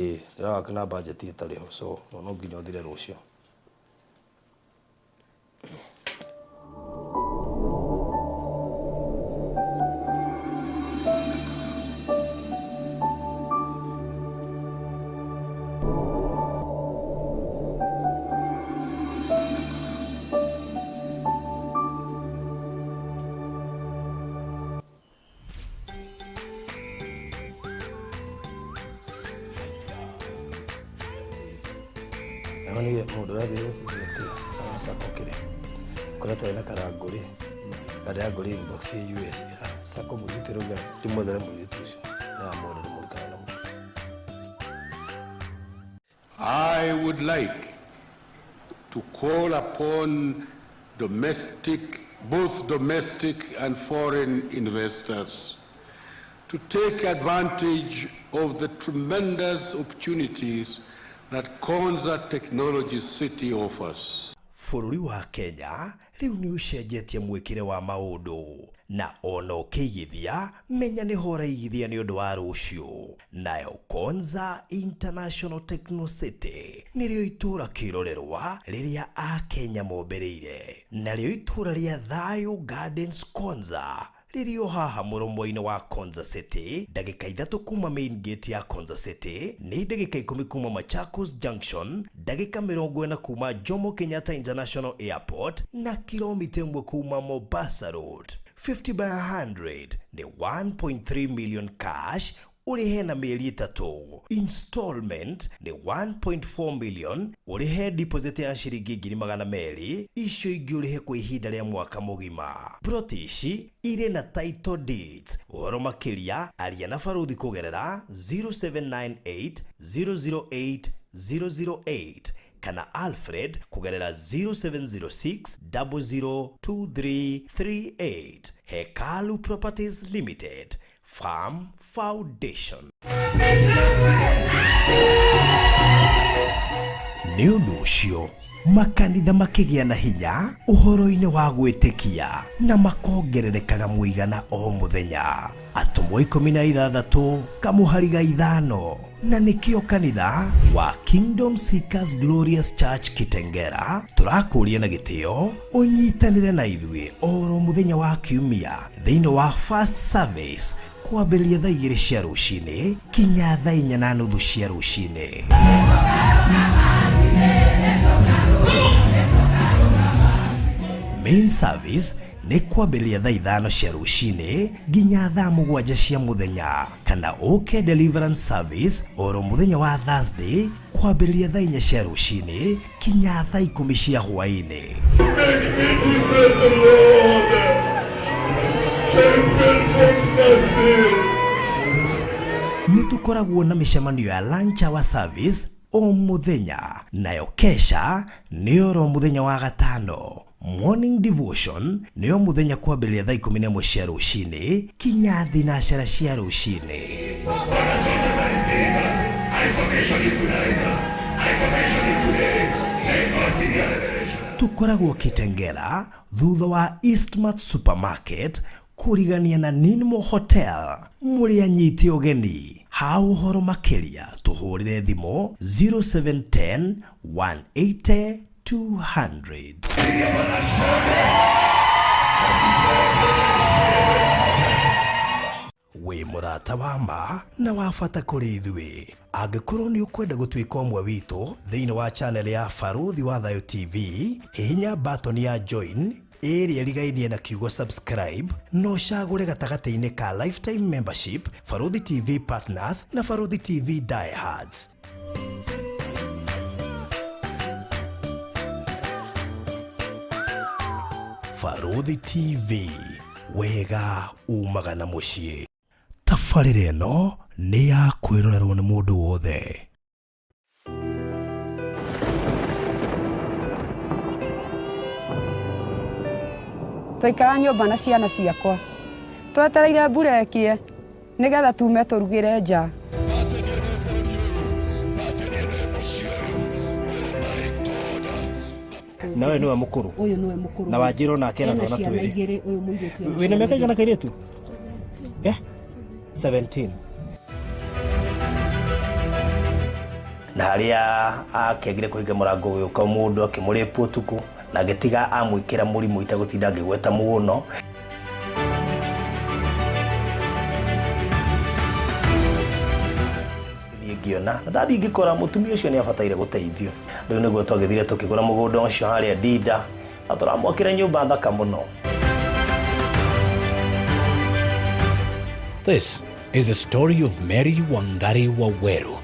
Ĩĩ, ndĩrawaka na budget ĩtarĩ ho, so no nginya ũthire rũciũ. Nĩ mũndũ ũrathiĩ gũkĩ aracako kĩrĩa koretwo ena karangũrĩ karĩa ngũrĩ inbox ya US ĩra sako mũirĩtu rauga ndĩmwethere mũirĩtu ũcio na amwone ndĩmũrikana na mũndũ. I would like to call upon domestic, both domestic and foreign investors to take advantage of the tremendous opportunities that Konza Technology City offers. Bũrũri wa Kenya rĩu nĩ ũcenjetie mwĩkĩre wa maũndũ, na ona ũkĩigithia menya nĩho ũraigithia nĩ ũndũ wa rũciũ. Nayo Konza International Techno City nĩrĩo itũũra kĩrorerwa rĩrĩa Akenya mombĩrĩire, narĩo itũũra rĩa Thayo Gardens Konza rĩrĩ o haha mũromo-inĩ wa Konza City, ndagĩka 3 kuma main gate ya Konza City, nĩ ndagĩka 10 kuma Machakos Junction, ndagĩka 40 kuma Jomo Kenyatta International Airport, na kilomita 1 kuma Mombasa Road. 50 by 100 nĩ 1.3 million cash ũrĩhe na mĩeri 3, installment nĩ 1.4 million ũrĩhe deposit ya ciringi 200,000, icio ingĩ ũrĩhe kwa ihinda rĩa mwaka mũgima. Plot ici irĩ na title deeds. Ũhoro makĩria aria na Baruthi kũgerera 0798 008 008 kana Alfred kũgerera 0706 002338. Hekalu Properties Limited, Farm Foundation. Nĩ ũndũ ũcio makanitha makĩgĩa na hinya ũhoro-inĩ wa gwĩtĩkia na makongererekaga mũigana o mũthenya. Atũmwo 16 kamũhari ga 5, na nĩkĩo kanitha wa Kingdom Seekers Glorious Church Kitengera tũrakũria na gĩtĩo ũnyitanĩre na ithuĩ oro mũthenya wa kiumia thĩinĩ wa first service kwambĩrĩria thaa 2 cia rũcinĩ kinya thaa 4:30 cia rũcinĩ. Main service nĩ kwambĩrĩria thaa 5 cia rũcinĩ nginya thaa 7 cia mũthenya, kana ũke deliverance service oro mũthenya wa Thursday kwambĩrĩria thaa 4 cia rũcinĩ kinya thaa 10 cia hwaĩ-inĩ. Nĩ tũkoragwo na mĩcemanio ya lunch hour service o mũthenya, nayo kesha nĩ oro mũthenya wa gatano. Morning devotion nĩyo mũthenya kwambĩrĩria thaa 11 cia rũcinĩ kinya 9 cia rũcinĩ. Tũkoragwo Kitengela thutha wa Eastmart Supermarket kũrigania na Ninmo Hotel. Mũrĩ anyite ũgeni. Ha ũhoro makĩria tũhũrĩre thimũ 0710 180 200. Wĩ mũrata wa ma na wa bata kũrĩ ithuĩ. Angĩkorwo nĩ ũkwenda gũtuĩka ũmwe witũ thĩinĩ wa channel ya Baruthi wa Thayo TV, hihinya button ya join ĩrĩa ĩrigainie na kiugo subscribe na ũcagũre gatagatĩ-inĩ ka lifetime membership, Baruthi TV Partners na Baruthi TV Diehards. Baruthi TV, wega umaga na mũciĩ. Tabarĩra ĩno nĩ ya kwĩrorerwo nĩ mũndũ wothe. Twaikara nyũmba na ciana ciakwa twetereire mbura ĩkĩe nĩgetha tume tũrugĩre nja. Na ũyũ nĩwe mũkũrũ? Ũyũ nĩwe mũkũrũ. Na wanjĩrwo nake ena Ena twana ciana twĩrĩ. igĩrĩ, ũyũ mũirĩtu ena Wĩna ciana mĩaka igana igĩrĩ. kairĩtu? 17. Na harĩa akĩagire kũhinga mũrango gũgĩũka mũndũ akĩmũrĩpwo ũtukũ na agĩtiga amwĩkĩra mũrimũ itegũtinda ngĩgweta mũno. Ngĩona na ndathiĩ ngĩkora mũtumia ũcio nĩ abataire gũteithio. Rĩu nĩguo twagĩthire tũkĩgũra mũgũnda ũcio harĩa Ndinda na tũramwakĩra nyũmba thaka mũno. This is a story of Mary Wangari Waweru.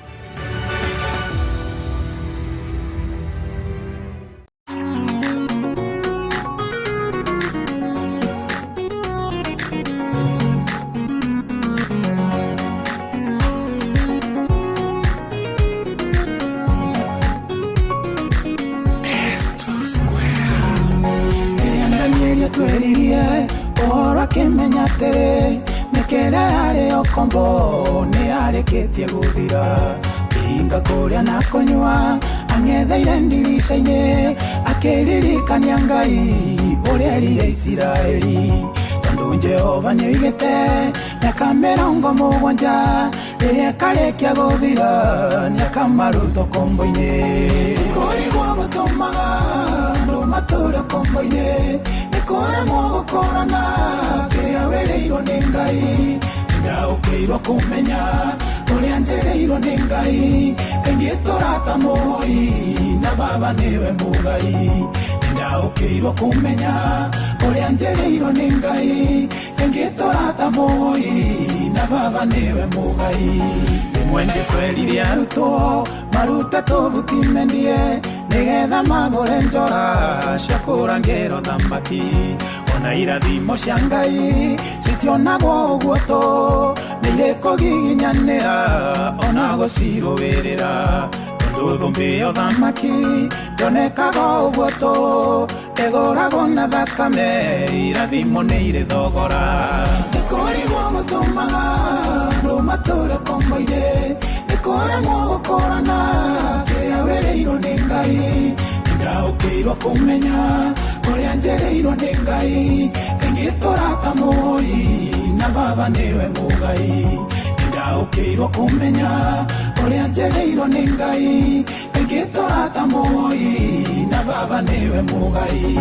Tweririe ũhoro akĩmenya atĩrĩ mĩkĩre yarĩ ũkombo nĩ yarĩkĩtie gũthira kĩhinga kũrĩa na kũnyua ang'etheire ndirica-inĩ akĩririkania Ngai ũrĩa erire Isiraeli tondũ Jehova nĩoigĩte mĩaka 70 rĩrĩa ĩkarĩkia gũthira nĩakamaruta ũkombo-inĩ. Kũrigwo gũtũmaga andũ matũre ũkombo-inĩ kũremwo gũkũrana kĩrĩa wĩrĩirwo nĩ Ngai ndaũkĩirwo kũmenya ũrĩa njĩrĩirwo nĩ Ngai kaingĩ tũrata mũhoi na baba nĩwe mũgai ndaũkĩirwo kũmenya ũrĩa njĩrĩirwo nĩ Ngai kaingĩ tũrata mũhoi na baba nĩwe mũgai. Rĩmwe Jesũ erire arutwo marute tũbuti mendie nĩgetha magũre njora cia kũrangĩrwo thamaki ona irathimo cia Ngai citionagwo ũguo tũ nĩ irĩkũgiginyanĩra ona gũcirũĩrĩra tondũ thũmbĩ ya ũthamaki ndĩonekaga ũguo tũ ĩgũragwo na thakame irathimo nĩ irĩ thogora. Nĩ kũrigwo gũtũmaga andũ matũre ũkombo-inĩ nĩ kũremwo gũkũrana kĩrĩa wĩrĩirwo nĩ Ngai ndaũkĩirwo kũmenya ũrĩa njĩrĩirwo nĩ Ngai kaingĩ tũrata mũhoi na baba nĩwe mũgai ndaũkĩirwo kũmenya ũrĩa njĩrĩirwo nĩ Ngai kaingĩ tũrata mũhoi na baba nĩwe mũgai.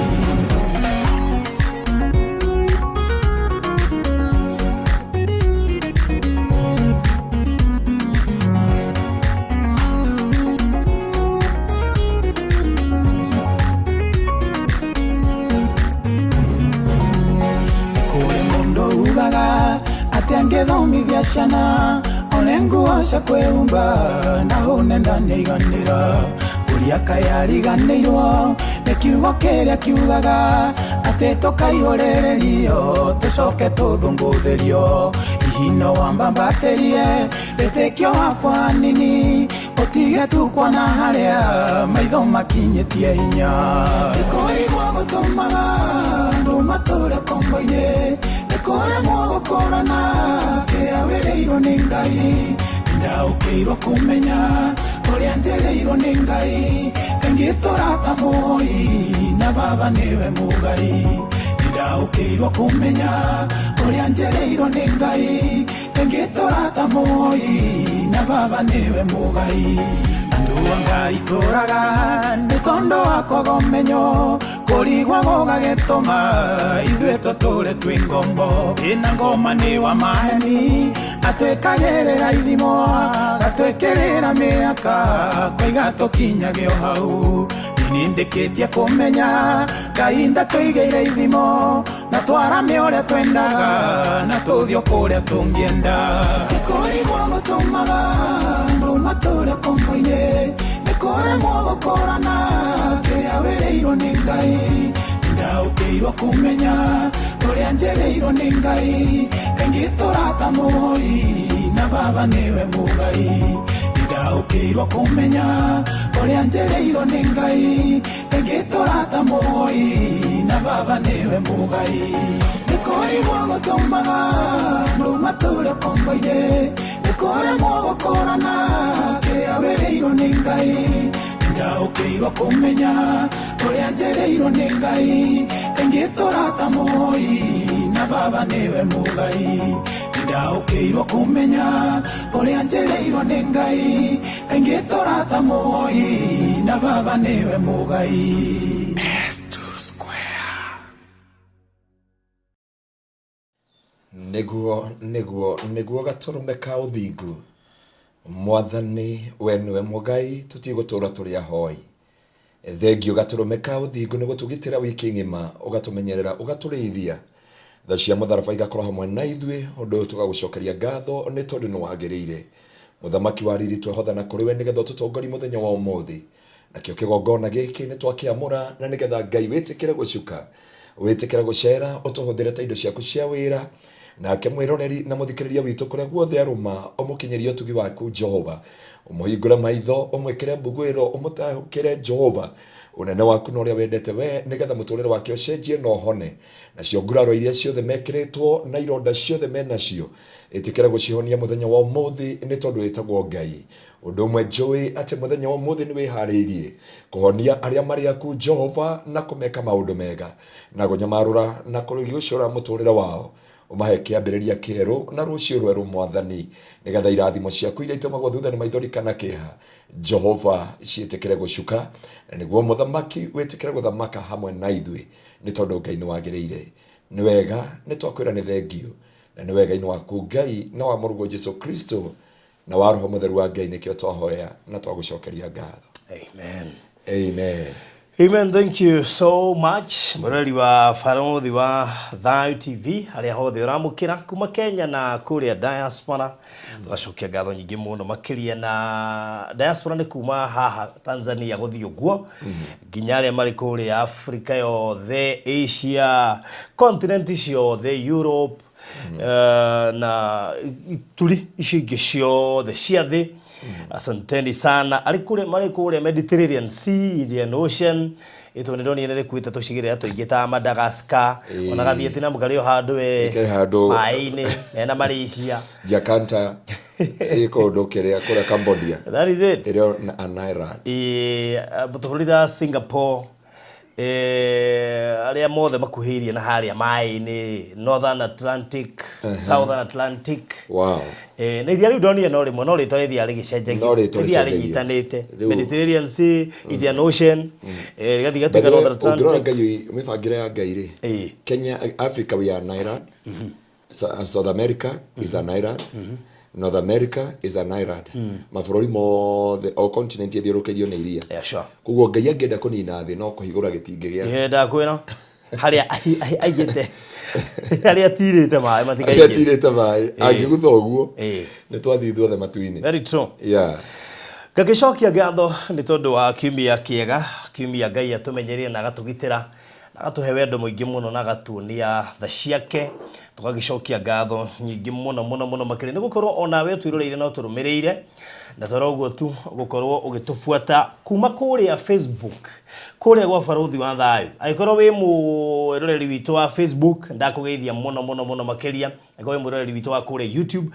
Angĩthomithia ciana one nguo cia kwĩhumba na hũne ndanĩiganĩra kũria kayariganĩirwo nĩ kiugo kĩrĩa kiugaga atĩ tũkaihũrĩrĩrio tũcoke tũthũngũthĩrio ihino wambambatĩrie wĩtĩkio wakwa nini ũtige tu kuona harĩa maitho makinyĩtie hinya. Nĩ kũrigwo gũtũmaga andũ matũre ũkombo-inĩ nĩ kũremwo gũkũrana kĩrĩa wĩrĩirwo nĩ Ngai ndaũkĩirwo kũmenya ũrĩa njĩrĩirwo nĩ Ngai kaingĩ tũrata mũhoi na baba nĩwe mũgai ndaũkĩirwo kũmenya ũrĩa njĩrĩirwo nĩ Ngai kaingĩ tũrata mũhoi na baba nĩwe mũgai. Andũ a Ngai tũraga nĩ tondũ wa kwaga ũmenyo kũrigwo gũgagĩtũma ithuĩ tũtũre twĩ ngombo ĩna ngoma nĩ wa maheni atwĩkagĩrĩra ithimo atwĩkĩrĩra mĩaka kwaiga tũkinyage o hau nĩndĩkĩtie kũmenya Ngai ndatũigĩire ithimo na twarame ũrĩa twendaga na tũthiĩ kũrĩa tũngĩenda. Nĩ kũrigwo gũtũmaga andũ matũre ũkombo-inĩ nĩ kũremwo gũkũrana kĩrĩa wĩrĩirwo nĩ Ngai ndaũkĩirwo kũmenya ũrĩa njĩrĩirwo nĩ Ngai kaingĩ tũrata mũhoi na baba nĩwe mũgai ndaũkĩirwo kũmenya ũrĩa njĩrĩirwo nĩ Ngai kaingĩ tũrata mũhoi na baba nĩwe mũgai. Nĩ kũrigwo gũtũmaga andũ matũre ũkombo-inĩ nĩ kũremwo gũkũrana kĩrĩa wĩrĩirwo nĩ Ngai ndaũkĩirwo kũmenya ũrĩa njĩrĩirwo nĩ Ngai kaingĩ tũrata mũhoi na baba nĩwe mũgai. Ndaũkĩirwo kũmenya ũrĩa njereirwo nĩ Ngai, kaingĩ tũrata moi na baba nĩwe mũgai. S2 Square. Nĩguo nĩguo nĩguo gatũrũme ka ũthingu, mwathani we nĩwe mũgai, tũtigũtũra tũrĩ ahoi. Thengio gatũrũme ka ũthingu nĩ gũtũgitĩra wiki ng'ima, ũgatũmenyerera, ũgatũrĩithia. Tha cia mũtharaba igakorwo hamwe na ithuĩ, ũndũ ũyũ tũgagũcokeria ngatho nĩ tondũ nĩ wagĩrĩire. Mũthamaki wa riri, twehothana kũrĩ we nĩgetha ũtũtongorie mũthenya wa ũmũthĩ. Nakĩo kĩgongona gĩkĩ nĩ twakĩamũra na nĩgetha Ngai wĩtĩkĩre gũcuka, wĩtĩkĩre gũcera, ũtũhũthĩre ta indo ciaku cia wĩra. Nake mwĩroreri na mũthikĩrĩria witũ kũrĩa guothe arũma, ũmũkinyĩrie ũtugi waku Jehova, ũmũhingũre maitho, ũmwĩkĩre mbuguĩro, ũmũtahũkĩre Jehova ũnene waku na ũrĩa wendete we, nĩgetha mũtũrĩre wake ũcenjie na ũhone. Nacio nguraro iria ciothe mekĩrĩtwo na ironda ciothe menacio, ĩtĩkĩra gũcihonia mũthenya wa ũmũthĩ, nĩ tondũ wĩtagwo Ngai. Ũndũ ũmwe njũĩ atĩ mũthenya wa ũmũthĩ nĩ wĩharĩirie kũhonia arĩa marĩ aku Jehova, na kũmeka maũndũ mega na kũnyamarũra na kũrigicũra mũtũrĩre wao, ũmahe kĩambĩrĩria kĩerũ na rũciũ rwerũ mwathani, nĩgetha irathimo ciaku iria itũmagwo thutha nĩ maithori kana kĩeha, Jehova, ciĩtĩkĩre gũcuka, na nĩguo mũthamaki wĩtĩkĩre gũthamaka hamwe na ithuĩ, nĩ tondũ Ngai nĩ wagĩrĩire. Nĩ wega nĩ twakwĩra nĩ thengio, na nĩ wega-inĩ waku Ngai na wa mũrũguo Jesu Kristo na wa Roho Mũtheru wa Ngai nĩkĩo twahoya na twagũcokeria ngatho. Amen. Amen. Amen. Thank you so much. Mũrori wa Barothi wa Thayu TV harĩa hothe ũramũkĩra kuma Kenya na kũrĩa diaspora, tũgacokia ngatho nyingĩ mũno makĩria. Na diaspora nĩ kuma haha Tanzania gũthiĩ ũguo nginya arĩa marĩ kũrĩa Africa yothe, Asia, continent ciothe, Europe, na ituri icio ingĩ ciothe cia thĩ. Asanteni sana arĩ kũrĩa marĩ kũrĩa Mediterranean Sea, Indian Ocean, ĩtũ nĩ ndonire nĩ rĩkuĩte tũcigĩrĩra tũingĩ ta Madagascar, ona ga Vietnam karĩ o handũ we Ke handũ. Maĩ-inĩ mena Malaysia. Jakarta ĩ kũndũ kĩrĩa kũrĩa Cambodia. That is it. Ĩrĩa na an island. Tũbũrũri ta Singapore, arĩa mothe makuhĩrĩirie na harĩa maĩ-inĩ, Northern Atlantic, Southern Atlantic. Na iria rĩu ndonire no rĩmwe, no rĩtwa rĩthiaga rĩgĩcenjagio. No rĩtwa rĩthiaga rĩcenjagio. rĩnyitanĩte. Rĩu- Mediterranean Sea, Indian Ocean, rĩgathiĩ By gatuĩka the way, Northern ũngĩrora Atlantic. Ngai mĩbangĩre ya Ngai rĩ, Kenya, Africa we are an island. South America is an island. North America is an island. Mabũrũri mothe o continent ĩthiũrũrũkĩirio nĩ iria. Yeah, sure. Koguo Ngai angĩenda kũnina thĩ no kũhingũra gĩtingĩ gĩa Ĩĩ, ndakwĩra harĩa aigĩte, harĩa atirĩte maĩ harĩa matikaingĩre. atirĩte maĩ angĩgutha ũguo, nĩ twathiĩ ithuothe matu-inĩ. Very true. Ngagĩcokia ngatho nĩ tondũ wa kiumia kĩega, kiumia Ngai atũmenyereire na agatũgitĩra na agatũhe wendo mũingĩ mũno na agatuonia tha ciake. Tũgagĩcokia ngatho nyingĩ mũno mũno mũno makĩria nĩ gũkorwo onawe ũtwĩroreire na ũtũrũmĩrĩire, na toro ũguo tu gũkorwo ũgĩtũbuata kuma kũrĩa Facebook, kũrĩa gwa Barothi wa Thayu. Angĩkorwo wĩ mwĩroreri witũ wa Facebook, ndakũgeithia mũno mũno mũno makĩria. Angĩkorwo wĩ mwĩroreri witũ wa kũrĩa YouTube,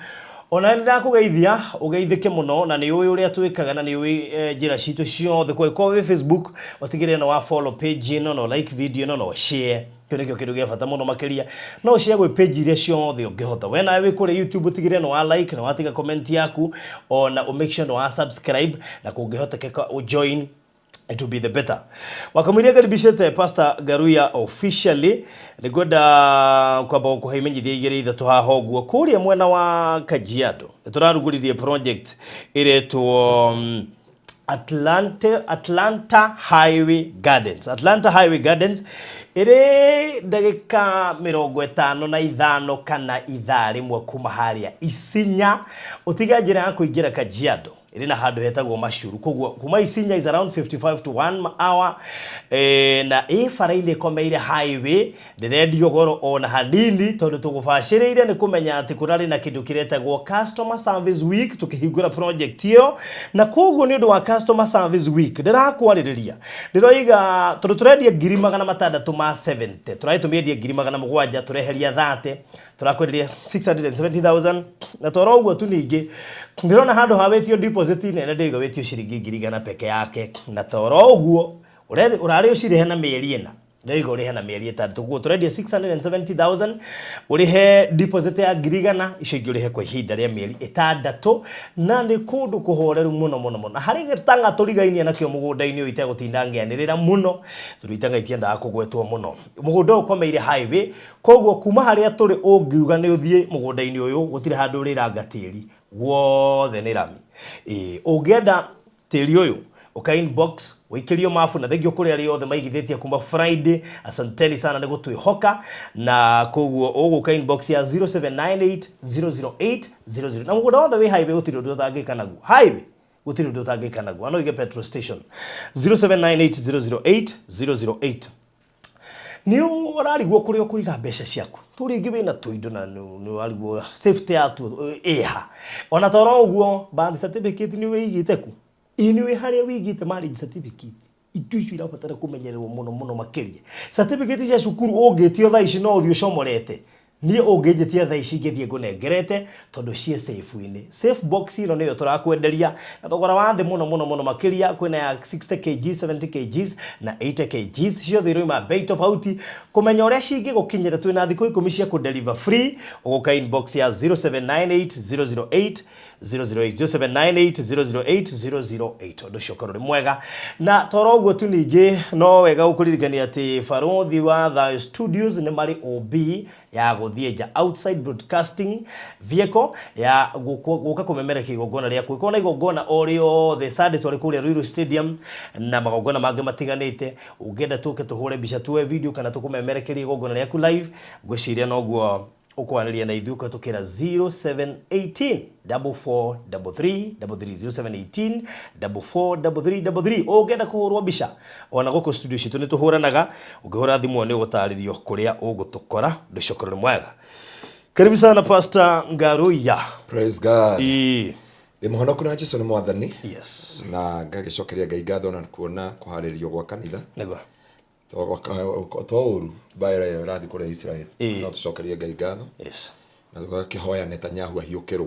ona nĩ ndakũgeithia, ũgeithĩke mũno, na nĩ ũĩ ũrĩa twĩkaga na nĩ ũĩ njĩra citũ ciothe. Kwa wĩ Facebook, ũtigĩrĩre nĩ wa follow page ĩno, no like video ĩno, no share. Kĩu nĩkĩo kĩndũ gĩa bata mũno makĩria. No share gwĩ page iria ciothe ũngĩhota. We nawe wĩ kũrĩa YouTube, ũtigĩrĩre nĩ wa like, nĩ watiga comment yaku, ona ũ make sure nĩ wa subscribe, na kũngĩhotekeka ũ join, it will be the better. Wakamwiria ngaribicĩte Pastor Ngaruiya officially. Nĩ ngwenda kwamba gũkũhe imenyithia igĩrĩ ithatũ haha ũguo. Kũrĩa mwena wa Kajiado nĩ tũrarugũririe project ĩretwo Atlanta Highway Gardens. Atlanta Highway Gardens ĩrĩ ndagĩka 55 kana ithaa rĩmwe kuma harĩa Isinya, ũtiga njĩra ya kũingĩra Kajiado, ĩrĩ na handũ hetagwo Mashuru. Koguo kuma Isinya is around 55 to 1 hour, na ĩ bara-inĩ ĩkomeire highway. Ndĩrendio goro ona hanini tondũ tũgũbacĩrĩire nĩ kũmenya atĩ kũrarĩ na kĩndũ kĩretagwo customer service week tũkĩhingũra project ĩyo. Na koguo nĩ ũndũ wa customer service week ndĩrakwarĩrĩria, ndĩroiga tondũ tũrendia 670,000, tũragĩtũmĩendia 700,000, tũreheria 30, tũrakwenderia 670,000. Na toro ũguo tu, ningĩ ndĩrona handũ ha wĩtio deposit nene, ndĩiga wĩtio ciringi 100,000 peke yake. Na toro ũguo ũrarĩ ũcirĩhe na mĩeri 4. Ndaiga ũrĩhe na mĩeri 6 koguo tũrendia 670,000, ũrĩhe deposit ya 100,000, icio ingĩ ũrĩhe kwa ihinda rĩa mĩeri 6, na nĩ kũndũ kũhoreru mũno mũno mũno. Na harĩ gĩtang'a tũrigainie nakĩo mũgũnda-inĩ ũyũ itegũtinda ngĩanĩrĩra mũno, tondũ itang'a itiendaga kũgwetwo mũno. Mũgũnda ũyũ ũkomeire highway, koguo kuma harĩa tũrĩ ũngiuga nĩ ũthiĩ mũgũnda-inĩ ũyũ gũtirĩ handũ ũrĩranga tĩri, guothe nĩ rami. Ũngĩenda tĩri ũyũ ũka inbox wĩikĩrio mabu, na thengio kũrĩ arĩa othe maigithĩtie kuma Friday, asanteni sana nĩ gũtwĩhoka. Na koguo ũgũka inbox ya 0798 008 00, na mũgũnda wothe wĩ highway, gũtirĩ ũndũ ũtangĩka naguo. Highway gũtirĩ ũndũ ũtangĩka naguo, no uige petrol station. 0798 008 008. Nĩ ũrarigwo kũrĩa ũkũiga mbeca ciaku, tu rĩngĩ wĩna tũindo na nĩ ũrarigwo safety yatuo ĩha. Ona toro ũguo, birth certificate nĩ wĩigĩte ku? Ĩ nĩ wĩ harĩa wĩigĩte marriage certificate? Indo icio irabatara kũmenyererwo mũno mũno makĩria. Certificate cia cukuru ũngĩtio thaa ici no ũthiĩ ũcomorete. Niĩ ũngĩnjĩtia thaa ici ngĩthiĩ ngũnengerete, tondũ ciĩ safe-inĩ. Safe box ĩno nĩyo tũrakwenderia na thogora wa thĩ mũno mũno mũno makĩria. Kwĩna ya 60 kg, 70 kgs na 80 kgs, ciothe iroima bei tofauti. Kũmenya ũrĩa cingĩgũkinyĩra, twĩna thikũ 10 cia kũdeliver free. Ũgũka inbox ya 0798 008 008, 0798 008 008. Ũndũ ũcio ũkorwo ũrĩ mwega. Na toro ũguo tu, ningĩ no wega gũkũririkania atĩ Barũthi wa Thayo Studios nĩ marĩ OB ya gũthiĩ nja, outside broadcasting vehicle ya gũka kũmemerekia igongona rĩaku. Ĩkorwo na igongona o rĩothe, Sunday twarĩ kũrĩa Ruiru Stadium na magongona mangĩ matiganĩte. Ũngĩenda tũke tũhũre mbica, tuoe video, kana tũkũmemerekerie igongona rĩaku live, ngwĩciria noguo ũkwanĩria na ithuĩ ũkahĩtũkĩra 0718 4433 33, 0718 4433 33. Ũngĩenda kũhũrwo mbica, ona gũkũ studio citũ nĩ tũhũranaga. Ũngĩhũra thimũ nĩ ũgũtarĩrio kũrĩa ũgũtũkora. Ũndũ ũcio ũkorwo nĩ mwega. Karibu sana, Pastor Ngaruiya. Praise God. Ĩĩ. Ndĩ mũhonoku na Jesu nĩ Mwathani. Yes. Na ngagĩcokeria Ngai ngatho na kuona kũharĩrio gwa kanitha. Nĩguo. To ũru mbaara ĩyo ĩrathiĩ kũrĩa Israel. Ĩĩ. No tũcokerie Ngai ngatho. Yes. Na tũgakĩhoya Netanyahu ahiũkĩrwo,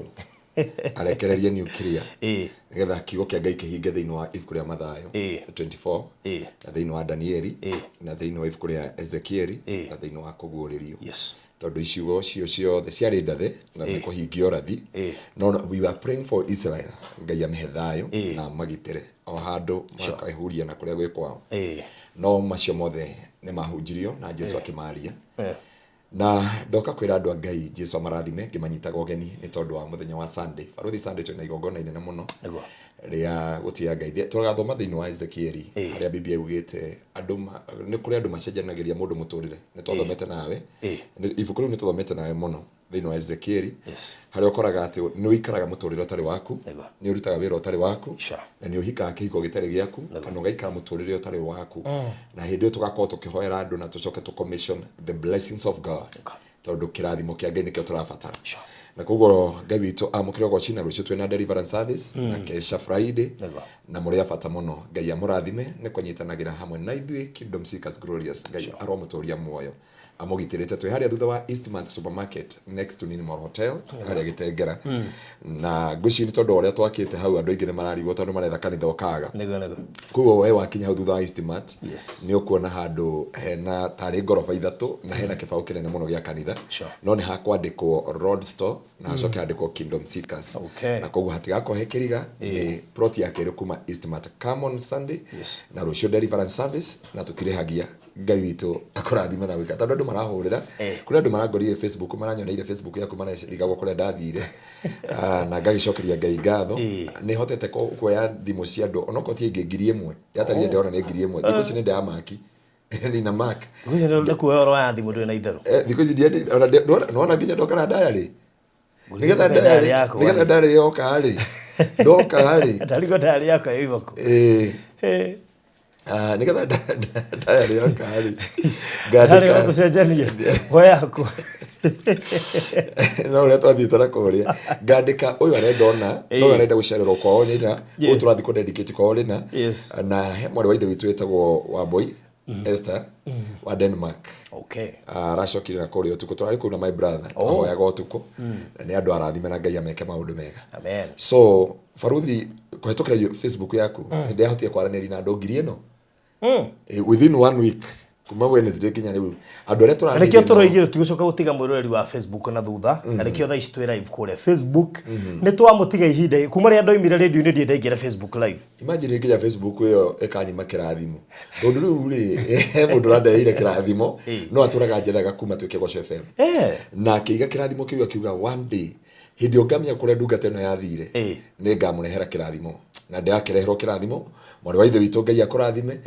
arekererie nuclear, Ĩĩ. nĩgetha kiugo kĩa Ngai kĩhinge thĩinĩ wa ibuku rĩa Mathayo Ĩĩ. 24, Ĩĩ. na thĩinĩ wa Danieli, Ĩĩ. na thĩinĩ wa ibuku rĩa Ezekieli, Ĩĩ. na thĩinĩ wa Kũguũrĩrio, Yes. tondũ iciugo cio ciothe ciarĩ ndathe na nĩ kũhingia ũrathi. Ĩĩ. No we were praying for Israel, Ngai amĩhe thayũ Ĩĩ. na magitĩre o handũ makahuria na kũrĩa gwĩ kwao. Ĩĩ. No macio mothe nĩ mahunjirio na Jesu akĩmaria. Eh. Na ndoka kwĩra andũ a Ngai Jesu amarathime, ngĩmanyitaga ũgeni nĩ tondũ wa mũthenya wa Sunday. Barũthi, Sunday twĩna igongona inene mũno Nĩguo. rĩa gũtĩa Ngai. Tũgathoma thĩinĩ wa Ezekieli, harĩa Biblia yugĩte andũ nĩ kũrĩ andũ macenjanagĩria mũndũ mũtũrĩre. Nĩ twathomete nawe. Ĩĩ. Ibuku rĩu nĩ tũthomete nawe mũno thĩinĩ wa Ezekieli, Yes. harĩa ũkoraga atĩ nĩ ũikaraga mũtũrĩre ũtarĩ waku, Nĩguo. nĩ ũrutaga wĩra ũtarĩ waku, Sure. na nĩ ũhikaga kĩhiko gĩtarĩ gĩaku, kana ũgaikara mũtũrĩre ũtarĩ waku. Na hĩndĩ ĩyo tũgakorwo tũkĩhoera andũ na tũcoke tũ commission the blessings of God, tondũ kĩrathimo kĩa Ngai nĩkĩo tũrabatara. Sure. Na koguo Ngai witũ amũkĩre ũgoci. Na rũciũ twĩna deliverance service na kesha Friday. Nĩguo. Na mũrĩ a bata mũno. Ngai amũrathime nĩ kũnyitanagĩra hamwe na ithuĩ Kingdom Seekers Glorious. Ngai aromũtũria muoyo amũgitĩrĩte. Twĩ harĩa thutha wa Eastman Supermarket, next to Ninimor Hotel, harĩa Gĩtengera. Na ngwĩciria nĩ tondũ wa ũrĩa twakĩte hau, andũ aingĩ nĩ mararigwo tondũ maretha kanitha ũkaga. Nĩguo. Koguo we wakinya hau thutha wa Eastmart, Yes. nĩ ũkuona handũ hena tarĩ ngoroba ithatũ na hena kĩbaũ kĩnene mũno gĩa kanitha. Sure. No nĩ hakwandĩkwo Road Store na hacoke handĩkwo Kingdom Seekers. Okay. Na koguo hatigakorwo he kĩriga, nĩ plot ya kerĩ kuma Eastmart. Come on Sunday. Yes. Na rũciũ deliverance service, na tũtirĩhagia. Ngai witũ akũrathime na gwĩka, tondũ andũ marahũrĩra. Eh. Kũrĩ andũ marangorire Facebook, maranyoneire Facebook yaku, mararigagwo kũrĩa ndathire. Ah, na ngagĩcokeria Ngai ngatho. Eh. Nĩ hotete kuoya thimũ cia andũ onokorwo ti aingĩ, 1000 yatarire ndĩrona nĩ 1000. Thikũ ici nĩ ndamaki nina mark. Thikũ ici nĩ kuoya ũhoro wa thimũ ndũrĩ na itherũ. Eh, thikũ ici ndiendete ona nĩwona nginya ndoka na diary nĩgetha Ngũrĩte diary yakwa nĩgetha rĩ. diary yoka rĩ, ndoka rĩ. Ndarigwo diary yakwa ĩ ibaku. Eh, Eh. ah, nĩgetha diary yoka rĩ, Diary ngandĩka. ũgũcenjania we yaku. No ũrĩa twathiĩte na kũrĩa, ngandĩka ũyũ arenda ona na ũyũ arenda gũcererwo kwao rĩna, ũyũ tũrathiĩ kũ dedicate kwao rĩna. Yes. Na he mwarĩ wa ithe witũ wĩtagwo Wambui Esther wa Denmark. Okay. Ah, aracokire na kũrĩa ũtukũ tũrarĩ kũu na my brother, twahoyaga ũtukũ, na nĩ andũ arathime na Ngai ameke maũndũ mega. Amen. So baruthi, kũhetũkĩra Facebook yaku, nĩ ndahotire kwaranĩria na andũ ngiri ĩno. Eh, within one week. Kuma Wednesday nginya rĩu andũ arĩa Na nĩkĩo tũranĩirie nao- tũroigire tũtigũcoka gũtiga mwĩroreri wa Facebook na thutha, na nĩkĩo thaa ici twĩ live kũrĩa Facebook. Nĩ twamũtiga ihinda kuma rĩrĩa ndoimire rĩndiũ-inĩ ndirĩ ndaingĩra Facebook live. Imagine nginya Facebook ĩyo ĩkanyima kĩrathimo, tondũ rĩu rĩ, he mũndũ ũrandeheire kĩrathimo no atũraga njethaga kuma twĩ Kĩgoco FM, na akĩiga kĩrathimo kĩu, akiuga one day, hĩndĩ ĩyo ngamenya kũrĩa ndungata ĩno yathire, nĩ ngamũrehera kĩrathimo, na ndĩrakĩreherwo kĩrathimo. Mwarĩ wa ithe witũ, Ngai akũrathime.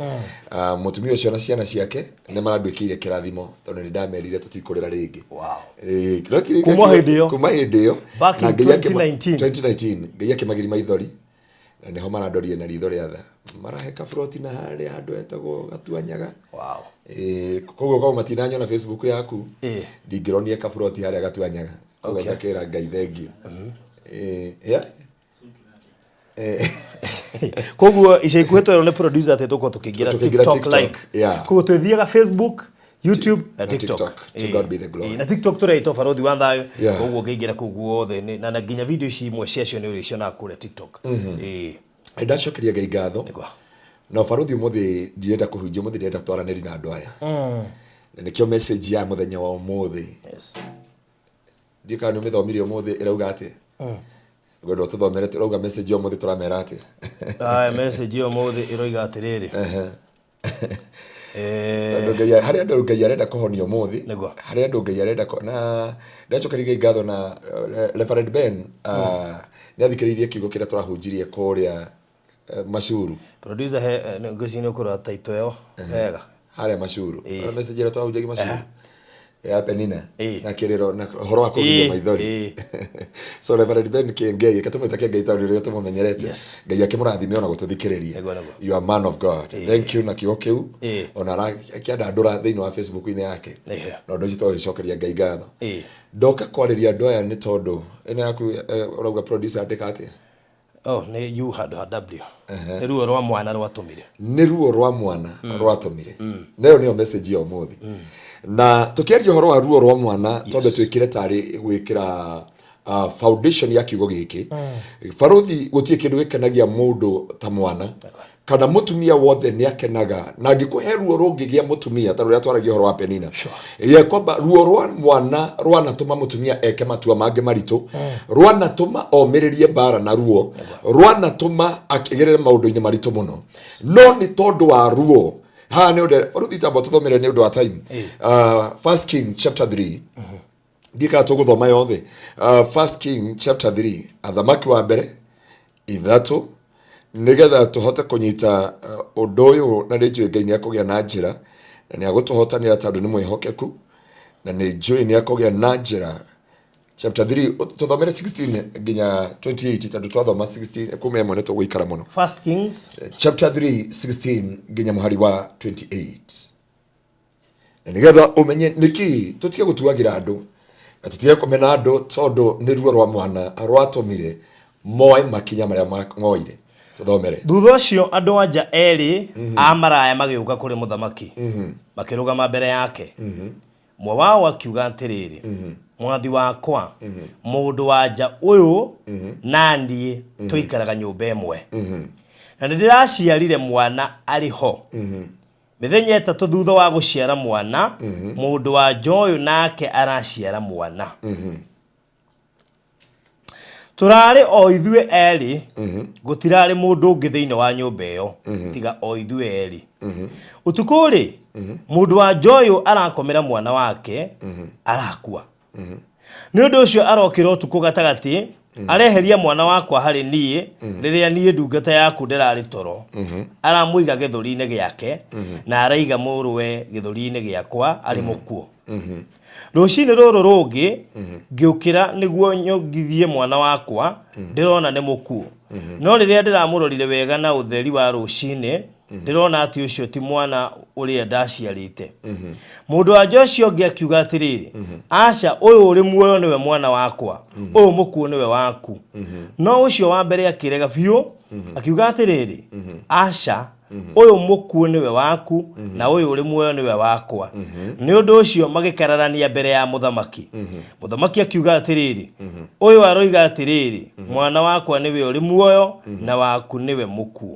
Ah, mũtumia ũcio na ciana ciake nĩ maranduĩkĩire kĩrathimo, tondũ nĩ ndamerire tũtikũrĩra rĩngĩ. No Kuma hĩndĩ ĩyo. Kuma hĩndĩ ĩyo. Back Na in Ngai 2019. 2019 Ngai akĩmagiria maithori, na nĩho marandorire na ritho rĩa tha, marahe kaburoti na harĩa handũ hetagwo Gatuanyaga. Koguo korwo matinanyona Facebook yaku, ndingĩronia kaburoti harĩa Gatuanyaga. Koguo ngakĩra Ngai thengiũ. Yeah. Koguo ica ikuhĩ twerwo nĩ producer atĩ tũkorwo tũkĩingĩra Tũkĩingĩra TikTok TikTok, live. Koguo twĩthiaga Facebook, YouTube na Na TikTok. TikTok. To God be the glory. Na TikTok tũreitwo Barothi wa Thayũ. Koguo ũngĩingĩra kũu guothe na nginya video ici imwe ciacio nĩ ũrĩcionaga kũrĩa TikTok. Ndacokeria Ngai ngatho. Na barothi, ũmũthĩ ndirenda kũhunjia, ũmũthĩ ndĩrenda twaranĩri na andũ aya, na nĩkĩo message ya mũthenya wa ũmũthĩ, ndiũ kana nĩ ũmĩthomire ũmũthĩ, ĩrauga atĩa? Ngwenda ũtũthomere, tũrauga message ya ũmũthĩ tũramera atĩa? Aya, message ya ũmũthĩ ĩroiga atĩrĩrĩ. Tondũ Ngai, harĩ andũ Ngai arenda kũhonia ũmũthĩ, harĩ andũ Ngai arenda na ndacokeria Ngai ngatho na Reverend Ben nĩ athikĩrĩirie kiugo kĩrĩa tũrahunjirie kũrĩa Macuru. Producer, he ngwĩciria nĩ ũkũrora title ĩyo wega. Harĩa Macuru. Message ĩrĩa tũrahunjagia Macuru ya Penina na kĩrĩro na ũhoro wa kũgiria maithori. So Reverend Ben Kĩengei, katũmwĩta Kĩengei tondũ rĩrĩa tũmũmenyerete, Ngai akĩmũrathime ona gũtũthikĩrĩria. You are man of God, thank you na kiugo kĩu ona akĩandandũra thĩinĩ wa Facebook-inĩ yake, na ũndũ ũcio twagĩcokeria Ngai ngatho. Ndoka kwarĩria andũ aya nĩ tondũ ĩno yaku ũrauga producer andĩka atĩa? Oh, nĩ U handũ ha W. Nĩ ruo rwa mwana rwatũmire. Nĩ ruo rwa mwana rwatũmire. Nayo nĩyo message ya ũmũthĩ, na tũkĩaria ũhoro wa ruo rwa mwana, twambe twĩkĩre tarĩ gwĩkĩra foundation ya kiugo gĩkĩ. Barothi, gũtirĩ kĩndũ gĩkenagia mũndũ ta mwana, kana mũtumia wothe nĩ akenaga, na angĩkũhe ruo rũngĩgĩa mũtumia ta rũrĩa twaragia ũhoro wa Penina, ya kwamba ruo rwa mwana rwanatũma mũtumia eke matua mangĩ maritũ, rwanatũma omĩrĩrie mbara na ruo rwanatũma akĩgerere maũndũ-inĩ maritũ mũno, no nĩ tondũ wa ruo. Haha nĩ ũndũ barothi tamba tũthomere nĩ ũndũ wa time, First King chapter 3, ndiĩ kana tũgũthoma yothe. First King chapter 3, Athamaki wa Mbere 3, nĩgetha tũhote kũnyita ũndũ ũyũ, na nĩ njũĩ Ngai nĩ akũgĩa na njĩra na nĩ agũtũhotanĩra tondũ nĩ mwĩhokeku, na nĩ njũĩ nĩ akũgĩa na njĩra. Chapter 3, tũthomere 16 nginya 28, tondũ twathoma 16 kuma ĩmwe nĩ tũgũikara mũno. First Kings chapter 3, 16 nginya mũhari wa 28, na nĩgetha ũmenye nĩkĩ tũtige gũtuagĩra andũ na tũtige kũmena andũ, tondũ nĩ ruo rwa mwana rwatũmire moe makinya marĩa moire. Tũthomere. Thutha ũcio andũ anja erĩ a maraya magĩũka kũrĩ mũthamaki, makĩrũgama mbere yake. Mwe wao akiuga atĩrĩrĩ, "Mwathi wakwa, mũndũ wa nja ũyũ na niĩ tũikaraga nyũmba ĩmwe, na nĩ ndĩraciarire mwana arĩ ho. Mĩthenya 3 thutha wa gũciara mwana, mũndũ wa nja ũyũ nake araciara mwana. Tũrarĩ o ithuĩ erĩ, gũtirarĩ mũndũ ũngĩ thĩinĩ wa nyũmba ĩyo tiga o ithuĩ erĩ. Ũtukũ rĩ, mũndũ wa nja ũyũ arakomera mwana wake, arakua. Nĩ ũndũ ũcio arokĩra ũtukũ gatagatĩ, areheria mwana wakwa harĩ niĩ rĩrĩa niĩ ndungata yaku ndĩrarĩ toro, aramũiga gĩthũri-inĩ gĩake, na araiga mũrũwe gĩthũri-inĩ gĩakwa arĩ mũkuũ. Rũcinĩ rũrũ rũngĩ ngĩũkĩra nĩguo nyongithie mwana wakwa, ndĩrona nĩ mũkuũ. No rĩrĩa ndĩramũrorire wega na ũtheri wa rũcinĩ, ndĩrona atĩ ũcio ti mwana ũrĩa ndaciarĩte." Mũndũ wa nja ũcio ũngĩ akiuga atĩrĩrĩ, "Aca, ũyũ ũrĩ muoyo nĩwe mwana wakwa, ũyũ mũkuũ nĩwe waku." No ũcio wa mbere akĩrega biũ, akiuga atĩrĩrĩ, "Aca." Ũyũ mũkuũ nĩwe waku na ũyũ ũrĩ muoyo nĩwe wakwa. Nĩ ũndũ ũcio magĩkararania mbere ya mũthamaki. Mũthamaki akiuga atĩrĩrĩ, ũyũ aroiga atĩrĩrĩ, mwana wakwa nĩwe ũrĩ muoyo na waku nĩwe mũkuũ.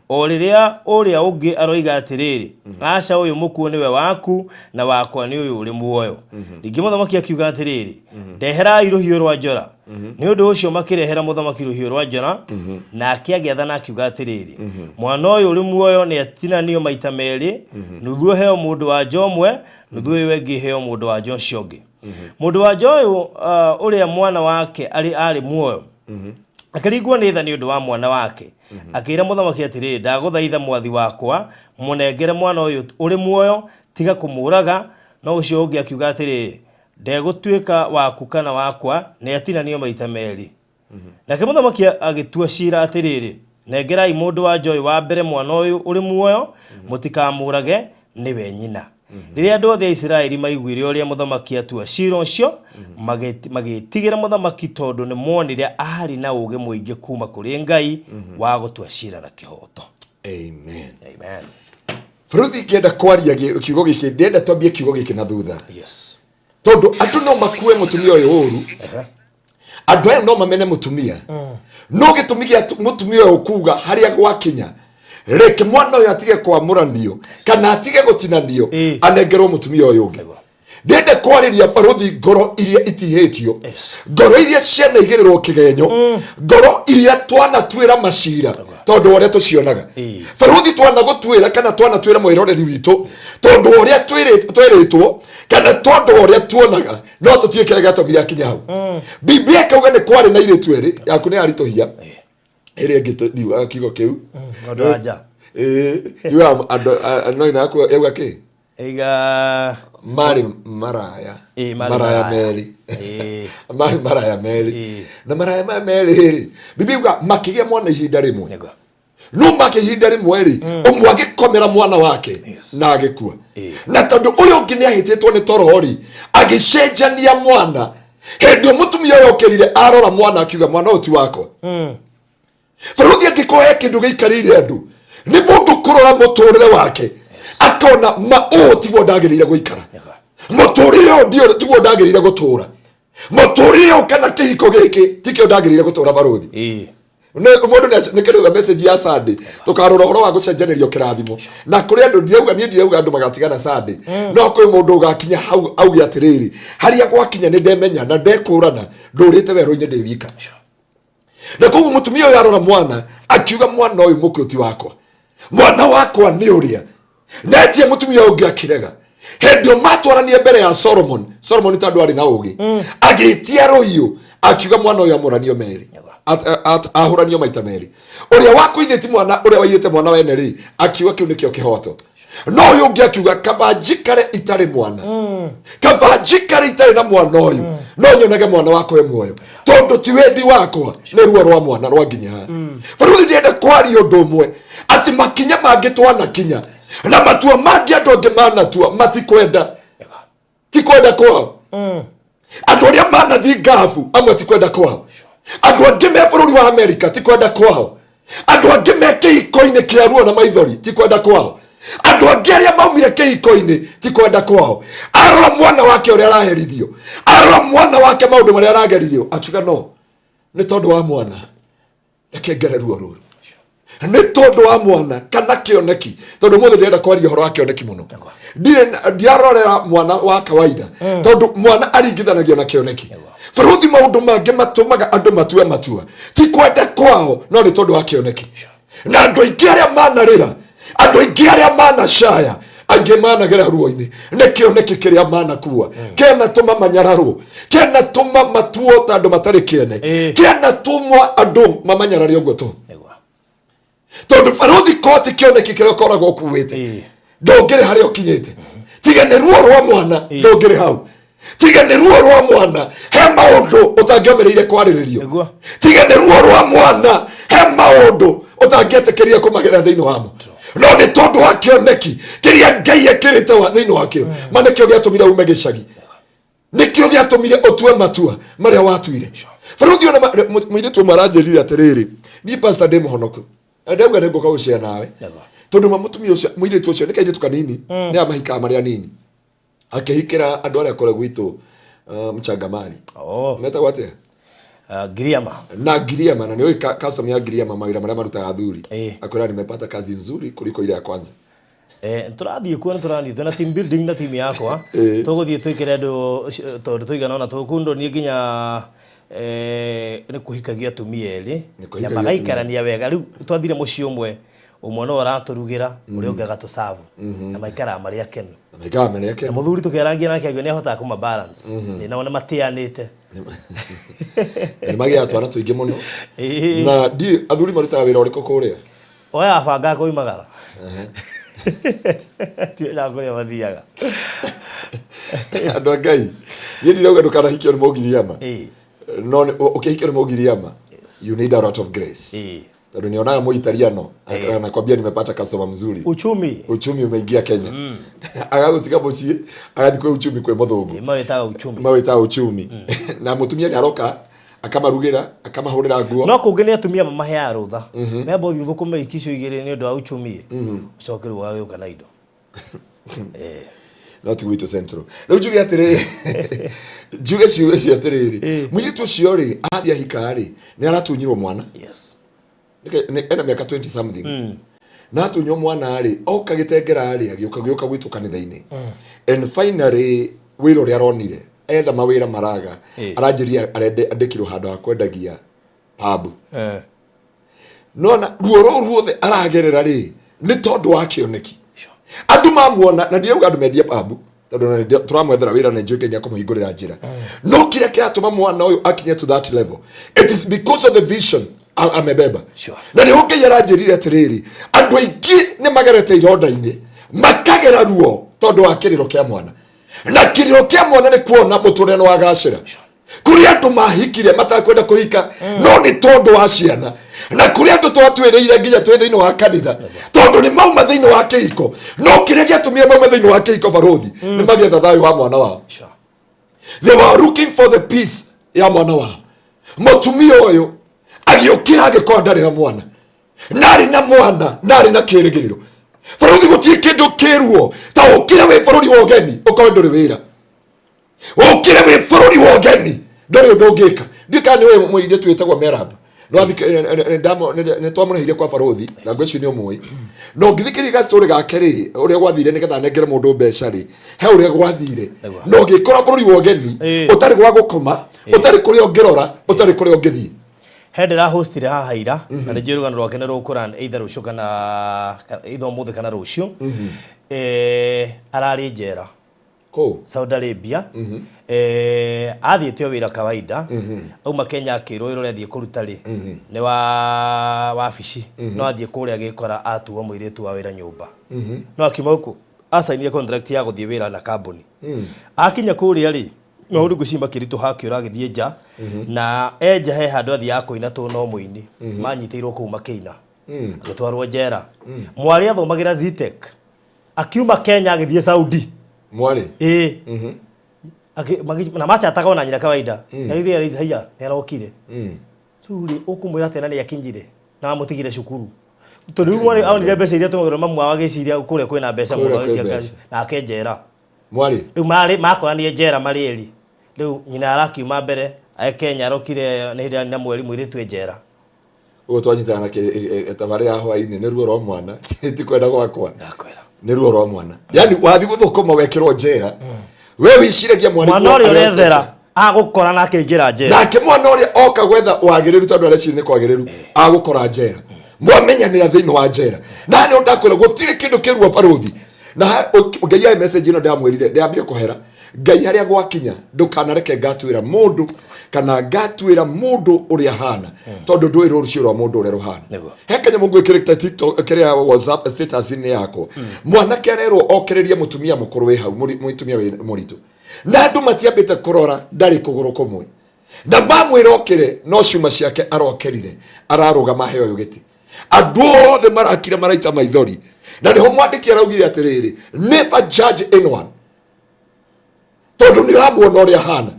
O rĩrĩa ũrĩa ũngĩ aroiga atĩrĩrĩ, aca, ũyũ mũkuũ nĩwe waku na wakwa nĩ ũyũ ũrĩ muoyo. Ningĩ mũthamaki akiuga atĩrĩrĩ, ndeherai rũhiũ rwa njora. Nĩ ũndũ ũcio makĩrehera mũthamaki rũhiũ rwa njora, nake agĩathana akiuga atĩrĩrĩ, mwana ũyũ ũrĩ muoyo nĩ atinanio maita merĩ, nuthu ĩheo mũndũ wa nja ũmwe, nuthu ĩyo ĩngĩ ĩheo mũndũ wa nja ũcio ũngĩ. Mũndũ wa nja ũyũ ũrĩa mwana wake arĩ muoyo akĩringwo nĩ tha nĩ ũndũ wa mwana wake, akĩĩra mũthamaki atĩrĩ, ndagũthaitha mwathi wakwa, mũnengere mwana ũyũ ũrĩ muoyo, tiga kũmũũraga. No ũcio ũngĩ akiuga atĩrĩ, ndegũtuĩka waku kana wakwa, nĩ atinanio maita merĩ. Nake mũthamaki agĩtua ciira atĩrĩrĩ, nengerai mũndũ wa nja ũyũ wa mbere mwana ũyũ ũrĩ muoyo, mũtikamũũrage, nĩwe nyina. Rĩrĩa andũ othe a Isiraeli maiguire ũrĩa mũthamaki atua ciira ũcio, magĩĩtigĩra mũthamaki, tondũ nĩ monire aarĩ na ũũgĩ mũingĩ kuuma kũrĩ Ngai wa gũtua ciira na kĩhooto. Amen. Amen. Bũrũthi, ingĩenda kwaria kiugo gĩkĩ, ndĩrenda twambie kiugo gĩkĩ na thutha. Yes. Tondũ andũ no makue mũtumia ũyũ ũru, andũ aya no mamene mũtumia, no gĩtũmi gĩa mũtumia ũyũ kuga harĩa gwakinya, reke mwana ũyũ atige kwamũranio kana atige gũtinanio, anengerwo mũtumia ũyũ ũngĩ. Ndĩrenda kwarĩria, barũthi, ngoro iria itihĩtio, ngoro iria cianaigĩrĩrwo kĩgenyo, ngoro iria twanatuĩra macira tondũ wa ũrĩa tũcionaga. Barũthi, twanagũtuĩra kana twanatuĩra mwĩroreri witũ tondũ wa ũrĩa twĩrĩtwo kana tondũ wa ũrĩa tuonaga, no tũtiũĩ kĩrĩa gĩatũmire akinya hau. Biblia ĩkauga nĩ kwarĩ na airĩtu erĩ, yaku nĩ yaritũhia, ĩrĩa ĩngĩ ndiugaga kiugo kĩu. Mũndũ wa nja. Ĩĩ, yugaga andũ no ina yaku yauga kĩ? Iga marĩ maraya. Ĩĩ, marĩ maraya maraya. merĩ. Marĩ maraya merĩ. Na maraya maya merĩ rĩ, Biblia yuga makĩgĩa mwana ihinda rĩmwe. Nĩguo. No make ihinda rĩmwe rĩ, ũmwe agĩkomera mwana wake na agĩkua, na tondũ ũyũ ũngĩ nĩ ahĩtĩtwo nĩ toro rĩ, agĩcenjania mwana. Hĩndĩ ĩyo mũtumia ũyũ okĩrire, arora mwana, akiuga, "Mwana ũyũ ti wakwa." Bũrũri, angĩkorwo he kĩndũ gĩikarĩire andũ, nĩ mũndũ kũrora mũtũrĩre wake akona ma ũũ tiguo ndagĩrĩire gũikara, mũtũrĩre ũyũ tiguo ndagĩrĩire gũtũra, mũtũrĩre ũyũ kana kĩhiko gĩkĩ tikĩo ndagĩrĩire gũtũra, barũthi. Mũndũ nĩ kĩrauga message ya Sunday tũkarora ũhoro wa gũcenjanĩrio kĩrathimo, na kũrĩ andũ ndirauga, niĩ ndirauga andũ magatigana Sunday, no kwĩ mũndũ ũgakinya hau auge atĩrĩrĩ, harĩa gwakinya nĩ ndemenya na ndekũrana, ndũrĩte werũ-inĩ ndĩ wika. Na koguo mũtumia ũyũ arora mwana akiuga, "Mwana ũyũ mũkuũ ti wakwa, mwana wakwa nĩ ũrĩa netie." Mũtumia ũyũ ũngĩ akĩrega. Hĩndĩ ĩyo matwaranie mbere ya Solomon, Solomon tondũ arĩ na ũgĩ agĩtia rũhiũ, akiuga mwana ũyũ amũranio merĩ, ahũranio maita merĩ. Ũrĩa wakũithĩti mwana, ũrĩa waiyĩte mwana wene rĩ, akiuga kĩu nĩkĩo kĩhoto, no ũyũ ũngĩ akiuga, "Kaba njikare itarĩ mwana, kaba njikare itarĩ na mwana ũyũ, no nyonage mwana wakwa e muoyo, tondũ ti wendi wakwa, nĩ ruo rwa mwana rwa nginya haha." Bũrũri, ndĩrenda kwaria ũndũ ũmwe, atĩ makinya mangĩ twanakinya na matua mangĩ andũ angĩ manatua, matikwenda, ti kwenda kwao. Andũ arĩa manathiĩ ngabu amwe ti kwenda kwao, andũ angĩ me bũrũri wa Amerika ti kwenda kwao, andũ angĩ me kĩhiko-inĩ kĩa ruo na maithori ti kwenda kwao, andũ angĩ arĩa maumire kĩhiko-inĩ ti kwenda kwao. Arora mwana wake ũrĩa araherithio, arora mwana wake maũndũ marĩa aragerithio, akiuga, "No nĩ tondũ wa mwana reke ngere ruo rũrũ, nĩ tondũ wa mwana kana kĩoneki." Tondũ mũthĩ ndĩrenda kwaria ũhoro wa kĩoneki mũno, ndirĩ ndiarorera mwana wa kawaida, tondũ mwana aringithanagio na kĩoneki. Bũrũthi, maũndũ mangĩ matũmaga andũ matue matua ti kwenda kwao, no nĩ tondũ wa kĩoneki. Na andũ aingĩ arĩa manarĩra, andũ aingĩ arĩa manacaya, angĩ managera ruo-inĩ nĩ kĩoneki kĩrĩa manakua, kĩanatũma manyararwo, kĩanatũma matuo ta andũ matarĩ kĩene, kĩanatũma andũ mamanyarare ũguo tu. Tondũ barũthi, koti kĩoneki kĩrĩa ũkoragwo ũkuĩte, ndũngĩrĩ harĩa ũkinyĩte tiga nĩ ruo rwa mwana, ndũngĩrĩ hau tiga nĩ ruo rwa mwana. He maũndũ ũtangĩomereire kwarĩrĩrio tiga nĩ ruo rwa mwana, he maũndũ ũtangĩetĩkĩria kũmagera thĩinĩ wamo, no nĩ tondũ wa kĩoneki kĩrĩa Ngai ekĩrĩte thĩinĩ wakĩo. Ma nĩkĩo gĩatũmire ume gĩcagi, nĩkĩo gĩatũmire ũtue matua marĩa watuire. Barũthi, ona mũirĩtu ũmwe aranjĩrire atĩrĩrĩ, "Niĩ, pastor, ndĩ mũhonoku." Ndauga nĩ ngũka gũcea nawe. Nĩguo. Tondũ ma mũtumia ũcio, mũirĩtu ũcio nĩ kairĩtu kanini, nĩ amahikaga marĩa anini. Akĩhikĩra andũ arĩa kũrĩa gwitũ mchangamani. Oh. Metagwo atĩa? Giriama. Na Giriama, na nĩ ũĩ custom ya Giriama mawĩra marĩa marutaga athuri. Eh. Akwĩra nimepata kazi nzuri kuliko ile ya kwanza. Tũrathiĩ kuo nĩ tũrathiĩ twĩna team building na team yakwa. Eh. Tũgũthiĩ twĩkĩre andũ tondũ tũigana ũna tũkundũ niĩ nginya nĩ kũhikagia atumia erĩ Nĩ na kũhikagia magaikarania wega. Rĩu twathire mũciĩ ũmwe, ũmwe no aratũrugĩra, ũrĩa ũngĩ agatũcabu na maikaraga marĩ akenu. Na maikaraga marĩ Na akenu. mũthuri tũkĩarangia nake akiuga nĩ ahotaga kũma balance. Nao nĩ matĩanĩte. Na nĩ magĩaga twana tũingĩ mũno. Ĩĩ. Na ndi athuri marutaga wĩra ũrĩkũ kũrĩa? Oya banga koimagara. Tiũĩ kũrĩa mathiaga. Andũ a Ngai, niĩ ndirauga ndũkanahikio nĩ mũgiriama. Ĩĩ. No ũkĩhikio nĩ mũgiriama, you need a lot of grace. Ĩĩ. Tondũ nionaga mũitaliano anakwambia nimepata customer mzuri. Uchumi. Uchumi umeingia Kenya. Agagũtiga mũciĩ, agathiĩ kwĩ uchumi kwĩ mũthũngũ. Ĩĩ, mawĩtaga uchumi. Mawĩtaga uchumi. Na mũtumia nĩ aroka akamarugĩra, akamahũrĩra nguo. No kũngĩ nĩ atumia mamaheaga rũtha. Memba ũthiĩ ũthũkũme wiki icio igĩrĩ nĩ ũndũ wa uchumi. Ũcoke rĩu ũgagĩũka na indo. No ti gwitũ Central. Rĩu njuge atĩrĩrĩ, njuge ciugo icio atĩrĩrĩ, mũirĩtu ũcio rĩ, athiĩ ahika rĩ, nĩ aratunyirwo mwana. Yes. Ena mĩaka 20 something. Na atunywo mwana rĩ, oka gĩtengera rĩ, agĩũka gĩũka gwitũ kanitha-inĩ. And finally wĩra ũrĩa aronire, etha mawĩra maraga, aranjĩria andĩkirwo handũ ha kwendagia pub. Nona ruo rũu ruothe aragerera rĩ, nĩ tondũ wa kĩoneki. Andũ mamuona, na ndirauga andũ mendie pub, tondũ ona nĩ tũramwethera wĩra na njũĩ nĩ akũmũhingũrĩra njĩra. No kĩrĩa kĩratũma mwana ũyũ akinye to that level, it is because of the vision amebeba. Sure. Na nĩho Ngai aranjĩrire atĩrĩrĩ, andũ aingĩ nĩ magerete ironda-inĩ, makagera ruo tondũ wa kĩrĩro kĩa mwana. Na kĩrĩro kĩa mwana nĩ kuona mũtũrĩre nĩ wagacĩra. Kũrĩ andũ mahikire matakwenda kũhika, no nĩ tondũ wa ciana. Na kũrĩ andũ twatwĩrĩire nginya twĩ thĩinĩ wa kanitha, tondũ nĩ mauma thĩinĩ wa kĩhiko. No kĩrĩa gĩatũmire maume thĩinĩ wa kĩhiko barũthi, nĩ magĩetha thayũ wa mwana wao. Sure. They were looking for the peace ya mwana wao. Mũtumia ũyũ agĩũkĩra agĩkorwo ndarĩ na mwana, narĩ na mwana, narĩ na kĩrĩgĩrĩro. Bũrũri gũtirĩ kĩndũ kĩruo ta ũkĩre wĩ bũrũri wa ũgeni ũkorwo ndũrĩ wĩra. Ũkĩre wĩ bũrũri wa ũgeni ndũrĩ ũndũ ũngĩka. Ndiũĩ kana nĩ ũĩ mũirĩtu wĩtagwo Merab. Nĩ twamũrĩhĩire kwa barũthi na ngwĩciria nĩ ũmũĩ. Na ũngĩthikĩrĩria gastory gake rĩ, ũrĩa gwathire nĩgetha anengere mũndũ mbeca rĩ, he ũrĩa gwathire. Na ũngĩkora bũrũri wa ũgeni ũtarĩ gwa gũkoma, ũtarĩ kũrĩa ũngĩrora, ũtarĩ kũrĩa ũngĩthiĩ. He ndĩrahostire haha ira, na nĩ njũĩ rũgano rwake nĩ rũkũra either rũciũ kana either ũmũthĩ kana rũciũ. Ararĩ njera. Kũ? Saudi Arabia. Athiĩte o wĩra kawaida. Auma Kenya akĩrwo wĩra ũrĩa athiĩ kũruta rĩ, nĩ wa wabici. No athiĩ kũrĩa agĩkora atuo mũirĩtu wa wĩra nyũmba. No akiuma gũkũ acainire contract ya gũthiĩ wĩra na kambuni. Akinya kũrĩa rĩ, maũndũ ngwĩciria makĩritũha akĩũra agĩthiĩ nja. Na enja he handũ athiaga kũina tondũ no mũini. Manyitĩirwo kũu makĩina. Agĩtwarwo njera. Mwarĩ athomagĩra Zetech. Akiuma Kenya agĩthiĩ Saudi. Mwarĩ? Ĩĩ. Na machataga ona nyina kawaida. Na rĩrĩa araici haiya nĩ arokire. Rĩu rĩ, ũkũmwĩra atĩa na nĩ akinyire na amũtigire cukuru. Tondũ rĩu mwarĩ aonire mbeca iria atũmagĩrwo mamu wao agĩciria kũrĩa kwĩna mbeca mũno, Kũrĩa kwĩ agĩciria mbeca. nake njera. Mwarĩ? Rĩu marĩ makoranire njera marĩ erĩ. Rĩu nyina arakiuma mbere, Kenya arokire nĩ hĩndĩ ĩrĩa na mweri mũirĩtu e njera. Ũguo twanyitana na tabarĩra ya hwaĩ-inĩ nĩ ruo rwa mwana, ti kwenda gwakwa. Ndakwĩra. Nĩ ruo rwa mwana. Yaani wathiĩ gũthũkũma wekĩrwo njera, we wĩciragia mwana Mwana nĩguo ũrĩa arĩa ũrethera agũkora na akĩingĩra njera. Nake mwana ũrĩa oka gwetha wagĩrĩru tondũ areciria nĩ kwagĩrĩru, agũkora njera. Mwamenyanĩra thĩinĩ wa njera. Na nĩ ndakwĩra gũtirĩ kĩndũ kĩruo barũthi. Na Ngai ahe message ĩno ndamwĩrire, ndĩambire kũhera. Ngai harĩa gwakinya ndũkanareke ngatuĩra mũndũ kana ngatuĩra mũndũ ũrĩa ahana, tondũ ndũĩ rũciũ rwa mũndũ ũrĩa rũhana. Nĩguo. He kanyamũ ngwĩkĩrĩte TikTok, kĩrĩa WhatsApp status-inĩ yakwa. Mwanake arerwo okĩrĩrie mũtumia mũkũrũ wĩ hau, mũtumia wĩ mũritũ. Na andũ matiambĩte kũrora ndarĩ kũgũrũ kũmwe. Na mamwĩra okĩre, no ciuma ciake arokerire, ararũgama aheo ũyũ gĩtĩ. Andũ othe marakira maraita maithori. Na nĩho mwandĩki araugire atĩrĩrĩ, never judge anyone. Tondũ nĩ ũramuona ũrĩa ahana.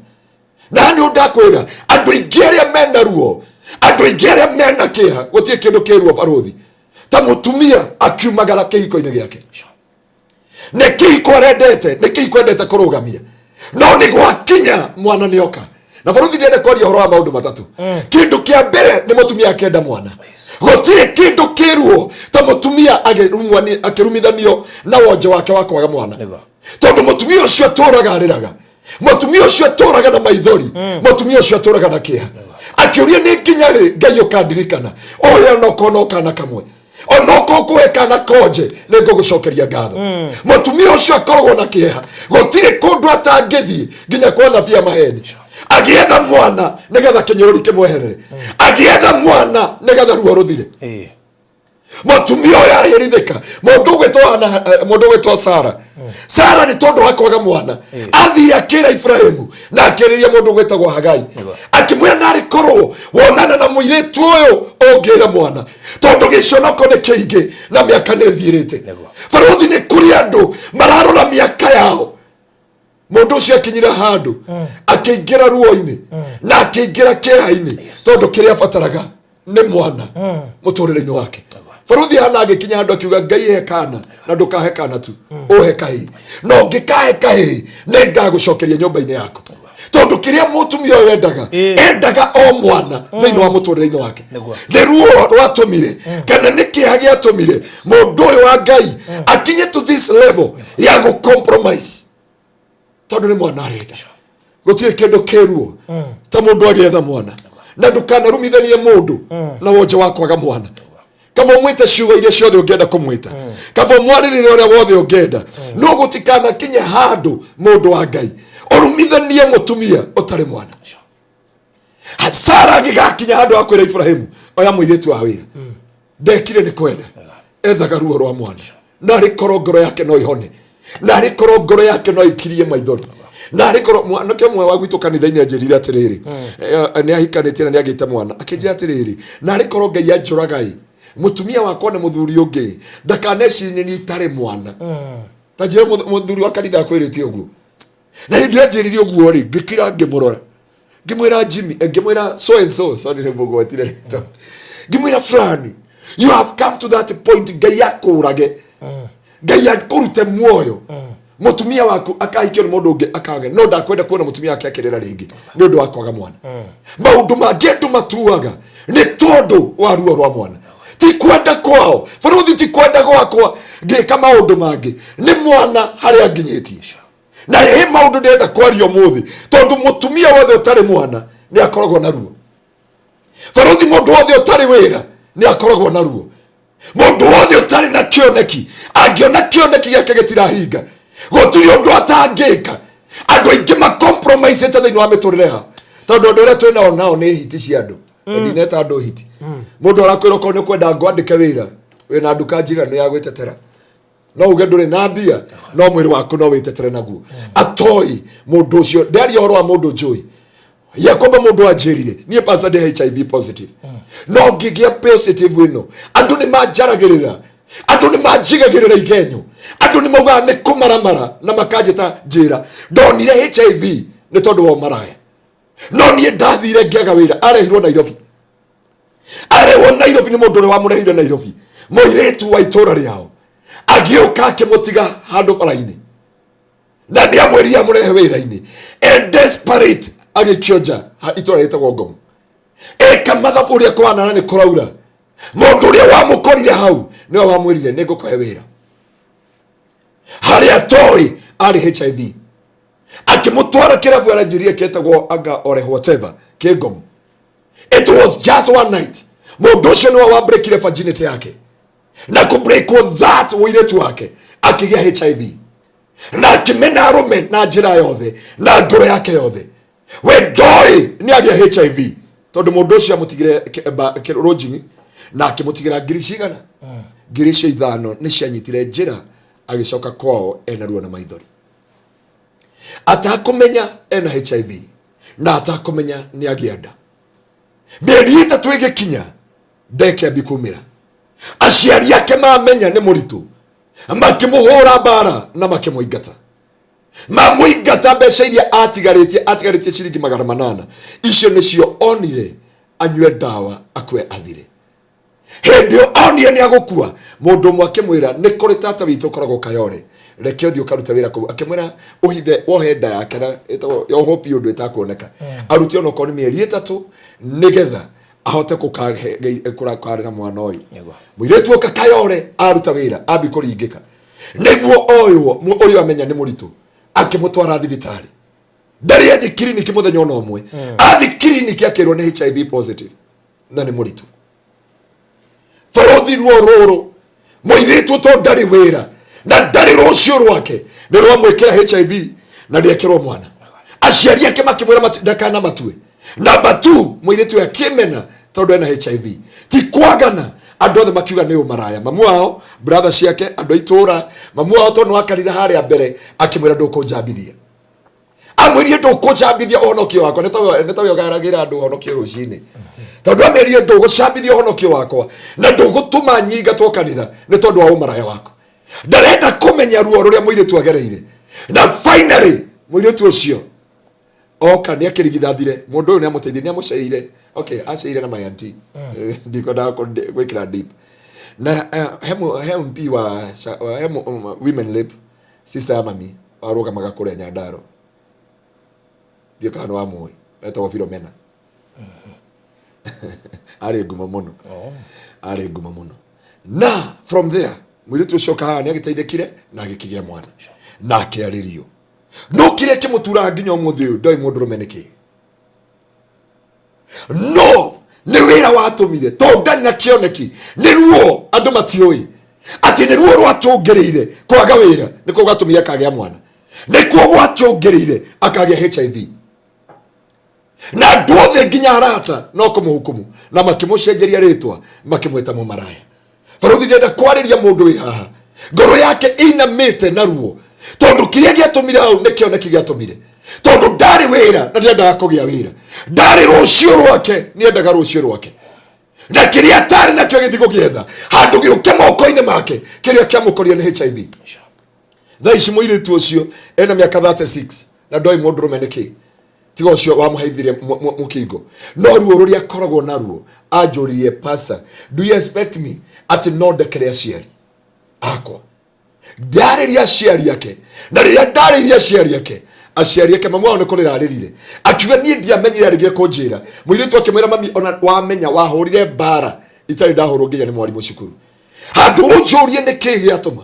Na nĩ ndakwĩra, andũ aingĩ arĩa mena ruo, andũ aingĩ arĩa mena kĩeha, gũtirĩ kĩndũ kĩ ruo barũthi. Ta mũtumia akiumagara kĩhiko-inĩ gĩake, nĩ kĩhiko arendete, nĩ kĩhiko endete kũrũgamia, no nĩ gwakinya mwana nĩ oka. Na baruthi, ndĩrenda kwaria ũhoro wa maũndũ matatũ. Kĩndũ kĩa mbere nĩ mũtumia akĩenda mwana. Gũtirĩ kĩndũ kĩruo ta mũtumia akĩrumithanio na wonje wake wa kwaga mwana. Tondũ mũtumia ũcio atũraga arĩraga, mũtumia ũcio atũraga na maithori, mũtumia ũcio atũraga na kĩeha, akĩũria nĩ nginya rĩ Ngai ũkandirikana ũyũ, onokorwo no kana kamwe, onokorwo kũhe kana konje, nĩ ngũgũcokeria ngatho. Mũtumia ũcio akoragwo na kĩeha, gũtirĩ kũndũ atangĩthiĩ, nginya kwa nabii a maheni, agĩetha mwana nĩgetha kĩnyũrũri kĩmweherere, agĩetha mwana nĩgetha ruo rũthire. Mũtumia ũyũ arahĩrithĩka. Mũndũ ũgwĩtwo Hana, mũndũ ũgwĩtwo Sara. Sara nĩ tondũ wa kwaga mwana athiĩ akĩra Ibrahimu na akĩrĩria mũndũ ũgwĩtagwo Hagai, akĩmwĩra, narĩ korwo wonana na mũirĩtu ũyũ ũngĩra mwana, tondũ gĩconoko nĩ kĩingĩ na mĩaka nĩ ĩthiĩrĩte. Barũthi, nĩ kũrĩ andũ mararora mĩaka yao. Mũndũ ũcio akinyire handũ akĩingĩra ruo-inĩ na akĩingĩra kĩeha-inĩ, tondũ kĩrĩa abataraga nĩ mwana mũtũrĩre-inĩ wake. Baruthi, hana agĩkinya handũ akiuga, "Ngai, he kana, na ndũkahe kana tu, ũhe kahĩĩ, no ũngĩkahe kahĩĩ nĩ ngagũcokeria nyũmba-inĩ yaku," tondũ kĩrĩa mũtumia ũyũ endaga, endaga o mwana thĩinĩ wa mũtũrĩre-inĩ wake. Nĩ ruo rwatũmire kana nĩ kĩeha gĩatũmire mũndũ ũyũ wa Ngai akinye to this level ya gũ compromise, tondũ nĩ mwana arenda. Gũtirĩ kĩndũ kĩruo ta mũndũ agĩetha mwana. Na ndũkanarumithanie mũndũ na wonje wa kwaga mwana. Kaba ũmwĩte ciugo iria ciothe ũngĩenda kũmwĩta, kaba ũmwarĩrĩre ũrĩa wothe ũngĩenda, no gũtikanakinye handũ, mũndũ wa Ngai, ũrumithanie mũtumia ũtarĩ mwana. Sara agĩgakinya handũ ha kwĩra Ibrahimu, "Oya mũirĩtu wa wĩra." Ndekire nĩ kwenda, ethaga ruo rwa mwana. Narĩ korwo ngoro yake no ihone, narĩ korwo ngoro yake no ikirie maithori, narĩ korwo mwanake ũmwe wa gwitũ kanitha-inĩ anjĩrire atĩrĩrĩ, nĩ ahikanĩtie na nĩ agĩte mwana, akĩnjĩra atĩrĩrĩ, "Narĩ korwo Ngai anjũraga ĩ, mũtumia wakwa nĩ mũthuri ũngĩ, ndakanecirie nĩ itarĩ mwana." Ta njĩra, mũthuri wa kanitha akwĩrĩte ũguo? Na hĩndĩ ĩrĩa anjĩrire ũguo rĩ, ngĩkira, ngĩmũrora, ngĩmwĩra, "Jimmy," ngĩmwĩra, "so and so," sorry, nĩ mũgwetire rĩtwa, ngĩmwĩra, "Fulani, you have come to that point Ngai akũrage, Ngai akũrute muoyo, mũtumia waku akahikio nĩ mũndũ ũngĩ akage." No ndakwenda kuona mũtumia wake akĩrĩra rĩngĩ nĩ ũndũ wa kwaga mwana. Maũndũ mangĩ andũ matuaga nĩ tondũ wa ruo rwa mwana, ti kwenda kwao. Bũrũthi, ti kwenda gwakwa ngĩka maũndũ mangĩ, nĩ mwana harĩa nginyĩtie. Na he maũndũ ndĩrenda kwaria ũmũthĩ, tondũ mũtumia wothe ũtarĩ mwana nĩ akoragwo na ruo. Barũthi, mũndũ wothe ũtarĩ wĩra nĩ akoragwo na ruo. Mũndũ wothe ũtarĩ na kĩoneki, angĩona kĩoneki gĩake gĩtirahinga, gũtirĩ ũndũ atangĩka. Andũ aingĩ macompromisĩte thĩinĩ wa mĩtũrĩre yao, tondũ andũ arĩa twĩ nao nao nĩ hiti cia andũ. Ndineta andũ hiti. Mũndũ arakwĩra, okorwo nĩ kwenda ngwandĩke wĩra, wĩna nduka njiganu ya gwĩtetera, no uge ndũrĩ na mbia, no mwĩrĩ waku no wĩtetere naguo. Atoi mũndũ ũcio, ndaria ũhoro wa mũndũ njũĩ ya kwamba mũndũ anjĩrire, "Niĩ pastor ndĩ HIV positive, no ngĩgĩa positive ĩno, andũ nĩ manjaragĩrĩra, andũ nĩ manjigagĩrĩra igenyo, andũ nĩ maugaga nĩ kũmaramara na makanjĩta njĩra ndonire HIV nĩ tondũ wa ũmaraya. No niĩ ndathire ngĩaga wĩra." Arehirwo Nairobi, arehwo Nairobi nĩ mũndũ ũrĩa wamũrehire Nairobi, mũirĩtu wa itũra rĩao, agĩũka akĩmũtiga handũ bara-inĩ, na nĩ amwĩrire amũrehe wĩra-inĩ. E desperate, agĩikio nja itũra rĩtagwo Ngomo. Eka mathabu ũrĩa kũhana na nĩ kũraura. Mũndũ ũrĩa wamũkorire hau nĩwe wamwĩrire, "Nĩ ngũkũhe wĩra," harĩa toĩ arĩ HIV. Akĩmũtwara kĩrabu aranjirie kĩetagwo anga ore whatever kĩngomo. It was just one night. Mũndũ ũcio nĩwe wabreakire virginity yake, na kũbreakwo that ũirĩtu wake akĩgĩa HIV na akĩmena arũme na njĩra yothe na ngoro yake yothe. We ndoĩ nĩ agĩa HIV, tondũ mũndũ ũcio amũtigire rũnjing'i na akĩmũtigĩra ngiri cigana. Ngiri icio 5 nĩ cianyitire njĩra, agĩcoka kwao ena ruo na maithori, atakũmenya ena HIV na atakũmenya nĩ agĩa nda. Mĩeri 3 ĩgĩkinya, ndekĩambi kumĩra. Aciari ake mamenya nĩ mũritũ, makĩmũhũra mbara na makĩmũingata. Mamũingata, mbeca iria atigarĩtie, atigarĩtie ciringi 800, icio nĩcio onire anyue ndawa akue athire. Hĩndĩ ĩyo onire nĩ agũkua, mũndũ ũmwe akĩmwĩra nĩ kũrĩ tata witũ ũkoragwo Kayore, reke ũthiĩ ũkarute wĩra kũu. Akĩmwĩra ũhithe wohe nda yake na ĩtagwo yohwo biũ ũndũ ĩtakuoneka, arute onokorwo nĩ mĩeri 3 nĩgetha ahote kũkarĩra mwana ũyũ. Nĩguo. Mũirĩtu oka Kayore aruta wĩra ambi kũringĩka nĩguo oywo ũyũ amenya nĩ mũritũ, akĩmũtwara thibitarĩ. Ndarĩ athi kiriniki mũthenya ona ũmwe, athi kiriniki akĩrwo nĩ HIV positive na nĩ mũritũ. Barothi ruo rũrũ mũirĩtu to ndarĩ wĩra na ndarĩ rũciũ rwake nĩ rwamwĩkĩra HIV na ndĩekĩrwo mwana. Aciari ake makĩmwĩra ndakana matue. Namba 2 mũirĩtu ũyũ akĩmena tondũ ena HIV. Ti kwagana andũ othe makiuga nĩ ũmaraya. Mamu wao, brother ciake, andũ a itũũra, mamu wao tondũ nĩwakarire harĩa mbere akĩmwĩra ndũkũnjambithia. Amwĩrire ndũkũnjambithia ũhonokio wakwa, nĩ tawe ũgaragĩra andũ ũhonokio rũcinĩ. Tondũ amwĩrire ndũgũcambithia ũhonokio wakwa na ndũgũtũma nyingatwo kanitha nĩ tondũ wa ũmaraya waku. Ndarenda kũmenya ruo rũrĩa mũirĩtu agereire. Na finally mũirĩtu ũcio oka nĩ akĩrigithathire mũndũ ũyũ nĩ amũteithire, nĩ amũceire. Okay, aceire na my auntie. Ndikwendaga gwĩkĩra deep. Na he MP wa he women lip sister ya mami warũgamaga kũrĩa Nyandarua. Ndiũĩ kana nĩ wamũĩ, etagwo Philomena. Arĩ ngumo mũno. Arĩ ngumo mũno. Na from there mũirĩtu ũcio oka haha nĩ agĩteithĩkire na agĩkĩgĩa mwana na akĩarĩrio. No kĩrĩa kĩmũturaga nginya ũmũthĩ ũyũ ndoĩ mũndũrũme nĩ kĩĩ. No nĩ wĩra watũmire tondũ ndarĩ na kĩoneki, nĩ ruo andũ matiũĩ atĩ nĩ ruo rwatũngĩrĩire kwaga wĩra, nĩkuo gwatũmire akagĩa mwana, nĩkuo gwatũngĩrĩire akagĩa HIV. Na andũ othe nginya arata no kũmũhukumu na makĩmũcenjeria rĩtwa makĩmwĩta mũmaraya. Barothi ndenda kwarĩria mũndũ wĩ haha ngoro yake ĩinamĩte na ruo tondũ kĩrĩa gĩatũmire hau nĩ kĩoneki gĩatũmire, tondũ ndarĩ wĩra na ndĩendaga kũgĩa wĩra, ndarĩ rũciũ rwake, nĩendaga rũciũ rwake, na kĩrĩa atarĩ nakĩo gĩthiĩ gũgĩetha handũ gĩũke moko-inĩ make. Kĩrĩa kĩamũkorire nĩ HIV. Thaa ici mũirĩtu ũcio ena mĩaka 36 na ndoĩ mũndũrũme nĩ kĩ, tiga ũcio wamũheithirie mũkingo. No ruo rũrĩa akoragwo naruo, anjũririe, pastor, do you expect me atĩ no ndekere aciari akwa? Ndarĩria aciari ake, na rĩrĩa ndarĩirie aciari ake, aciari ake mamu wao nĩ kũrĩra arĩrire, akiuga niĩ ndiamenyire, arĩgire kũnjĩra. Mũirĩtu akĩmwĩra, mami, ona wamenya wahũrire mbara itarĩ ndahũrwo nginya nĩ mwarimũ cukuru, handũ ũnjũrie nĩ kĩĩ gĩatũma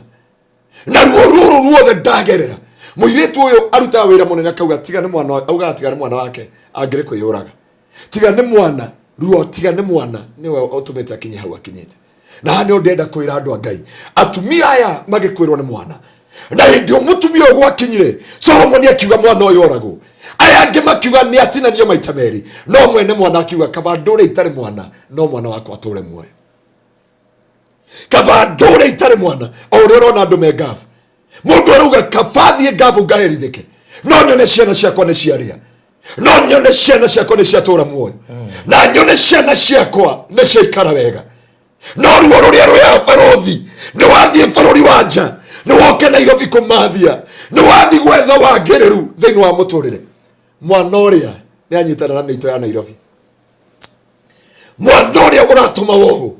na ruo rũrũ ruothe ndagerera. Mũirĩtu ũyũ arutaga wĩra mũnene, akauga tiga nĩ mwana, augaga tiga nĩ mwana wake angĩrĩ kwĩyũraga, tiga nĩ mwana ruo, tiga nĩ mwana nĩwe ũtũmĩte akinye hau akinyĩte. Na haha nĩho ndĩrenda kwĩra andũ a Ngai, atumia aya magĩkwĩrwo nĩ mwana, na hĩndĩ ĩyo mũtumia ũyũ gwakinyire Solomoni akiuga mwana ũyũ oragwo, aya angĩ makiuga nĩ atinanio maita merĩ, no mwene mwana akiuga kaba ndũre itarĩ mwana no mwana wakwa atũre muoyo. Kaba ndũre itarĩ mwana. O ũrĩa ũrona andũ me ngabu, mũndũ arauga kaba thiĩ ngabu ngaherithĩke, no nyone ciana ciakwa nĩ ciarĩa, no nyone ciana ciakwa nĩ ciatũra muoyo, na nyone ciana ciakwa nĩ ciaikara wega. No ruo rũrĩa rwĩ barothi, nĩ wathiĩ bũrũri wa nja, nĩ woke Nairobi kũmathia, nĩ wathiĩ gwetha wagĩrĩru thĩinĩ wa mũtũrĩre, mwana ũrĩa nĩ anyitana na mĩito ya Nairobi, mwana ũrĩa ũratũma woho,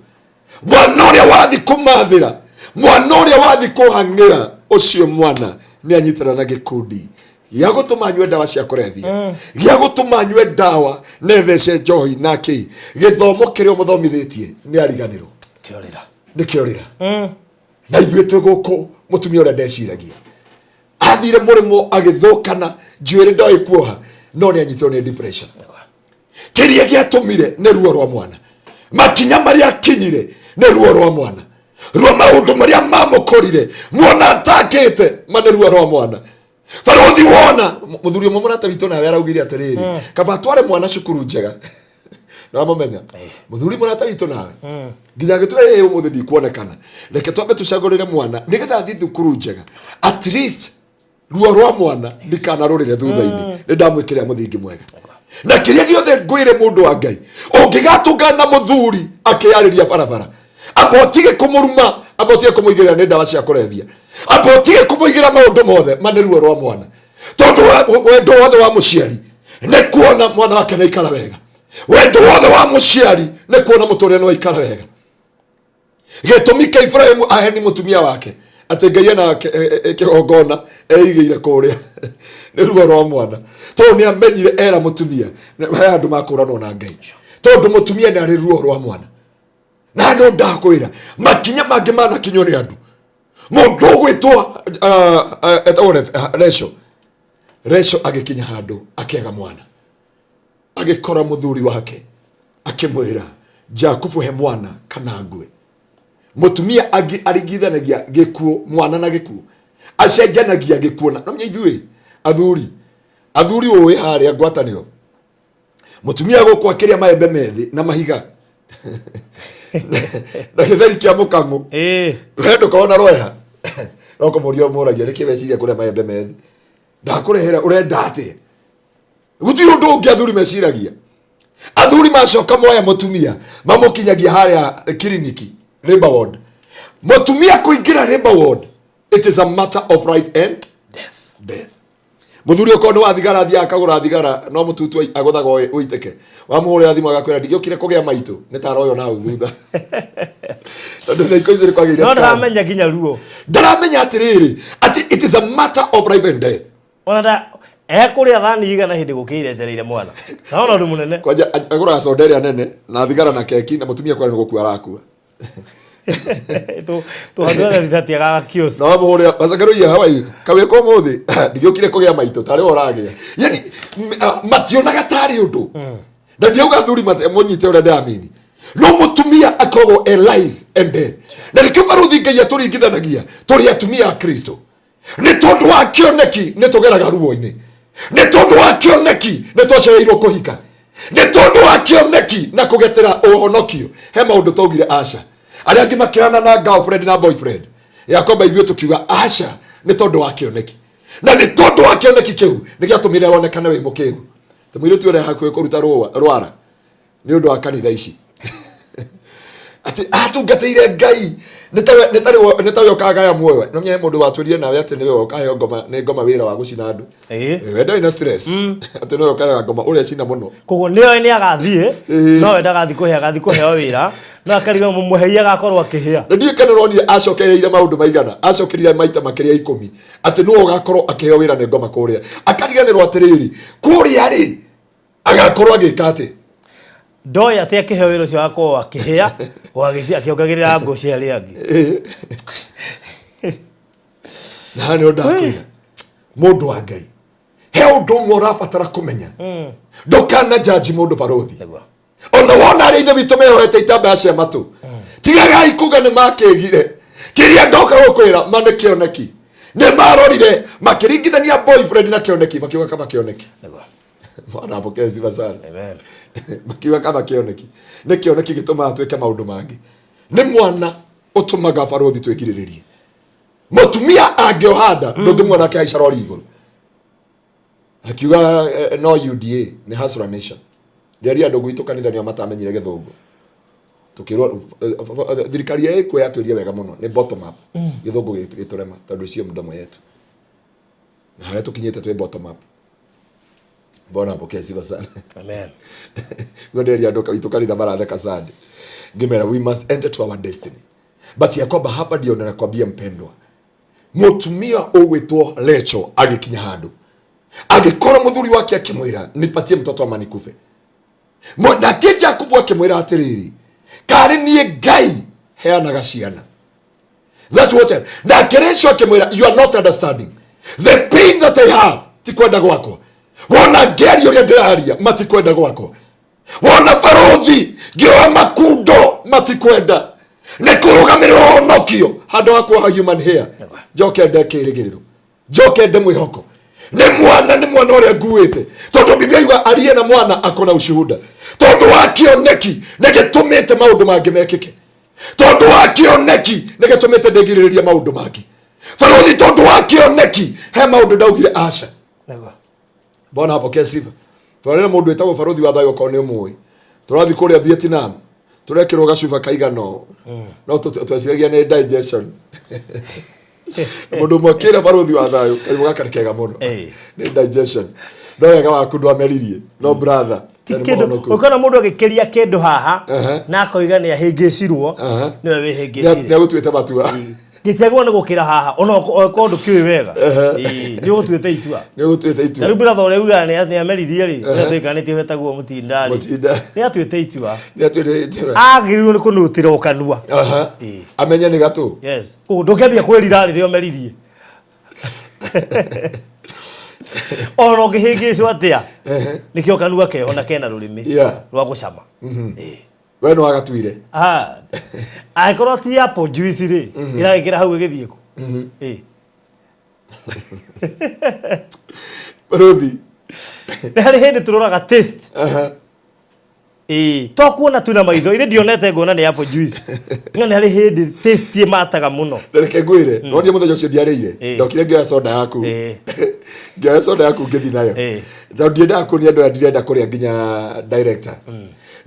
mwana ũrĩa wathi kũmathĩra, mwana ũrĩa wathi kũhang'ĩra, ũcio mwana nĩ anyitana na gĩkundi gĩa gũtũma nyue ndawa cia kũrebia, gĩa gũtũma nyue ndawa na ethece njohi na kĩ. Gĩthomo kĩrĩa ũmũthomithĩtie nĩ ariganĩrwo. Kĩorĩra. Nĩ kĩorĩra. Na ithuĩ twĩ gũkũ, mũtumia ũrĩa ndeciragia athire mũrĩmo agĩthũkana njuĩrĩ ndoĩ kuoha, no nĩ anyitirwo nĩ depression. Kĩrĩa gĩatũmire nĩ ruo rwa mwana, makinya marĩa akinyire nĩ ruo rwa mwana, ruo maũndũ marĩa mamũkorire mwana atakĩte ma nĩ ruo rwa mwana. Barothi wona mũthuri ũmwe mũrata witũ nawe araugire atĩrĩrĩ, kaba atware mwana cukuru njega. Nĩwamũmenya mũthuri mũrata witũ nawe nginya agĩtwĩra ĩ ũmũthĩ ndikuonekana, reke twambe tũcagũrĩre mwana nĩgetha athiĩ thukuru njega, at least ruo rwa mwana ndikanarũrĩre thutha-inĩ. Nĩ ndamwĩkĩrĩra mũthingi mwega. Na kĩrĩa gĩothe ngwĩre mũndũ wa Ngai, ũngĩgatũngana na mũthuri akĩyarĩria barabara, amba ũtige kũmũruma, amba ũtige kũmũigĩrĩra nĩ ndawa cia kũrebia, amba ũtige kũmũigĩra maũndũ mothe ma nĩ ruo rwa mwana, tondũ wendo wothe wa mũciari nĩ kuona mwana wake nĩ aikara wega, wendo wothe wa mũciari nĩ kuona mũtũrĩre nĩ waikara wega. Gĩtũmi kĩa Ibrahimu aheni mũtumia wake atĩ Ngai ena kĩgongona eigĩire kũrĩa nĩ ruo rwa mwana, tondũ nĩ amenyire era mũtumia he handũ makũranwo na Ngai, tondũ mũtumia nĩ arĩ ruo rwa mwana. Na no ndakwĩra makinya mangĩ manakinywo nĩ andũ, mũndũ ũgwĩtwo etagwo Recho. Recho agĩkinya handũ akĩaga mwana, agĩkora mũthuri wake akĩmwĩra Jakubu he mwana kana ngue. Mũtumia angĩ aringithanagia gĩkuũ, mwana na gĩkuũ, acenjanagia gĩkuũ na no ithuĩ athuri, athuri ũĩ harĩa ngwatanĩro, mũtumia gũkũ akĩrĩa maembe methĩ na mahiga na gĩtheri kĩa mũkang'ũ, we ndũkorwo rweha no kũmũria ũmũragia nĩkĩ weciria kũrĩa maembe methĩ, ndakũrehera ũrenda atĩa? Gũtirĩ ũndũ ũngĩ athuri meciragia. Athuri macoka moya mũtumia mamũkinyagia harĩa kiriniki labor ward. Mũtumia kũingĩra labor ward, it is a matter of life and death. Mũthuri okorwo nĩ wa thigara athiaga akagũra thigara, no mũtutu agũthaga ũitĩke, wamũhũrĩra thimũ agakwĩra ndigĩũkire kũgĩa maitũ nĩ taroywo na hau thutha, tondũ thaa ikũ ici nĩ kwagĩire no scan. Ndaramenya nginya ruo. Ndaramenya atĩrĩrĩ atĩ it is a matter of life and death. Ona nda ekũrĩa thani igana hĩndĩ gũkĩire etereire mwana, naona ũndũ mũnene. Kwanja agũraga soda ĩrĩa nene na thigara na keki, na mũtumia kware nĩ gũkua arakua. Tũhandũ tiagaga kiosk. Na wamũhũrĩra macakeruia hawaii kawĩka ũmũthĩ ndigĩũkire kũgĩa maitũ tarĩ we ũragĩa, yani mationaga tarĩ ũndũ. Na ndiauga athuri mũnyite ũrĩa ndĩramini, no mũtumia akoragwo e life and death, na nĩkĩo barũthi Ngai atũringithanagia tũrĩ atumia a Kristo, nĩ tondũ wa kĩoneki nĩ tũgeraga ruo-inĩ, nĩ tondũ wa kĩoneki nĩ twacereirwo kũhika, nĩ tondũ wa kĩoneki na kũgetera ũhonokio he maũndũ twaugire aca. Arĩa angĩ makĩhana na girlfriend na boyfriend yakomba, ithuĩ tũkiuga aca, nĩ tondũ wa kĩoneki. Na nĩ tondũ wa kĩoneki kĩu nĩ gĩatũmire wonekane wĩ mũkĩgu ta mũirĩtu ũrĩa hakuhĩ kũruta rwara nĩ ũndũ wa kanitha ici, atĩ atungatĩire Ngai nĩ tawe ũkagaya muoyo. No menye mũndũ watwĩrire nawe atĩ nĩwe ũkaheo ngoma nĩ ngoma wĩra wa gũcina andũ. We ndarĩ na stress atĩ nĩwe ũkaheo ngoma ũrĩa cina mũno. Koguo nĩoĩ nĩ agathiĩ, no we ndagathiĩ kũhĩa, agathiĩ kũheo wĩra, no akarigwo mũmũhei agakorwo akĩhĩa. Na ndiũĩ kana ũronire acokereire maũndũ maigana, acokereire maita makĩria 10 atĩ nĩwe ũgakorwo akĩheo wĩra nĩ ngoma kũrĩa, akariganĩrwo atĩrĩrĩ kũrĩa rĩ agakorwo agĩka atĩ Ndoĩ atĩ akĩheo wĩra ũcio agakorwo akĩhĩa o akĩongagĩrĩra ngũ cia arĩa angĩ. Na haha nĩho ndakwĩra mũndũ wa Ngai, he ũndũ ũmwe ũrabatara kũmenya: ndũkana jaji mũndũ, barũthi. Ona wona arĩa ithe witũ meyohete itambaya cia matũ, tigagai kuga nĩ makĩgire. Kĩrĩa ndoka gũkwĩra ma nĩ kĩoneki, nĩ marorire makĩringithania boyfriend na kĩoneki, makiuga kama kĩoneki. Bwana apokee sifa sana. Amen. Makiuga kama kĩoneki, nĩ kĩoneki gĩtũmaga twĩke maũndũ mangĩ, nĩ mwana ũtũmaga barũthi twĩgirĩrĩrie. Mũtumia angĩoha nda ndũngĩmuona akĩhaica rori igũrũ akiuga no UDA nĩ hustler nation. Ndiaria andũ gwitũ kanitha nĩo matamenyire gĩthũngũ, tukirwo thirikari ya ĩkuo yatwĩrie wega mũno nĩ bottom up. Gĩthũngũ gĩtũrema tondũ sio mdomo yetu, na harĩa tũkinyĩte twĩ bottom up. Bwana apokee sifa sana. Amen. Ndenderia andũ witũ kanitha maratheka sana, ngĩmera we must enter to our destiny, but ya kwamba hapa ndio nakwambia mpendwa, mũtumia ũgwĩtwo Rachel agĩkinya handũ agĩkora mũthuri wake akĩmwĩra nipatie mtoto ama nikufe. Nake Jakubu akĩmwĩra atĩrĩrĩ, karĩ niĩ Ngai heanaga ciana. That's what nake Rachel akĩmwĩra, you are not understanding the pain that I have. Ti kwenda gwakwa, wona ngĩaria ũrĩa ndĩraria, matikwenda gwakwa. Wona barũthi ngĩoya makundo, matikwenda, nĩ kũrũgamĩrĩra ũhonokio handũ ha kuoha human hair. Njoke nde kĩrĩgĩrĩro, njoke nde mwĩhoko nĩ mwana, nĩ mwana ũrĩa nguĩte, tondũ Biblia yuga aliye na mwana akona ushuhuda. Tondũ wa kĩoneki nĩ gĩtũmĩte maũndũ mangĩ mekĩke, tondũ wa kĩoneki nĩ gĩtũmĩte ndĩgirĩrĩrie maũndũ mangĩ, barũthi. Tondũ wa kĩoneki he maũndũ ndaugire aca. Bwana apokee sifa. Twarĩ na mũndũ wĩtagwo barũthi wa thayũ, okorwo nĩ ũmũĩ, tũrathiĩ kũrĩa Vietnam, tũrekĩrwo gacuba kaigana ũũ, no tweciragia nĩ digestion. Mũndũ ũmwe akĩra barũthi wa thayũ kanyamũ gaka nĩ kega mũno, nĩ digestion, no wega waku ndwameririe, no brother. Ti Ti Na nĩ kĩndũ mũhonoku. ũkona mũndũ agĩkĩria kĩndũ haha Aha. na akoiga nĩ ahĩngĩcirwo Aha. nĩwe wĩhĩngĩcire. Nĩ agũtuĩte matua. Gĩtiagĩrĩirwo nĩ gũkĩra haha ona okorwo ndũkĩũĩ wega. Ĩĩ, nĩ ũgũtuĩte itua. Nĩ ũgũtuĩte itua. Ta rĩu brother ũrĩa ugaga nĩ ameririe rĩ, ũrĩa tũikanĩtie wetagwo mũtinda rĩ, Mũtinda. nĩ atuĩte itua. Nĩ atuĩte itua. Agĩrĩirwo nĩ kũnũtĩra o kanua. Aha. Ĩĩ. Amenye nĩ gatũ. Yes. Koguo ndũngĩambia kwĩrira rĩrĩa ũmeririe. Ona ũngĩhĩngĩcwo atĩa, nĩkĩo kanua keho na kena rũrĩmĩ Yeah. rwa gũcama. Ĩĩ. We no agatuire. Ah, angĩkorwo ti apple juice rĩ, ĩragĩkĩra hau ĩgĩthiĩ kũ? Ĩĩ. Ruthi. Nĩ harĩ hĩndĩ tũroraga taste. Aha. Ĩĩ, to kuona tu na maitho, ithe ndionete ngona nĩ apple juice. No nĩ harĩ hĩndĩ taste ĩmataga mũno. Na reke ngwĩre, no ndiĩ mũthenya ũcio ndiarĩire. Ĩĩ. Ndokire ngĩoya soda yaku. Ĩĩ. Ngĩoya soda yaku ngĩthiĩ nayo. Ĩĩ. Na ndiendaga kuonia andũ aya ndirenda kũrĩa nginya director.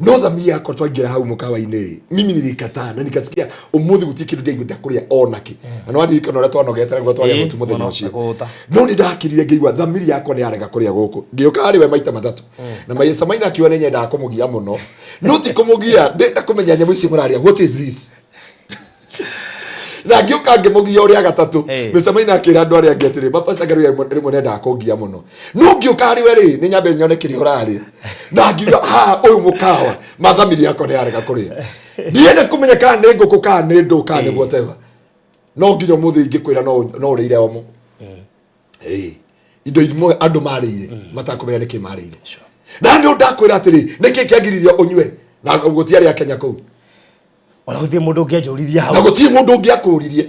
No thamiri yakwa twaingĩra hau mũkawa-inĩ mimi nilikataa na nikasikia ũmũthĩ gũtirĩ kĩndũ ndĩraigua kũrĩa ona kĩ. Na nĩ wandirikana ũrĩa twanogete nĩguo twarĩa Ĩĩ, mũtu mũthenya mũno, ũcio. na kũhũta. No nĩ ndakirire ngĩigua thamiri yakwa nĩ yarega kũrĩa gũkũ. Ngĩũka harĩ we maita matatũ. Na Maisa Maina akiuga nĩ nyendaga kũmũgia mũno. No ti kũmũgia, ndĩrenda kũmenya nyamũ ici mũrarĩa. What is this? Na ngĩũka ngĩmũgia ũrĩa gatatũ. Eh. Mr. Maina akĩra andũ arĩa angĩ atĩrĩ, mapasta Ngarũya rĩmwe nendaga kũngia mũno. No ngĩũka harĩ we rĩ, nĩ nyambe nyone kĩrĩa ũrarĩa. Na ngiuga, ha, ũyũ mũkawa, ma thamiri yakwa nĩ yarega kũrĩa. Ndienda kũmenya kana nĩ ngũkũ, kana nĩ ndũ, kana nĩ whatever. No nginya ũmũthĩ ingĩkwĩra no ũrĩire omo. Ĩĩ. Indo imwe andũ marĩire matakũmenya nĩkĩ marĩire. Na nĩ ndakwĩra atĩrĩ, nĩkĩ kĩagiririo ũnyue na gũtiarĩ a Kenya kũu. Ona gũtirĩ mũndũ ũngĩanjũririe Na hau. gũtirĩ mũndũ ũngĩakũririe.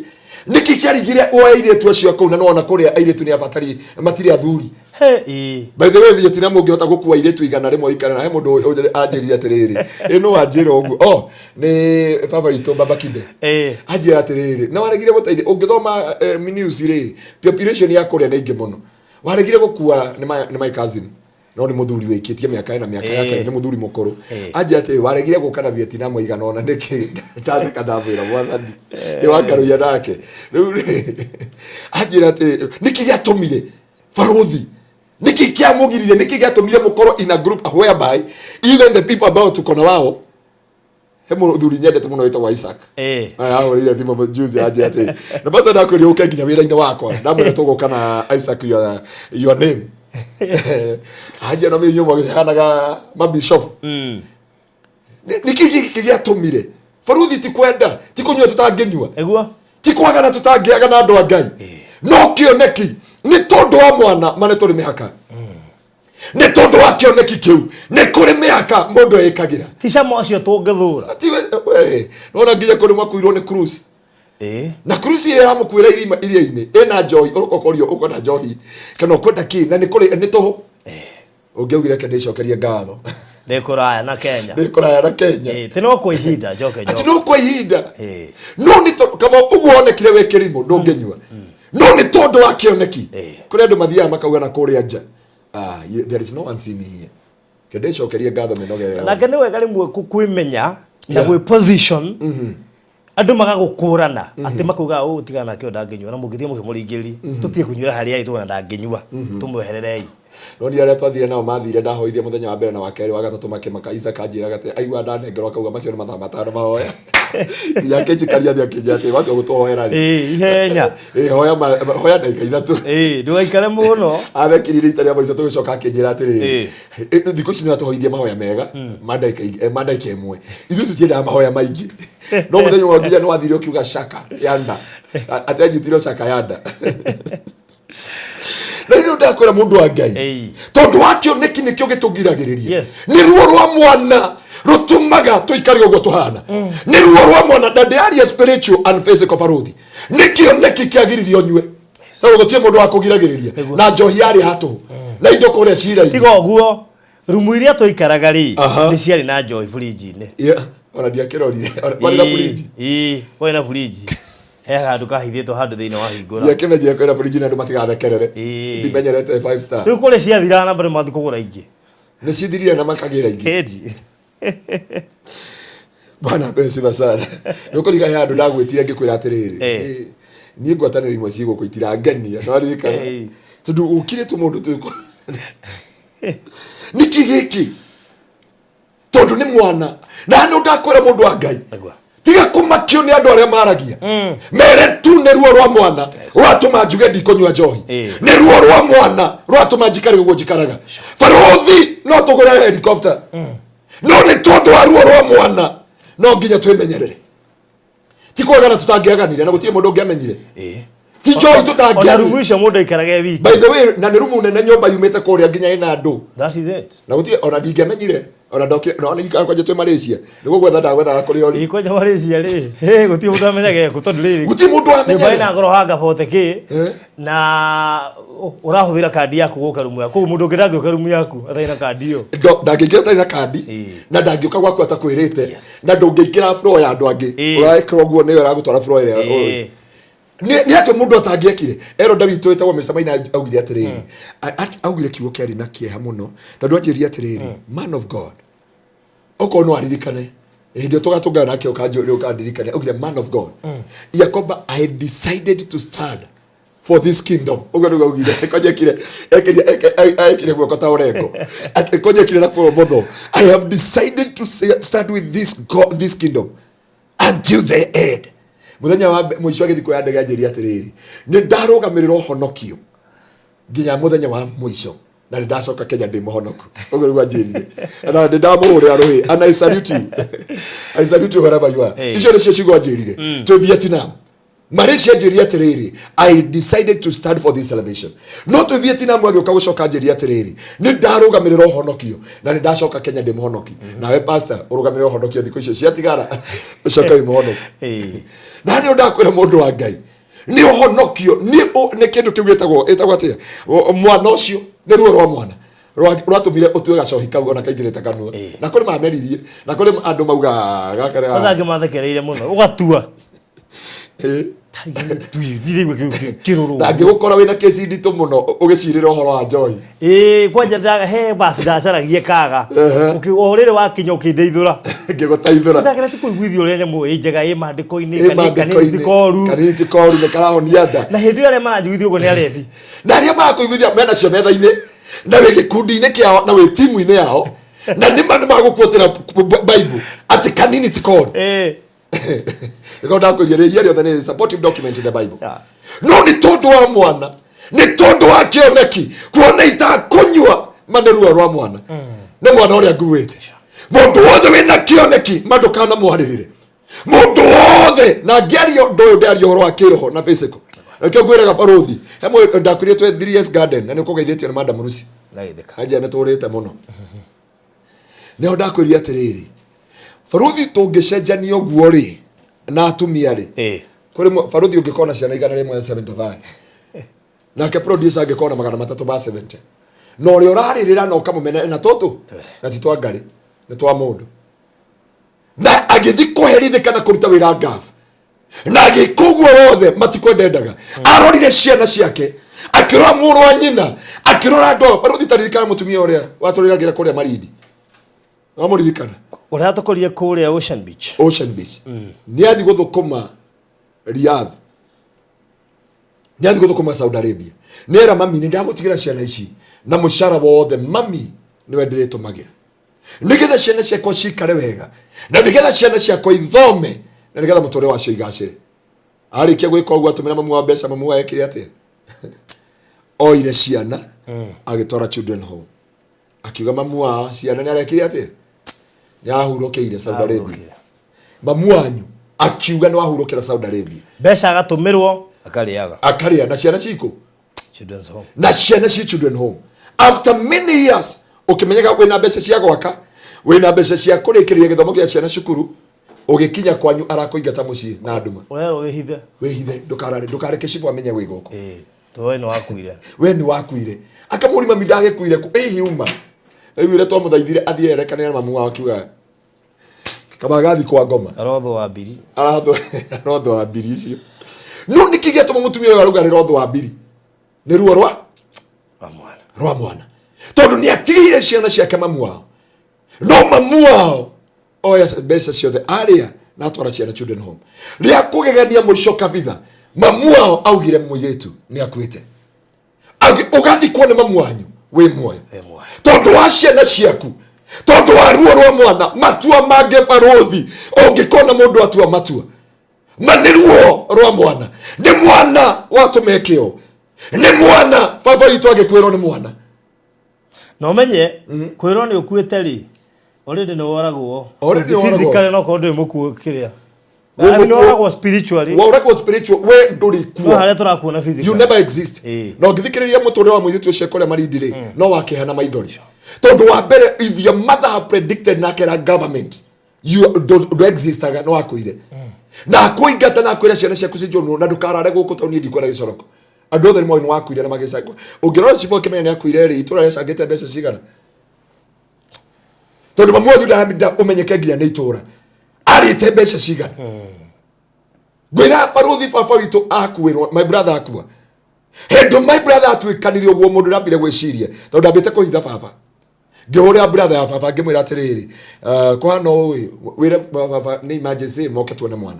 Nĩkĩ kĩarigire oe airĩtu acio kũu na nĩwona kũrĩa airĩtu nĩ abatari matirĩ athuri. He, ĩĩ. By the way Vietnam ũngĩhota gũkua airĩtu 100 ikara na he mũndũ anjĩrire atĩrĩrĩ, ĩ no anjĩra ũguo. Oh, nĩ baba witũ Baba Kibe. Ĩĩ. Anjĩra atĩrĩrĩ, na waregire gũteithia ũngĩthoma news rĩ, population ya kũrĩa nĩ ingĩ mũno. Waregire gũkua nĩ my cousin. No nĩ mũthuri wĩkĩtie mĩaka ĩna mĩaka yake Ĩĩ. nĩ mũthuri mũkũrũ. Ĩĩ. Anjĩra atĩrĩ, waregire gũka na Vietnam aigana ũna nĩkĩ? Ndatheka ndamwĩra mwathani. Nĩ wangaruia nake. Rĩu rĩ, anjĩra atĩrĩ, nĩkĩ gĩatũmire barothi nĩkĩ kĩamũgiririe nĩkĩ gĩatũmire mũkorwo in a group whereby even the people ambao tuko na wao he mũthuri nyendete mũno wĩtagwo Isaac. Ĩĩ. Ahũrĩire thimũ juzi anjĩra atĩrĩ, na basa ndakwĩrire ũke nginya wĩra-inĩ wakwa ndamwĩra tũgũka na Isaac your name. Anjĩra no mĩnyuo magĩhanaga mabishop. Nĩkĩ gĩkĩ gĩatũmire baruthi ti kwenda ti kũnyua tũtangĩnyua Nĩguo? ti kwagana tũtangĩaga na andũ a Ngai no kĩoneki nĩ tondũ wa mwana ma nĩ tũrĩ mĩhaka nĩ tondũ wa kĩoneki kĩu nĩ kũrĩ mĩhaka mũndũ ĩkagĩra. Ti cama ũcio tũngĩthũra. Ti we nona nginya kũrĩ makuirwo nĩ cruise. Ĩĩ. Na cruise ĩyo ĩramũkuĩra irima iria-inĩ ĩna njohi ũkorio ũkwenda njohi kana ũkwenda kĩ na nĩ kũrĩ nĩ tũhũ ũngĩaugire reke ndĩcokerie ngatho. Nĩ kũraya na Kenya. Nĩ kũraya na Kenya. Ĩĩ, ti no kwa ihinda njoke Atĩ njoke. no kwa ihinda. Ĩĩ. No nĩ tondũ kaba ũguo wonekire wĩ kĩrimũ ndũngĩnyua no nĩ tondũ wa kĩoneki Ĩĩ. kũrĩ andũ mathiaga makauga na kũrĩa nja, "Ah, there is no one see me here ke ndĩcokerie ngatho mĩnogere yao." Nake nĩ wega rĩmwe kwĩmenya na Yeah. gwĩ position andũ magagũkũrana atĩ makauga ũũ tigana nakĩo ndangĩnyua na mũngĩthiĩ mũkĩmũringĩrĩrie tũtige kũnyuĩra harĩa arĩ tũgona ndangĩnyua tũmwehererei. No ni arĩa twathire nao mathire ndahoithia mũthenya wa mbere na wa kerĩ wa gatatũ makĩmaka. Isaac anjĩraga atĩ aigua ndanengerwo akauga macio nĩ mathaa 5 mahoya nginya akĩnjikaria thĩ akĩnjĩra atĩ watua gũtũhoera rĩ. Ĩĩ, ihenya. Ĩĩ, hoya ndagĩka 3. Ĩĩ, ndũgaikare mũno. Athekirire ita rĩa mũico tũgĩcoka akĩnjĩra atĩrĩrĩ, Ĩĩ. Thikũ ici nĩ atũhoithie mahoya mega ma ndagĩka 1, ithuĩ tũtiendaga mahoya maingĩ. No mũthenya ũmwe nginya nĩ wathire ũkiuga shaka ya nda atĩ anyitirwo shaka ya nda na rĩu ndakwĩra mũndũ wa Ngai Ĩĩ. tondũ wa kĩoneki nĩkĩo gĩtũgiragĩrĩria. Yes. Nĩ ruo rwa mwana rũtũmaga tũikare ũguo tũhana nĩ ruo rwa mwana na ndĩaria spiritual and physical baruthi nĩ kĩoneki kĩagiririe ũnyue tondũ gũtirĩ mũndũ wa kũgiragĩrĩria na njohi yarĩ hatũhũ na indo kũrĩa cira-inĩ. Tiga ũguo rumu iria tũikaraga rĩ Aha. nĩ ciarĩ na njohi burinji-inĩ. Yeah, ona ndiakĩrorire. Ona- kwarĩ na burinji? Ĩĩ, kwarĩ na burinji he handũ kahithĩtwo handũ thĩinĩ wa hingũra. Ndiakĩmenyire kwĩna burinji na andũ matigathekerere. Ĩĩ. Ndimenyerete five star. Rĩu kũrĩ ciathiraga na bado mathiĩ kũgũra ingĩ. Nĩ cithirire na makagĩra ingĩ. Ĩndi. Bwana apewe sifa sana. Nĩ ũkũriga he handũ ndagwĩtire ngĩkwĩra atĩrĩrĩ, Eh. niĩ ngwatanĩro imwe cigũkũ itirangenia nĩwaririkana Eh. tondũ ũkire tu mũndũ twĩkũ nĩkĩ gĩkĩ Tondũ nĩ mwana na nĩ ndakwĩra mũndũ wa Ngai tiga kũmakio nĩ andũ arĩa maragia mere tu nĩ ruo rwa mwana rwatũma njuge ndikũnyua njohi nĩ ruo rwa mwana rwatũma njikare ũguo njikaraga barũthi no tũgũre helicopter no nĩ tondũ wa ruo rwa mwana no nginya twĩmenyerere ti kwagana tũtangĩaganire na gũtirĩ mũndũ ũngĩamenyire ti njohi Ona tũtangĩanyuire rumu icio mũndũ aikarage e wiki. By the way, na nĩ rumu nene nyũmba yumĩte kũrĩa nginya ĩna andũ. That is it. Na gũtirĩ ona ndingĩamenyire ona ndokire ona ikara kwanja twĩ Malaysia nĩguo gwetha ndagwethaga kũrĩa ũrĩ. Kwanja Malaysia rĩ, hĩ gũtirĩ mũndũ amenyaga kũ tondũ rĩrĩ. Gũtirĩ mũndũ amenyaga. Nyũmba ĩna ngoro hanga bote kĩ na ũrahũthĩra kandi yaku gũka rumu yaku. Koguo mũndũ ũngĩ ndangĩũka rumu yaku atarĩ na kandi ĩyo. Ndangĩingĩra atarĩ na kandi na ndangĩũka gwaku atakwĩrĩte na ndũngĩingĩra floor ya andũ angĩ ũraĩkĩra ũguo nĩwe ũragũtwara floor ĩrĩa ũrĩ. Nĩ atĩ mũndũ atangĩekire eronda witũ ĩtagwo Mr. Maina augire atĩrĩrĩ augire kiugo kĩarĩ na kĩeha mũno tondũ anjĩrire atĩrĩrĩ man of God okorwo no aririkane hĩndĩ ĩyo tũgatũngana nake ũkandirikane augire man of God Yakoba I decided to stand for this kingdom ũguo nĩguo augire konye ekire ekire ekire guoko ta ũrengo konye ekire na kwa ũmotho I have decided to stand with this God, this kingdom until the end muthenya wa mũico agĩthiĩ kuoya ndege anjĩrire atĩrĩrĩ nĩ ndarũgamĩrĩra ũhonokio nginya mũthenya wa mũico na nĩ ndacoka Kenya ndĩ mũhonoku ũguo nĩguo anjĩrire na nĩ ndamũhũrĩra rũhĩ and I salute you I salute you wherever you are icio nĩcio ciugo anjĩrire twĩ Vietnam Malaysia anjĩrire atĩrĩrĩ I decided to stand for this salvation no twĩ Vietnam agĩũka gũcoka anjĩrire atĩrĩrĩ nĩ ndarũgamĩrĩra ũhonokio na nĩ ndacoka Kenya ndĩ mũhonoki nawe pastor ũrũgamĩrĩre ũhonokio thikũ icio ciatigara ũcoke wĩ mũhonoki na nĩ ndakwĩra mũndũ wa Ngai nĩ ũhonokio nĩ kĩndũ kĩu gĩtagwo ĩtagwo atĩa mwana ũcio nĩ ruo rwa mwana rwatũmire ũtue gacohi kau ona kaingĩrĩte kanua na kũrĩ mameririe na kũrĩ andũ mauga gaka Kwanza angĩ mathekereire mũno ũgatua na angĩgũkora wĩna kesi nditũ mũno ũgĩcirĩra ũhoro wa njohi kwanja he basi ndacaragie kaga o rĩrĩ wakinya ũkĩndeithũra ngĩgũteithũra ndagera ti kũiguithia ũrĩa nyamũ ĩ njega ĩ maandĩko-inĩ kanini ti koru kanini ti koru nĩ karahonia nda na hĩndĩ ĩyo arĩa maranjiguithia ũguo nĩ arebi na arĩa marakũiguithia mena cio metha-inĩ na wĩ gĩkundi-inĩ kĩao na wĩ timu-inĩ yao na nĩ magũkuotera Bible atĩ kanini ti koru nĩko ndakwĩria rĩhia rĩothe nĩ supportive document in the Bible no nĩ tondũ wa mwana nĩ tondũ wa kĩoneki kuona itakũnyua ma nĩ ruo rwa mwana nĩ mwana ũrĩa nguĩte mũndũ wothe wĩna kĩoneki ma ndũkanamwarĩrĩre mũndũ wothe na ngĩaria ũndũ ũyũ ndĩaria ũhoro wa kĩroho na physical nĩkĩo ngwĩraga barũthi he ndakwĩrire twĩ 3S Garden na nĩ ũkũgeithĩtio nĩ Madam Lucy anjia nĩ tũrĩte mũno nĩho ndakwĩrire atĩrĩrĩ barũthi tũngĩcenjania ũguo rĩ na atumia rĩ kũrĩ barũthi ũngĩkorwo na ciana 175 nake producer angĩkorwo na 370 na ũrĩa ũrarĩrĩra na ũkamũmena na tũtũ na ti twa ngarĩ nĩ twa mũndũ na agĩthiĩ kũherithĩka na kũruta wĩra ngabu na agĩka ũguo wothe matikwendendaga arorire ciana ciake akĩrora mũrũ wa nyina akĩrora andũ ao barũthi taririkana mũtumia ũrĩa watũrĩragĩra kũrĩa Malindi wamũririkana ũrĩa tũkorire kũrĩa Ocean Beach Ocean Beach nĩ athiĩ gũthũkũma Riyadh nĩ athiĩ gũthũkũma Saudi Arabia nĩ era mami nĩ ndagũtigĩra ciana ici na mũcara wothe mami nĩwe ndĩrĩtũmagĩra nĩgetha ciana ciakwa cikare wega na nĩgetha ciana ciakwa ithome na nĩgetha mũtũrĩre wacio igacĩre arĩkia gwĩka ũguo atũmĩra mamu wa mbeca mamu wa ekire atĩa oire ciana agĩtwara children home akiuga mamu wao ciana nĩ arekire atĩa nĩ ahurũkĩire Saudi Arabia mamu wanyu akiuga nĩ wahurũkĩra Saudi Arabia mbeca agatũmĩrwo akarĩaga akarĩa na ciana cikũ children's home na ciana ci children home after many years ũkĩmenyaga wĩna mbeca cia gwaka wĩna mbeca cia kũrĩkĩrĩria gĩthomo gĩa ciana cukuru ũgĩkinya kwanyu arakũingata mũciĩ na nduma ũrerwo wĩhithe wĩhithe ndũkarare ndũkareke cibũ amenye wĩ gũkũ tondũ we nĩ wakuire we nĩ wakuire akamũri mami ndagĩkuire kũ ĩhi uma aiguire twamũthaithire athiĩ erekanĩre na mamu wao akiuga kaba gathi kwa ngoma arotho wa mbiri arotho wa mbiri icio no nĩkĩ gĩatũma mũtumia ũyũ arauga nĩ rotho wa mbiri nĩ ruo rwa rwa mwana tondũ nĩ atigĩire ciana ciake mamu wao no mamu wao oya mbeca ciothe arĩa na atwara ciana children home rĩa kũgegania mũico kabitha mamu wao augire mũirĩtu nĩ akuĩte ũgathikwo nĩ mamu wanyu wĩ muoyo tondũ wa ciana ciaku Tondũ wa ruo rwa mwana matua mangĩ barũthi ũngĩkona mũndũ atua matua ma nĩ ruo rwa mwana nĩ mwana watũma eke ũũ nĩ mwana baba witũ agĩkwĩrwo nĩ mwana. Na ũmenye kwĩrwo nĩ ũkuĩte rĩ, already nĩ woragwo. Already nĩ woragwo. Physically no korwo ndũrĩ mũkuũ kĩrĩa. Wĩ I mean, mũkuũ. woragwo spiritually. Wauragwo spiritual we ndũrĩ No kuo. harĩa tũrakuona physically. You never exist. Na ũngĩthikĩrĩria mũtũrĩre wa mũirĩtu ũcio kũrĩa Malindi rĩ, no wakĩhana maithori tondũ wa mbere if your mother have predicted na akera government you ndũ existaga no akuire na akũingata na akwĩra ciana ciaku cinjũnwo na ndũkarare gũkũ tondũ niĩ ndikwenda gĩcoroko. Andũ othe nĩ moĩ nĩ wakuire na magĩcangwo. Ũngĩrora cibũ akĩmenya nĩ akuire rĩ, itũra rĩacangĩte mbeca cigana tondũ mamu wanyu ndaramida ũmenyeke nginya nĩ itũra arĩte mbeca cigana. Ngwĩra barũthi baba witũ akuĩrwo my brother akua hĩndĩ my brother atuĩkanire ũguo mũndũ ndambire gwĩciria tondũ ndambĩte kũhitha baba ngĩhũrĩra brother ya baba ngĩmwĩra atĩrĩrĩ, kũhana ũũ wĩre baba nĩ emergency moke tuone mwana.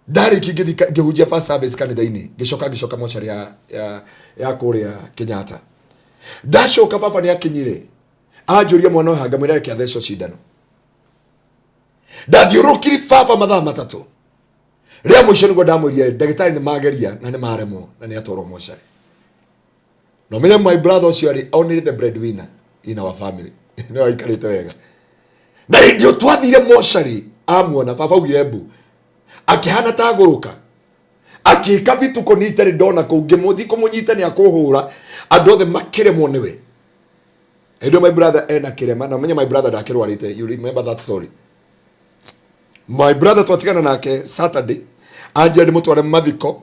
Ndarĩkia ngĩthiĩ ngĩhunjia first service kanitha-inĩ ngĩcoka mocarĩ ya kũrĩa Kenyatta. Ndacoka baba nĩ akinyire anjũria mwana ũyũ ngamwĩra reke athecwo cindano. Ndathiũrũrũkiri baba mathaa matatũ rĩa mũico nĩguo ndamwĩrire ndagĩtarĩ nĩ mageria na nĩ maremwo na nĩ atwarwo mocarĩ. Na ũmenye my brother ũcio arĩ only the breadwinner in our family nĩwe aikarĩte wega. Na hĩndĩ ĩyo twathire mocarĩ amuona baba augire mbu akĩhana ta agũrũka akĩka bituko ni itarĩ ndona kũu ngĩmũthiĩ kũmũnyita nĩ akũhũra andũ othe makĩremwo nĩwe. Hĩndĩ ĩyo my brother ena kĩrema na ũmenye my brother ndakĩrwarĩte. You remember that story? My brother twatigana nake Saturday anjĩra ndĩmũtware mathiko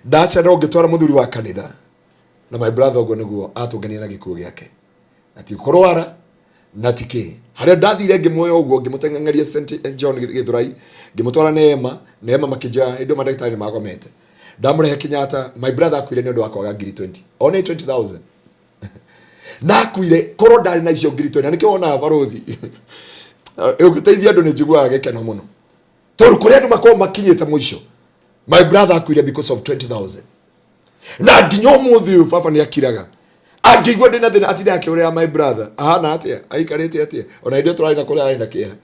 ndacererwo ngĩtwara mũthuri wa kanitha na my brother ũguo nĩguo atũngania na gĩkuũ gĩake na ti kũrwara na ti kĩ harĩa ndathire ngĩmuoya ũguo ngĩmũteng'eria St John Gĩthũrai ngĩmũtwara Neema. Neema makĩnjoya hĩndĩ ĩyo mandagĩtarĩ nĩ magomete ndamũrehe Kenyatta. My brother akuire nĩ ũndũ wa kwaga ngiri 20 only 20,000 na akuire korwo ndarĩ na icio ngiri 20 na nĩkĩo wonaga barũthi ũngĩteithia andũ nĩ njiguaga gĩkeno mũno tondũ kũrĩa andũ makoragwo makinyĩte mũico. My brother akuire because of 20,000 na nginya ũmũthĩ ũyũ baba nĩ akiraga angĩigua ndĩna thĩna atinda akĩũrĩra my brother ahana atĩa aikarĩte atĩa ona hĩndĩ ĩyo tũrarĩ na kũrĩa arĩ na kĩeha.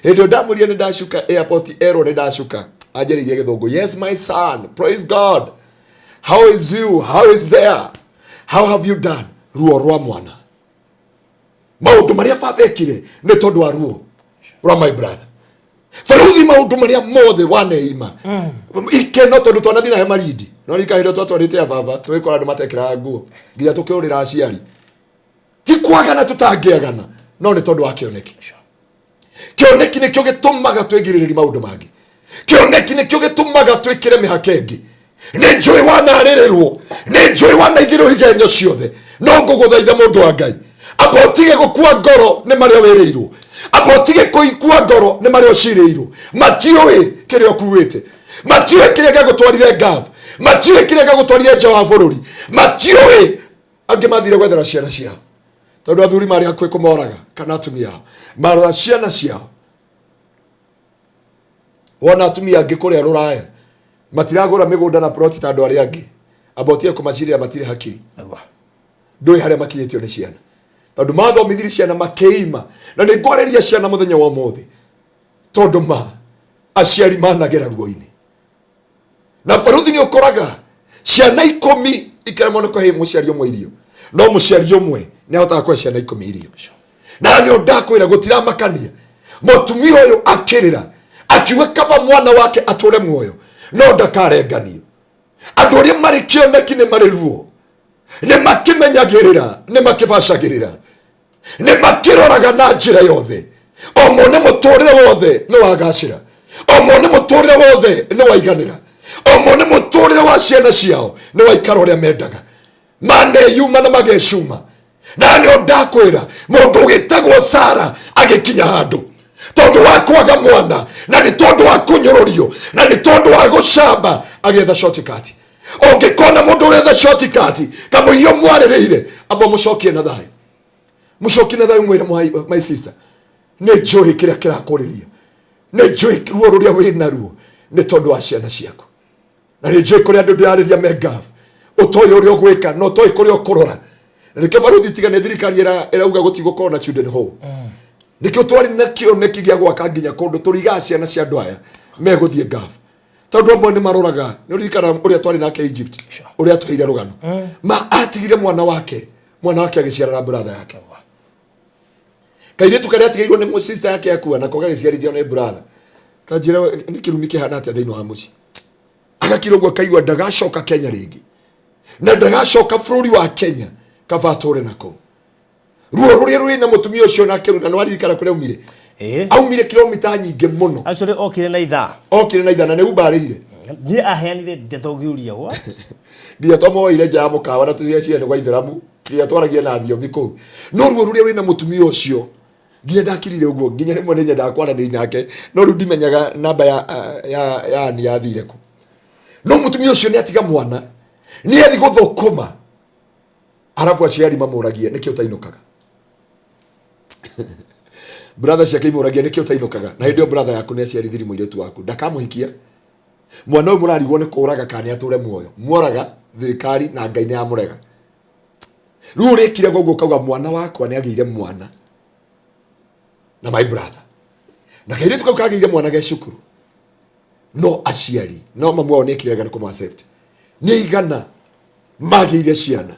Hĩndĩ ĩyo ndamwĩrire nĩ ndacuka airport erwo nĩ ndacuka anjĩrĩirie gĩthũngũ, yes my son, praise God, how is you, how is there, how have you done. Ruo rwa mwana maũndũ marĩa baba ekire nĩ tondũ wa ruo rwa my brother. Barũthi maũndũ marĩa mothe waneima ikeno tondũ twanathi nahe Malindi no rika hĩndĩ twatwarĩte ya baba tũgĩkora andũ matekĩraga nguo nginya tũkĩũrĩra aciari ti kwagana tũtangĩagana no nĩ tondũ wa kĩoneki. Kĩoneki nĩkĩo gĩtũmaga twĩgirĩrĩrie maũndũ mangĩ. Kĩoneki nĩkĩo gĩtũmaga twĩkĩre mĩhaka ĩngĩ. Nĩ njũĩ wanarĩrĩrwo nĩ njũĩ wanaigĩrwo igenyo ciothe no ngũgũthaitha mũndũ wa Ngai amba ũtige gũkua ngoro nĩ marĩa wĩrĩirwo amba ũtige kũikua ngoro nĩ marĩa ũcirĩirwo. Matiũĩ kĩrĩa ũkuĩte matiũĩ kĩrĩa gĩagũtwarire Gulf matiũĩ kĩrĩa gĩagũtwarire nja wa bũrũri matiũĩ angĩ mathire gwethera ciana ciao tondũ athuri marĩ hakuhĩ kũmoraga kana atumia ao marora ciana ciao. Wona atumia angĩ kũrĩa rũraya matiragũra mĩgũnda na ploti ta andũ arĩa angĩ amba ũtige kũmacirĩra matirĩ hakiri ndũĩ harĩa makinyĩtio nĩ ciana tondũ mathomithirie ciana makĩima. Na nĩ ngwarĩria ciana mũthenya wa ũmũthĩ tondũ ma aciari managera ruo-inĩ na barũthi nĩ ũkoraga ciana 10 ikaremwo nĩ kũhe mũciari ũmwe irio no mũciari ũmwe nĩ ahotaga kũhe ciana 10 irio. Na nĩ ndakwĩra gũtiramakania mũtumia ũyũ akĩrĩra akiuga kaba mwana wake atũre muoyo no ndakarenganio. Andũ arĩa marĩ kĩoneki nĩ marĩ ruo nĩ makĩmenyagĩrĩra nĩ makĩbacagĩrĩra nĩ makĩroraga na njĩra yothe o mone mũtũrĩre wothe nĩ wagacĩra o mone mũtũrĩre wothe nĩ waiganĩra o mone mũtũrĩre wa ciana ciao nĩ waikara ũrĩa mendaga maneyuma na magecuma. Na nĩ ndakwĩra mũndũ ũgĩtagwo Sara agĩkinya handũ tondũ wa kwaga mwana na nĩ tondũ wa kũnyũrũrio na nĩ tondũ wa gũcamba agĩetha shortcut. Ũngĩkona mũndũ ũretha shortcut kamũiyo mwarĩrĩire amba mũcokie na thayũ mũcokie na thayũ mwĩre my sister nĩ njũĩ kĩrĩa kĩrakũrĩria nĩ njũĩ ruo rũrĩa wĩ naruo nĩ tondũ wa ciana ciaku na nĩ njũĩ kũrĩa andũ ndĩrarĩria me ngabu ũtoĩ ũrĩa ũgwĩka na ũtoĩ kũrĩa ũkũrora. Na nĩkĩo barũthi tiga nĩ thirikari ĩrauga gũtigũkorwo na children home. Nĩkĩo twarĩ na kĩoneki gĩa gwaka nginya kũndũ tũrigaga ciana cia andũ aya megũthiĩ ngabu, tondũ amwe nĩ maroraga. Nĩ ũririkana ũrĩa twarĩ nake Egypt, ũrĩa atũheire rũgano ma atigire mwana wake, mwana wake agĩciarana brother yake, kairĩtu karĩa atigĩirwo nĩ sister yake akua, nako gagĩciarithio nĩ brother. Ta njĩra, nĩ kĩrumi kĩhana atĩa thĩinĩ wa mũciĩ? Agakira ũguo, akaigua ndagacoka Kenya rĩngĩ na ndagacoka bũrũri wa Kenya, kaba atũre nako. Ruo rũrĩa rũrĩ na mũtumia ũcio nake rũ, na nĩwaririkana kũrĩa aumire? Ĩĩ. Aumire kilomita nyingĩ mũno. Actually okire na ithaa. Okire na ithana nĩ Uber arĩhire. Niĩ aheanire ndeto ngĩũria, what? Nginya twamoire nja ya mũkawa na tũgĩciria nĩ gwa ithĩramu, nginya twaragia na thiomi kũu. No ruo rũrĩa rwĩna mũtumia ũcio, nginya ndakirire ũguo, nginya rĩmwe nĩ nyendaga kwaranĩria nake, no rĩu ndimenyaga namba ya ani yathire kũ. No mũtumia ũcio nĩ atiga mwana, nĩ athi gũthũkũma, arabu aciari mamũragie, nĩkĩ ũtainũkaga? Brother ciake imũragia, nĩkĩ ũtainũkaga? Na hĩndĩ ĩyo brother yaku nĩ aciarithirie mũirĩtu waku, ndakamũhikia. Mwana ũyũ mũrarigwo nĩ kũraga kana nĩ atũre muoyo, mworaga thirikari na Ngai nĩ yamũrega. Rĩu ũrĩkire ũguo, ũkauga mwana wakwa nĩ agĩire mwana na my brother, na kairĩtu kau kagĩire mwana ge cukuru. No aciari no mamu wao nĩ ekire wega nĩ kũmũ accept. Nĩ igana magĩire ciana,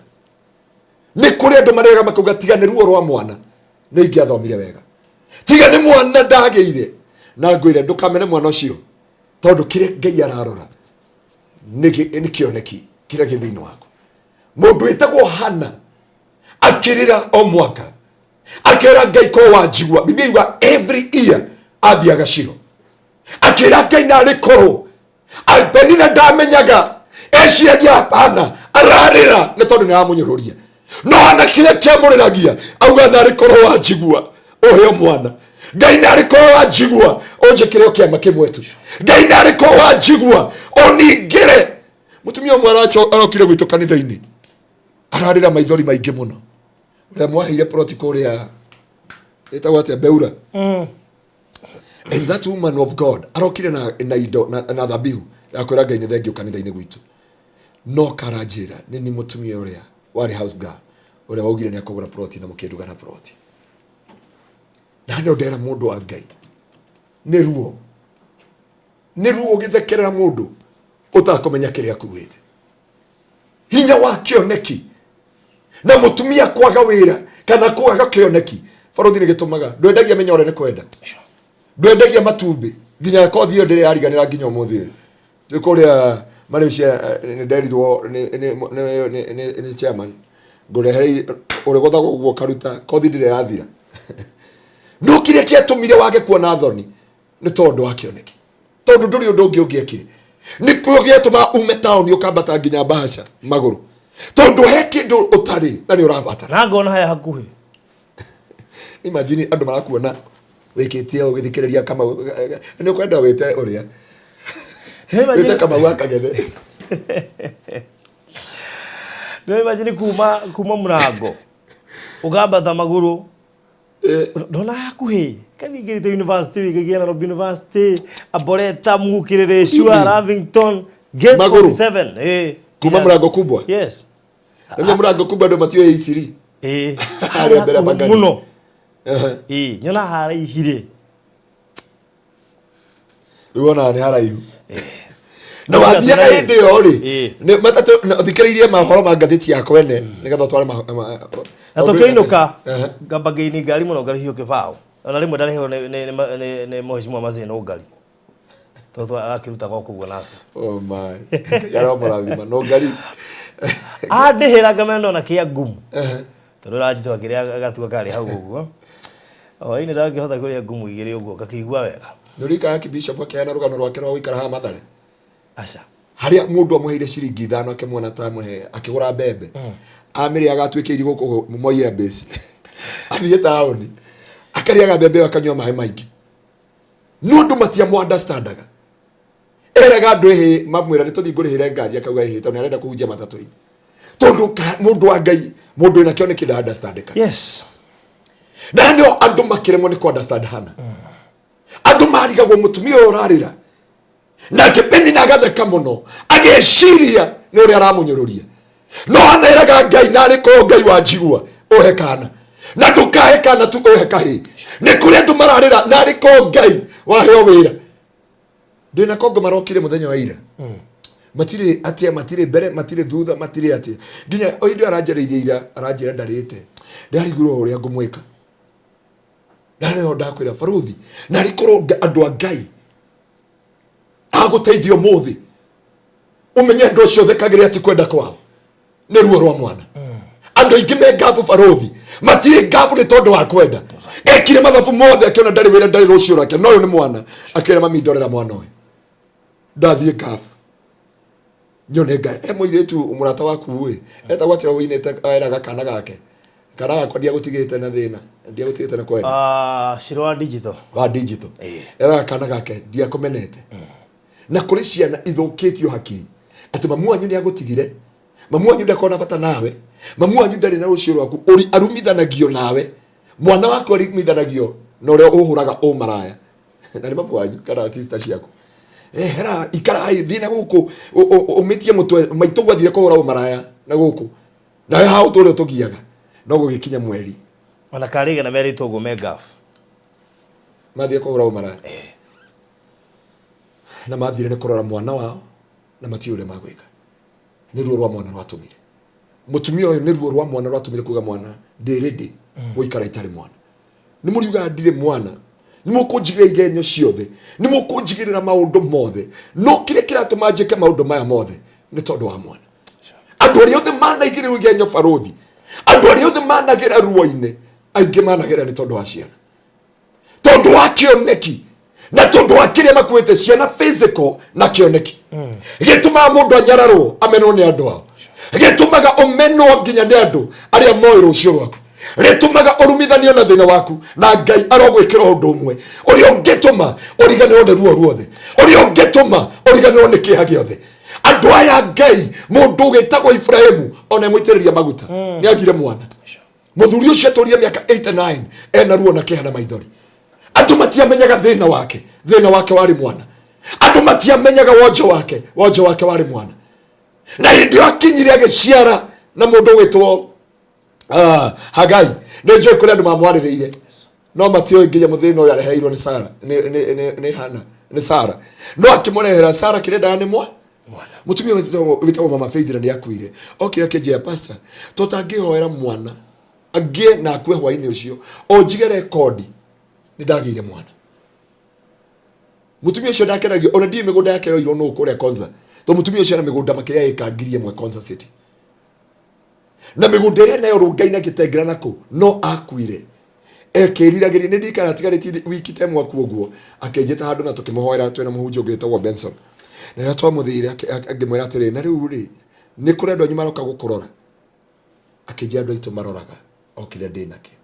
nĩ kũrĩ andũ marega makauga, tiga nĩ ruo rwa mwana nĩ ingĩathomire wega, tiga nĩ mwana ndagĩire. Na ngwĩre, ndũkamene mwana ũcio, tondũ kĩrĩa Ngai ararora nĩ kĩoneki kĩrĩa gĩ thĩinĩ waku. Mũndũ wĩtagwo Hana akĩrĩra o mwaka, akĩra Ngai, ko wanjigua. Biblia iuga every year athiaga Shilo, akĩra Ngai, narĩ korwo. Penina ndamenyaga, eciragia hapana ararĩra nĩ tondũ nĩ aramũnyũrũria. No Hana kĩrĩa kĩamũrĩragia, auga, narĩ korwo wanjigua ũheo mwana. Ngai, narĩ korwo wanjigua ũnjĩkĩre o kĩama kĩmwe tu. Ngai, narĩ korwo wanjigua ũningĩre. Mũtumia ũmwe arokire gwitũ kanitha-inĩ, ararĩra maithori maingĩ mũno, ũrĩa mwaheire ploti kũrĩa ĩtagwo atĩa, Beura. And that woman of God arokire na indo na thabihu ya kwĩra Ngai nĩ thengiũ kanitha-inĩ gwitũ. No karanjĩra, nĩ ni mũtumia ũrĩa warĩ house girl, ũrĩa waugire nĩ akũgũra ploti na mũkĩnduga na ploti. Na nĩ ndera mũndũ wa Ngai, nĩ ruo, nĩ ruo ũgĩthekerera mũndũ ũtakũmenya kĩrĩa akuĩte, hinya wa kĩoneki. Na mũtumia kwaga wĩra kana kwaga kĩoneki, barothi, nĩ gĩtũmaga ndwendagia mĩnyore, nĩ kwenda ndwendagia matumbĩ, nginya kothi ĩyo ndĩrĩ yariganĩra nginya ũmũthĩ ũyũ. Twĩ kũrĩa Malaysia, nĩ nderirwo nĩ chairman ngũrehere ũrĩgũthagwo ũguo ũkaruta kothi, ndĩrĩ yathira. No kĩrĩa kĩatũmire wage kuona thoni nĩ tondũ wa kĩoneki, tondũ ndũrĩ ũndũ ũngĩ ũngĩekire. Nĩkĩo gĩatũma ume taũni ũkambata nginya Bahasha magũrũ, tondũ he kĩndũ ũtarĩ na nĩ ũrabatara. Na ngona haya hakuhĩ. Imagine andũ marakuona wĩkĩtie ũgĩthikĩrĩria Kamau, nĩ ũkwenda wĩte ũrĩa wĩte Kamau akagethe. No imagine kuma mũrango ũkambata magũrũ, ndona hakuhĩ kathingĩrĩte university, wĩgĩgia Nairobi University, Arboretum, Gũkĩrĩrĩcua, Lavington Gate. Magũrũ? 47, eh. Kuma mũrango kubwa? Yes. Nĩguo mũrango kubwa andũ matiũĩ iciri. Ĩĩ. Harĩa mbere hakuhĩ Pangani. Mũno. Ĩĩ, nyona haraihire. Rĩu onaga nĩ haraihu na wathiaga hĩndĩ ĩyo rĩ. Ĩĩ. Nĩ matatũ thikĩrĩirie mohoro ma ngathĩti ya kwene nĩgetha ũtware Na tũkĩinũka, ngamba ngĩini ngari mũno, ngarĩhio kĩbaũ. Ona rĩmwe ndarĩhwo nĩ mũhecimwa Mazeno ngari, tondũ akĩrutaga o kũguo nake. Oh my. Yaromũrathima no ngari. Andĩhĩra ngamenya ndona kĩa ngumu, tondũ ũranjitwa kĩrĩa gatua karĩ hau ũguo hwainĩ, ndangĩhota kũrĩa ngumu igĩrĩ ũguo ngakĩigua wega. Nĩũririkanaga Bishop akĩheana rũgano rwake rwa gũikara haha Mathare? Aca. Harĩa mũndũ amũheire ciringi 5, akĩmuona ta amũhe, akĩgũra mbembe, amĩrĩaga atuĩkĩirie gũkũ Moi Air Base, athiĩ taũni akarĩaga mbembe ĩyo, akanyua maĩ maingĩ. No andũ matiamũ understandaga. Eraga andũ ĩhĩ, mamwĩra nĩ tũthiĩ ngũrĩhĩre ngari, akauga ĩhĩ, tondũ nĩ arenda kũhunjia matatũ-inĩ. Tondũ mũndũ wa Ngai, mũndũ wĩna kĩoneki nda understandĩka. Na nĩo andũ makĩremwo nĩ kũ understand Hana. Andũ marigagwo mũtumia ũyũ ũrarĩra nake Penina agatheka mũno, ageciria nĩ ũrĩa aramũnyũrũria. No aneraga Ngai, narĩ korwo Ngai wanjigua ũhe kana. Na ndũkahe kana tu ũhe kahĩĩ. Nĩ kũrĩ andũ mararĩra na arĩ ko Ngai waheo wĩra. Ndĩna kongo marokire mũthenya wa ira. Matirĩ atia, matirĩ mbere, matirĩ thutha, matirĩ atia. Nginya o hĩndĩ ĩyo aranjarĩirie ira, aranjĩra ndarĩte. Ndarigirwo ũrĩa ngũmwĩka. Na nĩho ndakwĩra baruthi, na arĩ korwo andũ a Ngai agũteithia ũmũthĩ, ũmenye andũ acio thekagĩrĩra ti kwenda kwao, nĩ ruo rwa mwana. Andũ aingĩ me ngabu baruthi, matirĩ ngabu nĩ tondũ wa kwenda. Ekire mathabu mothe akĩona ndarĩ wĩra, ndarĩ rũciũ rwake, no ũyũ nĩ mwana. Akĩra mami ndorera mwana ũyũ, ndathiĩ ngabu nyone Ngai. He mũirĩtu mũrata waku ĩ etagwo atĩa ũinĩte eraga kana gake, kana gakwa ndiagũtigĩte na thĩna, ndiagũtigĩte na kwenda. Ciro wa digital. Wa digital. Eraga kana gake ndiakũmenete. Na kũrĩ ciana ithũkĩtio hakiri atĩ mamu wanyu nĩ agũtigire, mamu wanyu ndakona bata nawe, mamu wanyu ndarĩ na rũciũ rwaku, ũri arumithanagio nawe, mwana waku arumithanagio na ũrĩa ũhũraga ũmaraya na nĩ mamu wanyu kana sister ciaku. Hera ikara thiĩ na gũkũ ũmĩtie mũtwe maitũ gwathire kũhũra ũmaraya na gũkũ nawe ha ũtũre ũtũgiaga no gũgĩkinya mweri ona karĩge na merĩtwo ũguo me ngabu mathiĩ kũhũra ũmaraya na mathire nĩ kũrora mwana wao na matiũĩ ũrĩa magwĩka. Nĩ ruo rwa mwana rwatũmire mũtumia ũyũ, nĩ ruo rwa mwana rwatũmire kuga mwana ndĩ ready gũikara itarĩ mwana. Nĩ mũriugaga ndirĩ mwana, nĩ mũkũnjigĩrĩra igenyo ciothe, nĩ mũkũnjigĩrĩra maũndũ mothe, no kĩrĩa kĩratũma njĩke maũndũ maya mothe nĩ tondũ wa mwana. Andũ arĩa othe manaigĩrĩrwo igenyo baruthi, andũ arĩa othe managera ruo-inĩ, aingĩ managera nĩ tondũ wa ciana, tondũ wa kĩoneki na tondũ wa kĩrĩa makuĩte ciana physical na kĩoneki. Gĩtũmaga mũndũ anyararwo amenwo nĩ andũ ao, gĩtũmaga ũmenwo nginya nĩ andũ arĩa moĩ rũciũ rwaku, rĩtũmaga ũrumithanio na thĩna waku, na Ngai arogwĩkĩra ũndũ ũmwe ũrĩa ũngĩtũma ũriganĩrwo nĩ ruo ruothe, ũrĩa ũngĩtũma ũriganĩrwo nĩ kĩeha gĩothe. Andũ aya Ngai, mũndũ ũgĩtagwo Ibrahimu ona mũitĩrĩria maguta nĩ agire mwana. Mũthuri ũcio atũrire mĩaka 89 ena ruo na kĩeha na maithori. Andũ matiamenyaga thĩna wake, thĩna wake warĩ mwana. Andũ matiamenyaga wonje wake, wonje wake warĩ mwana. Na hĩndĩ ĩyo akinyire agĩciara na mũndũ ũgwĩtwo Hagai. Nĩ njũĩ kũrĩ andũ mamwarĩrĩire no matiũĩ nginya mũthĩna ũyũ areheirwo nĩ Sara, nĩ Hana, nĩ Sara. No akĩmũrehera Sara kĩrĩa endaga nĩ mwana. Mũtumia wĩtagwo Mama Faith na nĩ akuire. Okire akĩnjĩra, pastor, tũtangĩhoera mwana angĩe na akue hwainĩ ũcio, o njige rekondi nĩ ndagĩire mwana. Mũtumia ũcio ndakenagio ona ndiĩ mĩgũnda yake yoirwo nũ kũrĩa Konza, tondũ mũtumia ũcio ena mĩgũnda makĩria ĩka 1000 Konza City, na mĩgũnda ĩrĩa nayo Rũngai na Gĩtengera na kũ, no akuire ekĩriragĩria. Nĩ ndikara atigarĩtie wiki ta ĩmwe akuo ũguo, akĩnjĩta handũ na tũkĩmũhoera twĩna mũhunjia ũngĩ wĩtagwo Benson. Na rĩrĩa twamũthire ngĩmwĩra atĩrĩ, na rĩu rĩ nĩ kũrĩ andũ anyu maroka gũkũrora? Akĩnjĩra andũ aitũ maroraga o kĩrĩa ndĩ nakĩo,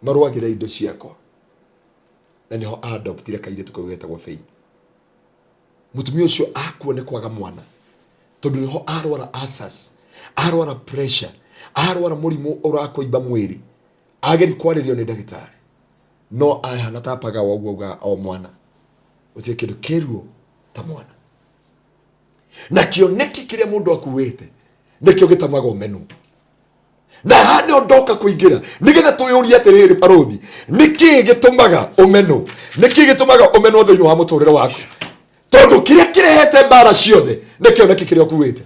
marũagĩra indo ciakwa. Na nĩho adoptire kairĩtu kau getagwo Faith. Mũtumia ũcio akua nĩ kwaga mwana, tondũ nĩho arwara ulcers, arwara pressure, arwara mũrimũ ũrakũimba mwĩrĩ, ageri kwarĩrio nĩ ndagĩtarĩ no ahana ta pagawa ũguo augaga o mwana gũtirĩ kĩndũ kĩruo ta mwana. Na kĩoneki kĩrĩa mũndũ akuĩte nĩkĩo gĩtamaga ũmenwo. Na haha nĩho ndoka kũingĩra nĩgetha twĩyũrie atĩrĩrĩ, baruthi, nĩkĩĩ gĩtũmaga ũmenwo? Nĩkĩĩ gĩtũmaga ũmenwo thĩinĩ wa mũtũrĩre waku? Tondũ kĩrĩa kĩrehete mbara ciothe nĩ kĩoneki kĩrĩa ũkuĩte.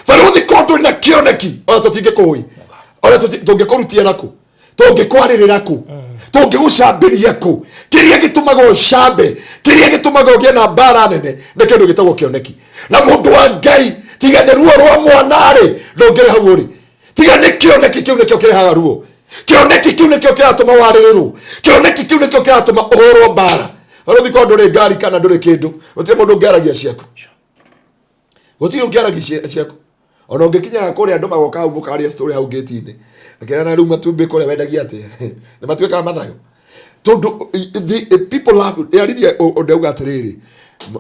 Baruthi, korwo ndũrĩ na kĩoneki, ona tũtingĩkũĩ, ona tũngĩkũrutia nakũ, tũngĩkwarĩrĩra kũ, tũngĩgũcambĩria kũ. Kĩrĩa gĩtũmaga ũcambe, kĩrĩa gĩtũmaga ũgĩe na mbara nene nĩ kĩndũ gĩtagwo kĩoneki. Na mũndũ wa Ngai, tiga nĩ ruo rwa mwana-rĩ, ndũngĩrĩ hau ũrĩ. Tiga nĩ kĩoneki kĩu nĩkĩo kĩrehaga ruo, kĩoneki kĩu nĩkĩo kĩratũma warĩrĩrwo, kĩoneki kĩu nĩkĩo kĩratũma ũhũrwo mbara. Barũthi, korwo ndũrĩ ngari kana ndũrĩ kĩndũ, gũtirĩ mũndũ ũngĩaragia ciaku, gũtirĩ ũngĩaragia ciaku. Ona ũngĩkinyaga kũrĩa andũ magoka hau mũkaria story hau gate-inĩ, akĩra na rĩu matumbĩ kũrĩa wendagia atĩa, nĩ matuĩkaga mathayo, tondũ the people love yarithia. Ndauga atĩrĩrĩ,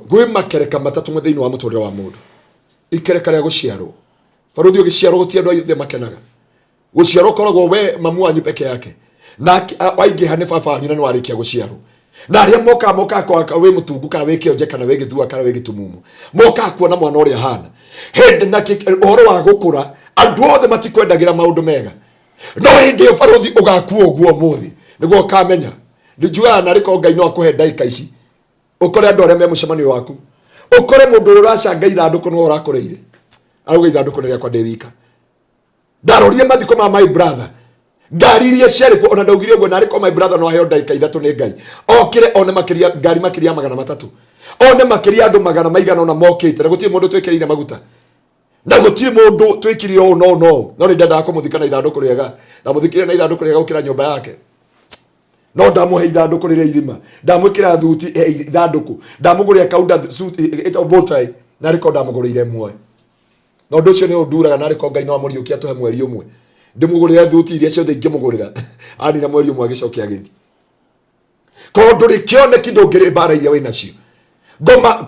gwĩ makereka matatũ thĩinĩ wa mũtũrĩre wa mũndũ. Ikereka rĩa gũciarwo, barũthi, ũgĩciarwo gũtirĩ andũ aithe makenaga. Gũciarwo ũkoragwo we mamu wanyu peke yake na waingĩha nĩ baba wanyu, na nĩ warĩkia gũciarwo na arĩa mokaga mokaga kwaka wĩ mũtungu kana wĩ kĩonje kana wĩ gĩthua kana wĩ gĩtumumu, mokaga kuona mwana ũrĩa hana hĩndĩ na ũhoro wa gũkũra. Andũ othe matikwendagĩra maũndũ mega. No hĩndĩ ĩyo barũthi ũgakua ũguo ũmũthĩ nĩguo ũkamenya. Njugaga narĩ korwo Ngai no akũhe ndagĩka ici ũkore andũ arĩa me mũcemanio waku, ũkore mũndũ ũrĩa ũracanga ithandũkũ nĩwe ũrakũrĩire, arauga ithandũkũ nĩ rĩakwa ndĩ wika. Ndarorire mathiko ma my brother, ngari iria ciarĩ kuo, ona ndaugire ũguo narĩ korwo my brother no aheo ndagĩka ithatũ nĩ Ngai okĩre one makĩria ngari makĩria ya 300, one makĩria andũ magana maigana ona mokĩte, na gũtirĩ mũndũ twĩkĩrĩire maguta, na gũtirĩ mũndũ twĩkire ũũ no no no nĩ ndendaga kũmũthika na ithandũkũ rĩega, na mũthikire na ithandũkũ rĩega gũkĩra nyũmba yake. No ndamũhe ithandũkũ rĩrĩa irima, ndamwĩkĩra thuti he ithandũkũ, ndamũgũrĩra kaunda suit ĩtagwo bow tie, na rĩko ndamũgũrĩire ĩmwe. Na ũndũ ũcio nĩ ũnduraga, na rĩko Ngai no amũriũkie atũhe mweri ũmwe, ndĩmũgũrĩre thuti iria ciothe ingĩmũgũrĩra. Anina mweri ũmwe agĩcoke agĩthiĩ. Korwo ndũrĩ kĩoneki ndũngĩrĩ mbara iria wĩ nacio. Ngoma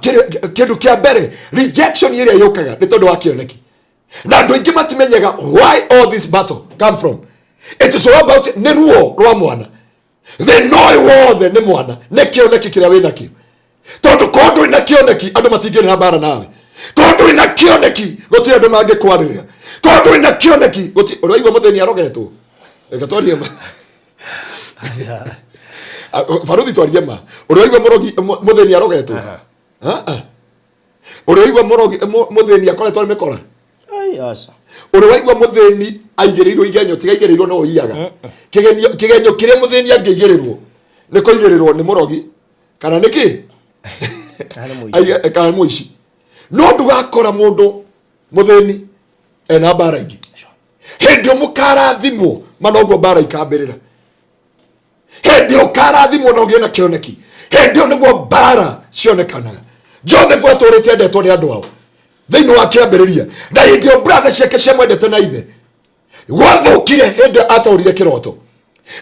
kĩndũ kĩa mbere rejection ĩrĩa yũkaga nĩ tondũ wa kĩoneki. Na andũ aingĩ matimenyaga why all this battle come from. It is all about nĩ ruo rwa mwana. Thĩna ũyũ wothe nĩ mwana, nĩ kĩoneki kĩrĩa wĩ nakĩo. Tondũ korwo ndũrĩ na kĩoneki andũ matingĩrĩ na mbara nawe. Korwo ndũrĩ na kĩoneki gũtirĩ andũ mangĩkwarĩrĩra. Korwo ndũrĩ na kĩoneki gũtirĩ. Ũraigua mũthĩni arogetwo? Reke twarie ma. Baruthi twarie ma. Ũraigua mũthĩni arogetwo? Ũrĩa waigua mũthĩni akoretwo arĩ mĩkora? Ũrĩa waigua mũthĩni aigĩrĩirwo igenyo, tiga aigĩrĩirwo no ũiyaga. Kĩgenyo kĩrĩa mũthĩni angĩigĩrĩrwo nĩ kũigĩrĩrwo nĩ mũrogi kana nĩ kĩ? Kana nĩ mũici. No ndũgakora mũndũ mũthĩni ena mbara ingĩ. Hĩndĩ ĩyo mũkarathimwo, ma noguo mbara ikambĩrĩra. Hĩndĩ ĩyo ũkarathimwo na ũgĩe na kĩoneki, hĩndĩ ĩyo nĩguo mbara cionekanaga. Joseph atũrĩte endetwo nĩ andũ ao thĩinĩ wa kĩambĩrĩria, na hĩndĩ ĩyo brother ciake ciamwendete na ithe. Gwathũkire hĩndĩ ataũrire kĩroto.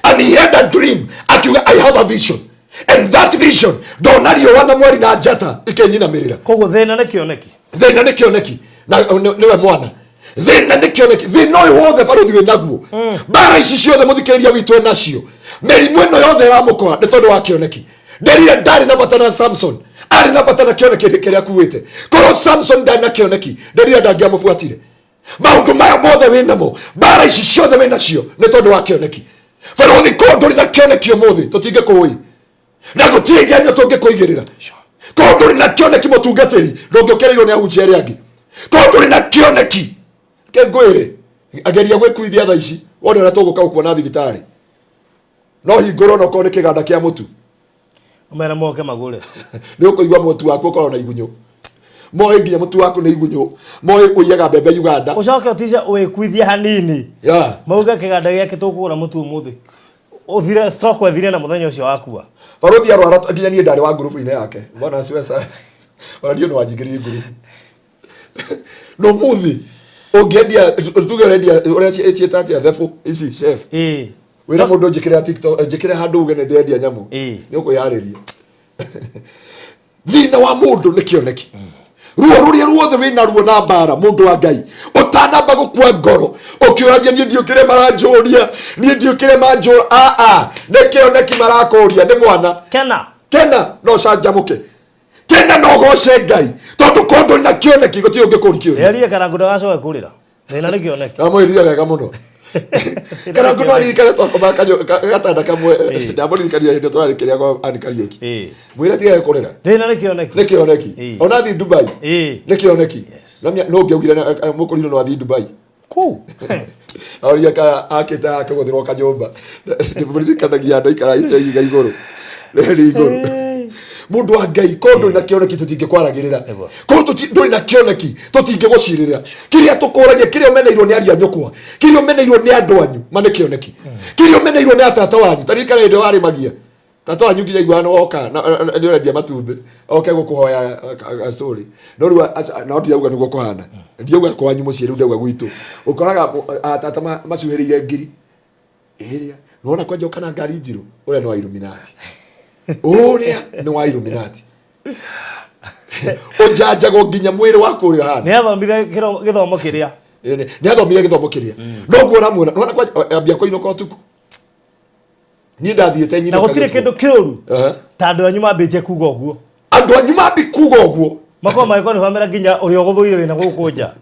And he had a dream, akiuga I have a vision, and that vision ndona riũa na mweri na njata ikĩnyinamĩrĩra. Koguo thĩna nĩ kĩoneki. Thĩna nĩ kĩoneki, na nĩwe mwana. Thĩna nĩ kĩoneki. Thĩna ũyũ wothe barũthi wĩ naguo, mbara ici ciothe mũthikĩrĩria witũ e nacio, mĩrimũ ĩno yothe ĩramũkora nĩ tondũ wa kĩoneki. Nderire ndarĩ na bata na Samson, arĩ na bata na kĩoneki kĩrĩa akuĩte. Korwo Samson ndarĩ na kĩoneki, nderire ndangĩamũbuatire. Maũndũ maya mothe wĩ namo, mbara ici ciothe wĩ nacio nĩ tondũ wa kĩoneki. Barũthi, korwo ndũrĩ na kĩoneki ũmũthĩ tũtingĩkũĩ, na gũtirĩ igenyo tũngĩkũigĩrĩra. Korwo ndũrĩ na kĩoneki mũtungatĩri, ndũngĩũkĩrĩirwo nĩ ahunjia arĩa angĩ. Korwo ndũrĩ na kĩoneki, ke ngwĩre, ageria gwĩkuithia thaa ici wone ũrĩa tũgũka gũkuona thibitarĩ. No hingũrwo no korwo nĩ kĩganda kĩa mũtu, Ũmere moke magũre. Nĩ ũkũigua mũtu waku ũkorwo na igunyũ. Moĩ nginya mũtu waku nĩ igunyũ. Moĩ ũiyaga mbembe Uganda. Ũcoke ũtice wĩkuithie hanini. Mauge kĩganda gĩake tũkũgũra mũtu ũmũthĩ. Ũthire stock ĩthire na mũthenya ũcio wakua. Barũthi arwara nginya niĩ ndarĩ wa ngurubu-inĩ yake. Bwana asiwe sana. Ona ndiũ nĩ wanjingĩririe ngurubu. No mũthĩ ũngĩendia, tuge ũrendia ũrĩa ciĩta atĩa thebũ ici chef. Wĩra mũndũ njĩkĩre TikTok, njĩkĩre handũ uge nĩ ndĩrendia nyamũ. Nĩ ũkwĩyarĩria. Thĩna wa mũndũ nĩ kĩoneki. Ruo rũrĩa ruothe wĩna ruo na mbara, mũndũ wa Ngai, ũtanamba gũkua ngoro ũkĩũragia niĩ ndiũkĩre maranjũria, niĩ ndiũkĩre manjũra. Aa, nĩ kĩoneki marakũria, nĩ mwana. Kena. Kena no canjamũke. Kena no goce Ngai, tondũ korwo ndũrĩ na kĩoneki gũtirĩ ũngĩkũria kĩũria. Rĩarie Karangu ndagacoke kũrĩra. Thĩna nĩ kĩoneki. Ndamwĩrire wega mũno. Karangu no aririkane twakomaga gatanda kamwe, ndamũririkania hĩndĩ tũrarĩ kĩrĩa kwa Ann Kariũki. Mwĩre tigage kũrĩra. Thĩna nĩ kĩoneki. Nĩ kĩoneki. Ona athiĩ Dubai. Nĩ kĩoneki. No ũngĩaugire mũkũrinũ no athiĩ Dubai. Kũu. Oria ka akĩte akĩgũthĩrwo kanyũmba. Ndĩmũririkanagia andũ aikara ite ihiga igũrũ. Rĩrĩ igũrũ. Mũndũ wa Ngai, korwo ndũrĩ na kĩoneki tũtingĩkwaragĩrĩra. Korwo ndũrĩ na kĩoneki tũtingĩgũcirĩrĩra. Kĩrĩa tũkũragia, kĩrĩa ũmeneirwo nĩ ariũ a nyũkwa, kĩrĩa ũmeneirwo nĩ andũ anyu, ma nĩ kĩoneki. Kĩrĩa ũmeneirwo nĩ atata wanyu, ta ririkana hĩndĩ warĩmagia. Tata wanyu nginya aiguaga nĩ woka, nĩ ũrendia matumbĩ, oke gũkũhoya a story. No rĩu acha, no ndirauga nĩguo kũhana. Ndirauga kwanyu mũciĩ, rĩu ndauga gwitũ. Ũkoraga atata macuhĩrĩire ngiri. Ĩrĩa, nĩwona kwanja ũka na ngari njirũ, ũrĩa nĩ wa Illuminati. Ũrĩa nĩ wa Illuminati. Ũnjanjagwo nginya mwĩrĩ waku ũrĩa ũhana. Nĩ athomire gĩthomo kĩrĩa. Nĩ athomire gĩthomo kĩrĩa. Noguo ũramuona, nĩwona kwanja, ambia kũinũka ũtukũ. Niĩ ndathiĩte nyinũka Na gũtirĩ gĩtukũ. kĩndũ kĩũru. Ta andũ anyu mambĩtie kuga ũguo. Andũ anyu mambi kuga ũguo. Makorwo magĩkorwo nĩ bamĩra nginya ũrĩa ũgũthũire wĩna gũkũ nja.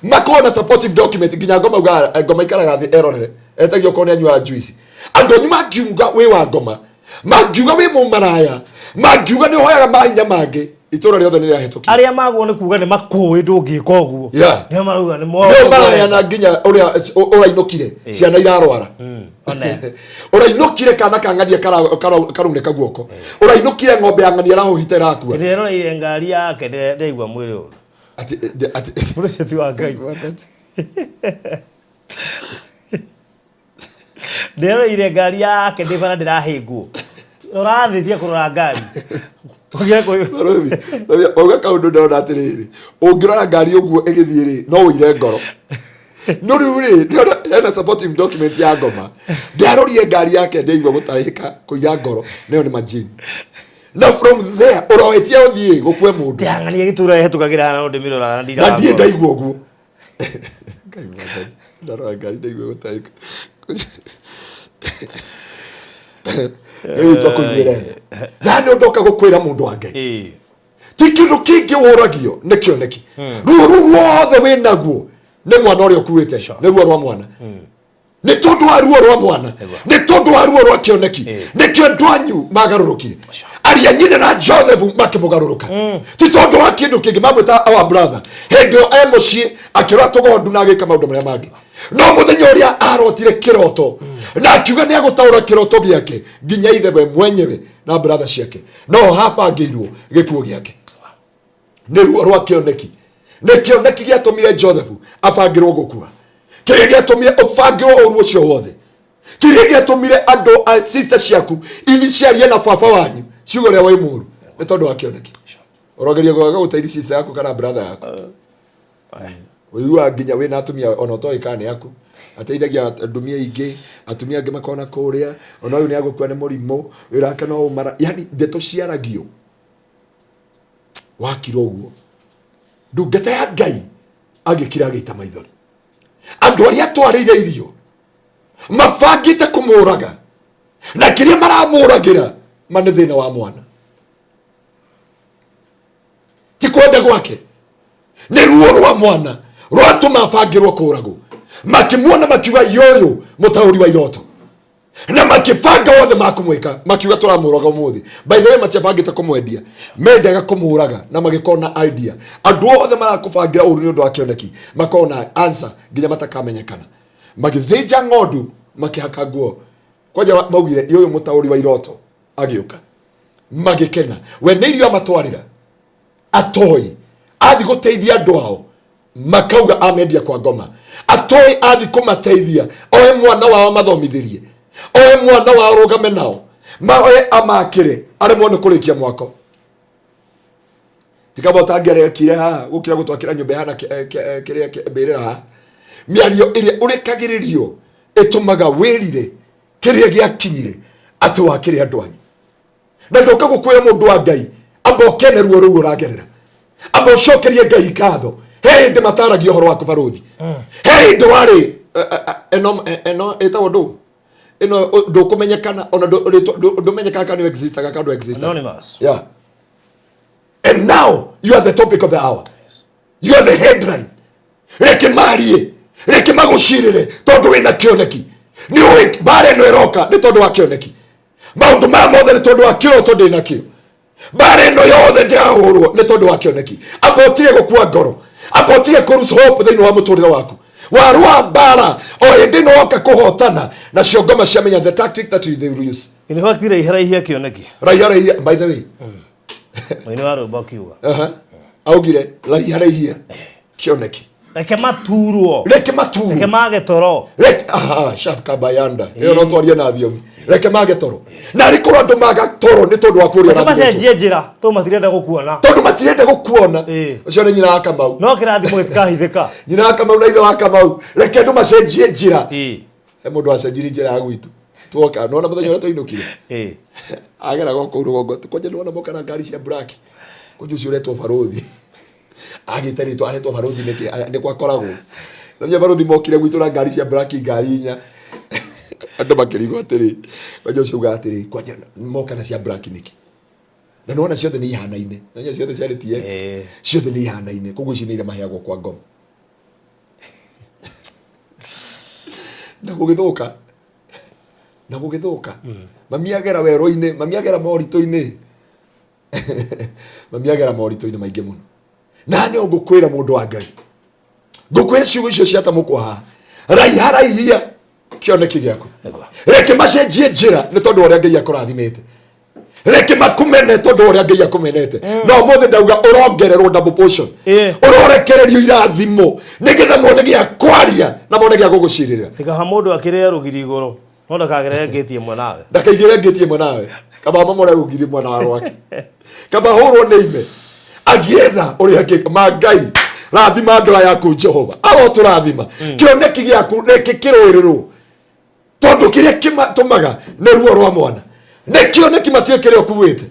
Makorwo na supportive document nginya ngoma ugaga, ngoma ikaraga thĩ erorere. Etagia okorwo nĩ anyuaga juice. Andũ anyu mangiuga wĩ wa ngoma, mangiuga wĩ mũmaraya, mangiuga nĩ ũhoyaga mahinya mangĩ, itũra rĩothe nĩ rĩahĩtũkire. Arĩa magwo nĩ kuga nĩ makũĩ ndũngĩka ũguo. Yeah. Nĩo marauga nĩ Nĩo marayana nginya ũrĩa ũrainũkire ciana irarwara. Ũrainũkire kana ka ng'ania karaunĩka guoko. Ũrainũkire ng'ombe ya ng'ania ĩrahũhita ĩrakua. Ndĩreroreire ngari yake ndaigua mwĩrĩ ũru. Ati ati Mũrũ ti wa Ngai. Ndĩreroreire ngari yake ndĩ bara ndĩrahĩngwo. Rora thĩ thiĩ kũrora ngari. Wauga kaũndũ ndona atĩrĩrĩ, ũngĩrora ngari ũguo ĩgĩthiĩ rĩ, no ũire ngoro. No rĩu rĩ, ndĩrona hena supporting document ya ngoma. Ndarorire ngari yake ndĩigua gũtahĩka kũira ngoro, nayo nĩ majini. Na from there ũroetie ũthiĩ gũkue mũndũ. Ndĩrang'ania gĩtura ĩhetũkagĩra no ndĩmĩroraga na ndiraga. Na ndiĩ ndaigua ũguo. Ngai mwathani, ndarora ngari ndaigua gũtahĩka. Ngai witũ akũiguĩre tha. Na nĩ ũndoka gũkwĩra mũndũ wa Ngai. Ti kĩndũ kĩngĩ ũragio nĩ kĩoneki. Ruo rũu ruothe wĩ naguo nĩ mwana ũrĩa ũkuĩte, nĩ ruo rwa mwana. Nĩ tondũ wa ruo rwa mwana, nĩ tondũ wa ruo rwa kĩoneki, nĩkĩo andũ anyu magarũrũkire. Aria nyina na Joseph makĩmũgarũrũka. Ti tondũ wa kĩndũ kĩngĩ, mamwĩta our brother. Hĩndĩ ĩyo e mũciĩ akĩrora tũgondu na agĩka maũndũ marĩa mangĩ. No mũthenya ũrĩa arotire kĩroto na akiuga nĩ agũtaũra kĩroto gĩake nginya ithe we mwenyewe na brother ciake, no habangĩirwo gĩkuũ gĩake. Nĩ ruo rwa kĩoneki. Nĩ kĩoneki gĩatũmire Joseph abangĩrwo gũkua. Kĩrĩa gĩatũmire ũbangĩrwo ũru ũcio wothe. Kĩrĩa gĩatũmire andũ a sister ciaku ithi ciarie na baba wanyu ciugo ũrĩa wĩ mũru nĩ tondũ wa kĩoneki. Ũrogeria gwaga gũteithia sister yaku kana brother yaku. Ũiguaga nginya wĩna atumia ona ũtoĩ kana nĩ aku, ateithagia ndumia ingĩ, atumia angĩ makona kũrĩa, ona ũyũ nĩ agũkua nĩ mũrimũ, wĩra wake no ũmara, yani ndeto ciaragio wakira ũguo. Ndungata ya Ngai agĩkira agĩita maithori. Andũ arĩa atwarĩire irio mabangĩte kũmũraga, na kĩrĩa maramũragĩra ma nĩ thĩna wa mwana, ti kwenda gwake, nĩ ruo rwa mwana rwatũma abangĩrwo kũragwo. Makĩmuona makiuga yoyo mũtaũri wa iroto, na makĩbanga wothe makũmwĩka, makiuga tũramũraga ũmũthĩ. By the way, matiabangĩte kũmwendia, mendaga kũmũraga, na magĩkorwo na idea. Andũ othe marakũbangĩra ũru nĩ ũndũ wa kĩoneki makorwo na answer nginya matakamenyekana. Magĩthĩnja ng'ondu makĩhaka nguo kwanja, maugire yoyo mũtaũri wa iroto agĩũka, magĩkena. We nĩ irio amatwarĩra atoi athi gũteithia andũ ao, makauga amendia kwa ngoma. Atoi athi kũmateithia, oe mwana wao amathomithĩrie, oe mwana wao rũgame nao, maoe amakĩre aremwo nĩ kũrĩkia mwako. Tikaba ũtangĩarekire haha gũkĩra gũtwakĩra nyũmba ĩhana kĩrĩa mbĩrĩra haha. Mĩario ĩrĩa ũrekagĩrĩrio ĩtũmaga wĩrire kĩrĩa gĩakinyire atĩ wakĩrĩ andũ anyu. Na ndoka gũkwĩra mũndũ wa Ngai, amba ũkene ruo rũu ũragerera, amba ũcokerie Ngai ngatho. He hĩndĩ mataragia ũhoro waku barũthi, he hĩndĩ warĩ ĩno ĩno ĩtagwo ndũ ĩno ndũkũmenyekana, ona ndũmenyekaga kana nĩ existaga kana ndũ existaga. Anonymous. Yeah. And now you are the topic of the hour. You are the headline. Reke marie, reke magũcirĩre tondũ wĩna kĩoneki. Nĩ ũĩ mbara ĩno ĩroka nĩ tondũ wa kĩoneki. Maũndũ maya mothe nĩ tondũ wa kĩroto ndĩ nakĩo. Mbara ĩno yothe ndĩrahũrwo nĩ tondũ wa kĩoneki. Amba ũtige gũkua ngoro, amba ũtige kũ lose hope thĩinĩ wa mũtũrĩre waku. Warũa mbara o hĩndĩ ĩno woka kũhotana, nacio ngoma ciamenya the tactic that they will use. In fact, raiharaihia kĩoneki. Raiharaihia, by the way. Mũini wa rwĩmbo akiuga. Augire raiharaihia kĩoneki. Reke maturwo. Reke maturwo. Reke mage toro. Reke, aha, shaka bayanda. Ĩyo no twarie na thiomi. Reke mage toro. Na arĩ korwo andũ maga toro nĩ tondũ wa kũrĩa Reke macenjie njĩra tondũ matirenda gũkuona. Tondũ matirenda gũkuona. Ũcio nĩ nyina wa Kamau. No kĩrathimo gĩtikahithĩka. Nyina wa Kamau na ithe wa Kamau. Reke andũ macenjie njĩra. He mũndũ wacenjirie njĩra ya gwitũ. Tuoka, nĩwona mũthenya ũrĩa twainũkire? Ageraga o kũu rũgongo, kwanja nĩwona moka na ngari cia black. Kwanja ũcio ũretwo barũthi. Agĩte rĩtwa aretwo barũthi nĩkĩ? Nĩ kwakoragwo. Na barũthi mokire gwitũ na ngari cia black ngari inya. Andũ makĩrigwo atĩrĩ, kwanja ũcio augaga atĩrĩ, kwanja moka na cia black nĩkĩ? Na nĩwona ciothe nĩ ihanaine. Na ciothe ciarĩ TX. Ciothe nĩ ihanaine. Koguo ici nĩ iria maheagwo kwa ngoma. Na gũgĩthũka. Na gũgĩthũka. Mami agera werũ-inĩ, mami agera moritũ-inĩ. Mami agera moritũ-inĩ maingĩ mũno. Na nĩ ngũkwĩra mũndũ wa Ngai. Ngũkwĩra ciugo icio ciatamũkwo haha. Raiha raihia kĩoneki gĩaku. Reke macenjie njĩra nĩ tondũ wa ũrĩa Ngai akũrathimĩte. Reke makumene tondũ wa ũrĩa Ngai akũmenete. No ũmũthĩ ndauga ũrongererwo double portion. Ũrorekererio irathimo nĩgetha mone gĩa kwaria na mone gĩa gũgũcirĩrĩra. Tiga ha mũndũ akĩrĩa rũgiri igũrũ no ndakagerere ngĩti ĩmwe nawe. Ndakaigĩre ngĩti ĩmwe nawe. Kaba mamore rũgiri mwena wa rwake. Kaba hũrwo nĩ ime. Agĩetha ũrĩa angĩka. Ma Ngai rathima andũ aya aku Jehova. Arotũrathima. Kĩoneki gĩaku reke kĩrũĩrĩrwo. Tondũ kĩrĩa kĩmatũmaga nĩ ruo rwa mwana. Nĩ kĩoneki matiũĩ kĩrĩa ũkuĩte.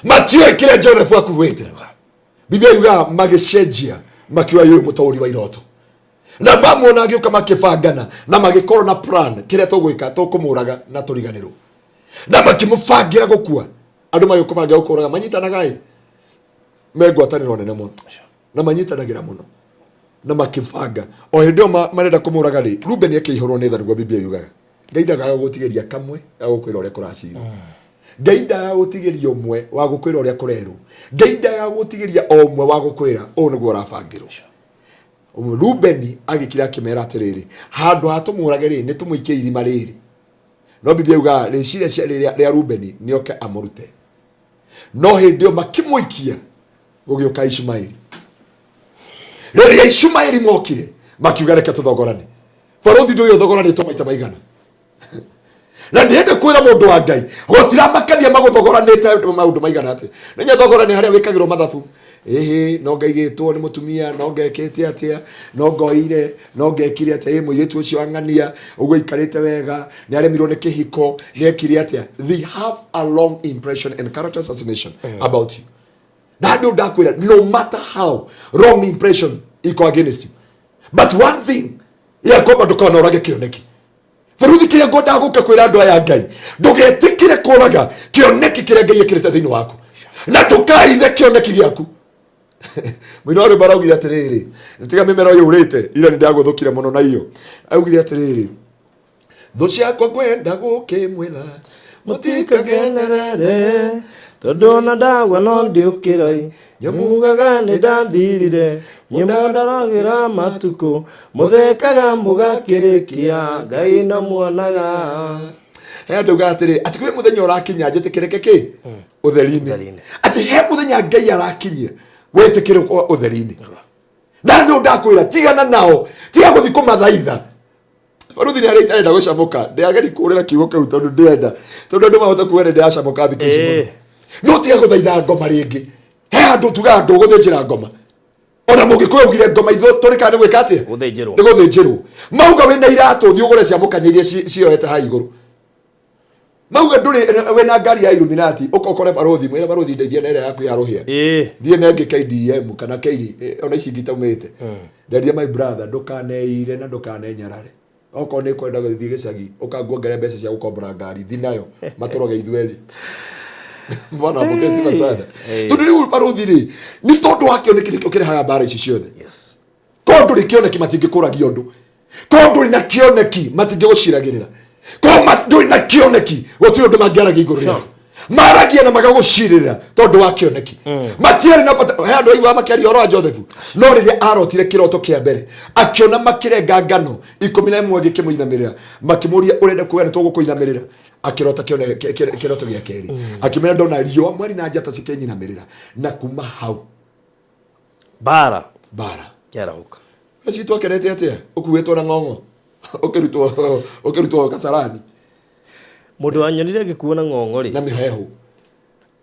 Matiũĩ kĩrĩa Joseph akuĩte. Biblia yugaga magĩcenjia makiuga ũyũ mũtaũri wa iroto. Na mamuona agĩũka makĩbangana na magĩkorwo na plan kĩrĩa tũgwĩka tũkũmũraga na tũriganĩrwo. Na makĩmũbangĩra gũkua. Andũ magĩkũbangĩra gũkũraga manyitanaga ĩ me ngwatanĩro nene mũno. Na manyitanagĩra mũno. Na makĩbanga. O hĩndĩ ĩyo marenda kũmũraga rĩ, Reuben akĩihũrwo nĩ tha nĩguo Biblia yugaga. Ngai ndagaga gũtigĩria kamwe ga gũkwĩra ũrĩa kũracirwo. Ngai ndagaga gũtigĩria ũmwe wa gũkwĩra ũrĩa kũrerwo. Ngai ndagaga gũtigĩria o ũmwe wa gũkwĩra ũũ nĩguo ũrabangĩrwo. Reuben agĩkira akĩmera atĩrĩrĩ, handũ ha tũmũrage rĩ, nĩ tũmũikie irima rĩrĩ. No Biblia yugaga rĩciria rĩa Reuben nĩ oke amũrute. No hĩndĩ ĩyo makĩmũikia gũgĩũka Ishumaeli. Rĩrĩa Ishumaeli mokire makiuga reke tũthogorane. Barũthi ndũyũ ũthogoranĩtwo maita maigana. Na ndĩrenda kwĩra mũndũ wa Ngai gũtiramakania magũthogoranĩte maũndũ maigana atĩa. Nĩ thogorane harĩa wĩkagĩrwo mathabu. Ĩhĩ no ngaigĩtwo nĩ mũtumia, no ngekĩte atĩa, no ngoire, no ngekire atĩa, ĩ mũirĩtu ũcio ang'ania, ũguo aikarĩte wega, nĩ aremirwo nĩ kĩhiko, nĩ ekire atĩa. They have a long impression and character assassination about you. Na andũ ndakwĩra no matter how wrong impression iko against you. But one thing ya kwamba ndũkanorage kĩoneki. Bũrũri kĩrĩa ngwendaga gũka kwĩra andũ aya Ngai, ndũgetĩkĩre kũraga kĩoneki kĩrĩa Ngai ekĩrĩte thĩinĩ waku, na ndũkaithe kĩoneki gĩaku. Mũini wa rwĩmbo araugire atĩrĩrĩ, tiga mĩmera yũrĩte ira nĩ ndagũthũkire mũno na iyo. Augire atĩrĩrĩ, thũ ciakwa ngwenda gũkĩmwĩra mũtikagenerere, tondũ ona ndagwa no ndiũkĩra, nyamugaga nĩ ndathirire, nyĩmbo ndaragĩra matukũ, mũthekaga mũgakĩrĩkia, Ngai no muonaga. He andũ augaga atĩrĩ, atĩ kwĩ mũthenya ũrakinya njĩtĩkĩrĩke kĩ? Ũtheri-inĩ. Atĩ he mũthenya Ngai arakinyia wĩtĩkĩre ũtheri-inĩ. Na nĩ ndakwĩra tigana nao, tiga gũthiĩ kũmathaitha. Baruthi nĩ arĩa itarenda gũcamũka, ndĩageri kũrĩra kiugo kĩu tondũ ndĩrenda, tondũ andũ mahota kuga nĩ ndĩracamũka thikũ ici mũno. No tiga gũthaitha ngoma rĩngĩ. He handũ tugaga ndũgũthĩnjĩra ngoma. Ona mũgĩkũyũ augire ngoma ithuĩ tũrĩ kana nĩ gwĩka atĩa? Gũthĩnjĩrwo. Nĩ gũthĩnjĩrwo. Mauga wĩna iratũ thiĩ ũgũre cia mũkanya iria cioete haha igũrũ. Mauga ndũrĩ wĩna ngari ya Illuminati, ũka ũkore barũthi, mwĩre barũthi ndeithia na ĩrĩa yaku ya rũhĩa. Thiĩ na ĩngĩ KDM kana KD, ona ici ingĩ itaumĩte. Nderia my brother, ndũkaneire na ndũkanenyarare. Okorwo nĩ kwenda gũthiĩ gĩcagi, ũka nguongerere mbeca cia gũkombora ngari, thiĩ nayo, matũroge ithuerĩ. Bwana apokee sifa sana. Tondũ rĩu barũthi rĩ, nĩ tondũ wa kĩoneki nĩkĩo kĩrehaga mbara ici ciothe. Korwo ndũrĩ kĩoneki matingĩkũragia ũndũ. Korwo ndũrĩ na kĩoneki matingĩgũciragĩrĩra. Korwo ndũrĩ na kĩoneki gũtirĩ ũndũ mangĩaragia igũrũ rĩaku. Maragia na magagũcirĩrĩra tondũ wa kĩoneki. Matiarĩ na bata, he andũ aiguaga makĩaria ũhoro wa Joseph, no rĩrĩa arotire kĩroto kĩa mbere, akĩona makĩrenga ngano 11 gĩkĩmũinamĩrĩra, makĩmũria ũrenda kuga nĩ tũgũkũinamĩrĩra. Akĩrota kĩroto gĩa kerĩ, akĩmera ndona riũa, mweri na njata cikĩnyinamĩrĩra, na kuma hau Bara. Bara. Kĩarahũka. Ũcio twakenete atĩa? Ũkuĩtwo na ng'ong'o. Ũkĩrutwo Kasarani. Mũndũ wanyonire agĩkuo na ng'ong'o rĩ. Na mĩhehu.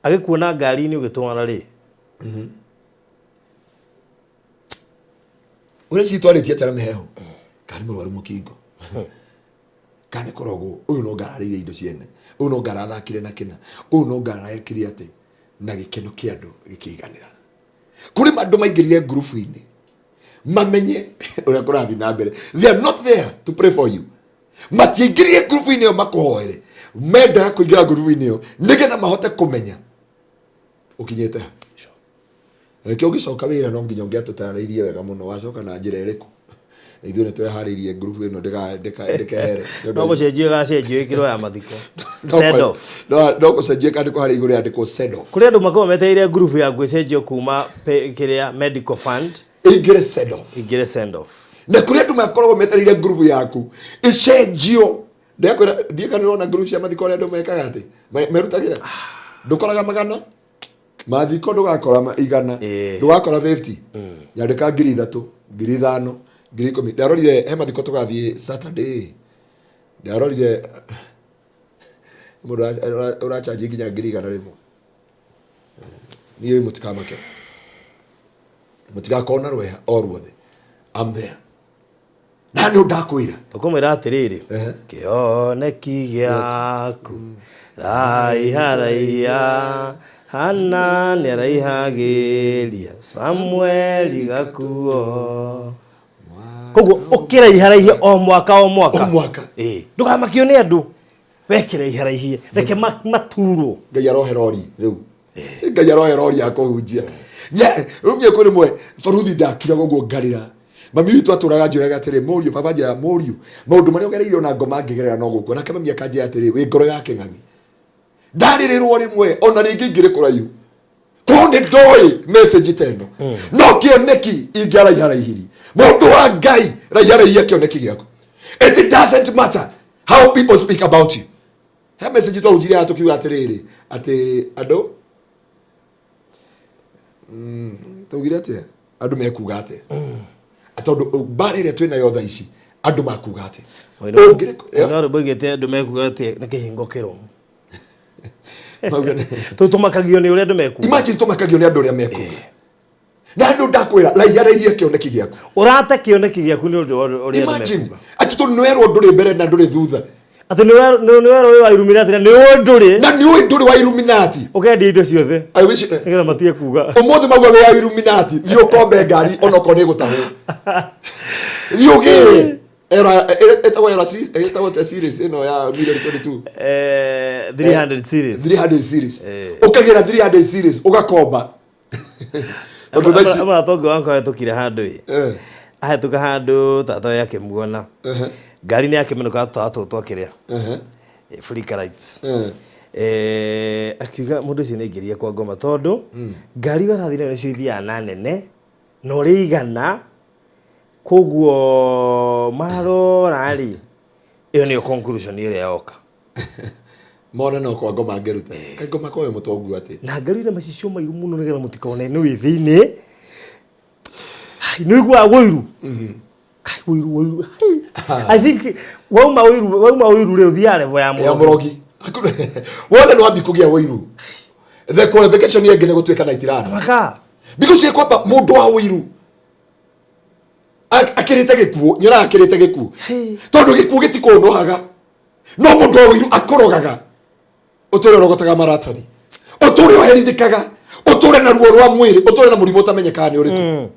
Agĩkuo na ngari-inĩ ũgĩtwara rĩ. Ũrĩa citwarĩtie atĩa na mĩhehu? Kana nĩ mũrwaru mũkingo. Kana nĩ kũrogwo. Ũyũ no ngararĩire indo ciene. Ũyũ no ngarathakire na kĩna. Ũyũ no ngararekire atĩ na gĩkeno kĩa andũ gĩkĩiganĩra. Kũrĩ andũ maingĩrire ngurubu-inĩ mamenye ũrĩa kũrathiĩ na mbere. They are not there to pray for you. Matiaingĩrire ngurubu-inĩ ĩyo makũhoere. Mendaga kũingĩra ngurubu-inĩ ĩyo nĩgetha mahote kũmenya ũkinyĩte ha. Reke ũngĩcoka wĩra no nginya ũngĩatũtarĩirie wega mũno wacoka na njĩra ĩrĩkũ. Na ithuĩ nĩ tweharĩirie ngurubu ĩno ndĩkehere. Nĩ ũndũ No gũcenjio ĩgacenjio ĩkĩrwo ya mathiko. No Send off. No gũcenjio ĩkandĩkwo harĩa igũrũ yandĩkwo send off. Kũrĩ andũ makoragwo metereire ngurubu yaku ĩcenjio kuma kĩrĩa medical fund ĩingĩre send off. Ĩingĩre send off. Na kũrĩ andũ makoragwo metereire ngurubu yaku ĩcenjio. Ndakwĩra ndiĩ kana ũrona ngurubu cia mathiko ũrĩa andũ mekaga atĩ merutagĩra. Ndũkoraga magana mathiko, ndũgakora igana, ndũgakora 50, yandĩka 3000, 5000, 10,000. Ndarorire he mathiko tũgathiĩ Saturday, ndarorire mũndũ ũrachanji nginya 100,000. Niĩ mũtikamake, mũtigakorwo na rweha o ruothe, I'm there na nĩ ndakwĩra. Tũkũmwĩra atĩrĩrĩ, kĩoneki gĩaku raiha raiha, Hana nĩaraihagĩria Samueli gakuo. Koguo ũkĩraiharaihie o mwaka o mwaka. O mwaka. Ĩĩ, ndũkamakio nĩ andũ, we kĩraiharaihie, reke maturwo. Ngai arohe rori rĩu, Ngai arohe rori ya kũhunjia. Rĩu niĩ kwĩ rĩmwe baruthi ndakiraga ũguo ngarĩra. Mami witũ atũraga njũraga atĩrĩ, mũriũ, baba njĩra, mũriũ, maũndũ marĩa ũgereire ona ngoma ngĩgerera no gũkua. Nake mami akanjĩra atĩrĩ, wĩ ngoro ya kĩng'ang'i. Ndarĩrĩrwo rĩmwe ona rĩngĩ ingĩrĩ kũraihu korwo nĩ ndoĩ message ta ĩno, no kĩoneki ingĩaraiharaihirie. Mũndũ wa Ngai, raiharaihia kĩoneki gĩaku. It doesn't matter how people speak about you. He message twahunjirie haha tũkiuga atĩrĩrĩ, atĩ andũ tũugire atĩa, andũ mekuga atĩa, tondũ mbara ĩrĩa twĩ nayo thaa ici, andũ makuga atĩa. No rwĩmbo oigĩte andũ mekuga atĩ nĩ kĩhingo kĩrũmu. Tũmakagio nĩ ũrĩa andũ mekuga. Imagine, tũmakagio nĩ andũ ũrĩa mekuga. Na andũ ndakwĩra, raiharaihia kĩoneki gĩaku. Ũrate kĩoneki gĩaku nĩ ũndũ wa ũrĩa andũ Imagine mekuga. Atĩ tondũ nĩwerwo ndũrĩ mbere na ndũrĩ thutha. Atĩ nĩ werwo wĩ wa Illuminati na nĩ ũĩ ndũrĩ. Na nĩ ũĩ ndũrĩ wa Illuminati. Ũkendia indo ciothe I wish nĩgetha matige kuga. Ũmũthĩ mauga wĩ ya Illuminati, thiĩ ũkombe ngari onokorwo nĩ ĩgũtahwo, thiĩ ũgĩre era ĩtagwo era ĩtagwo te series ĩno ya million 22. 300 series. 300 series. Ũkagĩra 300 series ũgakomba tondũ thaa ici Ama tongo wakwa ahĩtũkire handũ ĩ, ahĩtũka handũ tata we akĩmuona ngari nĩ akĩmenũka tũtawa tũtũ twakĩrĩa flicker lights. Akiuga mũndũ ũcio nĩ aingĩrire kwa ngoma tondũ ngari iria arathiĩ nayo nĩcio ithiaga na nene na ũrĩa igana, koguo marora rĩ, ĩyo nĩyo conclusion ĩrĩa yoka. Mone no kwa ngoma ngĩruta kaĩ ngoma kwa wĩ mũtongu atĩ. Na ngari ina macicio mairu mũno nĩgetha mũtikone nĩ wĩ thĩinĩ. Ai, nĩ ũiguaga wũiru. Kai, wũiru wũiru. Hai, I think wauma wũiru, wauma wũiru rĩ, ũthiaga level ya ya mũrogi. Mũrogi wone nĩ wambi kũgĩa wũiru, the qualification ĩngĩ nĩ gũtuĩka na itirana. Maka because kwamba mũndũ wa wũiru akĩrĩte gĩkuũ, nyonaga akĩrĩte gĩkuũ, tondũ gĩkuũ gĩtikũnũhaga, no mũndũ wa wũiru akũrogaga ũtũre ũrogotaga maratathi, ũtũre ũherithĩkaga, ũtũre na ruo rwa mwĩrĩ, ũtũre na mũrimũ ũtamenyekaga nĩ ũrĩkũ,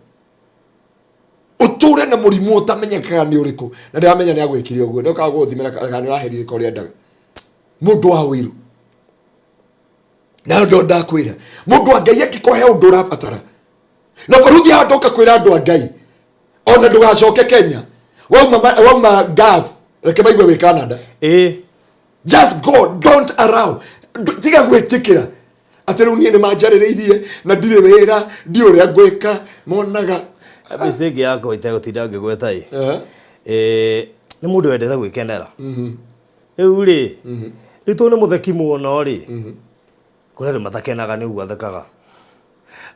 ũtũre na mũrimũ ũtamenyekaga nĩ ũrĩkũ, na ndĩramenya nĩ agwĩkire ũguo, nĩ ũkaga gũgũthimĩra kana nĩ ũraherithĩka ũrĩa endaga. Mũndũ wa ũiru na ndo ndakwĩra, mũndũ wa Ngai angĩkorwo he ũndũ ũrabatara na baruthi haha, ndoka kwĩra andũ a Ngai ona ndũgacoke Kenya. Wauma wauma Gulf, reke maigue wĩ Canada. Just go, don't allow. Tiga gwĩtĩkĩra atĩ rĩu niĩ nĩ manjarĩrĩirie na ndirĩ wĩra, ndi ũrĩa ngwĩka monaga. Mistake yakwa itegũtinda ngĩgweta ĩ, nĩ mũndũ wendete gwĩkenera. Rĩu rĩ, rĩu tondũ nĩ mũtheki mũno rĩ, kũrĩ andũ matakenaga nĩ ũguo athekaga.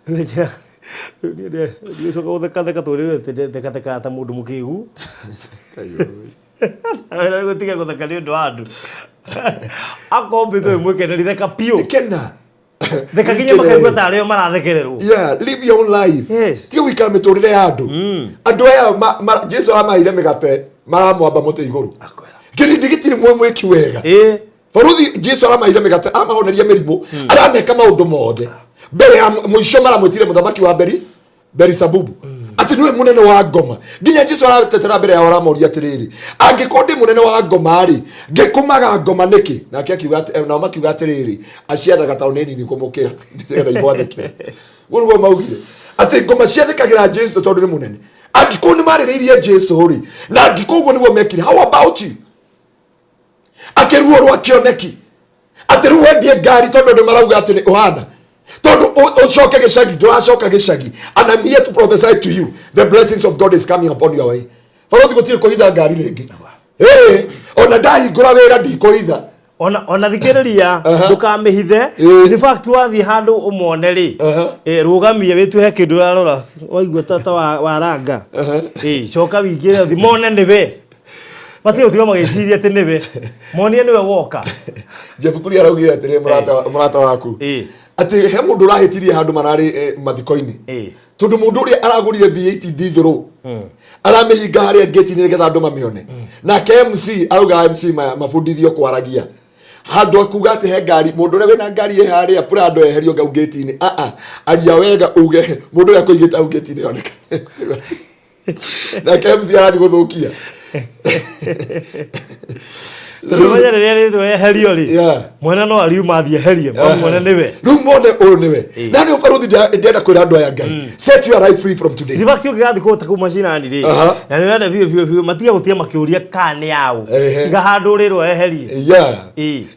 Rĩu njĩra, rĩu niĩ ndigũcoka gũthekatheka tondũ rĩu thekathekaga ta mũndũ mũkĩgu. Gũtiga gũtheka nĩ ũndũ wa andũ akombĩtwo wĩ mwĩkeneri, theka biũ. Kena. Theka nginya makaigua tarĩ o marathekererwo. Yeah, live your own life. Tiga gũikara mĩtũrĩre ya andũ. Andũ aya Jesu aramaheire mĩgate, maramwamba mũtĩ igũrũ. Kĩrĩndĩ gĩtirĩ mwe mwĩki wega. Baruthi Jesu aramaheire mĩgate, amahoneria mĩrimũ, arameka maũndũ mothe. Mbere ya mũico maramwĩtire mũthamaki wa mberi Belisabubu, atĩ nĩwe mũnene wa ngoma. Nginya Jesu aratetera mbere yao, aramoria atĩrĩrĩ, angĩkorwo ndĩ mũnene wa ngoma rĩ, ngĩkũmaga ngoma nĩkĩ? Nake akiuga nao makiuga atĩrĩrĩ, aciathaga taũni nini kũmũkĩra nĩgetha imwathĩkĩre. Ũguo nĩguo maugire atĩ ngoma ciathĩkagĩra Jesu tondũ nĩ mũnene. Angĩkorwo nĩ marĩrĩirie Jesu rĩ, na angĩkorwo ũguo nĩguo mekire, how about you? Akĩruo rwa kĩoneki atĩ rĩu wendie ngari tondũ nĩ marauga atĩ nĩ ũhana tondũ ũcoke gĩcagi, ndũracoka gĩcagi. And I'm here to prophesy to you, the blessings of God is coming upon your way. Barothi, gũtirĩ kũhitha ngari rĩngĩ. Ĩĩ, ona ndahingũra wĩra ndikũhitha. Ona thikĩrĩria, ndũkamĩhithe. In fact, wathiĩ handũ ũmone rĩ, rũgamie wĩtue he kĩndũ ũrarora, waigua ta waranga, coka wingĩre ũthi mone nĩwe. Matige gũtiga magĩciria atĩ nĩwe, monie nĩwe woka. Jeff Kuria araugire atĩrĩ, mũrata waku, atĩ he mũndũ ũrahĩtirie handũ mararĩ mathiko-inĩ, tondũ mũndũ ũrĩa aragũrire V8 ndithũrũ aramĩhinga harĩa ngĩti-inĩ nĩgetha andũ mamĩone. Nake MC arauga MC mabundithio kwaragia handũ akuga atĩ he ngari, mũndũ ũrĩa wĩna ngari ĩ harĩa Prado eherio ngau ngĩti-inĩ. Aa, aria wega uge mũndũ ũrĩa akũigĩte hau ngĩti-inĩ oneka. Nake MC arathiĩ gũthũkia. Tondũ menya rĩrĩa rĩtwa eherio rĩ, mwene no ariuma athiĩ eherie, mamwone nĩwe. Rĩu mone ũyũ nĩwe. Na nĩ ũbarũthi, ndĩrenda kwĩra andũ aya Ngai, set your life free from today. In fact, ũngĩgathiĩ kũu ta kũu macinani rĩ, na nĩ ũrenda biũ biũ biũ matige gũtiga makĩũria kana nĩ yaũ, iga handũ ũrĩrwo eherie.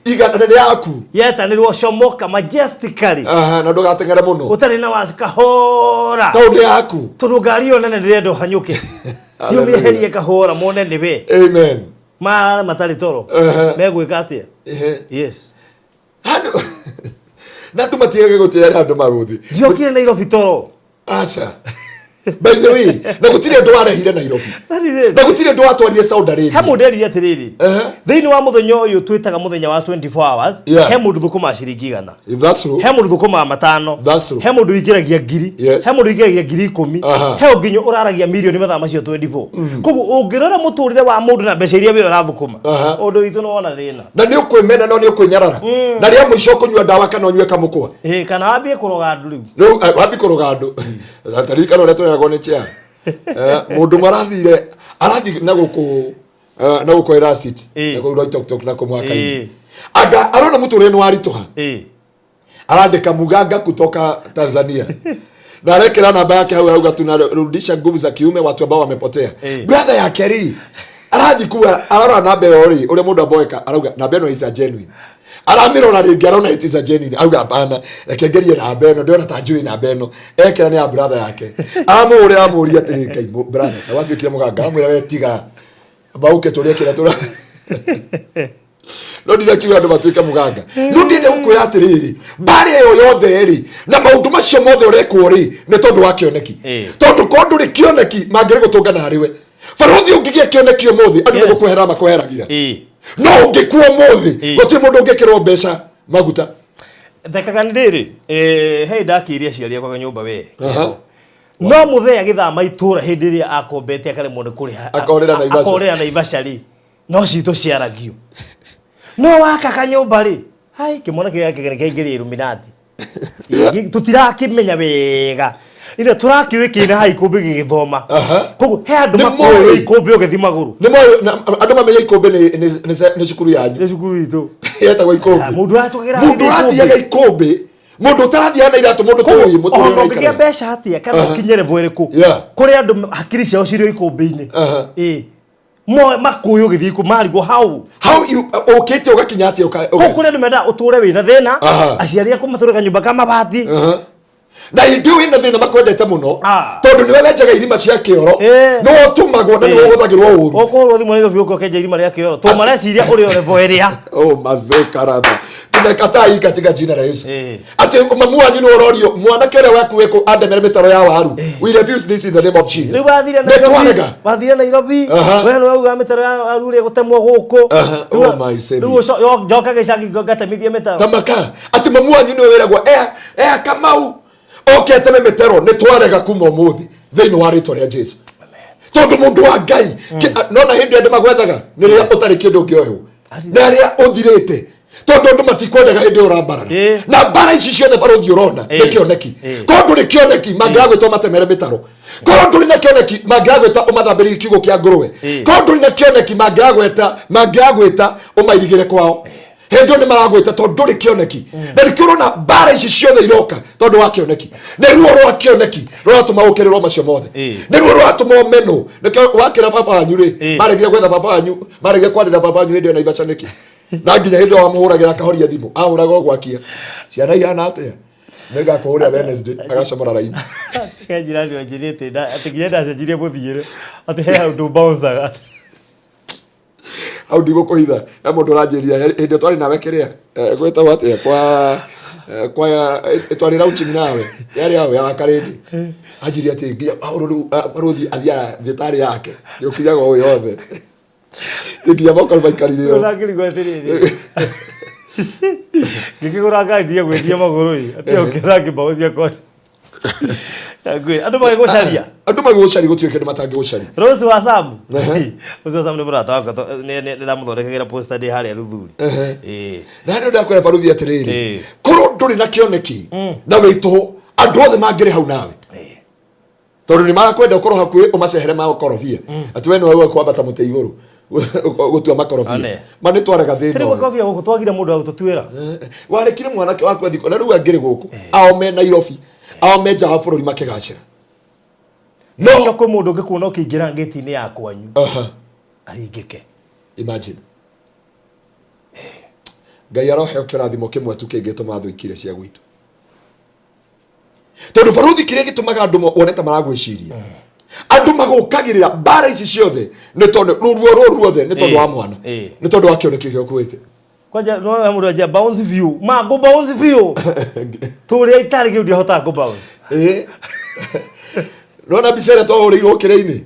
Iga na nĩ yaku. Yetanĩrwo comoka majestically. Aha, na ndũgateng'ere mũno. Ũtarĩ na wasi, kahora. Tondũ nĩ yaku. Tondũ ngari ĩyo nene ndĩrenda ũhanyũke. Thiĩ ũmĩeherie kahora mone nĩwe. Amen. Marare matarĩ toro. Megwĩka atĩa? Yes. Handũ na andũ matigage gũtĩa andũ marũthi. Ndiokire Nairobi toro. Aca, by the way, na gũtirĩ ũndũ warehire Nairobi na gũtirĩ ũndũ watwarire Saudi He Arabia. Mũndũ erire atĩrĩrĩ, thĩinĩ wa mũthenya ũyũ twĩtaga mũthenya wa 24 hours, he mũndũ thũkũmaga ciringi 100, That's true. he mũndũ thũkũmaga 5, That's true. he mũndũ ũingĩragia 1000, he mũndũ ũingĩragia 10,000, he nginya ũraragia mirioni mathaa macio 24. Koguo ũngĩrora mũtũrĩre wa mũndũ na mbeca iria we ũrathũkũma, ũndũ witũ nĩ wona thĩna. Na nĩ ũkwĩmena, no nĩ ũkwĩnyarara, na rĩa mũico ũkũnyua ndawa kana ũnyue kamũkwa. Ĩĩ, kana wambie kũroga andũ rĩu. Rĩu wambi kũroga andũ. Taririkana ũrĩa tũreragwo nĩ chia. Mũndũ ũmwe arathire, arathiĩ na gũkũ na gũkũ Erasit, na kũu Loitoktok na kũ mwaka-inĩ, anga arona mũtũrĩre nĩ waritũha, arandĩka muganga kutoka Tanzania na arekera namba yake hau, auga tunarudisha nguvu za kiume watu ambao wamepotea. Brother yake rĩ arathi kuwa ararora namba ĩyo rĩ, ũrĩa mũndũ amboeka, arauga namba ĩno is a genuine. Aramĩrora rĩngĩ, arona it is a genuine, auga hapana, reke ngerie namba ĩno, ndĩrona ta njũĩ namba ĩno. Ekĩra nĩ ya brother yake, amũhũrĩra, amũria atĩrĩ, "Ngai brother, ta watuĩkire mũganga?" Amwĩra, "We tiga mauke tũrĩe kĩrĩa tũra." No ndirakiuga andũ matuĩke mũganga, no ndĩrenda gũkwĩra atĩrĩrĩ, mbara ĩyo yothe rĩ na maũndũ macio mothe ũrekwo rĩ, nĩ tondũ wa kĩoneki. Tondũ korwo ndũrĩ kĩoneki, mangĩrĩ gũtũngana harĩ we. Barũthi, ũngĩgĩa kĩoneki ũmũthĩ, andũ nĩ gũkwehera makweheragira. No ũngĩkua ũmũthĩ, gũtirĩ mũndũ ũngĩkĩrwo mbeca maguta. Thekaga nĩ rĩrĩ, he ndakĩire aciari akwa nyũmba we. No mũthee agĩthama itũra hĩndĩ ĩrĩa akombete akaremwo nĩ kũrĩha, Akorĩra Naivasha. Akorĩra Naivasha rĩ, no citũ ciaragio. No waka kanyũmba rĩ, hai kĩmwana kĩrĩa gĩake kĩaingĩria Illuminati. Tũtirakĩmenya wega ina tũrakĩũĩ kĩna hai ikũmbĩ gĩgĩthoma. Koguo he andũ Nĩ makoĩ moĩ. ikũmbĩ ũgĩthi magũrũ. Nĩ moĩ andũ mamenya ikũmbĩ nĩ cukuru yanyu. Nĩ cukuru itũ. Yetagwo ikũmbĩ. Mũndũ aratũgĩra Mũndũ ũrathiaga ikũmbĩ, mũndũ ũtarathiaga na iratũ, mũndũ tũĩ mũtũrĩre Ona ũngĩgĩa ũraikara. mbeca atĩa kana ũkinye level ĩrĩkũ, kũrĩ andũ hakiri ciao cirĩ o ikũmbĩ-inĩ. Ĩĩ. Mo makũĩ ũgĩthiĩ ikũ marigwo hau. How you ũkĩte ũgakinya atĩa Kũu kũrĩ andũ mendaga ũtũre wĩna thĩna, aciari aku matũre kanyũmba ka mabati. Na hĩndĩ ĩyo wĩna thĩna makwendete mũno, tondũ nĩwe wenjaga irima cia kĩoro, nĩwe ũtũmagwo na nĩwe ũhũthagĩrwo ũru. Ũkũhũrwo thimũ Nairobi ũke ũkenja irima rĩa kĩoro tondũ mareciria ũrĩ o level ĩrĩa. Oh, mazokaraba, tumekataa hii katika jina la Yesu. Ati mamu wanyu nĩ ũrorio mwanake ũrĩa waku wĩkũ andemere mĩtaro ya waru. We refuse this in the name of Jesus. Rĩu wathire Nĩ Nairobi, twarega. wathire Nairobi, we nĩ wauga mĩtaro ya waru ĩrĩa gũtemwo gũkũ. Oh, my Savior. Rĩu njoka gĩcagi ngatemithie mĩtaro. Tamaka ati mamu wanyu nĩwe wĩragwo ea Kamau oke ateme mĩtaro. Nĩ twarega kuma ũmũthĩ thĩinĩ wa rĩtwa rĩa Jesu, tondũ mũndũ wa Ngai nona hĩndĩ andũ magwethaga nĩ rĩrĩa ũtarĩ kĩndũ ũngĩoywo, nĩ harĩa ũthirĩte, tondũ andũ matikwendaga hĩndĩ ĩyo ũrambarara. Na mbara ici ciothe, barũthi, ũrona nĩ kĩoneki. Korwo ndũrĩ kĩoneki, mangĩragwĩta ũmatemere mĩtaro. Korwo ndũrĩ na kĩoneki, mangĩragwĩta ũmathambĩrie kiugũ kĩa ngũrwe. Korwo ndũrĩ na kĩoneki, mangĩragwĩta ũmairigĩre kwao. Hĩndĩ ĩyo nĩ maragwĩta tondũ ndũrĩ kĩoneki. Na nĩkĩo ũrona mbara ici ciothe iroka tondũ wa kĩoneki. Nĩ ruo rwa kĩoneki rũratũma ũkĩrĩrwo macio mothe. Nĩ ruo rũratũma ũmenwo. Nĩkĩo wakĩra baba wanyu rĩ, maregire gwetha baba wanyu, maregire kwarĩra baba wanyu hĩndĩ ĩyo Naivasha nĩkĩ? Na nginya hĩndĩ ĩyo wamũhũragĩra akahoria thimũ, ahũraga o gwakia. Ciana ihana atĩa? Nĩngakũhũrĩra Wednesday, agacomora raini. Kenjira nĩ anjĩrĩte atĩ nginya ndacenjirie mũthiĩre atĩ he handũ bounce-aga. Hau ndigũkũhitha, he mũndũ ũranjĩria hĩndĩ ĩyo twarĩ nawe kĩrĩa, gwĩtagwo atĩa, kwa kwa twarĩ launching nawe, yarĩ hau ya Wakarĩndĩ. Anjĩria atĩ nginya Paũlũ rĩu, barũthi athiaga thibitarĩ yake, ũkinyaga ũũ yothe. Nginya moko maikarire ũũ. Ũrangĩrigwo atĩrĩrĩ. Ngĩkĩgũra ngari ndige gwĩthia magũrũ ĩ, atĩ ũkĩra ngĩmbaũ ciakwa. Andũ magĩgũcaria. Andũ magĩgũcaria gũtirĩ kĩndũ matangĩgũcaria. Rose wa Sam. Rose wa Sam nĩ mũrata wakwa nĩ ndamũthondekagĩra poster ndĩ harĩa Ruthuri. Na nĩ ndakwĩra barũthi atĩrĩrĩ, korwo ndũrĩ na kĩoneki na wĩ tũhũ, andũ othe mangĩrĩ hau nawe. Tondũ nĩ marakwenda ũkorwo hakuhĩ ũmacehere makorobia. Atĩ we nĩwe ũkwambata mũtĩ igũrũ gũtua makorobia. Ma nĩ twarega thĩna Tĩrĩ ũyũ. makorobia gũkũ twagire mũndũ wa gũtũtuĩra. Warekire mwanake waku athiĩ na rĩu angĩrĩ gũkũ, ao me Nairobi, ao me nja wa bũrũri makĩgacĩra. No nĩkĩo kwĩ mũndũ ũngĩkuona ũkĩingĩra ngĩti-inĩ ya kwanyu. Aringĩke. Imagine. Ngai aroheo kĩrathimo kĩmwe tu kĩngĩtũma thũ ikire cia gwitũ. Tondũ barũthi kĩrĩa gĩtũmaga andũ wone ta maragwĩciria, andũ magũkagĩrĩra mbara ici ciothe nĩ tondũ ruo rũrũ ruothe nĩ tondũ wa mwana, nĩ tondũ wa kĩoneki kĩrĩa ũkuĩte. Kwanja no na mũndũ anjia bounce view, ma go bounce view. Tũrĩa itarĩ kĩu ndiahotaga kũ bounce. Nona mbica ĩrĩa twahũrĩirwo kĩrĩa-inĩ,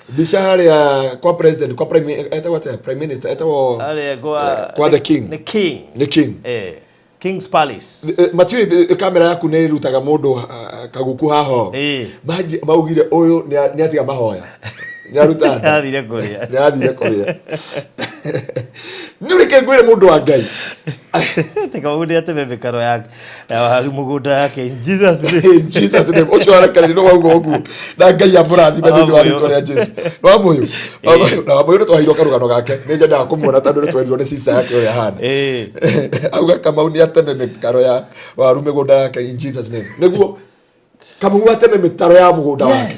mbica harĩa kwa president, kwa prime, etagwo atĩa, prime minister, etagwo Harĩa kwa kwa the king. The king. Nĩ king. King's Palace. Matiũĩ kamera yaku nĩ ĩrutaga mũndũ kaguku haho. Maugire ũyũ nĩ atiga mahoya. Nĩ aruta nda. Nĩ athire kũrĩa. Nĩ athire kũrĩa. Nĩ ũrĩ kĩngwĩre mũndũ wa Ngai. Teka mũndũ ateme mĩkaro yake ya waru mũgũnda yake in Jesus name. In Jesus name. Ũcio warekererio nĩ wauga ũguo. Na Ngai amũrathime thĩinĩ wa rĩtwa rĩa Jesu. Nĩ wa mũyũ. Na wa mũyũ nĩ twaheirwo karũgano gake. Nĩ nyendaga kũmuona tondũ nĩ twerirwo nĩ sister yake ũrĩa ahana. Auga Kamau nĩ ateme mĩkaro ya waru mĩgũnda yake in Jesus name. Nĩguo Kamau ateme mĩtaro ya mũgũnda wake.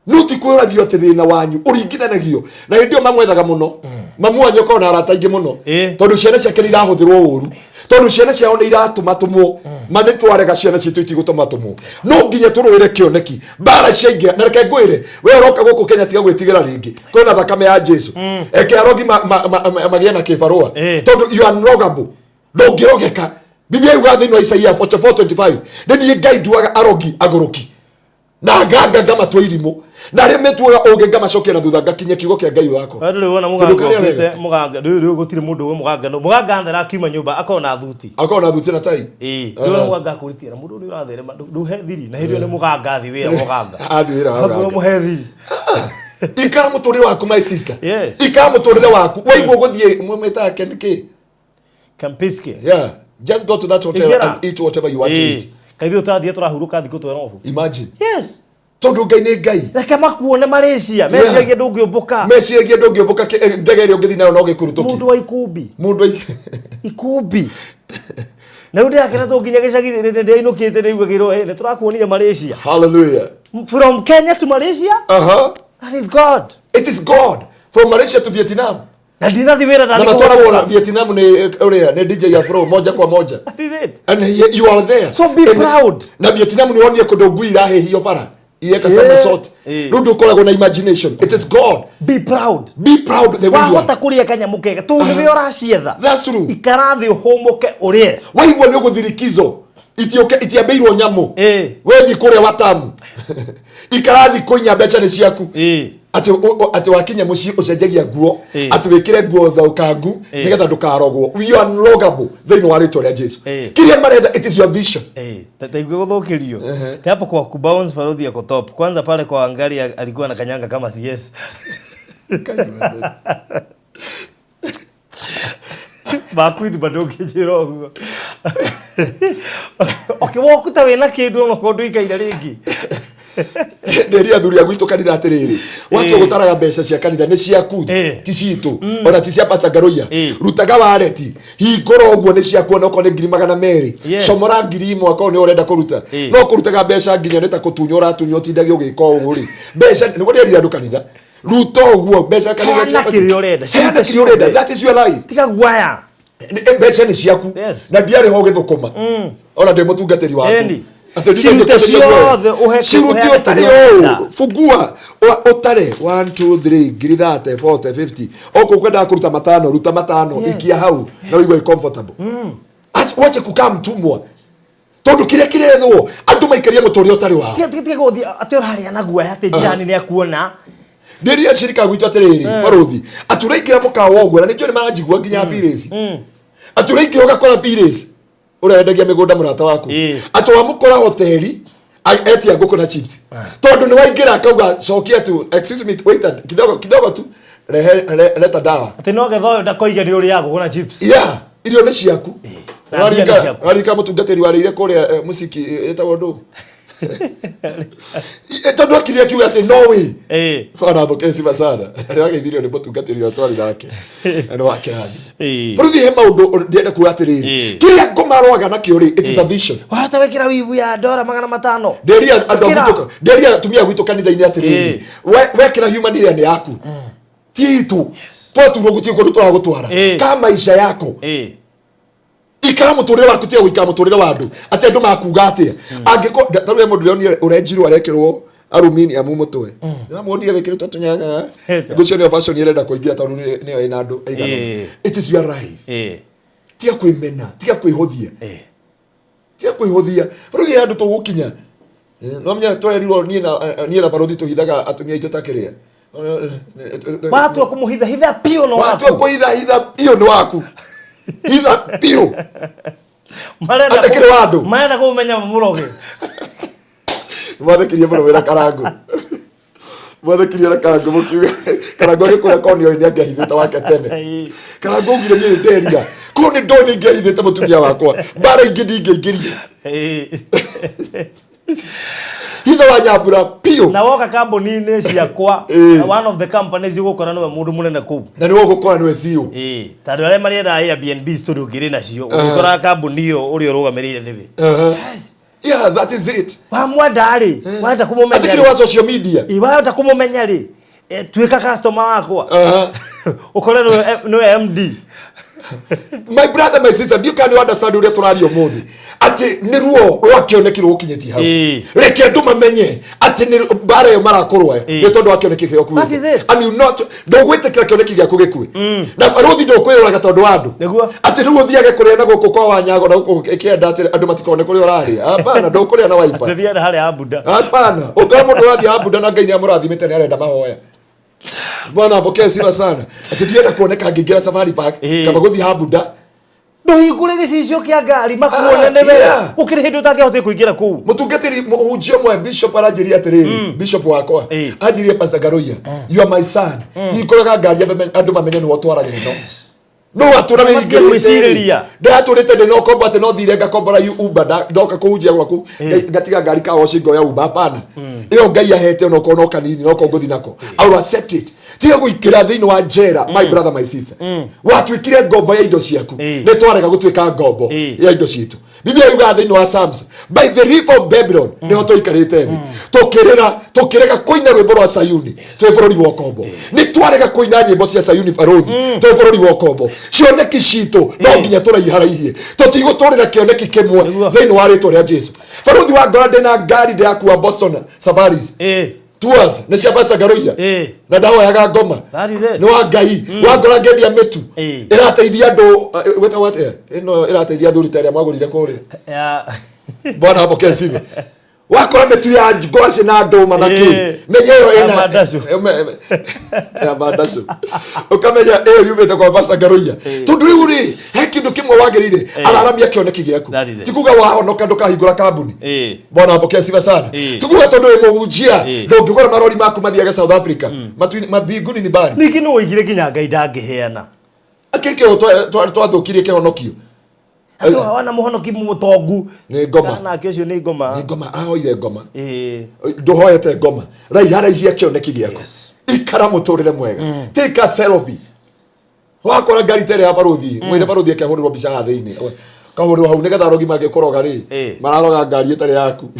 No ti kwĩragio atĩ thĩna wanyu ũringithanagio na hĩndĩ ĩyo mamwethaga mũno. Mamu wanyu akorwo na arata aingĩ mũno. Tondũ ciana ciake nĩ irahũthĩrwo ũru. Tondũ ciana ciao nĩ iratũmatũmwo. Ma nĩ twarega ciana citũ itigũtũmatũmwo. No nginya tũrũĩre kĩoneki. Mbara ciaingĩra. Na reke ngwĩre, we ũroka gũkũ Kenya tiga gwĩtigĩra rĩngĩ. Kwĩna thakame ya Jesu. Eke arogi magĩe na kĩbarũa. Tondũ you are unrogable. Ndũngĩrogeka. Biblia yugaga thĩinĩ wa Isaia 44:25, nĩ niĩ Ngai nduaga arogi agũrũki. Na nganga ngamatua irimũ. Na arĩa metuaga ũũgĩ ngamacokia na thutha ngakinyia kiugo kĩa Ngai wakwa. Wewe ndũrĩ wona Tondũ mũganga karĩa ũkĩte wega. mũganga, rĩu rĩu gũtirĩ mũndũ ũĩ mũganga no mũganga athera akiuma nyũmba akorwo na thuti. Akorwo na thuti na tai. Rĩu wona mũganga akũrĩtie na mũndũ nĩ ũratherema ndũhe thiri na hĩndĩ ĩyo nĩ mũganga athi wĩra mũganga. Athi wĩra wa Akwĩra mũganga. mũhe thiri. Ikara mũtũrĩre waku my sister. Yes. Ikara mũtũrĩre waku. Waigua gũthiĩ mwĩtaga kĩ? Kempinski. Yeah. Just go to that hotel Ingĩra. and eat whatever you want to eat. Kaithuĩ tũrathiĩ tũrahurũka thikũ twerobu. Imagine. Yes. Tondũ Ngai nĩ Ngai. Reke makuone Malaysia, meciragia ndũngĩũmbũka. Meciragia ndũngĩũmbũka ndege ĩrĩa ũngĩthiĩ nayo no gĩkurutũki. Mũndũ wa ikumbi. Mũndũ wa ikumbi. Na rĩu ndĩrakena tondũ nginya gĩcagi ndĩrainũkĩte ndĩiguagĩrwo, nĩ tũrakuonire Malaysia. Hallelujah. From Kenya to Malaysia? That is God. It is God. From Malaysia to Vietnam. Na ndinathi wĩra Na ndathi matwaragwo kũhurũka. Vietnam nĩ ũrĩa nĩ DJ Afro moja kwa moja. That is it. And you are there. So be proud. Na Vietnam nĩ wonire kũndũ ngui irahĩhio bara. Ireka somersault. Rĩu ndũkoragwo na imagination. It is God. Be proud. Be proud the way you are. Wahota kũrĩa kanyamũ kega tondũ nĩwe ũracietha. That's true. Ikara thĩ ũhũmũke ũrĩe. Waigua nĩ ũgũthiĩ likizo. Itioke itiambĩirwo nyamũ. Wethiĩ kũrĩa Watamu. Ikara thikũ inya mbeca nĩ ciaku. Atĩ wakinya mũciĩ ũcenjagia nguo, atĩ wĩkĩre nguo thũkangu nĩgetha ndũkarogwo. We are unlogable thĩinĩ wa rĩtwa rĩa Jesu. Kĩrĩa maretha, it is your vision. Taigua gũthũkĩrio. Ti hapo kwa kubounce Farodhi ako top. Kwanza pale kwa Wangari alikuwa na kanyanga kama CS. Makwini bado ũngĩnjĩra ũguo. Okay, wokuta wĩna kĩndũ ona korwo ndũikaire rĩngĩ. Ndĩria athuri a gwitũ kanitha atĩrĩrĩ, watua gũtaraga mbeca cia kanitha nĩ ciaku, ti citũ, ona ti cia Pastor Ngaruiya. Rutaga wareti, hingũra ũguo, nĩ ciaku, ona okorwo nĩ 200,000. Comora 1000 akorwo nĩ ũrenda kũruta. No kũrutaga mbeca nginya nĩ ta kũtunywo ũratunywo, ũtindage ũgĩka ũũ rĩ, mbeca nĩguo ndĩrire andũ kanitha, ruta ũguo mbeca kanitha. Heana kĩrĩa ũrenda, Heana kĩrĩa ũrenda, that is your life. Tiga guaya. Mbeca nĩ ciaku. Na ndiarĩ ho gĩthũkũma, ona ndĩ mũtungatĩri waku. Atĩ ndithiĩ Cirute ngĩkũrĩria guoya. ciothe, Cirute ũheane ũtarĩ kĩrĩa ũrenda. ũũ, fungua ũtare 1 2 3, ngiri 30, 40, 50, okorwo ukwendaga kũruta matano, ruta matano. Ikia hau na ũigue comfortable. Wache kukaa mtumwa, tondũ kĩrĩa kĩrethwo andũ maikarie mũtũrĩre ũtarĩ wao. Tiga gũthiĩ atĩ ũrarĩa na guaya atĩ jirani nĩ akuona. Ndĩria cirika gwitũ atĩrĩrĩ, barũthi, atĩ ũraingĩra mũkawa ũguo, na nĩnjũĩ nĩ maranjigua nginya Phyllis, atĩ ũraingĩra ũgakora Phyllis ũrĩa wendagia mĩgũnda, mũrata waku, atĩ wamũkora hoteli etia ngũkũ na chips, tondũ nĩ waingĩra akauga, "Cokia tu, excuse me waiter, kidogo kidogo tu, rehe leta dawa." Atĩ no getha ũyũ ndakoige nĩ ũrĩaga ngũkũ na chips. Yeah, irio nĩ ciaku. Na mbia nĩ ciaku. Warika mũtungatĩri warĩire kũrĩa mũciki ĩtagwo ndũ, tondũ akiri akiuga atĩ no way. Bwana sifa sana, nĩ wageithirio nĩ mũtungatĩri ũrĩa twarĩ nake na nĩ wa kĩrathi. Bũrũthi, he maũndũ ndĩrenda kuga atĩrĩrĩ, kĩrĩa ngũmarwaga nakĩo rĩ, it is a vision. Wahota wĩkĩra wivu ya ndora 500. Nderia andũ a Ĩkĩra. gwitũ, nderia atumia a gwitũ kanitha-inĩ atĩrĩrĩ, wekĩra human hair nĩ yaku, ti itũ. Twaturwo gũtirĩ kũndũ tũragũtwara ka maisha yako. Ikara mũtũrĩre waku, tiga gũikara mũtũrĩre wa andũ atĩ andũ makuga atĩa. Angĩkorwo ta rĩu he mũndũ ũrĩa ũrenjirwo arekĩrwo aluminium mũtwe, nĩwamuonire wĩkĩrĩtwo tũnyanya, ngũcio nĩyo fashion ĩrenda kũingĩra tondũ nĩyo ĩna andũ aigana. It is your life. Tiga kwĩmena, tiga kwĩhũthia, tiga kwĩhũthia. Barũthi, he andũ tũgũkinya. No menya twerirwo niĩ na barũthi tũhithaga atumia aitũ ta kĩrĩa. Watua kũmũhitha, hitha piũ no Watua waku. kũhitha, hitha biũ, nĩ waku, hitha biũ. Marenda Atĩ kĩrĩ wa andũ. Marenda kũmenya mũroge. Mwathekirie mũno wĩra Karangu, mwathekirie na Karangu mũkiuga Karangu agĩkũra korwo nĩoĩ nĩ angĩahithĩte wake tene. Karangu augire, "Niĩ nĩ nderira korwo nĩ ndoĩ nĩ ingĩahithĩte mũtumia wakwa, mbara ingĩ ndingĩingĩrie." Hitha wa Nyambura biũ. Na woka kambuni-inĩ ciakwa, one of the companies, ũgũkora nĩwe mũndũ mũnene kũu. Na nĩwe ũgũkora nĩwe CEO. Tondũ arĩa marĩendaga Airbnb studio ngĩrĩ nacio, ũgĩkoraga kambuni ĩyo ũrĩa ũrũgamĩrĩire nĩwe. Yeah, that is it. Wamwenda rĩ, wenda kũmũmenya Atĩ kĩrĩ rĩ. wa social media. Wenda kũmũmenya rĩ, tuĩka customer wakwa, ũkore nĩwe MD. My brother, my sister, ndiũ kana nĩ understand ũrĩa tũraria ũmũthĩ, atĩ nĩ ruo rwa kĩoneki rũgũkinyĩtie hau. Reke andũ mamenye atĩ nĩ mbara ĩyo marakũrũa nĩ tondũ wa kĩoneki gĩaku. That is it. And you not ndũgwĩtĩkĩra kĩoneki gĩaku gĩkue, na barũthi ndũkwĩyũraga tondũ wa andũ. Atĩ rĩu ũthiage kũrĩa na gũkũ kwa Wanyago na gũkũ kĩenda atĩ andũ matikone kũrĩa ũrarĩa, hapana, ndũkũrĩa na waipa. Tũthiaga harĩa Abuda. Hapana, ũngĩona mũndũ ũrathiĩ Abuda na Ngai nĩ amũrathimĩte, nĩ arenda mahoya. Bwana apokee sifa sana. Atĩ ndienda kuoneka ngĩingĩra Safari Park kaba gũthiĩ Habuda. Ndũhingũre gĩcicio kĩa ngari makuone nĩwe. Gũkĩrĩ hĩndĩ ũtangĩhotire kũingĩra kũu. Mũtungatĩri mũhunjia ũmwe, bishop, aranjĩria atĩrĩrĩ, bishop wakwa anjĩrie, "Pastor Ngaruiya, you are my son, hingũraga ngari andũ mamenye nĩwe ũtwaraga ĩno." No watũra Matige gwĩcirĩria. Ndĩratũrĩte ndĩ no kombo atĩ no thire ngakombora Uber, ndoka kũhunjia gwaku ngatiga ngari ka waci ngoya Uber, hapana. Ĩyo Ngai ahete onokorwo no kanini noko ngũthi nako, I will accept it. Tiga gũikĩra thĩinĩ wa njera, my brother, my sister. Watuĩkire ngombo ya indo ciaku, nĩ twarega gũtuĩka ngombo ya indo citũ. Biblia yugaga thĩinĩ wa Psalms, by the river of Babylon nĩho tũikarĩte thĩ tũkĩrĩra, tũkĩrega kũina rwĩmbo rwa Sayuni twĩ bũrũri wa ũkombo. Nĩ twarega kũina nyĩmbo cia Sayuni, barũthi, twĩ bũrũri wa ũkombo. Cioneki citũ no nginya tũraiharaihie, tũtigũtũrĩra kĩoneki kĩmwe thĩinĩ wa rĩtwa rĩa Jesu. Barũthi wa ngora, ndĩna ngari ndĩrakua Boston Safaris Tours, nĩ cia Pastor Ngaruiya na ndahoyaga ngoma. That is it. Nĩ wa Ngai. Wangora ngendia mĩtu ĩrateithia andũ, wĩtagwo atĩa ĩno ĩrateithia athuri ta ĩrĩa mwagũrire kũrĩa? Bwana apokee sifa. Wakora mĩtu ya ngwacĩ na ndũma na kĩ, menya ĩyo Ya ĩna mandacu. Ya mandacu, ũkamenya ĩyo yumĩte kwa Pastor Ngaruiya, tondũ rĩu rĩ he kĩndũ kĩmwe wagĩrĩire araramia kĩoneki gĩaku. That is it. Ti kuga wahonoka ndũkahingũra kambuni. Bwana apokee sifa sana. Ti kuga tondũ wĩ mũhunjia ndũngĩgũra marori maku mathiage South Africa. Mabinguni ni mbali. Ningĩ nĩ woigire nginya Ngai ndangĩheana. Akĩrĩ kĩo twathũkirie kĩhonokio. Atĩ wana mũhonoki mũtongu. Nĩ ngoma. Nake ũcio nĩ ngoma. Nĩ ngoma ahoire ngoma. Ĩĩ. Ndũhoete ngoma. Raiha raihia kĩoneki gĩaku. Yes. Ikara mũtũrĩre mwega. Take a selfie. Wakora ngari ta ĩrĩa ya baruthi, mwĩre baruthi akĩhũrĩrwo mbica haha thĩinĩ. Kahũrĩrwo hau nĩgetha arogi mangĩkũroga rĩ, mararoga ngari ĩtarĩ yaku.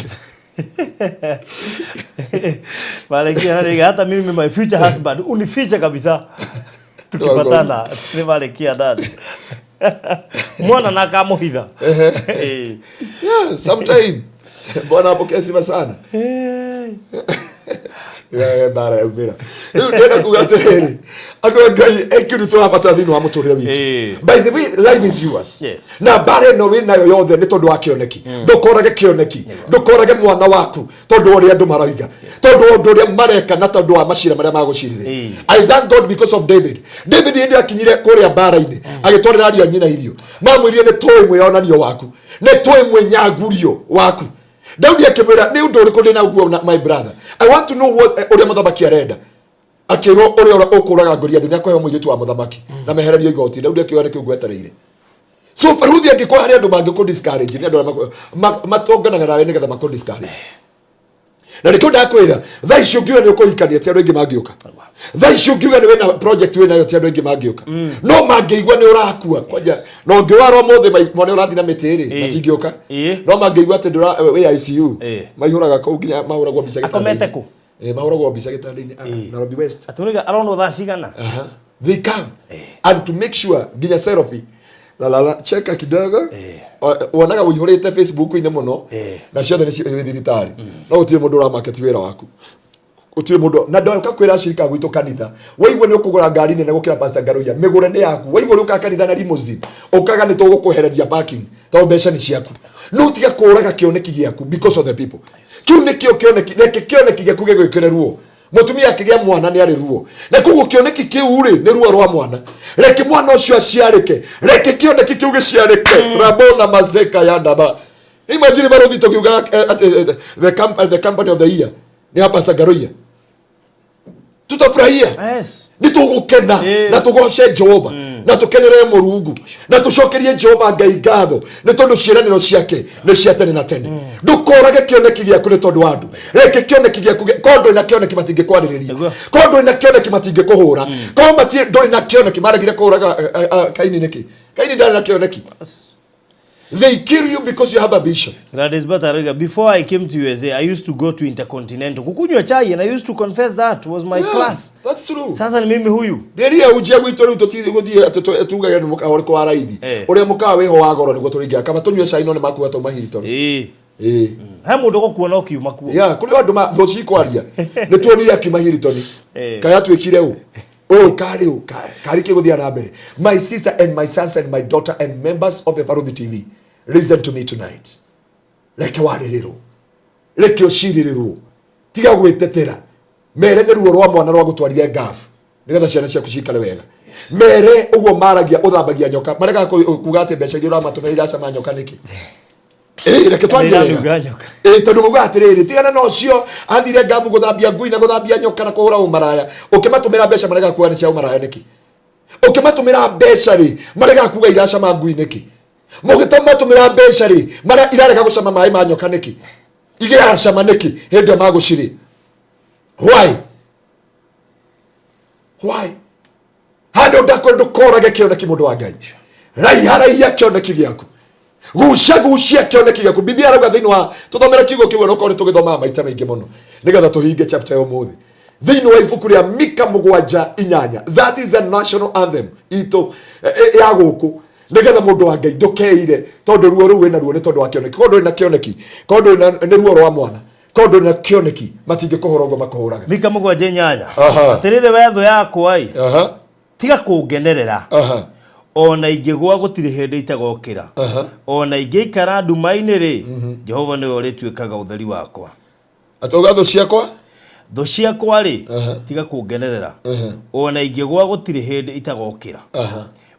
Marekia harĩa hata mimi my future husband unifiche kabisa. Tukipatana nĩ marekia ndani. Mwana na akamuhitha. Ĩĩ. Yeah, sometime. Bwana apokee sifa sana. Ĩyo mbara yaumĩra. Rĩu ndĩrenda kuga atĩrĩrĩ, andũ a Ngai, he kĩndũ tũrabatara thĩinĩ wa mũtũrĩre witũ. By the way, life is yours. Na mbara ĩno wĩ nayo yothe nĩ tondũ wa kĩoneki. Ndũkorage kĩoneki, ndũkorage mwana waku tondũ wa ũrĩa andũ maroiga, tondũ wa ũndũ ũrĩa mareka na tondũ wa macira marĩa magũcirĩrĩra. I thank God because of David. David hĩndĩ akinyire kũrĩa mbara-inĩ, agĩtwarĩra ariũ a nyina irio. Mamwĩrire nĩ tũĩ mwĩyonanio waku, nĩ tũĩ mwĩnyangurio waku. Daudi akĩmwĩra nĩ ũndũ ũrĩkũ ndĩ naguo my brother, I want to know what ũrĩa mũthamaki arenda. Akĩrwo ũrĩa ũkũraga Goliath nĩ akũheo mũirĩtu wa mũthamaki na mehererio igoti. Daudi akĩoya nĩkĩo ngwetereire. So baruthi angĩkorwo harĩ andũ mangĩkũ discourage nĩ andũ arĩa matonganaga nawe nĩgetha makũ discourage. Na nĩkĩo ndakwĩra thaa ici ũngiuga nĩ ũkũhikania ti andũ aingĩ mangĩũka. Thaa ici ũngiuga nĩ wĩna project wĩnayo ti andũ aingĩ mangĩũka. No mangĩigua nĩ ũrakua kwanja na ũngĩwara ũmũthĩ mone ũrathiĩ na mĩtĩ rĩ matingĩũka. No mangĩigua atĩ ndũra wĩ ICU maihũraga kũu nginya mahũragwo mbica gĩtanda-inĩ. Akomete kũ? Mahũragwo mbica gĩtanda-inĩ Nairobi West. Atũrĩga aronwo thaa cigana? They come and to make sure nginya selfie la la la cheka kidogo wonaga ũihũrĩte Facebook-inĩ mũno na ciothe nĩ wĩ thibitarĩ no gũtirĩ mũndũ ũramarket wĩra waku, gũtirĩ mũndũ na ndoka kwĩra acirika gwitũ kanitha waigua nĩ ũkũgũra ngari nene gũkĩra Pastor Ngaruiya mĩgũre nĩ yaku waigua ũrĩ ũkaga kanitha na limousine ũkaga nĩ tũgũkwehereria parking tondũ mbeca nĩ ciaku no tiga kũraga kĩoneki gĩaku because of the people. Kĩu nĩkĩo kĩoneki, reke kĩoneki gĩaku gĩgwĩkĩre ruo. Mũtumia akĩgĩa mwana nĩ arĩ ruo na koguo kĩoneki kĩu rĩ nĩ ruo rwa mwana. Reke mwana ũcio aciarĩke, reke kĩoneki kĩu gĩciarĩke. Rabona mazeka ya ndaba. Imagine baruthi tũkiuga atĩ the company of the year nĩ ya Pastor Ngaruiya, tutafurahia. Nĩ tũgũkena na tũgoce Jehova na tũkenerere Mũrungu na tũcokerie Jehova Ngai ngatho nĩ tondũ ciĩranĩro ciake nĩ cia tene na tene. Ndũkorage kĩoneki gĩaku nĩ tondũ wa andũ. Reke kĩoneki gĩaku korwo ndũrĩ na kĩoneki matingĩkwarĩrĩria, korwo ndũrĩ na kĩoneki matingĩkũhũra, korwo ndũrĩ na kĩoneki maregire kũhũraga Kaini nĩkĩ? Kaini ndarĩ na kĩoneki. They kill you because you have a vision. Gladys Bataruga, before I came to USA, I used to go to Intercontinental. Kukunywa chai and I used to confess that was my class. That's true. Sasa ni mimi huyu. Rĩrĩa ujia gwitũ rĩu tũtithiĩ gũthiĩ atĩ tugage nĩ mũkawa ũrĩkũ wa raithi. Ũrĩa mũkawa wĩho wa goro nĩguo tũrĩingĩra. Kaba tũnyue cai no nĩ makuga twauma Hilton. He mũndũ ũgũkuona ũkiuma kuo. Yeah, kũrĩ andũ thũ cikwaria. Nĩ tuonire akiuma Hilton. Kaya atuĩkire ũ? Oh, kari ũ, kari kĩ gũthiĩ na mbere. My sister and my sons and my daughter and members of the Baruthi TV, listen to me tonight. Reke warĩrĩrwo. Reke ũcirĩrĩrwo. Tiga gwĩtetera. Mere nĩ ruo rwa mwana rwa gũtwarire ngabu nĩgetha ciana ciaku cikare wega. Mere ũguo maragia ũthambagia nyoka. Maregaga kuga atĩ mbeca iria ũramatũmĩra iracama nyoka nĩkĩ? Reke twarie wega. Nĩiranunga nyoka. Tondũ maugaga atĩrĩrĩ, tigana na ũcio athire ngabu gũthambia ngui na gũthambia nyoka na kũhũra ũmaraya. Ũkĩmatũmĩra mbeca maregaga kuga nĩ cia ũmaraya nĩkĩ? Ũkĩmatũmĩra mbeca rĩ, maregaga kuga iracama ngui nĩkĩ? Mũgĩtũmatũmĩra mbeca rĩ, irarega gũcama maĩ ma nyoka nĩkĩ? Igĩaga cama nĩkĩ hĩndĩ ĩyo magũcirĩ? Why? Why? Handũ ndakwenda ndũkorage kĩoneki mũndũ wa Ngai. Raiha raihia kĩoneki gĩaku. Gucia gucia kĩoneki gĩaku. Biblia arauga thĩinĩ wa tũthomere kiugo kĩu onokorwo nĩ tũgĩthomaga maita maingĩ mũno nĩgetha tũhinge chapter ya ũmũthĩ. Thĩinĩ wa ibuku rĩa Mika 7:8, that is a national anthem itũ ya gũkũ nĩgetha mũndũ wa Ngai ndũkeire tondũ ruo rũu wĩna ruo nĩ tondũ wa kĩoneki. Korwo ndũrĩ na kĩoneki, korwo ndũrĩ na nĩ ruo rwa mwana, korwo ndũrĩ na kĩoneki matingĩkũhũra ũguo makũhũraga. Mika 7:8. Atĩrĩrĩ we thũ yakwa ĩ, tiga kũngenerera. Ona ingĩgũa gũtirĩ hĩndĩ itagokĩra. Ona ingĩikara nduma-inĩ rĩ, Jehova nĩwe ũrĩtuĩkaga ũtheri wakwa. Atauga thũ ciakwa? Thũ ciakwa rĩ, tiga kũngenerera. Ona ingĩgũa gũtirĩ hĩndĩ itagokĩra.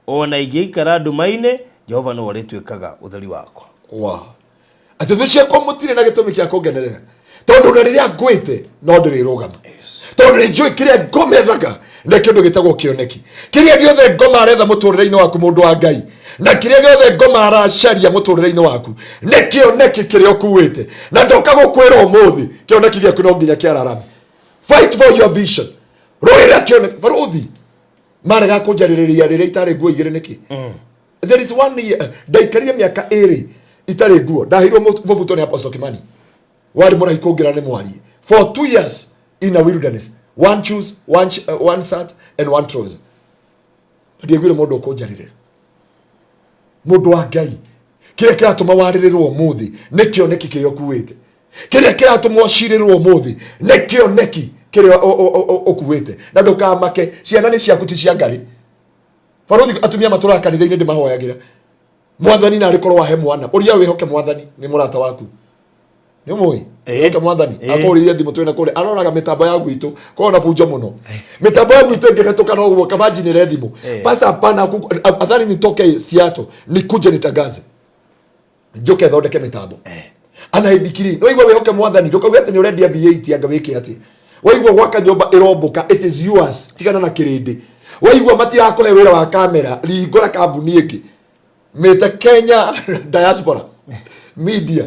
Ona ingĩikara nduma-inĩ, Jehova nĩwe ũrĩtuĩkaga ũtheri wakwa. Wow. Atĩ thũ ciakwa mũtirĩ na gĩtũmi kĩa kũngenerera. Tondũ na rĩrĩa ngwĩte no ndĩrĩrũgama. Tondũ nĩ njũĩ kĩrĩa ngomethaga nĩ kĩndũ gĩtagwo kĩoneki. Kĩrĩa gĩothe ngoma aretha mũtũrĩre-inĩ waku mũndũ wa Ngai, na kĩrĩa gĩothe ngoma aracaria mũtũrĩre-inĩ waku nĩ kĩoneki kĩrĩa ũkuĩte. Na ndoka gũkwĩra ũmũthĩ, kĩoneki gĩaku no nginya kĩararame. Fight for your vision. Rũĩrĩra kĩoneki. Barũthi marega kũnjarĩrĩria rĩrĩa itarĩ nguo igĩrĩ nĩkĩ? There is one year ndaikarire mĩaka ĩrĩ itarĩ nguo. Ndaheirwo mũbuto nĩ Apostle Kimani, warĩ mũraihu kũngĩra nĩ mwarie. For 2 years in a wilderness, one shoes, one shirt and one trouser. Ndiaiguire mũndũ ũkũnjarĩrĩra. Mũndũ wa Ngai, kĩrĩa kĩratũma warĩrĩrwo ũmũthĩ nĩ kĩoneki kĩrĩa ũkuĩte. Kĩrĩa kĩratũma ũcirĩrwo ũmũthĩ nĩ kĩoneki kĩrĩa ũkuĩte. Na ndũkamake, ciana nĩ ciaku, ti cia ngarĩ. Barũthi, atumia matũraga kanitha-inĩ, ndĩmahoyagĩra Mwathani na arĩkorwo wahe mwana ũria wĩhoke Mwathani nĩ mũrata waku, nĩ ũmũĩ. Wĩhoke Mwathani. Akũrĩrie thimũ twĩna kũrĩa aroraga mĩtambo ya gwitũ korwo na bunjo mũno, mĩtambo ya gwitũ ĩngĩhetũka no ũguo kabanjinĩre thimũ. Pastor, hapana, afadhali nitoke Seattle nikuje nitangaze, njoke thondeke mĩtambo ana ndikiri. No igua wĩhoke Mwathani, ndũkauge atĩ nĩ ũrendia V8 anga wĩke atĩ. Waigua gwaka nyũmba ĩrombũka, it is yours, tigana na kĩrĩndĩ. Waigua matirakũhe wĩra wa kamera, ringũra kambuni ĩngĩ, mĩte Kenya Diaspora Media,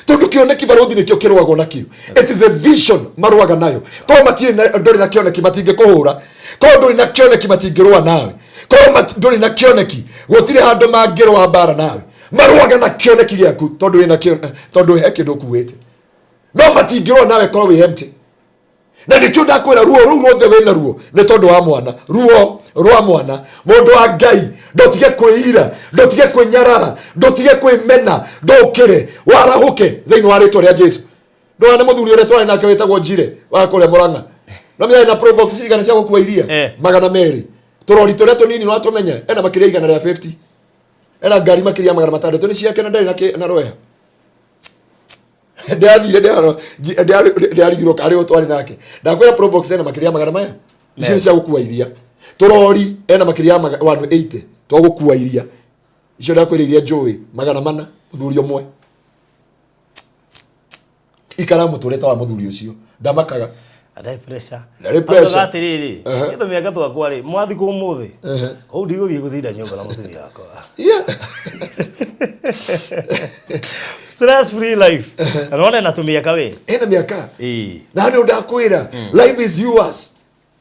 tondũ kĩoneki, barũthi, nĩkĩo kĩrũagwo nakĩo. It is a vision marũaga nayo. Korwo matirĩ na, ndũrĩ na kĩoneki, matingĩkũhũra. Korwo ndũrĩ na kĩoneki, matingĩrũa nawe. Korwo ndũrĩ na kĩoneki, gũtirĩ handũ mangĩrũa mbara nawe. Marũaga na kĩoneki gĩaku tondũ wĩna kĩo, tondũ he kĩndũ ũkuĩte. No matingĩrũa nawe korwo wĩ empty. Na nĩkĩo ndakwĩra, ruo rũu ruothe wĩna ruo nĩ tondũ wa mwana, ruo rwa mwana. Mũndũ wa Ngai, ndũtige kwĩira, ndũtige kwĩnyarara, ndũtige kwĩmena, ndũkĩre warahũke thĩinĩ wa rĩtwa rĩa Jesu. Ndũra nĩ mũthuri ũrĩa twarĩ nake wĩtagwo Njire wa kũrĩa Mũrang'a, no mĩarĩ na Probox cigana cia gũkua iria? 200, tũrori tũrĩa tũnini no tũmenye ena makĩria 150, ena ngari makĩria ya 600 nĩ ciake, na ndarĩ na rweha. Ndĩrathire ndĩrarigirwo karĩ o twarĩ nake. Ndakwĩra, Probox ena makĩria ya magana maya, icio nĩ cia gũkua iria. Tũrori ena makĩria ya 180 twa gũkua iria icio ndakwĩra, iria njũĩ 400. Mũthuri ũmwe ikara mũtũrĩre ta wa mũthuri ũcio, ndamakaga. Ndarĩ pressure. Ndarĩ pressure. Atĩrĩrĩ, gĩtho mĩaka twakwa rĩ, mwathikwo ũmũthĩ ũũ, ndigũthiĩ gũthinda nyũmba na mũtumia wakwa. Stress free life, na nona na tũmĩaka we. Ena mĩaka. Na nĩ ndakwĩra, life is yours,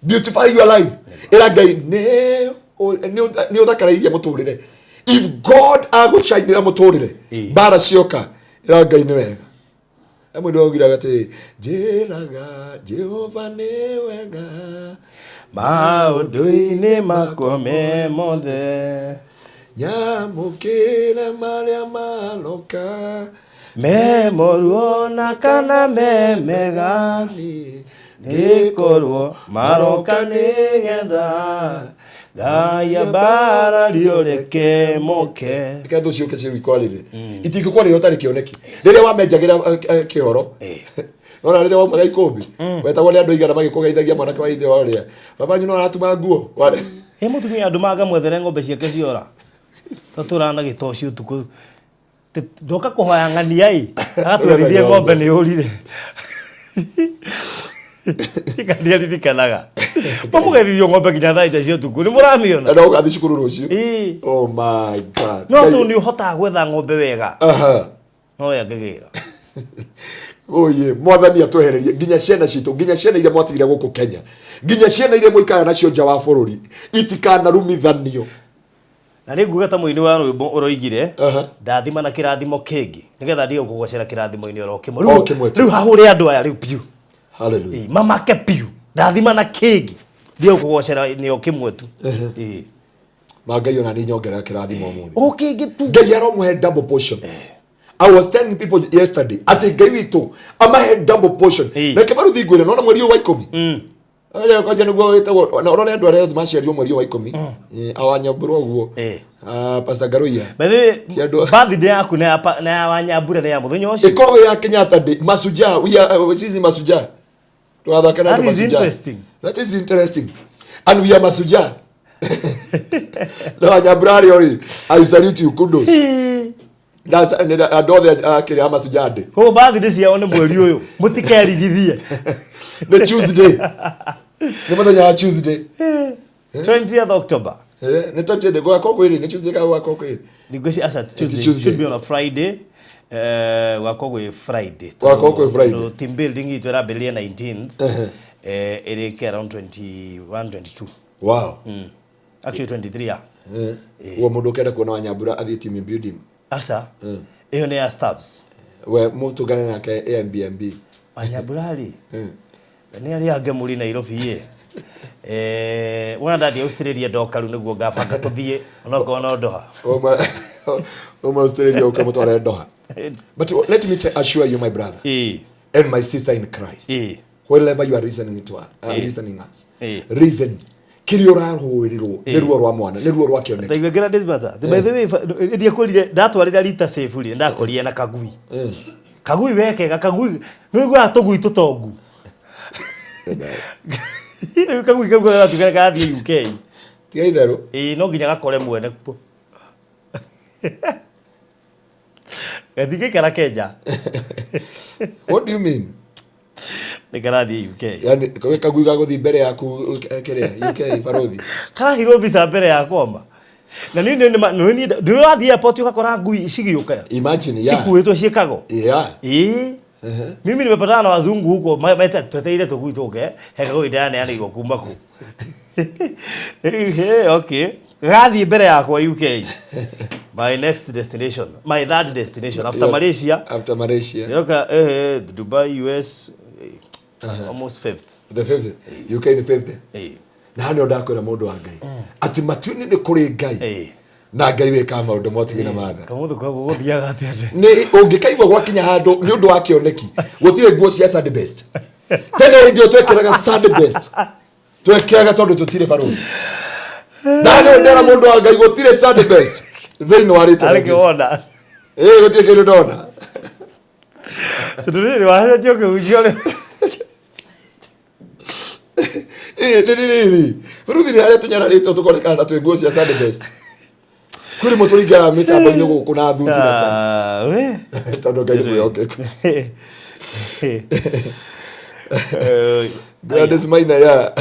beautify your life. Ĩra Ngai nĩ ũthakarairie mũtũrĩre. If God agũcainĩra mũtũrĩre, mbara cioka, ĩra Ngai nĩ wega. He mũndũ augire atĩ njĩraga Jehova nĩ wega maũndũ-inĩ makwa me mothe, nyamũkĩre marĩa maroka, me moru ona kana me mega, nĩkorwo maroka nĩgetha Ngai ambarario, reke moke. Reke thũ ciũke ciikwarĩre, itingĩkwarĩra ũtarĩ kĩoneki. Rĩrĩa wamenjagĩra kĩoro, nona rĩrĩa waumaga ikũmbĩ, wetagwo nĩ andũ igana magĩkũgeithagia, mwanake wa ithe wa ũrĩa baba wanyu no aratuma nguo. He mũtumia andũ makamwethere ng'ombe ciake ciora, tũtũraga na gĩtoci ũtukũ. Ndoka kũhoya ng'ania ĩ, agatwerithie ng'ombe nĩ ũrire. Ndiaririkanaga mamũgethithio ng'ombe nginya thaa ita cia ũtukũ, nĩ mũramĩona. Na ũgathiĩ cukuru rũciũ. Oh my God. No tondũ nĩ ũhotaga gwetha ng'ombe wega, no we angĩgĩra. Oye, Mwathani atwehererie nginya ciana citũ, nginya ciana iria mwatigire gũkũ Kenya, nginya ciana iria mũikaraga nacio nja wa bũrũri, itikanarumithanio. Na nĩ nguga ta mũini wa rwĩmbo ũroigire, ndathima na kĩrathimo kĩngĩ nĩgetha ndige kũgocera kĩrathimo-inĩ oro kĩmwe. O kĩmwe tu. Rĩu hahũre andũ aya rĩu biũ. Hallelujah. Mamake biũ, ndathima na kĩngĩ ndige kũgocera nĩ o kĩmwe tu. Ma Ngai ona nĩ nyongerera kĩrathimo ũmũthĩ. O kĩngĩ tu. Ngai aromũhe double portion. I was telling people yesterday atĩ Ngai witũ amahe double portion. Reke baruthi ngwĩre, nona mweri ũyũ wa 10, Aya, kwanja nĩguo wĩtagwo na ũrore andũ arĩa othe maciarirwo mweri ũyũ wa 10. Awanyambũra ũguo. Ah, Pastor Ngaruiya. By the way, Ti andũ birthday yaku na ya na ya Wanyambura nĩ ya mũthenya ũcio. Ĩkoragwo ya Kenyatta Day. Masujaa, we are sisi ni masujaa. Tugathaka na That andũ is masujaa. interesting. That is interesting. And we are masujaa. Na Wanyambura arĩa rĩ, I salute you, kudos. Andũ othe akĩrĩa amacujade. Koguo birthday ciao nĩ mweri ũyũ. Mũtikerigithie. Nĩ Tuesday. Nĩ mũthenya wa Tuesday. 20th October. Nĩ 20th gwakorwo kwĩrĩ, nĩ Tuesday kana gwakorwo kwĩrĩ. Ngwĩciria aca Tuesday should be on a Friday. Gwakorwo gwĩ Friday. Gwakorwo gwĩ Friday. Tondũ team building itũ ĩrambĩrĩria 19th. Ĩrĩke around 21 22. Wow. Actually 23 ya. Uo mũndũ ũkenda kuona Wanyambura athiĩ team building. Aca. Ĩyo nĩ ya staffs. We mũtũngane nake Airbnb. Wanyambura rĩ. Nĩ arĩa angĩ mũrĩ Nairobi ĩ. Wona ndathiĩ Australia ndoka rĩu nĩguo ngabanga tũthiĩ onokorwo no Doha. Uma Australia ũkamũtware Doha. But let me assure you, my brother and my sister in Christ, wherever you are listening to listening us, reason kĩrĩa ũrarũĩrĩrwo nĩ ruo rwa mwana, nĩ ruo rwa kĩoneki. Ndaigua Gladys Bata. By the way, ndiakorire ndatwarĩra Rita safe rĩ, ndakorire na kagui. Kagui wekega, kagui nĩũiguaga tũgui tũtongu. Rĩu kagui kau garatuĩka karathiĩ UK. Tiga itherũ. Ĩĩ no nginya gakore mwene kuo. Gatingĩikara Kenya. What do you mean? Nĩ karathiĩ UK. Yani kagui gagũthiĩ mbere yaku kĩrĩa UK barothi. Karahirwo visa mbere yakwa ma. Na niĩ nĩ ndĩrathiĩ airport ũgakora ngui cigĩũka. Imagine, yeah. Cikuĩtwo ciĩkago. Yeah. Ĩĩ. Mimi nimepatana na wazungu huko tweteire tũgui tũke he kagui ndĩraneanĩirwo kuma kũ. Okay. Gathiĩ mbere yakwa UK. My next destination, my third destination after Malaysia. After Malaysia. Nĩroka Dubai, US, almost fifth. The fifth. UK nĩ fifth. Na haha nĩho ndakwĩra mũndũ wa Ngai. Atĩ matu-inĩ nĩ kũrĩ Ngai. Na Ngai wĩkaga maũndũ motige na matha. Kamũthũ koguo gũthiaga atĩa? Nĩ ũngĩkaigua gwakinya handũ nĩ ũndũ wa kĩoneki gũtirĩ nguo cia Sunday best. Tene hĩndĩ ĩyo twekĩraga Sunday best. Twekĩraga tondũ tũtirĩ barũthi. Na nĩ ndera mũndũ wa Ngai gũtirĩ Sunday best thĩinĩ wa rĩtwa rĩa Jesũ. Gũtirĩ kĩndũ ndona. Tondũ rĩrĩ wacenjio kĩhunjio rĩ. Nĩ rĩrĩ. Barũthi nĩ harĩa tũnyararĩtwo tũkonekana ta twĩ nguo cia Sunday best. Kwĩ rĩmwe tũringaga mĩtambo-inĩ gũkũ na thuti na ta. Tondũ Ngai nĩ mwĩhokeku. Gladys Maina ya.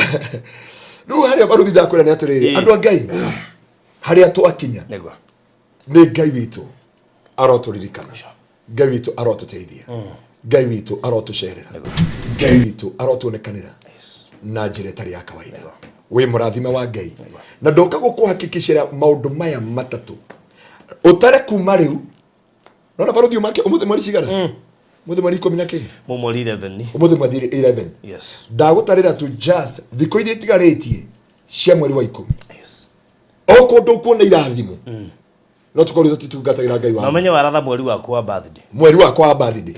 Rĩu harĩa barũthi ndakwĩra nĩ atĩrĩrĩ, andũ a Ngai harĩa twakinya nĩ Ngai witũ arotũririkana, Ngai witũ arotũteithia, Ngai witũ arotũcerera, Ngai witũ arotuonekanĩra na njĩra ĩtarĩ ya kawaida. Wĩ mũrathime wa Ngai. Na ndoka gũkũhakikicĩra maũndũ maya matatũ. Ũtare kuma rĩu. Nona barũthi ũmake ũmũthĩ mweri cigana? Mũthĩ mweri 10 na kĩ? Mweri 11. Ũmũthĩ mweri 11. Yes. Ndagũtarĩra tu just thikũ iria itigarĩtie cia mweri wa 10. Yes. O kũndũ ũkuona irathimo. No tũkorwo tũtitungatagĩra Ngai wa. Na ũmenye waratha mweri waku wa birthday. Mweri wakwa wa birthday.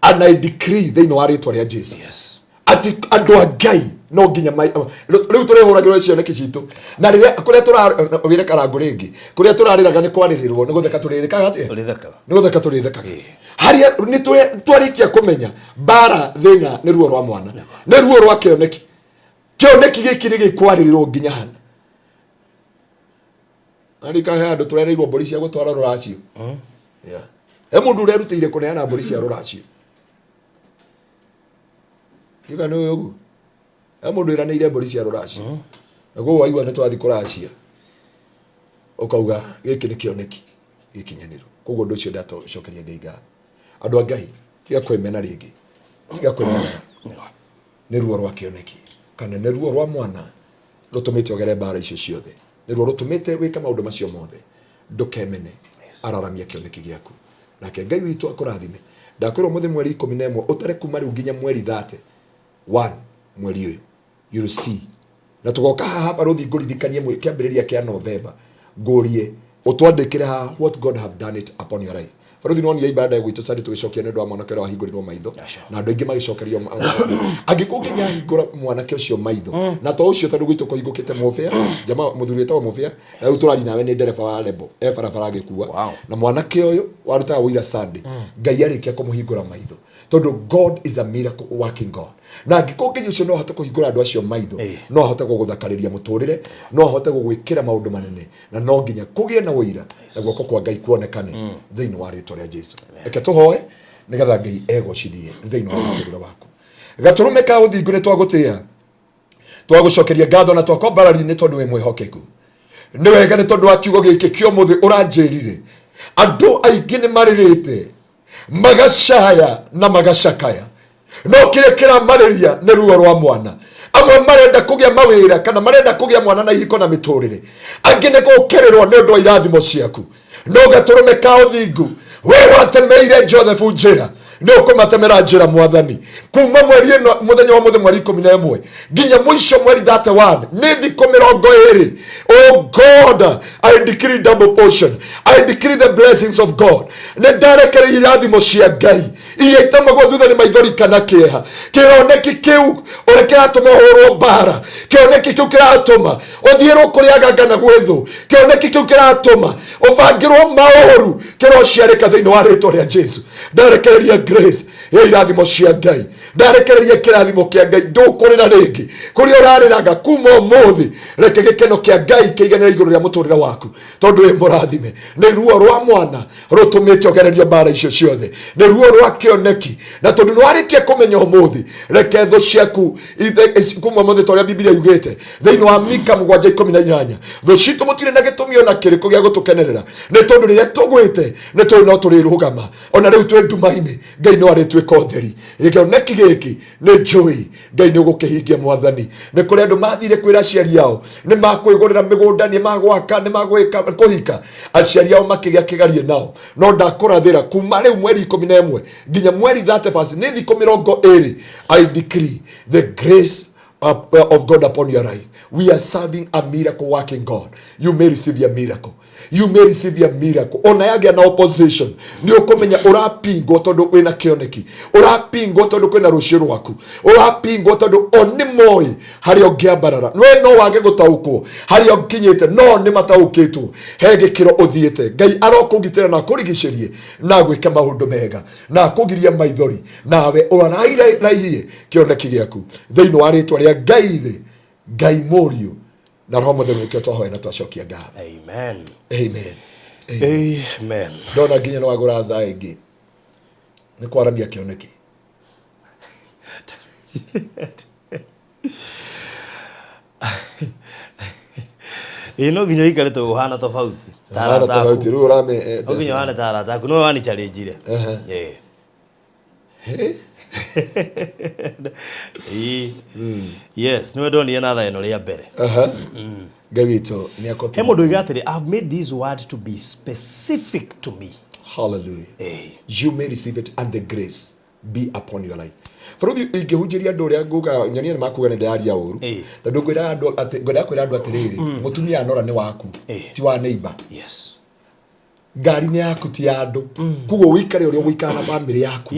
And I decree thĩinĩ wa rĩtwa rĩa Jesũ. Yes. Ati andũ a Ngai no nginya rĩu tũrĩhũragĩrwo cioneki citũ. Na rĩrĩa kũrĩa tũrawĩre karango rĩngĩ, kũrĩa tũrarĩraga nĩ kwarĩrĩrwo, nĩ gũtheka tũrĩthekaga atĩa? Nĩ gũtheka tũrĩthekaga. Harĩa nĩ twarĩkia kũmenya mbara thĩna nĩ ruo rwa mwana, nĩ ruo rwa kĩoneki. Kĩoneki gĩkĩ nĩ gĩkwarĩrĩrwo nginya hana. Arika he andũ tũrereirwo mbũri cia gũtwara rũracio. Yeah. He mũndũ ũrerutĩire kũneana mbũri cia rũracio. Ndiũka nĩ ũyũ ũguo. He mũndũ ĩranĩire mbũri cia rũracio. Na koguo waigua nĩ twathiĩ kũracia. Ũkauga gĩkĩ nĩ kĩoneki gĩkinyanĩru. Koguo ũndũ ũcio ndacokeria Ngai ngatho. Andũ a Ngai, tiga kwĩmena rĩngĩ. Tiga kwĩmena. Nĩ ruo rwa kĩoneki kana nĩ ruo rwa mwana rũtũmĩte ũgere mbara icio ciothe. Nĩ ruo rũtũmĩte wĩke maũndũ macio mothe. Ndũkemene. Araramia kĩoneki gĩaku. Nake Ngai witũ akũrathime. Ndakwĩrwo mũthĩ mweri 11 ũtare kuma rĩu nginya mweri 31 mweri ũyũ. You'll see. Na tũgoka haha barũthi ngũririkanie kĩambĩrĩria kĩa November. Ngũrie ũtwandĩkĩre haha what God have done it upon your life. Barũthi no nĩ ibada gwitũ Sunday tũgĩcokia nĩ ũndũ wa mwanake ũrĩa wahingũrirwo maitho. Na andũ aingĩ magĩcokerio angĩkorwo nginya ahingũra mwanake ũcio maitho. Na to ũcio tondũ gwitũ kũhingũkĩte Mũbĩa, jamaa mũthuri wĩtagwo Mũbĩa, na rĩu tũraria nawe nĩ ndereba wa Lebo, e barabara agĩkua. Na mwanake ũyũ warutaga wĩira Sunday, Ngai arĩkia kũmũhingũra maitho. Tondũ God is a miracle working God. Na angĩkorwo Ngai ũcio no ahote kũhingũra andũ acio maitho, no ahote gũgũthakarĩria mũtũrĩre, no ahote gũgwĩkĩra maũndũ manene, na no nginya kũgĩe na ũira na guoko kwa Ngai kuonekane thĩinĩ wa rĩtwa rĩa Jesu. Reke tũhoe nĩgetha Ngai egocithie thĩinĩ wa mũtũrĩre waku. Gatũrũme ka ũthingu, nĩ twagũtĩa, twagũcokeria ngatho na twakwambararia nĩ tondũ wĩ mwĩhokeku. Nĩ wega nĩ tondũ wa kiugo gĩkĩ kĩa ũmũthĩ ũranjĩrire. Andũ aingĩ nĩ marĩrĩte, magacaya na magacakaya, no kĩrĩa kĩramarĩria nĩ ruo rwa mwana. Amwe marenda kũgĩa mawĩra kana marenda kũgĩa mwana na ihiko na mĩtũrĩre, angĩ nĩ gũkĩrĩrwo nĩ ũndũ wa irathimo ciaku. No gatũrũme ka ũthingu, we watemeire Joseph njĩra, nĩ ũkũmatemera njĩra, Mwathani. Kuma mweri ĩno, mũthenya wa mũthĩ mweri 11 nginya mũico mweri 31, nĩ thikũ 20. Oh God, I decree double portion, I decree the blessings of God. Nĩ ndarekereirie irathimo cia Ngai iria itamagwo thutha nĩ maithori kana kĩeha. Kĩoneki kĩu ũrĩa kĩratũma ũhũrwo mbara, kĩoneki kĩu kĩratũma ũthiĩrwo kũrĩ aganga na gwĩthũ, kĩoneki kĩu kĩratũma ũbangĩrwo maũru, kĩrociarĩka thĩinĩ wa rĩtwa rĩa Jesu. Ndarekereria grace ya irathimo cia Ngai, ndarekereria kĩrathimo kĩa Ngai. Ndũkũrĩra rĩngĩ kũrĩa ũrarĩraga. Kuma ũmũthĩ, reke gĩkeno kĩa Ngai kĩiganĩre igũrũ rĩa mũtũrĩre waku, tondũ wĩ mũrathime. Nĩ ruo rwa mwana rũtũmĩte ũgererio mbara icio ciothe, nĩ ruo rwa kĩoneki. Na tondũ nĩ warĩkia kũmenya ũmũthĩ, reke thũ ciaku kuma ũmũthĩ, ta ũrĩa Bibilia yugĩte thĩinĩ wa Mika 7:18, thũ citũ mũtirĩ na gĩtũmi ona kĩrĩkũ gĩa gũtũkenerera, nĩ tondũ rĩrĩa tũgwĩte nĩ tũĩ no tũrĩrũgama. Ona rĩu twĩ nduma-inĩ, Ngai no arĩtuĩka ũtheri. Gĩkĩoneki gĩkĩ nĩ njũĩ Ngai nĩ ũgũkĩhingia. Mwathani, nĩ kũrĩ andũ mathire kwĩra aciari ao nĩ makwĩgũrĩra mĩgũnda, nĩ magwaka, nĩ magwĩka kũhika, aciari ao makĩgĩa kĩgarie nao. No ndakũrathĩra kuma rĩu mweri 11 nginya mweri 31, nĩ thikũ 20, I decree the grace of God upon your life. We are serving a miracle working God. You may receive your miracle. You may receive your miracle. Ona yagĩa na opposition, nĩ ũkũmenya ũrapingwo tondũ wĩna kĩoneki, ũrapingwo tondũ kwĩna rũciũ rwaku, ũrapingwo tondũ o nĩ moĩ harĩa ũngĩambarara. We no wage gũtaũkwo harĩa ũkinyĩte, no nĩ mataũkĩtwo he gĩkĩro ũthiĩte. Ngai arokũgitĩra na akũrigicĩrie na agwĩke maũndũ mega na akũgirie maithori, nawe ũrairaihie kĩoneki gĩaku thĩinĩ wa rĩtwa rĩa Ngai Ithe, Ngai Mũriũ na Roho Mũtheru. Nĩkĩo twahoya na twacokia ngatho. Amen. Amen. Amen. Ndona nginya nĩ wagũra thaa ĩngĩ nĩ kwaramia kĩoneki. Ĩ, no nginya ũikare ta ũhana tofauti ta Hana arata aku. tofauti rĩu ũrame No nginya ũhane ta arata aku, no wani challenge-ire. Ĩ. Ĩ. Yes, nĩwe ndonire na thaa ĩno rĩa mbere. Ngai witũ nĩ akotũ. He mũndũ oiga atĩrĩ, "I've made this word to be specific to me." Hallelujah. Eh. You may receive it and the grace be upon your life. Bũrũri ingĩhunjĩria andũ ũrĩa nguga, nyonia nĩ makuga nĩ ndĩraria ũru. Tondũ ngwĩraga andũ atĩ, ngwendaga kwĩra andũ atĩrĩrĩ, mũtumia anora nĩ waku, ti wa neighbor. Ngari nĩ yaku, ti ya andũ. Koguo ũikare ũrĩa ũgũikara na bamĩrĩ yaku.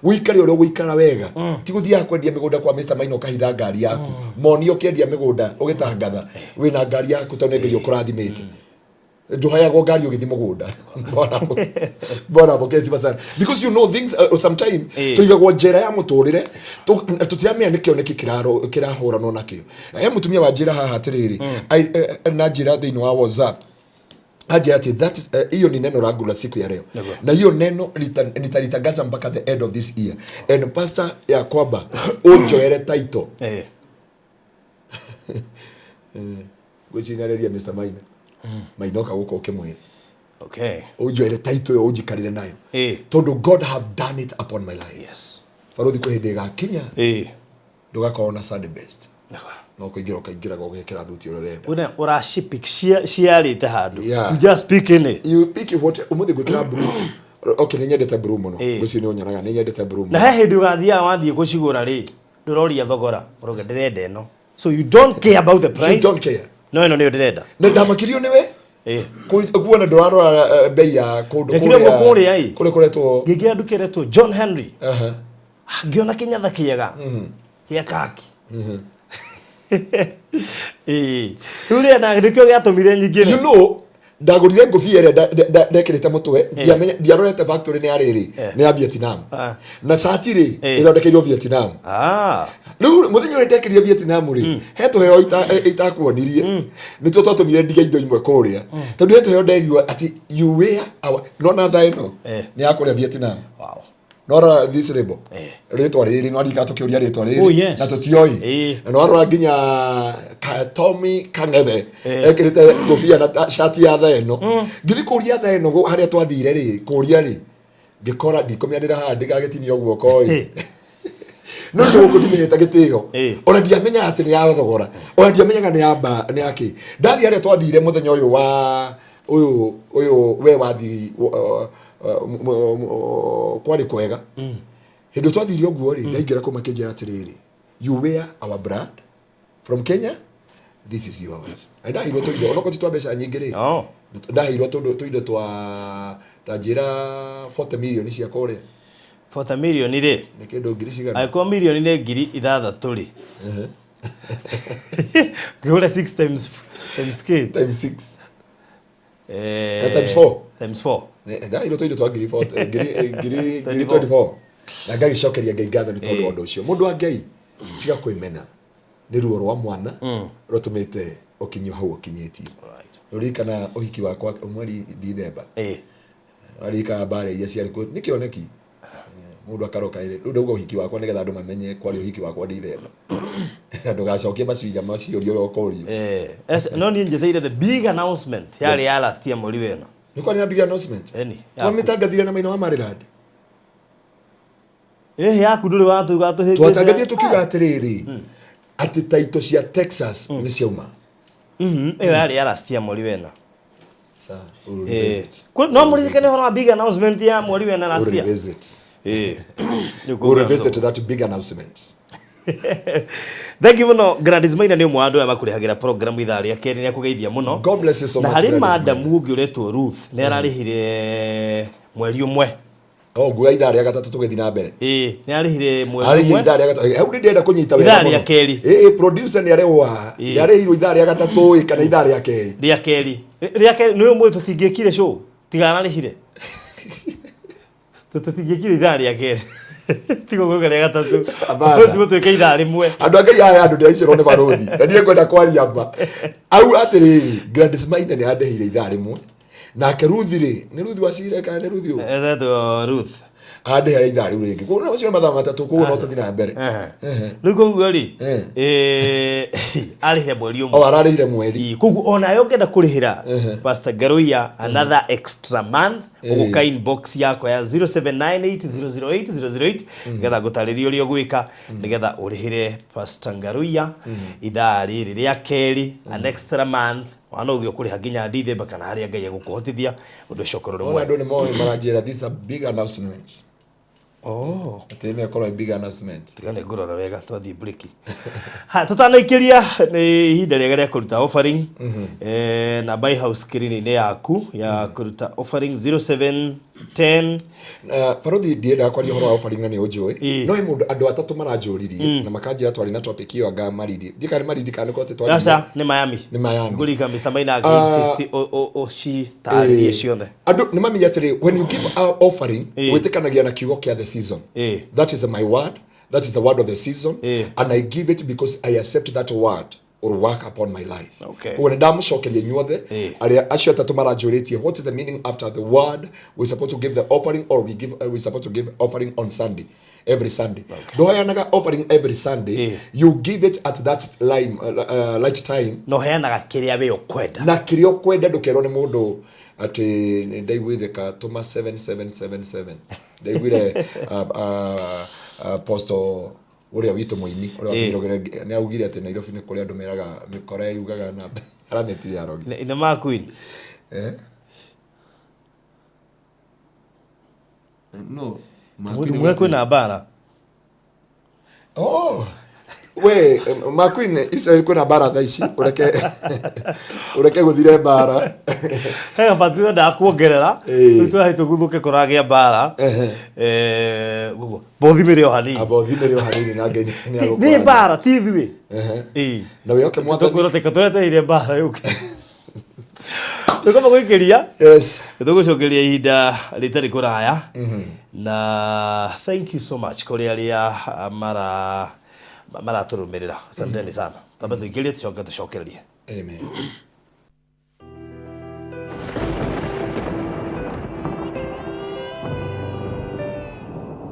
Ũikare ũrĩa ũgũikara wega, ti gũthiaga kwendia mĩgũnda kwa Mr. Maina ũkahitha ngari yaku. Monio ũkĩendia mĩgũnda ũgĩtangatha wĩna ngari yaku, tondũ nĩ Ngai ũkũrathimĩte. Ndũhayagwo ngari ũgĩthiĩ mũgũnda. Bwana apokee sifa sana, because you know things sometime tũigagwo njera ya mũtũrĩre, tũtiramenya nĩ kĩoneki kĩrahũranwo nakĩo. He mũtumia wa njĩra haha atĩrĩrĩ, na njĩra thĩinĩ wa WhatsApp, anjĩra atĩ that is, hiyo ni neno langu la siku ya leo, na hiyo neno nitalitangaza mpaka the end of this year, and pastor, ya kwamba ũnjoere title. Gwĩcinarĩria Mr. Maina, Maina oka gũka ũkĩmwĩra ũnjoere title ĩyo, ũnjikarĩre nayo, tondũ God have done it upon my life. Barũthi, kwĩ hĩndĩ ĩgakinya ndũgakorwo na Sunday best, no kũingĩra ũkaingĩraga ũgekĩra thuti ũrĩa ũrenda. Una ũracipick ciarĩte handũ. You just pick any. You pick what. Ũmũthĩ ngwĩkĩra blue. Okay, nĩ nyendete blue mũno. Ngwĩciria nĩ ũnyonaga nĩ nyendete blue Na mũno. He hĩndĩ ũgathiaga, wathiĩ gũcigũra rĩ, ndũroria thogora, ũrauga ndĩrenda ĩno, so you don't care about the price. You don't care. No ĩno nĩyo ndĩrenda. Na ndamakirio nĩwe kuona ndũrarora bei ya kũndũ. Ndekire ũguo kũrĩa ĩ. Kũrĩa kũretwo Ngĩingĩra nduka ĩretwo John Henry. Ah, ngĩona kĩnyatha kĩega gĩa kaki. Ĩĩ. Rĩu rĩrĩa nĩkĩo gĩatũmire nyingĩre. You know, Ndagũrire ngũbia ĩrĩa ndekĩrĩte mũtwe, ndiarorete factory nĩ ya rĩrĩ, nĩ ya Vietnam. Na cati rĩ, ĩthondekeirwo Vietnam. Rĩu mũthenya ũrĩa ndekĩrire Vietnam rĩ, he tũheo itakuonirie, nĩtuo twatũmire ndige indo imwe kũrĩa, tondũ he tũheo nderirwo atĩ you wear our, nona thaa ĩno nĩ ya kũrĩa Vietnam. Nora this label, rĩtwa rĩrĩ no arika tũkĩũria rĩtwa rĩrĩ Oh, yes. na tũtioĩ. Na nwarora nginya Tommy Kang'ethe ekĩrĩte ngũbia na cati ya thaa ĩno. Ngĩthiĩ kũria thaa ĩno harĩa twathire rĩ, kũria rĩ, ngĩkora ndikũmĩanĩra haha ndĩgagĩtinio guoko ĩ. No nĩ gũkũ ndimĩhete gĩtĩo, ona ndiamenyaga atĩ nĩ ya thogora, ona ndiamenyaga nĩ ya mba nĩ ya kĩ. Ndathiĩ harĩa twathire mũthenya ũyũ wa ũyũ ũyũ we wathi kwarĩ kwega. Hĩndĩ twathire ũguo rĩ, ndaingĩra kũu makĩnjĩra atĩrĩrĩ, "You wear our brand from Kenya, this is yours." Na ndaheirwo tũindo onokorwo ti twa mbeca nyingĩ rĩ, ndaheirwo tũindo twa ta njĩra 40 million cia kũrĩa. 40 million rĩ? Nĩ kĩndũ ngiri cigana? Angĩkorwo mirioni nĩ 6,000 rĩ, ngĩgũra 6 times k. Times 6. Times 4. Times 4. Ndaheirwo tũindo twa ngiri 40, ngiri 24, na ngagĩcokeria Ngai ngatho nĩ tondũ wa ũndũ ũcio. Mũndũ wa Ngai, tiga kwĩmena, nĩ ruo rwa mwana rũtũmĩte ũkinyio hau ũkinyĩtie. Ũririkana ũhiki wakwa mweri Dithemba, aririkana mbara iria ciarĩ kuo, nĩ kĩoneki mũndũ akaroka ĩrĩ rĩu ndauga ũhiki wakwa nĩgetha andũ mamenye kwarĩ ũhiki wakwa Dithemba, na ndũgacokie maciria macio ũrĩa ũkorio. No niĩ njeteire the big announcement yarĩ ya last year mweri weno. Nĩ kwarĩ na big announcement? Eni. Twamĩtangathire na maina wa Maryland. Yaku ndũrĩ watuga tũhĩngĩca. Twatangathire tũkiuga atĩrĩrĩ, atĩ taito cia Texas nĩ ciauma. Ĩyo yarĩ ya last year mweri wena. Sawa, we'll revisit. No mũririkane ũhoro wa big announcement ya mweri wena last We'll year. revisit. We'll revisit that big announcement. Thank you mũno. Gladys Maina nĩ ũmwe wa andũ aya makũrehagĩra program ithaa rĩa kerĩ, nĩ akũgeithia mũno. God bless you so Na much, harĩ Gladys Maina. madamu ũngĩ ũretwo Ruth, nĩ ararĩhire mweri ũmwe. Oh, nguoya ithaa rĩa gatatũ tũgĩthiĩ na mbere. Ĩĩ, nĩ arĩhire mweri Arĩhire ũmwe. ithaa rĩa gatatũ. Hau nĩ ndĩrenda kũnyita wega Ithaa mũno. rĩa kerĩ. Ĩĩ, producer nĩ arehwo haha. Nĩ arĩhirwo ithaa rĩa gatatũ ĩ kana ithaa rĩa kerĩ? Rĩa kerĩ. Rĩa kerĩ nĩ ũmwe tũtingĩkire show. Tiga ararĩhire. Tũtingĩkire ithaa rĩa kerĩ. Tiga gwĩka rĩa gatatũ. Hapana. Tiga twĩke ithaa rĩmwe. Andũ a Ngai aya, andũ ndĩraicĩrwo nĩ barũthi na niĩ ngwenda kwaria mba au atĩrĩrĩ, Gladys Maina nĩ andĩhire ithaa rĩmwe, nake Ruth rĩ, nĩ Ruth wacire kana nĩ Ruth ũũ? Ethetwo Ruth. Andĩhire ithaa rĩu rĩngĩ, koguo macio nĩ mathaa matatũ, koguo no tũthiĩ na mbere. Rĩu koguo rĩ, arĩhire mweri ũmwe. O ararĩhire mweri. Koguo onawe ũngĩenda kũrĩhĩra Pastor Ngaruiya another extra month, ũgũka inbox yakwa ya 0798008008 nĩgetha ngũtarĩrie ũrĩa ũgwĩka nĩgetha ũrĩhĩre Pastor Ngaruiya ithaa rĩrĩ rĩa kerĩ, an extra month. Wana ũgĩ ũkũrĩha nginya Dithemba kana harĩa Ngai egũkũhotithia, ũndũ ũcio ũkorwo ũrĩ Ona mwega. andũ nĩ moĩ, maranjĩra this is a big announcement. Oh. Atĩ ĩno ĩkorwo ĩ big announcement. Tiga nĩ ngũrora wega twathiĩ break. Ha, tũtanaikĩria nĩ ihinda rĩega rĩa kũruta offering. Namba ĩ hau screen-inĩ yaku ya kũruta offering, 0710. Na barothi, ndiendaga kwaria ũhoro wa offering na nĩ ũnjũĩ, no he mũndũ, andũ atatũ maranjũririe na makanjĩra twarĩ na topic ĩyo, anga Maridi, ndiĩ kana nĩ Maridi kana nĩ kote twarĩ. Aca, nĩ Miami. Nĩ Miami. Ngũrika Mr. Maina akĩ-insist ũcitarĩrie ciothe. Andũ nĩ mamenya atĩrĩ, when you give a offering, wĩtĩkanagia na kiugo kĩa the season. That is my word, that is the word of the season, and I give it because I accept that word or work upon my life. Koguo nĩ ndamũcokeria inyuothe arĩa acio atatũ maranjũrĩtie, what is the meaning after the word we supposed to give the offering, or we supposed to give offering on Sunday, every Sunday. Ndũheanaga offering every Sunday, you give it at that line, right time. Na ũheanaga kĩrĩa we ũkwenda. Na kĩrĩa ũkwenda, ndũkerwo nĩ mũndũ atĩ nĩ ndaiguithĩka, tũma 7777. Ndaiguire posto ũrĩa witũ mũini ũrĩa watũmiragĩra nĩ augire atĩ Nairobi nĩ kũrĩa andũ meraga mĩkora yugaga namba aramĩtire arogi. Nĩ ma queen. Eh? No. Mwe kwĩna mbara. Oh. We ma queen, Israel kwĩna mbara thaa ici, ũreke gũthire mbara. He gabati wendaga kuongerera. Rĩu tũrathi tũguthũke kũragĩa mbara. Ũguo bothi mĩrĩ o hanini. Amba ũthimĩre o hanini na Ngai nĩ Nĩ agũkũrathima. mbara ti ithuĩ. Na wĩhoke Mwathani. Tũkwĩrwo teka tũreteire mbara yũke. Tũkamba gwĩkĩria. Yes. Tũgũcokeria ihinda rĩtarĩ kũraya. Na thank you so much kũrĩ arĩa maratũrũmĩrĩra. Asanteni sana. Twambe tũingĩrie tũcoke tũcokererie. Amen.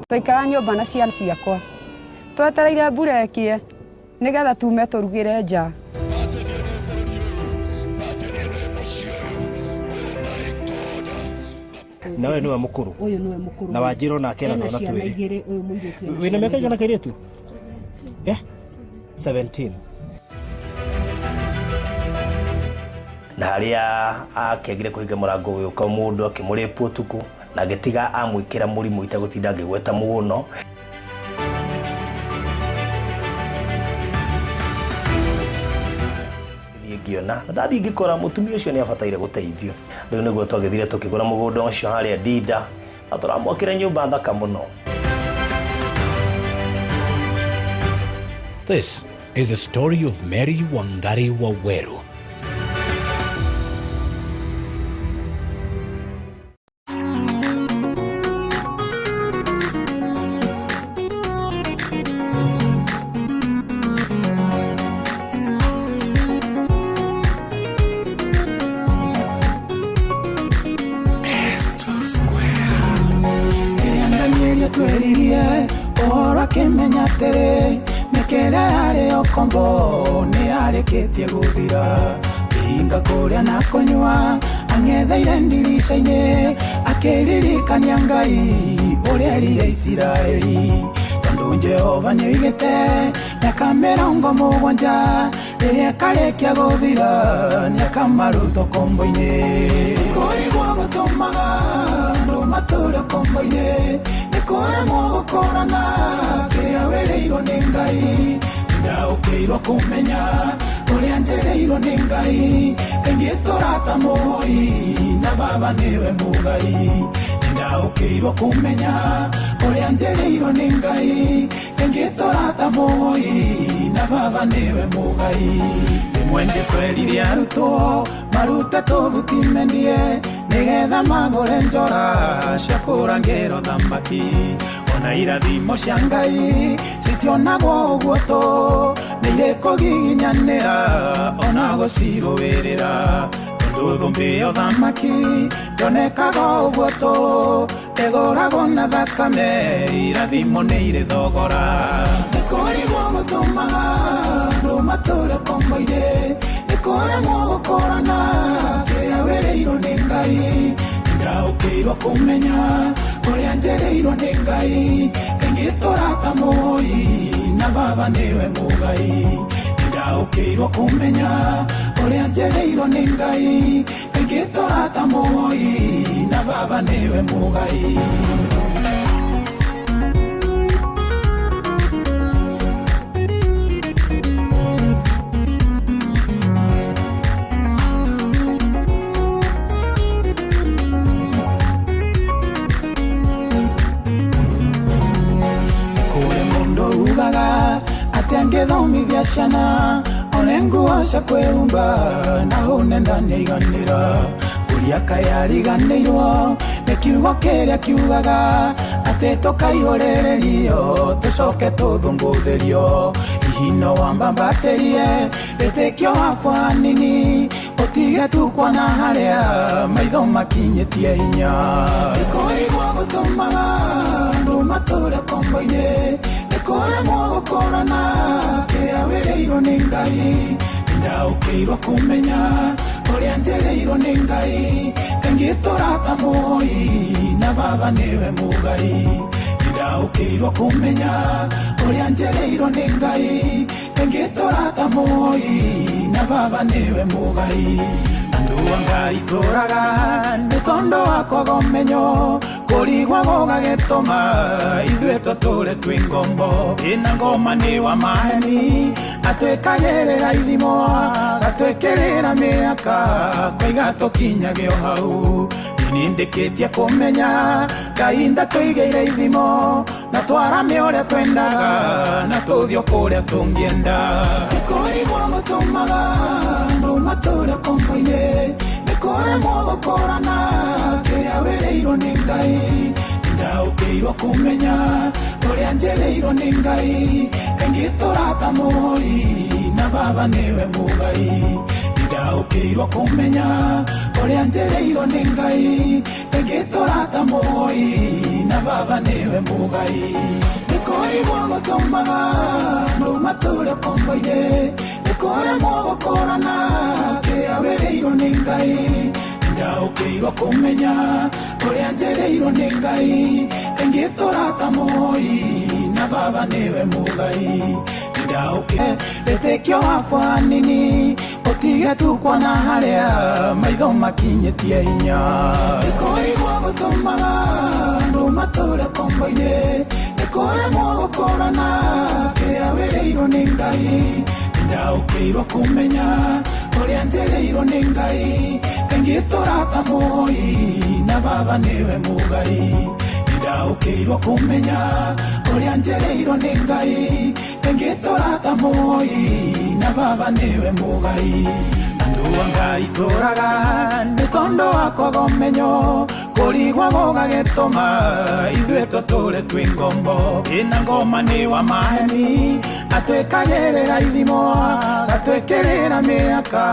Twaikara nyũmba na ciana ciakwa twetereire mbura ĩkĩe nĩgetha tume tũrugĩre nja. Na ũyũ nĩwe mũkũrũ. Ũyũ nĩwe mũkũrũ. Na Wanjirũ nake ena Ena twana ciana twĩrĩ. igĩrĩ, ũyũ mũirĩtu ena Wĩna ciana mĩaka igana igĩrĩ. kairĩtu? Yeah? 17. Na harĩa akĩagire kũhinga mũrango ũgĩũka mũndũ akĩmũrĩpwo ũtukũ na agĩtiga amwĩkĩra mũrimũ itegũtinda ngĩgweta mũno. Thiĩ ngĩona na ndathiĩ ngĩkora mũtumia ũcio nĩ abataire gũteithio. Rĩu nĩguo twagĩthire tũkĩgũra mũgũnda ũcio harĩa Ndinda na tũramwakĩra nyũmba thaka mũno. This is the story of Mary Wangari Waweru. Rĩrĩa Danieli atwĩririe ũhoro akĩmenya atĩrĩ mĩaka ĩrĩa yarĩ ũkombo nĩ yarĩkĩtie gũthira. Kĩhinga kũrĩa na kũnyua ang'etheire ndirica-inĩ akĩririkania Ngai ũrĩa erire Isiraeli. Tondũ Jehova nĩoigĩte mĩaka 70 rĩrĩa ĩkarĩkia gũthira nĩakamaruta ũkombo-inĩ. Kũrigwo gũtũmaga andũ matũre ũkombo-inĩ nĩ kũremwo gũkũrana kĩrĩa wĩrĩirwo nĩ Ngai. Ndaũkĩirwo kũmenya ũrĩa njĩrĩirwo nĩ Ngai kaingĩ tũrata mũhoi na baba nĩwe mũgai. Ndaũkĩirwo kũmenya ũrĩa njĩrĩirwo nĩ Ngai kaingĩ tũrata mũhoi na baba nĩwe mũgai. Rĩmwe Jesũ erire arutwo marute tũbuti mendie nĩgetha magũre njora cia kũrangĩrwo thamaki. Ona irathimo cia Ngai citionagwo ũguo tũ nĩ irĩkũgiginyanĩra ona gũcirũĩrĩra. Tondũ thũmbĩ ya ũthamaki ndĩonekaga ũguo tũ ĩgũragwo na thakame irathimo nĩ irĩ thogora. Nĩ kũrigwo gũtũmaga andũ matũre ũkombo-inĩ nĩ kũremwo gũkũrana kĩrĩa wĩrĩirwo nĩ Ngai. Ndaũkĩirwo kũmenya ũrĩa njĩrĩirwo nĩ Ngai kaingĩ tũrata mũhoi na baba nĩwe mũgai. Ndaũkĩirwo kũmenya ũrĩa njĩrĩirwo nĩ Ngai kaingĩ tũrata mũhoi na baba nĩwe mũgai. Atĩ angĩthomithia ciana one nguo cia kwĩhumba na hũne ndanĩiganĩra. Kũria kaĩ ariganĩirwo nĩ kiugo kĩrĩa kiugaga atĩ tũkaihũrĩrĩrio tũcoke tũthũngũthĩrio. Hihi no wambambatĩrie wĩtĩkio wakwa hanini ũtige tu kuona harĩa maitho makinyĩtie hinya. Nĩ kũrigwo gũtũmaga andũ matũre ũkombo-inĩ nĩ kũremwo gũkũrana kĩrĩa wĩrĩirwo nĩ Ngai. Ndaũkĩirwo kũmenya ũrĩa njĩrĩirwo nĩ Ngai kaingĩ tũrata mũhoi na baba nĩwe mũgai. Ndaũkĩirwo kũmenya ũrĩa njĩrĩirwo nĩ Ngai kaingĩ tũrata mũhoi na baba nĩwe mũgai. Andũ a Ngai tũraga nĩ tondũ wa kwaga ũmenyo kũrigwo gũgagĩtũma ithuĩ tũtũre twĩ ngombo. Ĩna ngoma nĩ wa maheni atwĩkagĩrĩra ithimo atwĩkĩrĩra mĩaka kwaiga tũkinyage o hau. Niĩ nĩndĩkĩtie kũmenya Ngai ndatũigĩire ithimo na twarame ũrĩa twendaga na tũthiĩ o kũrĩa tũngĩenda. Nĩ kũrigwo gũtũmaga andũ matũre ũkombo-inĩ nĩ kũremwo Ngai Ndaũkĩirwo kũmenya ũrĩa njereirwo nĩ Ngai Kaingĩ tũrata mũhoi na baba nĩwe mũgai Ndaũkĩirwo kũmenya ũrĩa njereirwo nĩ Ngai Kaingĩ tũrata mũhoi na baba nĩwe mũgai Nĩ kũrigwo gũtũmaga andũ matũre kombo-inĩ Nĩ kũremwo gũkũrana kĩrĩa wĩrĩirwo nĩ Ngai Ndaũkĩirwo kũmenya ũrĩa njereirwo nĩ Ngai Kaingĩ tũrata mũhoi na baba nĩwe mũgai Ndaũkĩ wĩtĩkio wakwa nini ũtige tu kuona harĩa maitho makinyĩtie hinya Nĩ kũrigwo gũtũmaga andũ matũre kombo-inĩ Nĩ kũremwo gũkũrana kĩrĩa wĩrĩirwo nĩ Ngai Ndaũkĩirwo kũmenya ũrĩa njereirwo nĩ Ngai Kaingĩ tũrata mũhoi na baba nĩwe mũgai Ndaũkĩirwo kũmenya ũrĩa njereirwo nĩ Ngai Kaingĩ tũrata mũhoi na baba nĩwe mũgai Andũ a Ngai tũraga nĩ tondũ wa kwaga ũmenyo Kũrigwo gũgagĩtũma ithuĩ tũtũre twĩ ngombo Ĩna ngoma nĩ wa maheni atwĩkagĩrĩra ithimo atwĩkĩrĩra mĩaka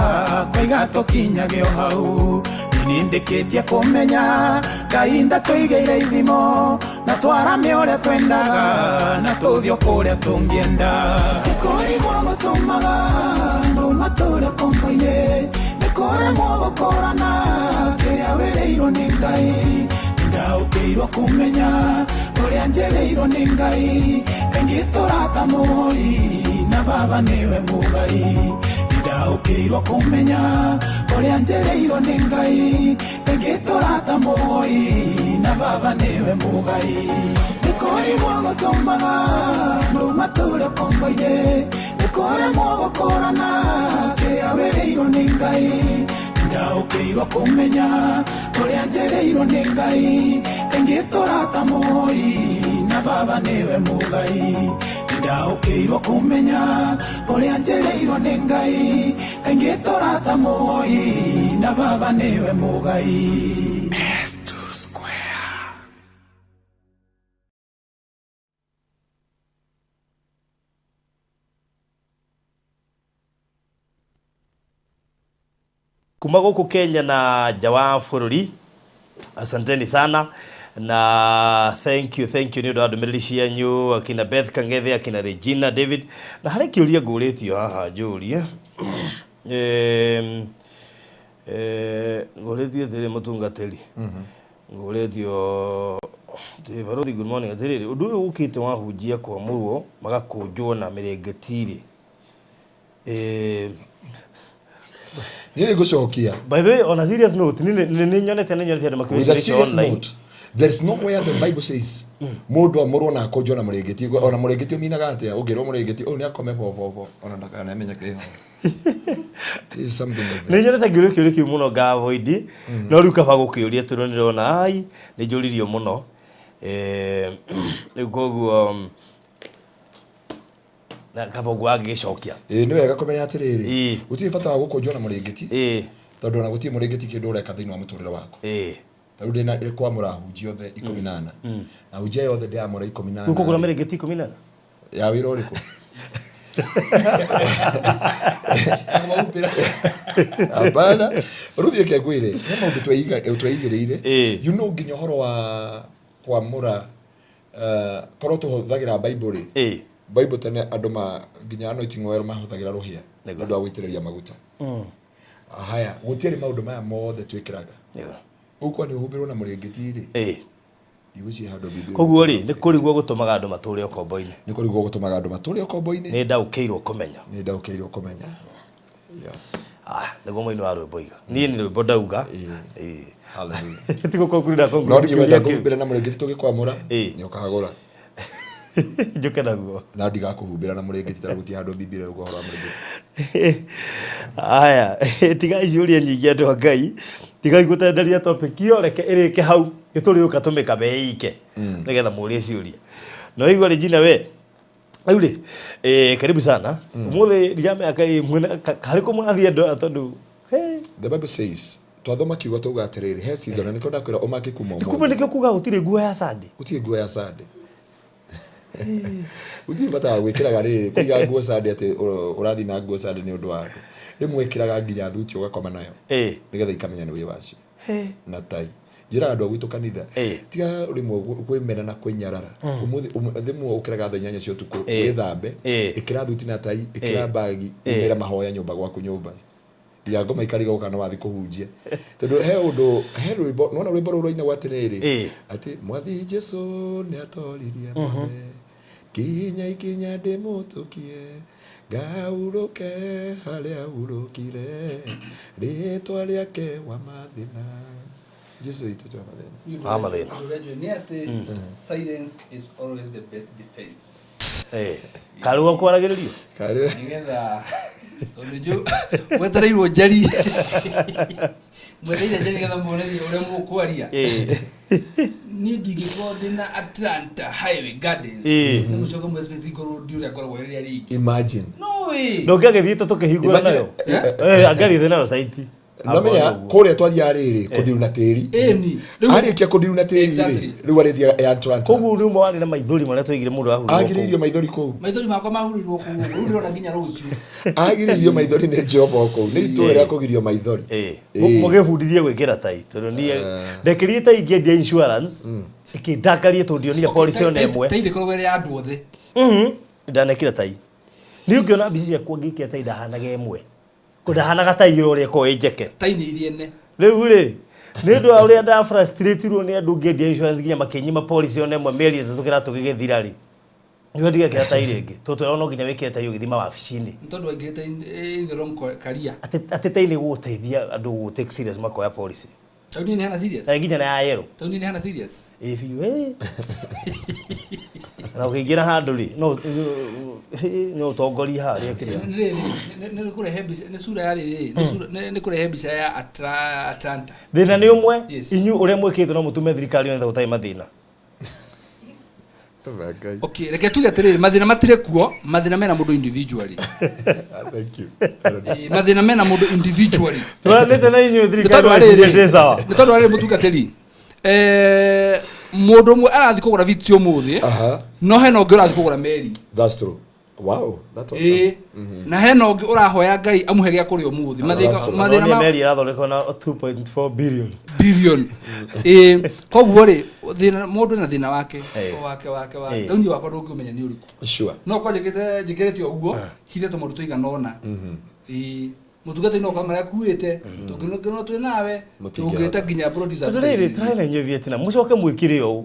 kwaiga tũkinyage o hau Nĩndĩkĩtie kũmenya Ngai ndatũigĩire ithimo na twarame ũrĩa twendaga na tũthiĩ kũrĩa tũngĩenda Nĩ kũrigwo gũtũmaga andũ matũre kombo-inĩ Nĩ kũremwo gũkũrana kĩrĩa wĩrĩirwo nĩ Ngai Ndaũkĩirwo kũmenya ũrĩa njereirwo nĩ Ngai Kaingĩ tũrata mũhoi na baba nĩwe mũgai Ndaũkĩirwo kũmenya ũrĩa njereirwo nĩ Ngai Kaingĩ tũrata mũhoi na baba nĩwe mũgai Nĩ kũrigwo gũtũmaga andũ matũre kombo-inĩ Nĩ kũremwo gũkũrana kĩrĩa wĩrĩirwo nĩ Ngai Ndaũkĩirwo kũmenya ũrĩa njereirwo nĩ Ngai Kaingĩ tũrata mũhoi na baba nĩwe mũgai Ndaũkĩirwo kũmenya ũrĩa njereirwo nĩ Ngai Kaingĩ tũrata mũhoi na baba nĩwe mũgai S2 Square. Kuma gũkũ Kenya na nja wa bũrũri asanteni sana na thank you nĩ ũndũ wa ndũmĩrĩri cianyu akina Beth Kangethe akina Regina David na harĩ kĩũria ngũrĩtio haha njũrie ngũrĩtio atĩrĩ mũtungatĩri ngũrĩtio Barothi good morning atĩrĩrĩ ũndũ ũyũ ũkĩte wahunjia kwamũrwo magakũnjwo na mĩrĩngĩti-rĩ Nĩ ngũcokia. By the way, on a serious note, nĩ nyonete andũ makĩũria online. There is nowhere the Bible says mũndũ amũrwo na akũnjwo na mũrĩngĩti ona mũrĩngĩti ũminaga atĩa ũngĩrwo mũrĩngĩti ũyũ nĩ akome bobobo ona ndakanamenye kĩho. It is something like that. Nĩ nyonete ngĩũrio kĩũria kĩu mũno ngavoid no rĩu kaba gũkĩũria tondũ nĩndĩrona ai nĩ njũririo mũno rĩu koguo na kaba ũguo angĩgĩcokia. Nĩ wega kũmenya atĩrĩrĩ gũtirĩ bata wa gũkũnjwo na mũrĩngĩti tondũ ona gũtirĩ mũrĩngĩti kĩndũ ũreka thĩinĩ wa mũtũrĩre waku. Rĩu ndĩna kwamũra hunjia othe 18 na hunjia yothe ndĩramũra 18. Ũkũgũra mĩrĩngĩti 18 ya wĩra ũrĩkũ? Hapana. Rĩu thiĩ ngwĩre he maũndũ tweigĩrĩire you know nginya ũhoro wa kwamũra korwo tũhũthagĩra Bible rĩ Bible tene andũ ma nginya anointing oil mahũthagĩra rũhĩa nĩ ũndũ wa gũitĩrĩria maguta. Haya gũtiarĩ maũndũ maya mothe twĩkĩraga. Ũguo nĩ ũhumbĩrwo na mũrĩngĩti rĩ igũciĩ handũ Bibilia. Koguo rĩ nĩ kũrigwo gũtũmaga andũ matũre ũkombo-inĩ. Nĩ kũrigwo gũtũmaga andũ matũre ũkombo-inĩ. Nĩ ndaũkĩirwo kũmenya. Nĩ ndaũkĩirwo kũmenya. Nĩguo mũini wa rwĩmbo iga. Niĩ nĩ rwĩmbo ndauga. Hallelujah. Ti gũkonkuru na No niĩ wenda kũhumbĩra na mũrĩngĩti tũgĩkwamũra nĩ ũkagũra. Njoke naguo. Na ndigakũhumbĩra na mũrĩngĩti tondũ gũtirĩ handũ Bibilia ĩrauga ũhoro wa mũrĩngĩti. Aya, tigai ciũria nyingĩ andũ a Ngai. Tigai gũtenderia topic ĩyo reke ĩrĩke hau gĩtũrĩũka tũmĩkabe ike nĩgetha mũrie ciũria. No igua Regina we rĩu rĩ karibu sana ũmũthĩ ndiramenya kaĩ mwena harĩ kũ mũrathiĩ andũ aya tondũ The Bible says Twathoma kiugo tauga atĩrĩrĩ, he season na nĩkĩo ndakwĩra ũmake kuma Kumbe ũmũthĩ. nĩkĩo kuga gũtirĩ nguo ya Sunday. Gũtirĩ nguo ya Sunday. Gũtirĩ bata wa gwĩkĩraga rĩrĩ kũiga nguo Sunday atĩ ũrathiĩ na nguo Sunday nĩ ũndũ wa andũ. Rĩmwe ĩkĩraga nginya thuti ũgakoma nayo. Nĩgetha ikamenya nĩ wĩ wacio. Na tai. Njĩraga andũ a gwitũ kanitha. Tiga rĩmwe kwĩmena na kwĩnyarara. Ũmũthĩ rĩmwe ũkĩraga thaa 8 cia ũtukũ, wĩthambe, ĩkĩra thuti na tai, ĩkĩra mbagi, umĩre mahoya nyũmba gwaku nyũmba. Nginya ngoma ikarigwo kana wathiĩ kũhunjia. Tondũ he ũndũ, he rwĩmbo, nĩwona rwĩmbo rũu rũinagwo atĩrĩrĩ, atĩ Mwathi Jesũ nĩatoririe mothe, nginya ikinya ndĩmũtũkie, ngaurũke harĩa aurũkire, rĩtwa rĩake wa mathĩna. Jesũ witũ ti wa mathĩna. Wa mathĩna. Ũndũ ũrĩa njũĩ nĩ atĩ silence is always the best defense. Karĩ gwa kwaragĩrĩrio? Karĩ. Nĩgetha tondũ njũ wetereirwo njari. Mwetereire njari nĩgetha muone ũrĩa mũkwaria. Niĩ ndingĩkorwo ndĩna Atlanta Highway Gardens. Nĩ mũcoke mũ expect ngorwo ndi ũrĩa ngoragwo rĩrĩa rĩngĩ. Imagine. No way. Na ũngĩagĩthiĩte tũkĩhingũra Imagine, nayo. Angĩathiĩte nayo saiti. Nomenya kũrĩa twathiaga rĩrĩ kũndiru na tĩri. Ĩni. Arĩkia kũndiru na tĩri rĩ, Exactly. rĩu arĩthiaga ya Atlanta. Koguo rĩu warĩ na maithori marĩa twaigire mũndũ ahurirwo kũu. Agirĩirio maithori kũu. Maithori makwa mahurirwo kũu. Rĩu ndĩrona nginya rũciũ. Agirĩirio maithori nĩ Jehova o kũu. Nĩ itũũra rĩa kũgirio maithori. Mũgĩbundithie gwĩkĩra tai tondũ niĩ ndekĩrire tai ngĩendia insurance ĩkĩndakarie tondũ ndionire policy ona ĩmwe. Tai ndĩkoragwo ĩrĩ ya andũ othe. Ndanekĩra tai. Niĩ ũngĩona mbica ciakwa ngĩkĩra tai ndahanaga ĩmwe. Kũ ndahanaga tai ĩyo ũrĩa ĩkoragwo ĩ njeke. Tai nĩ iria ene. Rĩu rĩ, nĩ ũndũ wa ũrĩa nda frustratirwo nĩ andũ ngĩendia insurance nginya makĩnyima policy ona ĩmwe mĩeri 3 kĩratũ gĩgĩthira rĩ. Nĩguo ndigekĩra tai rĩngĩ. Tondũ twĩragwo no nginya wĩkĩre tai ũgĩthiĩ mawabici-inĩ. Nĩ tondũ waingĩrĩte in the wrong career. Atĩ tai nĩ gũgũteithia andũ gũ take serious makoya policy. Tau niĩ nĩ hana serious. Na nginya na ya yellow. Tau niĩ nĩ hana serious. Ĩ biũ ĩ. Na ũkĩingĩra handũ rĩ, no ũtongorie harĩa kĩrĩa. Nĩ rĩrĩ, nĩ kũrehe mbica, nĩ sura ya rĩrĩ, nĩ sura, nĩ kũrehe mbica ya Atlanta. Thĩna nĩ ũmwe, inyuĩ ũrĩa mwĩkĩte no mũtume thirikari yone ta gũtarĩ mathĩna. Okay, reke tuge atĩrĩrĩ, mathĩna matirĩ kuo, mathĩna mena mũndũ individually. Thank you. Mathĩna mena mũndũ individually. Tũranĩte na inyuĩ thirikari Nĩ tondũ no rĩrĩ, ĩcirie ndĩ sawa. Nĩ tondũ rĩrĩ mũtungatĩri, mũndũ ũmwe arathiĩ kũgũra viti ũmũthĩ, no hena ũngĩ ũrathiĩ kũgũra meri. That's true. Wow, that's awesome. Na hena ũngĩ ũrahoya Ngai amũhe gĩa kũrĩa ũmũthĩ. Mathĩna Nĩ meri ĩrathondekwo na 2.4 billion. Billion. Koguo rĩ, thĩna mũndũ na thĩna wake, wake, wake, wake. Rĩu niĩ wakwa ndũngĩũmenya nĩ ũrĩkũ. Sure. No korwo njĩkĩrĩte ũguo, hithe tũmaũndũ tũigana ũna. Mũtungatĩri no ũkorwo marĩa akuĩte, tũngĩkorwo twĩ nawe, tũngĩta nginya producer. Tondũ rĩrĩ, tũrarĩ na inyuĩ Vietnam, mũcoke mwĩkĩre ũũ.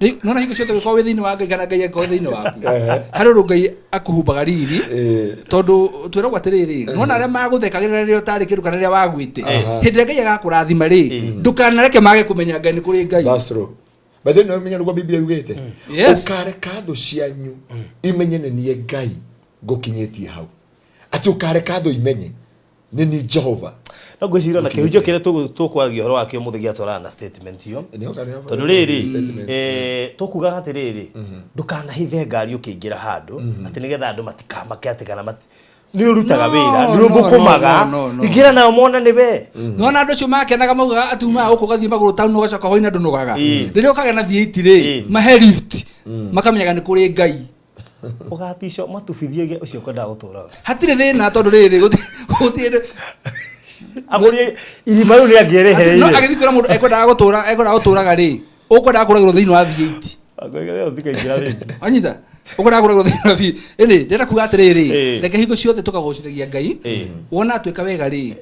Rĩu nona hingo ciothe ũgĩkorwo wĩ thĩinĩ wa Ngai kana Ngai angĩkorwo thĩinĩ waku. Harĩ ũndũ Ngai akũhumbaga riri, tondũ twĩragwo atĩrĩrĩ, nona arĩa magũthekagĩrĩra rĩrĩa ũtarĩ kĩndũ kana rĩrĩa wagwĩte. Hĩndĩ ĩrĩa Ngai agakũrathima rĩ, ndũkanareke mage kũmenya Ngai nĩ kũrĩ Ngai. That's true. But then no menya nĩguo Biblia yugĩte. Yes. Ũkareka thũ cianyu imenye nĩ niĩ Ngai ngũkinyĩtie hau. Atĩ ũkareka thũ imenye nĩ niĩ Jehova. No ngwĩciria ona kĩhunjio kĩrĩa tũkwaragia ũhoro wakĩo ũmũthĩ gĩatwarana na statement ĩyo. Tondũ rĩrĩ, tũkugaga atĩrĩrĩ, ndũkanahithe ngari ũkĩingĩra handũ, atĩ nĩgetha andũ matikamake atĩ kana nĩ ũrutaga wĩra, nĩ ũthũkũmaga, ingĩra nayo mona nĩ we. Nona andũ acio makenaga maugaga atĩ umaga gũkũ ũgathiĩ magũrũ taũni ũgacoka hwaĩ-inĩ ndũnogaga. Rĩrĩa ũkagĩa na V8 rĩ, mahe lift, makamenyaga nĩ kũrĩ Ngai. Ũgatico matubithie ũcio kwendaga gũtũraga. Hatirĩ thĩna tondũ rĩrĩ, gũtirĩ Agũrie irima rĩu nĩ angĩrĩheire. No agĩthiĩ kwĩra mũndũ ekwendaga gũtũra, ekwendaga gũtũraga rĩ, ũkwendaga kũragĩrwo thĩinĩ wa V8. Wanyita? Ũkwendaga kũragĩrwo thĩinĩ wa V8. Ĩnĩ, ndĩrenda kuga atĩrĩrĩ, reke hingo ciothe tũkagocithagia Ngai. Wona atuĩka wega rĩ,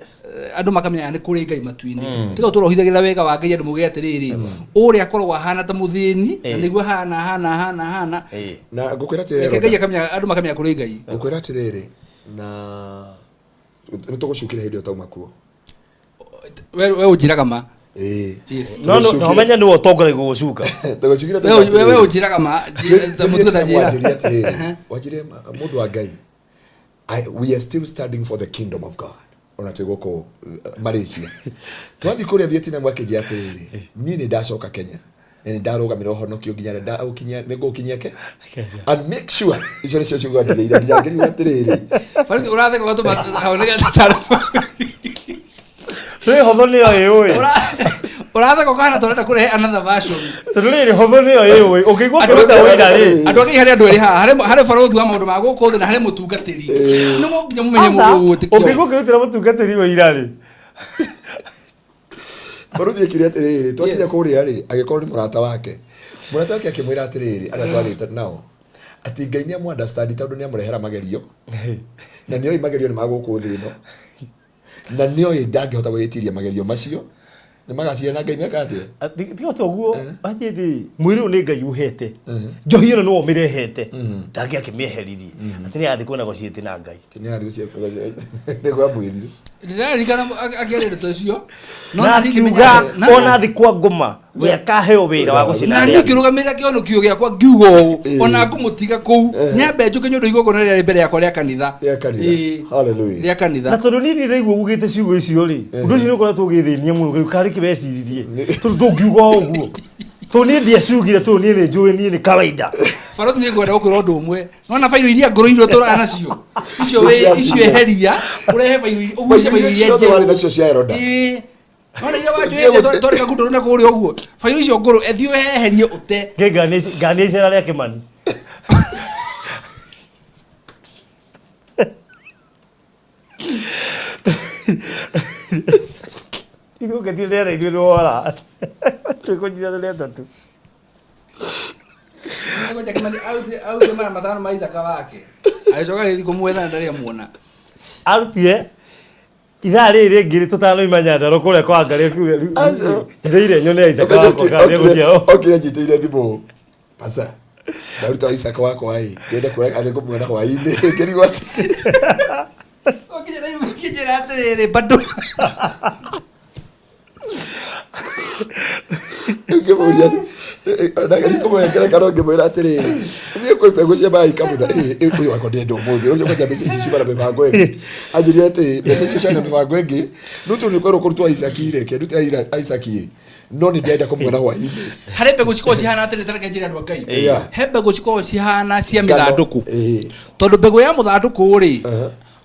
andũ makamenya nĩ kũrĩ Ngai matu-inĩ. Tiga ũtũra ũhithagĩrĩra wega wa Ngai andũ mauge atĩrĩrĩ, ũrĩa akoragwo ahana ta mũthĩni, na nĩguo ahana, ahana, ahana, ahana. Na ngũkwĩra atĩrĩrĩ, Reke Ngai akamenya, andũ makamenya kũrĩ Ngai. Ngũkwĩra atĩrĩrĩ, na nĩ tũgũcukĩra hĩndĩ ĩyo tauma kuo. We ũnjĩraga ma. Yes. No, no, no, menya nĩwe ũtongoragia gũgũcuka. Tũgũcukĩra We ũnjĩraga ma, mũtungata njĩra. Wanjĩrire atĩrĩrĩ, wanjĩrire mũndũ wa Ngai, we are still standing for the kingdom of God. Ona twĩ gũkũ Malaysia. Twathiĩ kũrĩa Vietnam akĩnjĩra atĩrĩrĩ, niĩ nĩ ndacoka Kenya. Na nĩ ndarũgamĩra ũhonokio nginya rĩ ndaũkinyia, nĩ ngũũkinyia ke? And make sure, icio nĩcio ciugo ndigĩire, nginya ngĩrigwo atĩrĩrĩ. Barithi ũratheka ũgatũma haoneke ta taraba. Twĩ hotho nĩyo ĩũĩ. Ũratheka ũkahana ta ũrenda kũrehe another version. Tondũ rĩrĩ hotho nĩyo ĩũĩ. Ũngĩigua ũkĩruta ũira rĩ. Andũ angĩ harĩ andũ erĩ haha, harĩ barũthi wa maũndũ ma gũkũ thĩ na harĩ mũtungatĩri. Nĩ nginya mũmenye mũgwĩtĩkio. Ũngĩigua ũkĩrutĩra mũtungatĩri ũira rĩ. Barũthi ekire atĩrĩrĩ, twakinya kũrĩa rĩ, agĩkorwo nĩ mũrata wake. Mũrata wake akĩmwĩra atĩrĩrĩ, arĩa twarĩte nao, atĩ Ngai nĩ amũ understand tondũ nĩ amũrehera magerio. Na nĩoĩ magerio nĩ ma gũkũ thĩ ĩno. Na nĩoĩ ndangĩhota gwĩtiria magerio macio. Nĩ magacira na Ngai meka atĩa? Tiga to ũguo, atĩ mwĩrĩ ũyũ nĩ Ngai ũhete. Njohi ĩno nĩwe ũmĩrehete. Ndangĩakĩmĩeheririe. Atĩ nĩ arathiĩ kũnegotiate na Ngai. Nĩ arathiĩ nĩguo amwĩrire. Ndĩraririkana akĩaria ndeto icio. No Na niĩ ngĩmenya akiuga ona thi kwa ngoma we akaheo wĩra wa gũcina na arĩa niĩ angĩ. ngĩrũgamĩrĩra kĩhonokio gĩakwa ngiuga ũũ ona ngũmũtiga kũu nyambe njũke nĩ ũndũ igongona rĩrĩa rĩ mbere yakwa rĩa kanitha. Rĩa kanitha. Ĩĩ. Hallelujah. Rĩa kanitha. Na tondũ niĩ ndiraigua ugĩte ciugo icio rĩ, ũndũ ũcio nĩ ũkoretwo ũgĩthĩnia mũno rĩu karĩ kĩmeciririe tondũ ndũngiuga o ũguo. Tondũ niĩ ndiaciugire tondũ niĩ nĩ njũĩ niĩ nĩ kawaida. Barũthi nĩ ngwenda gũkwĩra ũndũ ũmwe. Nona bairo iria ngũrũ iria ũtũraga nacio. Icio wĩ icio eheria, ũrehe bairo iria ũgucie bairo iria Ciothe warĩ njerũ. nacio cia Eroda. Ĩĩ. Nona iria wanjũĩte twarĩ kagundũ na kũrĩa ũguo. Bairo icio ngũrũ ethiĩ ũheherie ũte. Ngĩ ngania icera rĩa Kĩmani. Ithuĩ ũngĩthiĩ rĩera ithuĩ nĩ wora. Twĩkũnyita tũrĩ atatũ. Ngoja Kĩmani arute mara matano ma Isaka wake. Agĩcoka agĩthiĩ kũmwetha na ndarĩ amuona. Arutire ithaa rĩrĩ rĩngĩ tũtanoima Nyandarua kũrĩa kwa Ngarĩ njereire nyone ya Isaka wakwa kana nĩegũciarwo. Okire anyitĩire thimũ. Pasa. Ndaruta Isaka wakwa ĩ. Ndĩrenda kuona kana nĩngũmuona hwaĩ-inĩ. Ngĩrigwo atĩ. Ũkĩnjĩra atĩrĩrĩ bado. Ngĩmũria ndageria kũmũhe ngerekano ngĩmwĩra atĩrĩrĩ, niĩ kwĩ mbegũ cia maĩ kamũtha ũyũ wakwa ndĩrenda ũmũthĩ ũcio kwanja mbeca ici ciuma na mĩbango ĩngĩ anjĩrire atĩ mbeca icio ciarĩ na mĩbango ĩngĩ no tondũ nĩ kwerwo kũrutwo Isaac reke ndute Isaac ĩ no nĩ ndĩrenda kũmuona hwaĩ-inĩ. Harĩ mbegũ cikoragwo cihana atĩrĩ ta reke njĩre andũ a Ngai. Yeah. He mbegũ cikoragwo cihana cia Ngano. mĩthandũkũ. Tondũ mbegũ ya mũthandũkũ rĩ,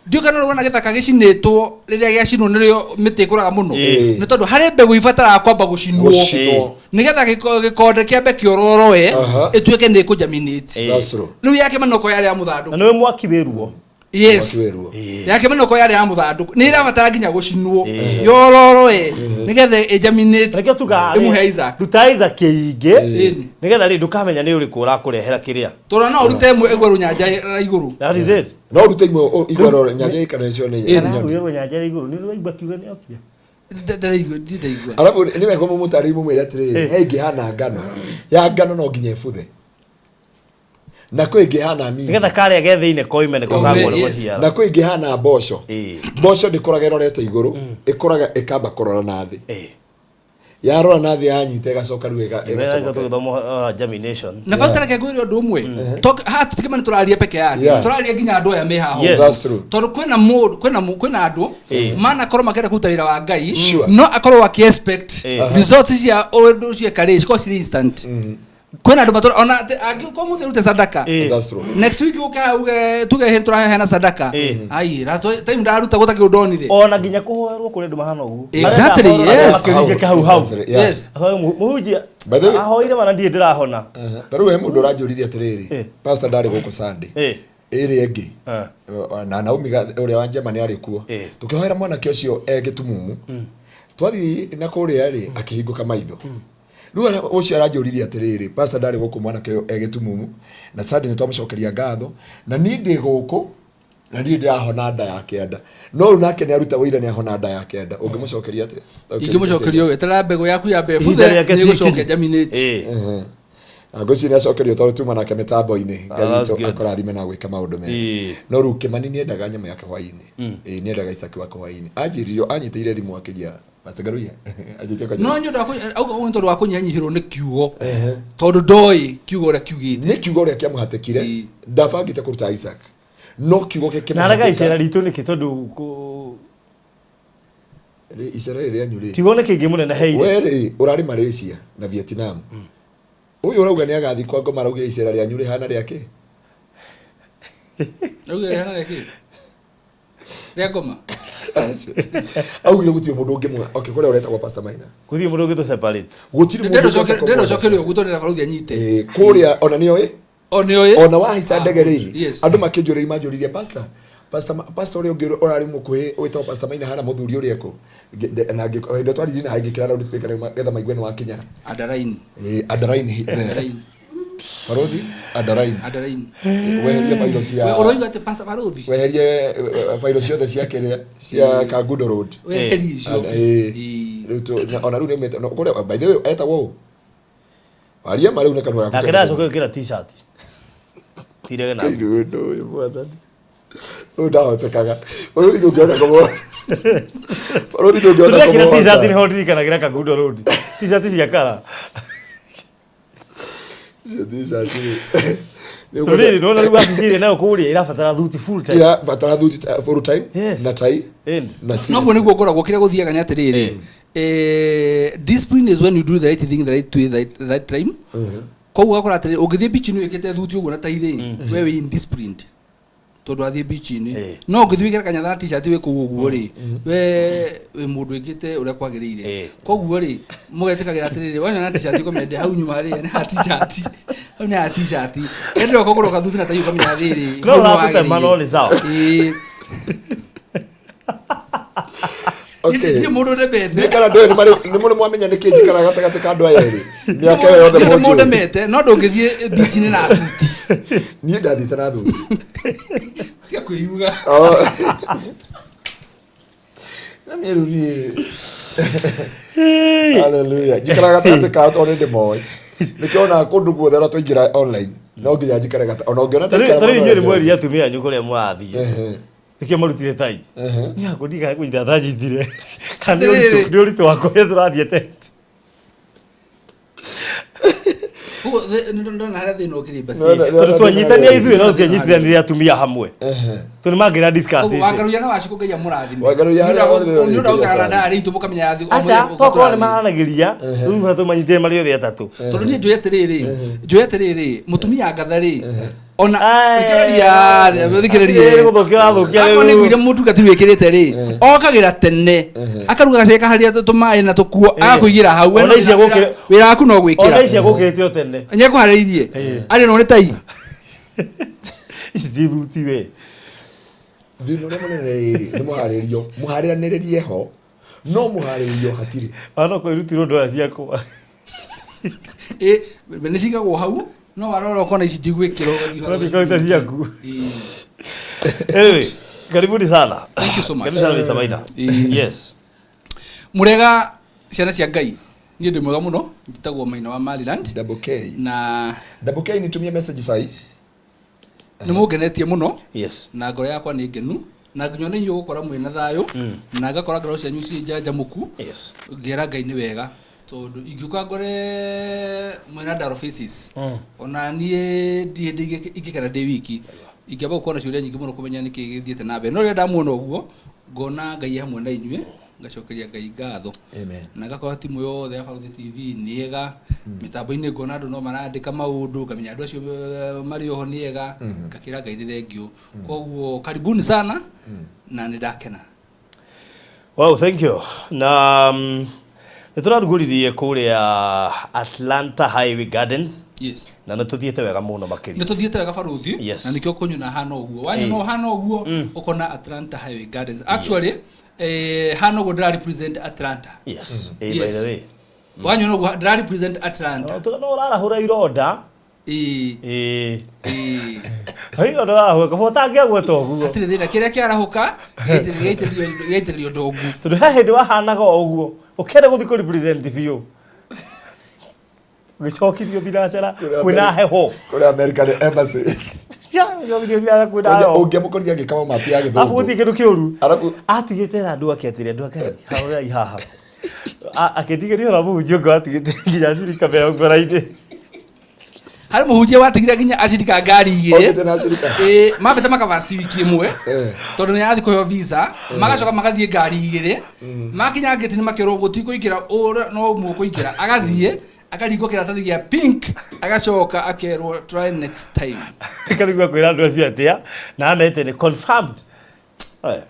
ndiũĩ kana ũrona gĩthaka gĩcinĩtwo rĩrĩa gĩacinwo nĩrĩo mĩtĩ ĩkũraga mũno. Nĩ tondũ harĩ mbegũ ibataraga kwamba gũcinwo. Gũcinwo. Nĩgetha gĩkonde kĩambe kĩororoe ĩtuĩke nĩ ĩkũgerminate. That's true. Rĩu ya Kĩmani okorwo yarĩ ya mũthandũkũ. Na nĩwe mwaki wĩ ruo. Yes. Mwaki wĩ ruo. Ya Kĩmani okorwo yarĩ ya mũthandũkũ nĩ ĩrabatara nginya gũcinwo yororoe nĩgetha ĩgerminate. Nĩkĩo tugaga Ĩmũhe Isaac. Ruta Isaac ĩingĩ nĩgetha rĩ ndũkamenya nĩ ũrĩkũ ũrakũrehera kĩrĩa. Tondũ no ũrute ĩmwe ĩgwe rũnyanja ra igũrũ. That is it. No ũrute imwe igwe nyanja ĩkana icio nĩ Kana rũĩ rũnyanja ra igũrũ nĩ rwaigua kiuga nĩ okire. Ndaraigua ndiraigua. Arabu nĩ wega mũmũtarĩrie mũmwĩre atĩrĩrĩ, he ĩngĩ hana ngano. Ya ngano no nginya ĩbuthe. Na kwĩ ĩngĩ hana minji. Nĩgetha karĩa ge thĩinĩ koime nĩko kagwo nĩ gũciara. Na kwĩ ĩngĩ hana mboco. Mboco ndĩkũraga ĩrorete igũrũ, ĩkũraga ĩkamba kũrora na thĩ. Yarora na thĩ yanyita ĩgacoka rĩu Ĩgacoka ĩgacoka. tũgĩthoma germination. Na bau tareke ngwĩre ũndũ ũmwe. Haha tũtikĩma nĩ tũraria peke yake. Tũraria nginya andũ aya me haha. Yes. That's true. Tondũ kwĩna mũndũ, kwĩna andũ manakorwo makĩenda kũruta wĩra wa Ngai, Sure. no akorwo akĩ expect results cia ũndũ ũcio eka rĩ cikorwo cirĩ instant. Kwĩna andũ matũra ona atĩ angĩkorwo mũthĩ ũrute sadaka. That's true. Next week ũke haha uge tuge hĩndĩ tũraheana sadaka. Ai, last time ndaruta gũtakĩ ũndũ ndonire. Ona nginya kũhoerwo kũrĩ andũ mahana ũguo. Exactly, yes. Makĩringĩka hau hau. Exactly, yeah. Yes. Ahoe mũhunjia By the way- ahoire mana ndirĩ ndĩrahona. Ta rĩu he mũndũ ũranjũririe atĩrĩrĩ, pastor ndarĩ gũkũ Sunday. Ĩrĩa ĩngĩ. Na Naomi ũrĩa wa Germany arĩ kuo. Tũkĩhoera mwanake ũcio e gĩtumumu. Twathiĩ na kũrĩa rĩ, akĩhingũka maitho. Rĩu ũcio aranjũririe atĩrĩrĩ, pastor ndarĩ gũkũ mwanake ũyũ e gĩtumumu, na Sunday nĩ twamũcokeria ngatho, na niĩ ndĩ gũkũ, na niĩ ndĩrahona nda ya kĩanda. No rĩu nake nĩ aruta ũira nĩ ahona nda ya kĩanda. Ũngĩmũcokeria atĩa? Ingĩmũcokeria ũũ, eterera mbegũ yaku ya Ihinda mbebuthe rĩake nĩ ti ĩgũcokia ikinyu. germinate. Na ngwĩciria nĩ acokerio tondũ tuma nake mĩtambo-inĩ. Ngai That's witũ good. akũrathime na gwĩka maũndũ mega. No rĩu Kĩmani nĩendaga nyamũ yake hwaĩ-inĩ. Ĩĩ nĩendaga Isaac wake hwaĩ-inĩ. Anjĩrire anyitĩire thimũ akĩnjĩra Pastor Ngaruiya. Anjĩtie kwanjĩra. No nĩ ũndũ wa auga ũguo nĩ tondũ wa kũnyihanyihĩrwo nĩ kiugo. Tondũ ndoĩ kiugo ũrĩa kiugĩte. Nĩ kiugo ũrĩa kĩamũhatĩkire. Ndabangĩte kũruta Isaac. No kiugo gĩkĩmũhatĩka. Na arega icera ritũ nĩkĩ tondũ Icera rĩrĩ rĩanyu rĩ. Kiugo nĩ kĩingĩ mũno na heire. We rĩ ũrarĩ Malaysia na Vietnam. Ũyũ ũrauga nĩ agathiĩ kwa ngoma araugire icera rĩanyu rĩhana rĩa kĩ? Auga rĩhana rĩa kĩ? Rĩa ngoma. Augire gũtirĩ mũndũ ũngĩmwe. Okay, kũrĩa ũretagwo Pastor Maina. Gũtirĩ mũndũ ũngĩ tũ separate. Gũtirĩ mũndũ ũngĩhota Ndĩrenda kũmũ ũcokerio ũguo tondũ ndĩrenda barũthi anyite. Eh, kũrĩa ona nĩoĩ O nĩoĩ. Ona wahaica Ah, ndege good. rĩ, andũ makĩnjũrĩria manjũririe, pastor, pastor, pastor ũrĩa ũngĩ ũrarĩ mũkuhĩ wĩtagwo Pastor Maina hana mũthuri ũrĩa ekũ. Na hĩndĩ ĩyo twaririe na ngĩkĩra loudspeaker nĩgetha maigue nĩ wakinya. Underline. Eh, underline there. Underline. Barothi, underline. Underline. Weherie bairo cia We ũroiga atĩ Pastor Barothi? Weherie bairo ciothe cia kĩrĩa cia Kangundo Road. Weherie icio. Rĩu ona rĩu nĩaumĩte kũrĩa, by the way, etagwo ũ? Waria ma rĩu nĩ kanua gaku. Nake ndacoka gwĩkĩra t-shirt. Tirege na. Rĩu ũndũ ũyũ mwathani. Ũyũ ndahotekaga. Ũyũ ndũngĩhota kũmũ. Barothi ndũngĩhota Tũrekĩra t-shirt kũmũhota. nĩho ndirikanagĩra Kangundo Road. T-shirt cia kara. Icio t-shirt rĩ. Tondũ rĩrĩ nĩwona rĩu wabici ĩrĩa nayo kũrĩa ĩrabatara thuti full time. Irabatara thuti full time na tai na Noguo nĩguo ngoragwo kĩrĩa gũthiaga nĩ atĩrĩrĩ, discipline is when you do the right thing the right way the right time. Koguo ũgakora atĩrĩrĩ, ũngĩthiĩ beach-inĩ wĩkĩte thuti ũguo na tai rĩ, we wĩ indisciplined tondũ wathiĩ beach-inĩ. No ũngĩthiĩ wĩkĩre kanyatha na t-shirt wĩ kũu ũguo rĩ, we wĩ mũndũ wĩkĩte ũrĩa kwagĩrĩire. Koguo rĩ, mũgetĩkagĩra atĩrĩrĩ, wanyona t-shirt ũkamenya ndĩ hau nyuma rĩ, nĩ ha t-shirt, hau nĩ ha t-shirt. Ĩndĩ ũroka ũgũrwo kathuti na tai ũkamenya rĩrĩ, No hau nĩ ũratũtema wagĩrĩire. no nĩ sawa. Ĩĩ. Okay. Ndirĩ mũndũ ũndemete. Niĩ kana andũ aya nĩ mũrĩ mwamenya nĩkĩ njikaraga gatagatĩ ka andũ aya erĩ mĩaka ĩyo yothe Ndirĩ mũndũ mũnjũĩ. ũndemete, no ndũngĩthiĩ beach-inĩ na thuti. Niĩ ndathiĩte na thuti. Tiga kwĩyuga. Oh. Na niĩ rĩu niĩ Hallelujah. Njikaraga gatagatĩ kao tondũ nĩ ndĩmoĩ. Nĩkĩo onaga kũndũ guothe ũrĩa twaingĩra online no nginya njikare gata ona ũngĩona Tarĩu ndaikara tarĩu mwena inyuĩ nĩ wa mwerire atumia anyu kũrĩa mũrathiĩ. Nĩkĩo marutire tai. Niĩ hakwa ndigaga kũnyita tanyitire. Kana nĩ ũritũ nĩ ũritũ wa kũrĩa tũrathiĩ tent. Koguo nĩ ndona harĩa thĩna ũkĩrĩ basi. Tondũ twanyitania ithuĩ no tũtianyitithanirie atumia hamwe. Tondũ mangĩra discuss Koguo it. Wangaruia na Wacikũ Ngai amũrathime. Wangaruia harĩa othe Nĩ ũndũ wa gũikara na ũrĩ ndara itũ mũkamenya yathi Aca tokorwo nĩ maranagĩria rĩu bata tũmanyitire marĩ othe atatũ. Tondũ niĩ njũĩ atĩrĩrĩ, njũĩ atĩrĩrĩ, mũtumia ngatha rĩ, ona thikĩrĩria, thikĩrĩria. Gũthũkia ũrathũkia rĩu. Akorwo nĩ ngwire mũtungatĩri wĩkĩrĩte rĩ, okagĩra tene, akaruga gacai kaharĩa tũmaĩ na tũkuo, agakũigĩra hau. We Ona ici agũkĩra- wĩra waku no gwĩkĩra. Ona ici agũkĩrĩte o tene. Nĩekũharĩirie. Arĩ no nĩ tai. Ici ti thuti we. Thĩna ũrĩa mũnene rĩrĩ nĩ mũharĩrio mũharĩranĩrĩrie ho no mũharĩrio hatirĩ. Ona kwĩrutĩrwo ndwara ciakwa. Ĩ, nĩ cigagwo hau no warora ũkona ici ndigwĩkĩra ũgathiĩ Ũrathiĩ ũkaruta ciaku. Anyway, karibuni sana. Thank you so much. Karibu sana Mr. Maina. Yes. Mũrega ciana cia Ngai, niĩ ndĩ mwega mũno, njĩtagwo Maina wa Maryland. Double K. Na Double K nitumie message sai. Nĩ mũngenetie mũno. Yes. Na ngoro yakwa nĩ ngenu na nginya ona inyuĩ gũkora mwĩna thayũ na ngakora ngoro cianyu ciĩ njanjamũku. Yes. Ngera Ngai nĩ wega tondũ ingĩũka ngore mwĩna dull faces, ona niĩ ndirĩ hĩndĩ ingĩkena ndĩ wiki, ingĩamba gũkorwo na ciũria nyingĩ mũno kũmenya nĩkĩ gĩthiĩte na mbere, no rĩrĩa ndamuona ũguo ngona Ngai hamwe na inyuĩ, ngacokeria Ngai ngatho. Amen. Na ngakora timu yothe ya Barũthi TV nĩ ega mĩtambo-inĩ, ngona andũ no marandĩka maũndũ, ngamenya andũ acio marĩ oho nĩ ega, ngakĩra Ngai nĩ thengiũ. Koguo karibuni sana na nĩ ndakena. Wow, thank you. Na nĩ tũrarugũririe kũrĩa Atlanta Highway Gardens. Yes. Na nĩ tũthiĩte wega mũno makĩria. Nĩ tũthiĩte wega barũthi. Yes. Na nĩkĩo kũnyona hana ũguo, wanyona hana ũguo ũkona Atlanta Highway Gardens. Actually, hana ũguo ndĩra represent Atlanta. Yes. Eh, by the way. Wanyona ũguo ndĩra represent Atlanta. No ũrarahũra ironda. Ĩĩ. Ĩĩ. Ironda ũrarahũra kaba ũtangĩagweta ũguo. Hatirĩ thĩna, kĩrĩa kĩarahũka gĩaitĩrĩrio ndongu. Tondũ he hĩndĩ wahanaga o ũguo ũkĩenda gũthiĩ kũ represent biũ. Ũgĩcokithio thinacara kwĩna heho. Kũrĩa America nĩ embassy. Ũgĩcokithio thinacara kwĩna heho. Ũngĩamũkorire agĩkama mapi ya Arabu gĩthũngũ. gũtirĩ kĩndũ kĩũru. Arabu atigĩte na andũ ake atĩrĩ, andũ ake haũrai haha. Akĩndigĩria ũrĩa mũhunjia ũngĩ watigĩte nginya cirika mĩrongo-inĩ. Harĩ mũhunjia watigire nginya acirika ngari igĩrĩ. Okĩte na acirika. Ĩĩ, mambĩte makavasti wiki ĩmwe tondũ nĩ arathiĩ kũheo visa, magacoka magathiĩ ngari igĩrĩ, makinya ngĩti nĩ makĩrwo gũtikũingĩra ũrĩa no ũmwe ũkũingĩra, agathiĩ akaringwo kĩratathi gĩa pink, agacoka akerwo try next time. Karigua kwĩra andũ acio atĩa na amete nĩ confirmed. Eh.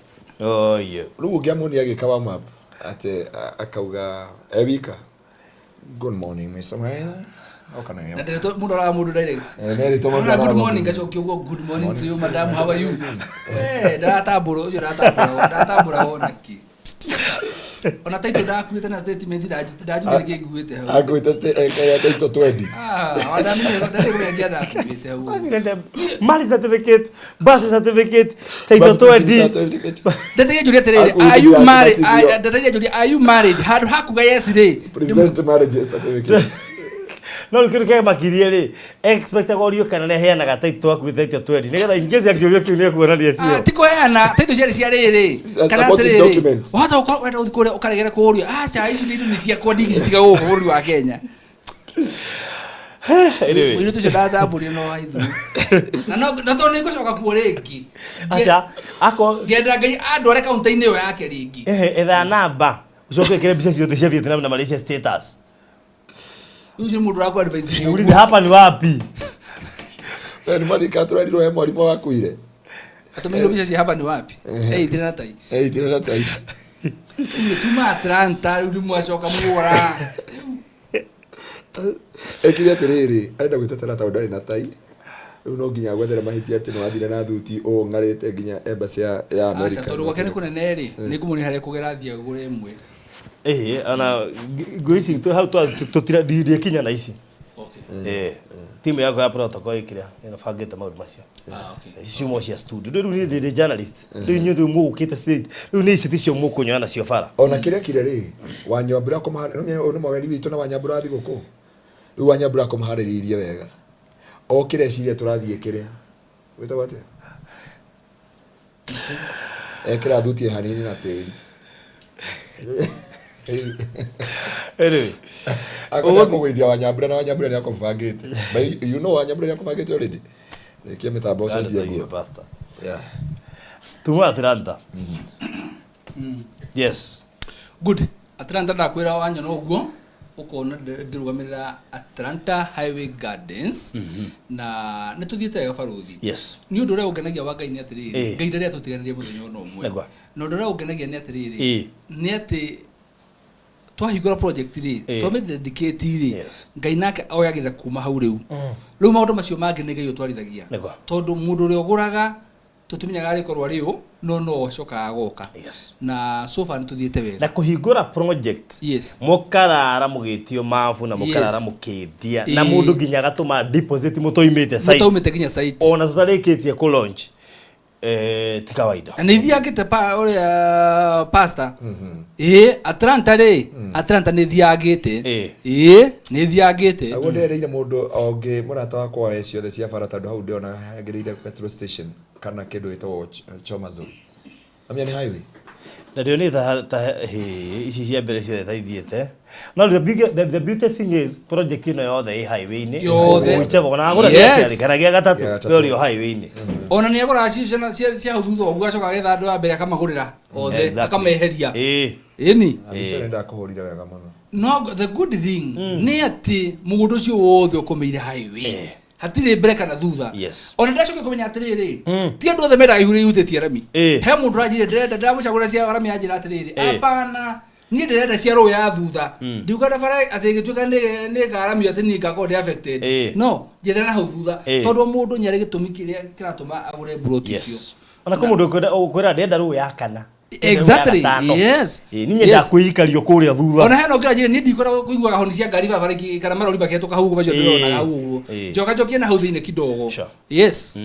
Oh yeah. Rĩu ũngĩamuonia agĩka warm up atĩ akauga e wika good morning Mr. Maina. How can I Na help? ndeto mũndũ araga mũndũ direct. Nerĩtwo mũndũ Ona good araga morning mũndũ. gacokia ũguo good morning to you madam, how are you? Ndaratambũra ũcio ndaratambũra wona kĩ. Ona taito ndakuĩte na statement ndanjugire kĩ nguĩte hau. Akuĩte taito twendi. Ah, wandamenya ndarĩ kũmenya ndakuĩte hau. Marriage certificate, birth certificate, title Baptism 20. certificate. Ndataire njũria atĩrĩrĩ, Akuĩte are you gĩake married? batithio. Ndataire njũria, are you married? Handũ hakuga yes rĩ. Present marriage certificate. No rĩu kĩndũ kĩamakirie rĩ, expectaga ũrio kana nĩ aheanaga title akuĩte title 20 nĩgetha in case angĩũrio kĩu nĩ ekuonania Ah, cio. ti kũheana taito ciarĩ cia rĩrĩ A kana supporting atĩrĩrĩ document. wahota gũkorwo wenda gũthiĩ kũrĩa ũkaregera kũũria aca ici nĩ indo nĩ ciakwa ndingĩcitiga gũkũ bũrũri wa Kenya. Anyway. Mũirĩtu ũcio ndatambũrire no haithu na na tondũ nĩngũcoka kuo rĩngĩ. Aca, ako Ngĩenda Ngai andware kaunta-inĩ ĩyo yake rĩngĩ. ehe etha namba ucoke wĩkĩre mbica ciothe cia Vietnam na Malaysia status. Rĩu ũcio nĩ mũndũ ũrakũ advise nĩ Uulize ũguo. hapa ni wapi? We nĩ marika tũrerirwo he mwarimũ wakuire. Atũmĩirwo mbica cia hapa ni wapi? Ĩitire na tai. Eitire na tai. Rĩu tuma Atlanta rĩu nĩmwacoka mũgũra. Ekire atĩrĩrĩ, arenda gwĩtetera tondũ ndarĩ na tai. Rĩu no nginya gwethere mahĩtia atĩ nĩwathire na thuti ũũ ng'arĩte nginya embassy ya Aca America. tondũ gwake nĩ kũnene rĩ, nĩngũmuonia harĩa kũgera athiĩ agũre ĩmwe. Ĩhĩ, ona nguo ici hau tũtira ndikinya na ici. Okay. Timu yakwa ya protocol ĩkĩrĩa ĩnabangĩte maũndũ macio. Ah, okay. Ici ciumo cia studio. Rĩu niĩ ndĩ journalist. Rĩu inyuĩ rĩu mũgũkĩte straight. Rĩu nĩ ici ticio mũkũnyoa nacio bara. Ona kĩrĩa kire rĩ, Wanyambura kũmũharĩria, nĩ ũyũ nĩ mwageni witũ na Wanyambura wa thigũkũ. Rĩu Wanyambura kũmũharĩrĩirie wega. Okĩra eciria tũrathiĩ kĩrĩa. Wĩtagwo atĩa? Ekĩra thuti hanini na tĩri. Anyway. Akwenda kũgũithia Wanyambura na Wanyambura nĩ akũbangĩte. But you know Wanyambura nĩ akũbangĩte already. Rĩkia mĩtambo ũcenjie nguo. Pastor. Yeah. Tuma Atlanta. Yes. Good. Atlanta ndakwĩra wanyona ũguo ũkona ngĩrũgamĩrĩra Atlanta Highway Gardens na nĩ tũthiĩte wega barũthi. Yes. Nĩ ũndũ ũrĩa ũngenagia wa Ngai nĩ atĩrĩrĩ, Ngai ndarĩ atũtiganĩria mũthenya ona ũmwe. Nĩguo. Na ũndũ ũrĩa ũngenagia nĩ atĩrĩrĩ, nĩ atĩ twahingũra project rĩ, twamĩ dedicate rĩ, Ngai nake oyagĩrĩra kuma hau rĩu. Rĩu maũndũ macio mangĩ nĩ Ngai ũtwarithagia. Nĩguo. Tondũ mũndũ ũrĩa ũgũraga tũtimenyaga arĩkorwo arĩ ũ, no no acokaga agoka. Yes. Na so far nĩ tũthiĩte wega. Na kũhingũra project. Yes. Mũkarara mũgĩtio mabu na mũkarara Yes. mũkĩendia na mũndũ nginya agatũma deposit mũtoimĩte site. Mũtaumĩte nginya site. Ona tũtarĩkĩtie kũ launch. Ti kawaida. Na nĩ ithiangĩte pa ũrĩa pastor. Ĩĩ Atlanta rĩ, Atlanta nĩ ithiangĩte. Ĩĩ nĩ ithiangĩte. Naguo ndereire mũndũ ũngĩ mũrata wakwa wa ciothe cia bara tondũ hau ndĩrona hagĩrĩire petrol station kana kĩndũ gĩtagwo Choma Zone. Amenya nĩ highway. Na ndĩonĩ ta hĩ ici cia mbere ciothe ta ithiĩte. No the big the beauty thing is project ĩno yothe ĩ highway-inĩ. Yothe. Ũichaga ona agũra Yes. gĩa kerĩ kana gĩa gatatũ Gĩa gatatũ. we ũrĩ o highway-inĩ. Ona nĩ agũraga cia hau thutha ũguo acoka agetha andũ a mbere akamagũrĩra othe Exactly. akameheria. Ĩĩ. Ĩni. Acio nĩ ndakũhũrire wega mũno. No the good thing nĩ atĩ mũgũnda ũcio wothe ũkomeire highway. Hatirĩ mbere kana thutha. Yes. Ona ndacoka kũmenya atĩrĩrĩ, ti andũ othe mendaga ihurĩ ihutĩtie rami. Ĩĩ. He mũndũ ũranjĩrire ndĩrenda ndĩramũcagũra cia rami anjĩra atĩrĩrĩ, Ĩĩ. apana niĩ ndĩrenda cia rũĩ ya thutha. Ndikwenda bara atĩ ĩgĩtuĩka nĩ ngaramio atĩ niĩ ngakorwo ndĩ affected. Ĩĩ. No njethera na hau thutha Ĩĩ. tondũ mũndũ nĩ arĩ gĩtũmi kĩrĩa kĩratũma agũre mburoti Yes. icio. Ona kũ mũndũ ũkwĩra ndĩrenda rũĩ ya kana. Exactly. Rũĩ ya gatano. Yes. Ĩĩ, niĩ nyendaga Yes. kwĩikario kũrĩa thutha. Ona hena ũngĩ anjĩrire niĩ ndikoragwo kũiguaga honi cia ngari barabara kana marori makĩhetũka hau ũguo macio ndĩronaga hau ũguo. Ĩĩ. Njoka njokie na hau thĩinĩ kidogo. Sure. Yes.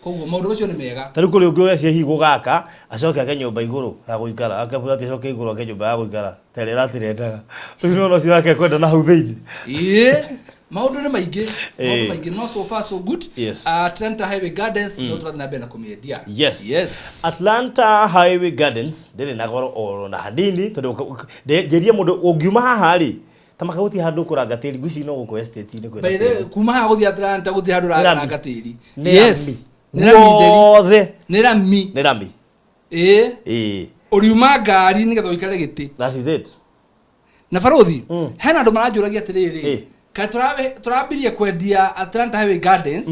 Koguo maũndũ macio nĩ mega. Ta rĩu kũrĩ ũngĩ ũrĩa ciehigwo gaka acoke ake nyũmba igũrũ ya gũikara ake burati acoke igũrũ ake nyũmba ya gũikara ta ĩrĩa ĩratirendaga rĩu nĩwona ũcio wake kwenda na hau thĩinĩ. Ĩĩ. Maũndũ nĩ maingĩ. Maũndũ Ĩĩ. maingĩ no so far so good. Yes. Atlanta Highway Gardens no tũrathiĩ na mbere na kũmĩendia. Yes. Yes. Atlanta Highway Gardens ndĩrĩ na goro oro na hanini tondũ njĩrie mũndũ ũngiuma haha rĩ ta makagũtia handũ kũranga tĩri ngwĩciria no gũkũ estate-inĩ kwĩna By the way, tĩri. kuma haha gũthiĩ Atlanta gũthiĩ handũ Nĩ rami. ũraranga tĩri. Nĩ Yes. rami. Nĩ rami theri. Guothe Nĩ rami. nĩ rami. Ĩĩ. Ĩĩ. Ũriuma ngari nĩgetha ũikare gĩtĩ. That is it. Na barũthi, hena andũ maranjũragia atĩrĩrĩ, Ĩĩ. kaĩ tũrambirie kwendia Atlanta Highway Gardens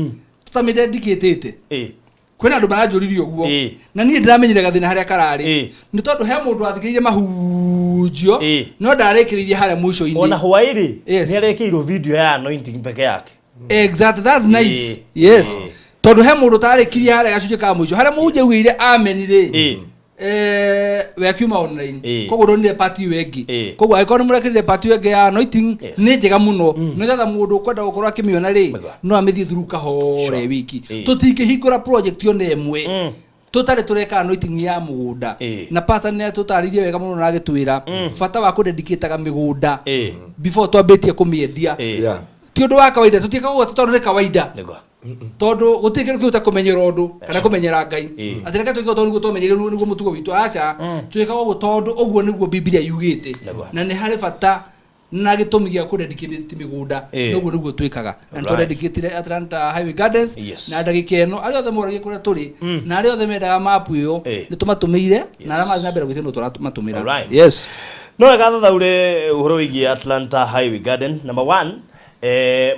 tũtamĩdedicatĩte. Ĩĩ. Kwĩna andũ maranjũririe ũguo. Na niĩ ndĩramenyire gathĩna harĩa kararĩ. Nĩ tondũ he mũndũ wathikĩrĩirie mahunjio no ndarĩkĩrĩirie harĩa mũico-inĩ. Ona hwaĩ-rĩ, Yes. nĩ arekĩirwo video ya anointing peke yake. Exactly, that's nice. Yes. Tondũ he mũndũ ũtarĩkirie harĩa gacunjĩ ka mũico harĩa mũhunjia augĩire amen rĩ. We akiuma online. Koguo ndonire part ĩyo ĩngĩ. Koguo angĩkorwo nĩ mũrekĩrire part ĩyo ĩngĩ ya anointing nĩ njega mũno, nĩgetha mũndũ ũkwenda gũkorwo akĩmĩona rĩ, no amĩthiĩ through kahora ĩ wiki. Tũtingĩhingũra project ona ĩmwe tũtarĩ tũreka anointing ya mũgũnda. Na pastor nĩ atũtarĩirie wega mũno na agĩtwĩra bata wa kũdedicataga mĩgũnda before twambĩtie kũmĩendia. Ti ũndũ wa kawaida, tũtiĩkaga ũguo tondũ nĩ kawaida. Tondũ gũtirĩ kĩndũ kĩu ta kũmenyera ũndũ kana kũmenyera Ngai. Atĩ reke twĩke tondũ nĩguo twamenyeire, nĩguo mũtugo witũ. Aca, twĩkaga ũguo tondũ ũguo nĩguo Bibilia yugĩte. Na nĩ harĩ bata na gĩtũmi gĩa kũdedicate mĩgũnda. Ũguo nĩguo twĩkaga. Na nĩ tũdedicatire Atlanta Highway Gardens. Na ndagĩka ĩno arĩa othe moragia kũrĩa tũrĩ na arĩa othe mendaga mapu ĩyo nĩ tũmatũmĩire, na arĩa marathiĩ na mbere gwĩtia no tũramatũmĩra. Yes. No wega thathaure ũhoro wĩgiĩ Atlanta Highway Garden number 1.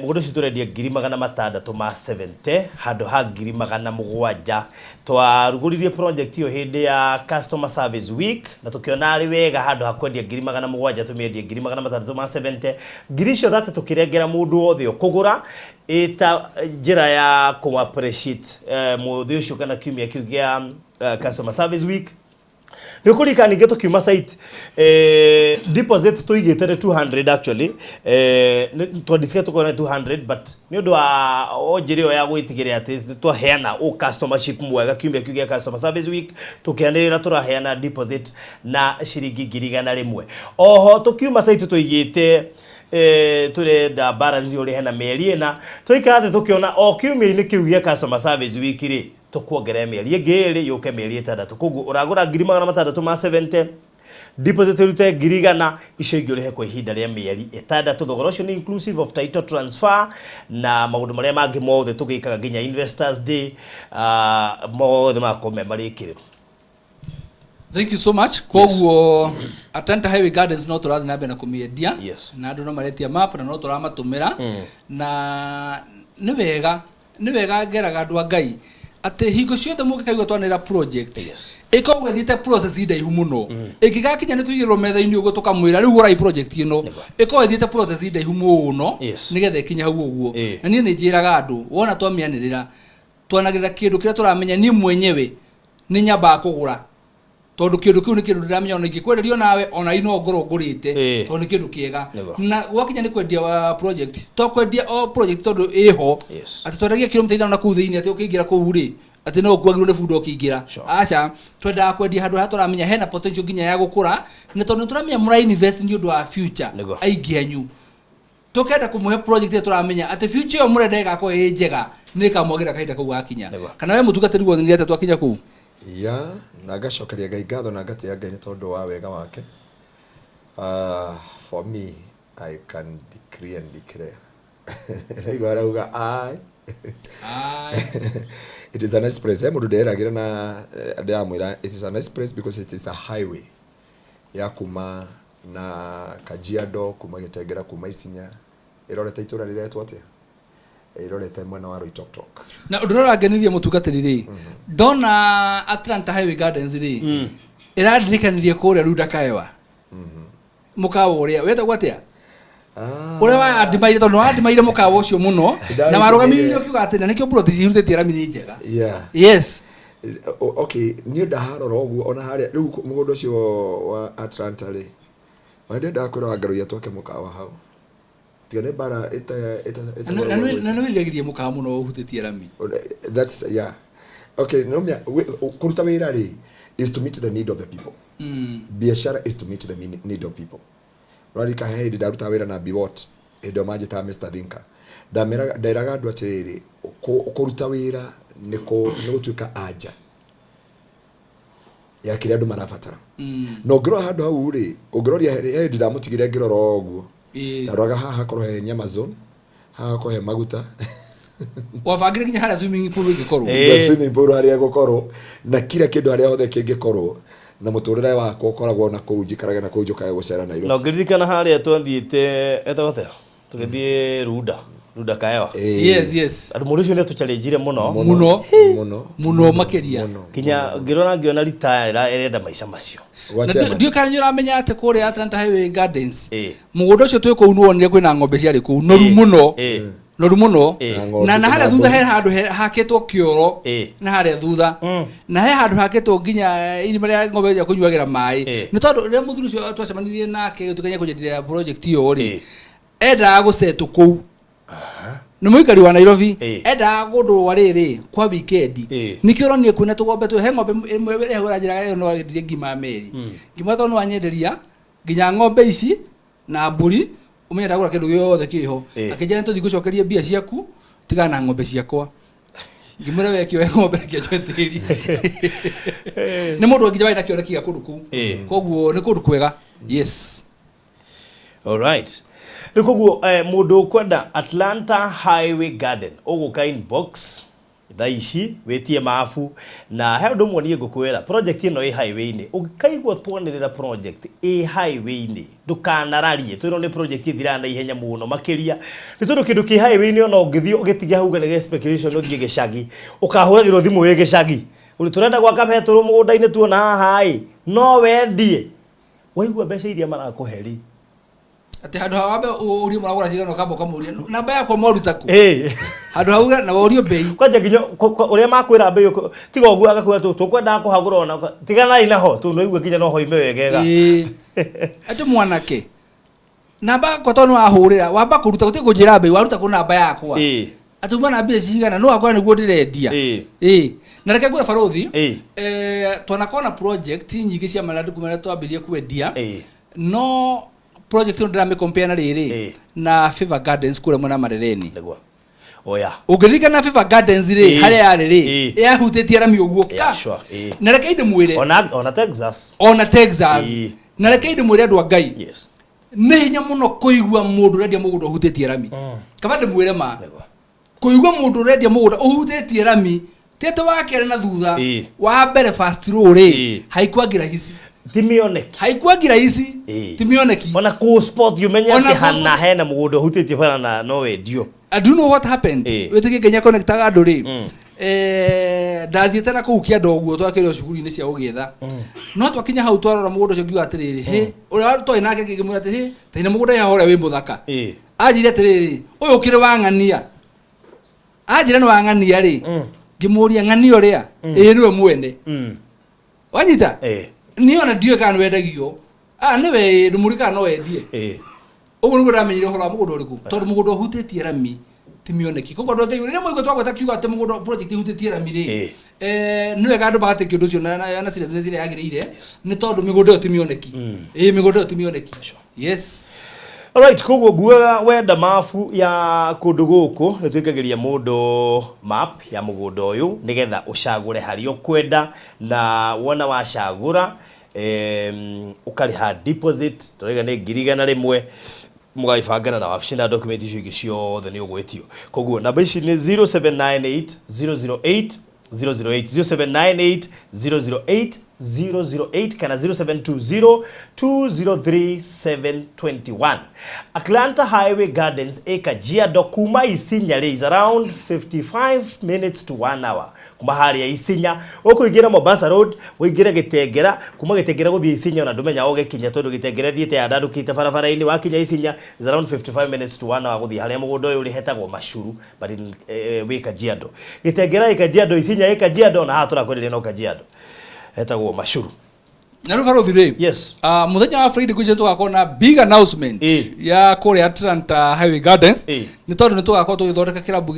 Mũgũnda ũcio tũrendia 670,000 handũ ha 700,000. Twarugũririe project ĩyo hĩndĩ ya customer service week na tũkĩona arĩ wega handũ ha kwendia 700,000 tũmĩendie 670,000. Ngiri icio thate tũkĩrengera mũndũ wothe ũkũgũra ĩta njĩra ya kũ appreciate mũthĩ ũcio kana kiumia kĩu gĩa customer service week. Nĩ ũkũririkana ningĩ tũkiuma site, deposit tũigĩte nĩ 200 actually, twadiscuss tũkona 200, but nĩ ũndũ wa o njĩra ĩyo ya gwĩtigĩrĩra atĩ nĩ twaheana o customership mwega kiumia kĩu gĩa customer service week, tũkĩanĩrĩra tũraheana deposit na ciringi 100,000. Oho tũkiuma site tũigĩte tũrenda balance ũrĩhe na mĩeri ĩna, tũikara thĩ tũkĩona o kiumia-inĩ kĩu gĩa customer service week rĩ, tũkuongerera mĩeri ĩngĩ ĩrĩ yũke mĩeri ĩtandatũ. Koguo ũragũra 670,000, deposit ũrute 100,000, icio ingĩ ũrĩhe kwa ihinda rĩa mĩeri ĩtandatũ. Thogora ũcio nĩ inclusive of title transfer na maũndũ marĩa mangĩ mothe tũgĩkaga nginya Investors Day, mothe magakorwo me marĩkĩrĩru. Thank you so much. Koguo Atlanta Highway Gardens no tũrathiĩ na mbere na kũmĩendia. Na andũ no maretia map na no tũramatũmĩra. Na nĩ wega, nĩ wega ngeraga andũ a Ngai atĩ hingo ciothe mũngĩkaigua twanĩrĩra project ĩkoragwo ĩthiĩte process ndaihu mũno, ĩngĩgakinya nĩ kũigĩrĩrwo metha-inĩ ũguo tũkamwĩra rĩu gũrai project ĩno, ĩkoragwo ĩthiĩte process ndaihu mũno nĩgetha ĩkinye hau ũguo. Na niĩ nĩ njĩraga andũ wona twamĩanĩrĩra twanagĩrĩra kĩndũ kĩrĩa tũramenya, niĩ mwenyewe nĩ nyambaga kũgũra tondũ kĩndũ kĩu nĩ kĩndũ ndĩramenya ona ingĩkwenderio nawe ona ino ngorwo ngũrĩte tondũ nĩ kĩndũ kĩega. Na gwakinya nĩ kwendia wa project, to kwendia o project tondũ ĩho atĩ twendagia kilomita 5 na kũu thĩinĩ atĩ ũkĩingĩra kũu rĩ atĩ no ũkuagĩrwo nĩ bunda ũkĩingĩra. Aca, twendaga kwendia handũ harĩa tũramenya hena potential nginya ya gũkũra, na tondũ nĩ tũramenya mũra invest nĩ ũndũ wa future aingĩ anyu, tũkenda kũmũhe project ĩrĩa tũramenya atĩ future ĩyo mũrenda ĩgakorwo ĩ njega nĩ ĩkamwagĩra kahinda kau gakinya. Kana we mũtungatĩri wothe atĩa twakinya kũu? Ya, na ngacokeria Ngai ngatho na ngatĩa Ngai nĩ tondũ wa wega wake. For me, I can decree and declare. Naigua arauga, aye. Aye. It is a nice place. Mũndũ nderagĩra na ndĩramwĩra, it is a nice place because it is a highway ya kuma na Kajiado, kuma Gĩtengera, kuma Isinya. Ĩrorete itũra rĩretwo atĩa? Ĩrorete mwena wa Loitoktok. Na ũndũ ũrĩa ũrangenirie mũtungatĩri rĩ, ndona Atlanta Highway Gardens rĩ, ĩrandirikanirie kũrĩa Runda Kaewa. Mũkawa ũrĩa wetagwo atĩa? Ũrĩa wandimaire, tondũ wandimaire mũkawa ũcio mũno, na warũgamĩrĩire ũkiuga atĩ na nĩkĩo plot cihutĩtie rami nĩ njega. Yes. Okay, niĩ ndaharora ũguo ona harĩa rĩu mũgũnda ũcio wa Atlanta rĩ, ona ndendaga kwĩra Wangaruiya twake mũkawa hau. Tiga nĩ mbara ĩta Na nĩ wĩriragĩria mũkawa mũno ũhutĩtie rami. That's, yeah. Okay, no mia, kũruta wĩra rĩ is to meet the need of the people. Biashara is to meet the need of people. Rarika he hĩndĩ ndarutaga wĩra na Biwott, hĩndĩ ĩyo manjĩtaga Mr. Thinker. Nderaga andũ atĩrĩrĩ, kũruta wĩra nĩ gũtuĩka anja ya kĩrĩa andũ marabatara. Na ũngĩrora handũ hau rĩ, ũngĩroria he hĩndĩ ndamũtigire ngĩrora ũguo. Ndaroraga haha hakorwo he nyama zone, haha hakorwo he maguta. Wabangire nginya harĩa swimming pool ĩngĩkorwo. The swimming pool harĩa ĩgũkorwo, na kila kĩndũ harĩa hothe kĩngĩkorwo, na mũtũrĩre wakwa ũkoragwo na kũu njikaraga na kũu njũkaga gũcera Nairobi. Na ũngĩririkana harĩa twathiĩte, etagwo atĩa? Tũgĩthiĩ Runda. Ruda Kaewa. Yes, yes. Andũ mũndũ ũcio nĩ atũchallengeire mũno. Mũno. Mũno. Mũno makĩria. Kinya ngĩrora ngĩona retire ĩrenda maica macio. Na ndiũ kana nĩ ũramenya atĩ kũrĩa Atlanta Highway Gardens Ĩĩ. mũgũnda ũcio twĩ kũu nĩwonire kwĩna ng'ombe ciarĩ kũu noru mũno. Ĩĩ. Noru mũno. Ĩĩ. Na na harĩa thutha he handũ hakĩtwo kĩoro Ĩĩ. na harĩa thutha na he handũ hakĩtwo nginya irima rĩa ng'ombe rĩa kũnyuagĩra maĩ nĩ tondũ rĩrĩa mũthuri ũcio twacemanirie nake gĩtũkenya kũnjenderia project ĩyo rĩ endaga gũcetwo kũu nĩ mũikari wa Nairobi endaga kũndũ rĩrĩ kwa weekend nĩkĩo ũronire kwĩna tũgombe tũ he ng'ombe ĩmwe ĩrehagwo njĩra ĩyo no endirie ngima ya meri ngima tondũ nĩwanyenderia nginya ng'ombe ici na mbũri ũmenye ndagũra kĩndũ gĩothe kĩho akĩnjĩra nĩtũthiĩ ngũcokerie mbia ciaku tigana na ng'ombe ciakwa ngĩmwĩra we kĩoe ng'ombe reke njoe tĩri nĩ mũndũ nginya warĩ na kĩoneki gĩa kũndũ kũu koguo nĩ kũndũ kwega yes. Alright. Rĩu koguo mũndũ ũkwenda Atlanta Highway Garden ũgũka inbox thaa ici wĩtie mabu na he ũndũ ũmwe niĩ ngũkwĩra project ĩno ĩ highway-inĩ ũngĩkaigua twanĩrĩra project ĩ highway-inĩ ndũkanararie twĩrwo nĩ project ĩthiraga na ihenya mũno makĩria nĩ tondũ kĩndũ kĩ highway-inĩ ona ũngĩthiĩ ũgĩtige hau nĩ speculation ũthiĩ gĩcagi ũkahũragĩrwo thimũ wĩ gĩcagi ũrĩ tũrenda gwaka betũrũ mũgũnda-inĩ tuona haha ĩ no wendie waigua mbeca iria marakũhe rĩ atĩ handũ ha wambe ũrie mũragũra cigana ũkamba ũkamũria namba yakwa mwaruta kũ Ĩĩ. Handũ hau na worio bei kwanja nginya ũrĩa makwĩra bei tiga ũguo agakwĩra tũkwendaga kũhagũra ona tiganai naho tondũ nĩwaigua nginya no hoime wegega. Ĩĩ. Atĩ mwanake namba yakwa tondũ nĩwahũrĩra wamba kũruta gũtirĩ kũnjĩra bei waruta kũ namba yakwa Ĩĩ. atĩ uma na mbia cigana no wakwa nĩguo ndĩrendia. Ĩĩ. Ĩĩ. Na reke ngwĩre barothi Ĩĩ. Twanakorwo na project nyingĩ cia marĩa kuma rĩrĩa twambĩrĩrie kwendia Ĩĩ. no project ĩno ndĩramĩcompare na rĩrĩ na Favor Gardens kũrĩa mwena wa Marereni. Nĩguo. Oya. Ũngĩririkana Favor Gardens rĩ Ĩĩ. harĩa yarĩ rĩ Ĩĩ. yahutĩtie rami ũguo ka Yeah, sure. Ĩĩ. Na reke ndĩmwĩre ona Texas. Ona Texas. Ĩĩ. Na reke ndĩmwĩre andũ a Ngai Yes. Nĩ hinya mũno kũigua mũndũ ũrendia mũgũnda ũhutĩtie rami kaba ndĩmwĩre ma kũigua mũndũ ũrendia mũgũnda ũhutĩtie rami ti atĩ wa kerĩ na thutha Ĩĩ. wa mbere first row rĩ haikwangi rahisi Ti mĩoneki. Haikwangi rahisi ti mĩoneki. Ona kũ spot ũmenye Ona atĩ kũ hana spot- hena mũgũnda ũhutĩtie bara na no wendio. And do you know what happened? Ĩĩ. Wĩtĩkie nginya connectaga andũ rĩ ndathiĩte na kũu kĩanda ũguo twakĩrwo cukuru-inĩ cia gũgĩetha no twakinya hau twarora mũgũnda ũcio ngiuga atĩrĩrĩ hĩ ũrĩa twarĩ nake ngĩmwĩra atĩ hĩ taina mũgũnda haha ũrĩa wĩ mũthaka Ĩĩ. anjĩre atĩrĩrĩ ũyũ ũkĩrĩ wa ng'ania anjĩra nĩ wa ng'ania rĩ ngĩmũria ng'ania ũrĩa ĩĩ nĩwe mwene wanyita Ĩĩ. niĩ ona ndiũĩ kana nĩwendagio ah nĩwe ndũmũrie kana no wendie Ĩĩ. ũguo nĩguo ndamenyire ũhoro wa mũgũnda ũrĩkũ tondũ mũgũnda ũhutĩtie rami ti mĩoneki koguo andũ a Ngai rĩrĩa mwaigua twagweta kiugo atĩ mũgũnda project ĩhutĩtie rami rĩ nĩ wega andũ magatĩkia ũndũ ũcio na seriousness ĩrĩa yagĩrĩire nĩ tondũ mĩgũnda ĩyo ti mĩoneki ĩĩ mĩgũnda ĩyo ti mĩoneki yes. Alright, koguo nguaga wenda mabu ya kũndũ gũkũ nĩ twĩkagĩria mũndũ map ya mũgũnda ũyũ nĩgetha ũcagũre harĩa ũkwenda na wona wacagũra ũkarĩha deposit tũraiga nĩ 100,000 mũgagĩbangana na wabici na document icio ingĩ ciothe nĩ ũgwĩtio koguo namba ici nĩ 0798 008 008 0798 008 008 kana 0720 203 721. Atlanta Highway Gardens ĩ Kajiado kuma Isinya rĩ is around 55 minutes to 1 hour kuma harĩa Isinya ũkũingĩra Mombasa Road ũingĩre Gĩtengera kuma Gĩtengera gũthiĩ Isinya ona ndũmenya ũgĩkinya tondũ Gĩtengera thiĩte yandandũkĩte barabara-inĩ wakinya Isinya is around 55 minutes to 1 hour gũthiĩ harĩa mũgũnda ũyũ ũrĩ hetagwo Machuru but in, wĩ Kajiado Gĩtengera ĩ Kajiado Isinya ĩ Kajiado na haha tũrakwereria no Kajiado hetagwo Machuru. Na rĩu barothi rĩ yes mũthenya wa Friday kwĩcio tũgakorwo na big announcement ya kũrĩa Atlanta Highway Gardens nĩ tondũ nĩ tũgakorwo tũgĩthondeka kĩrabu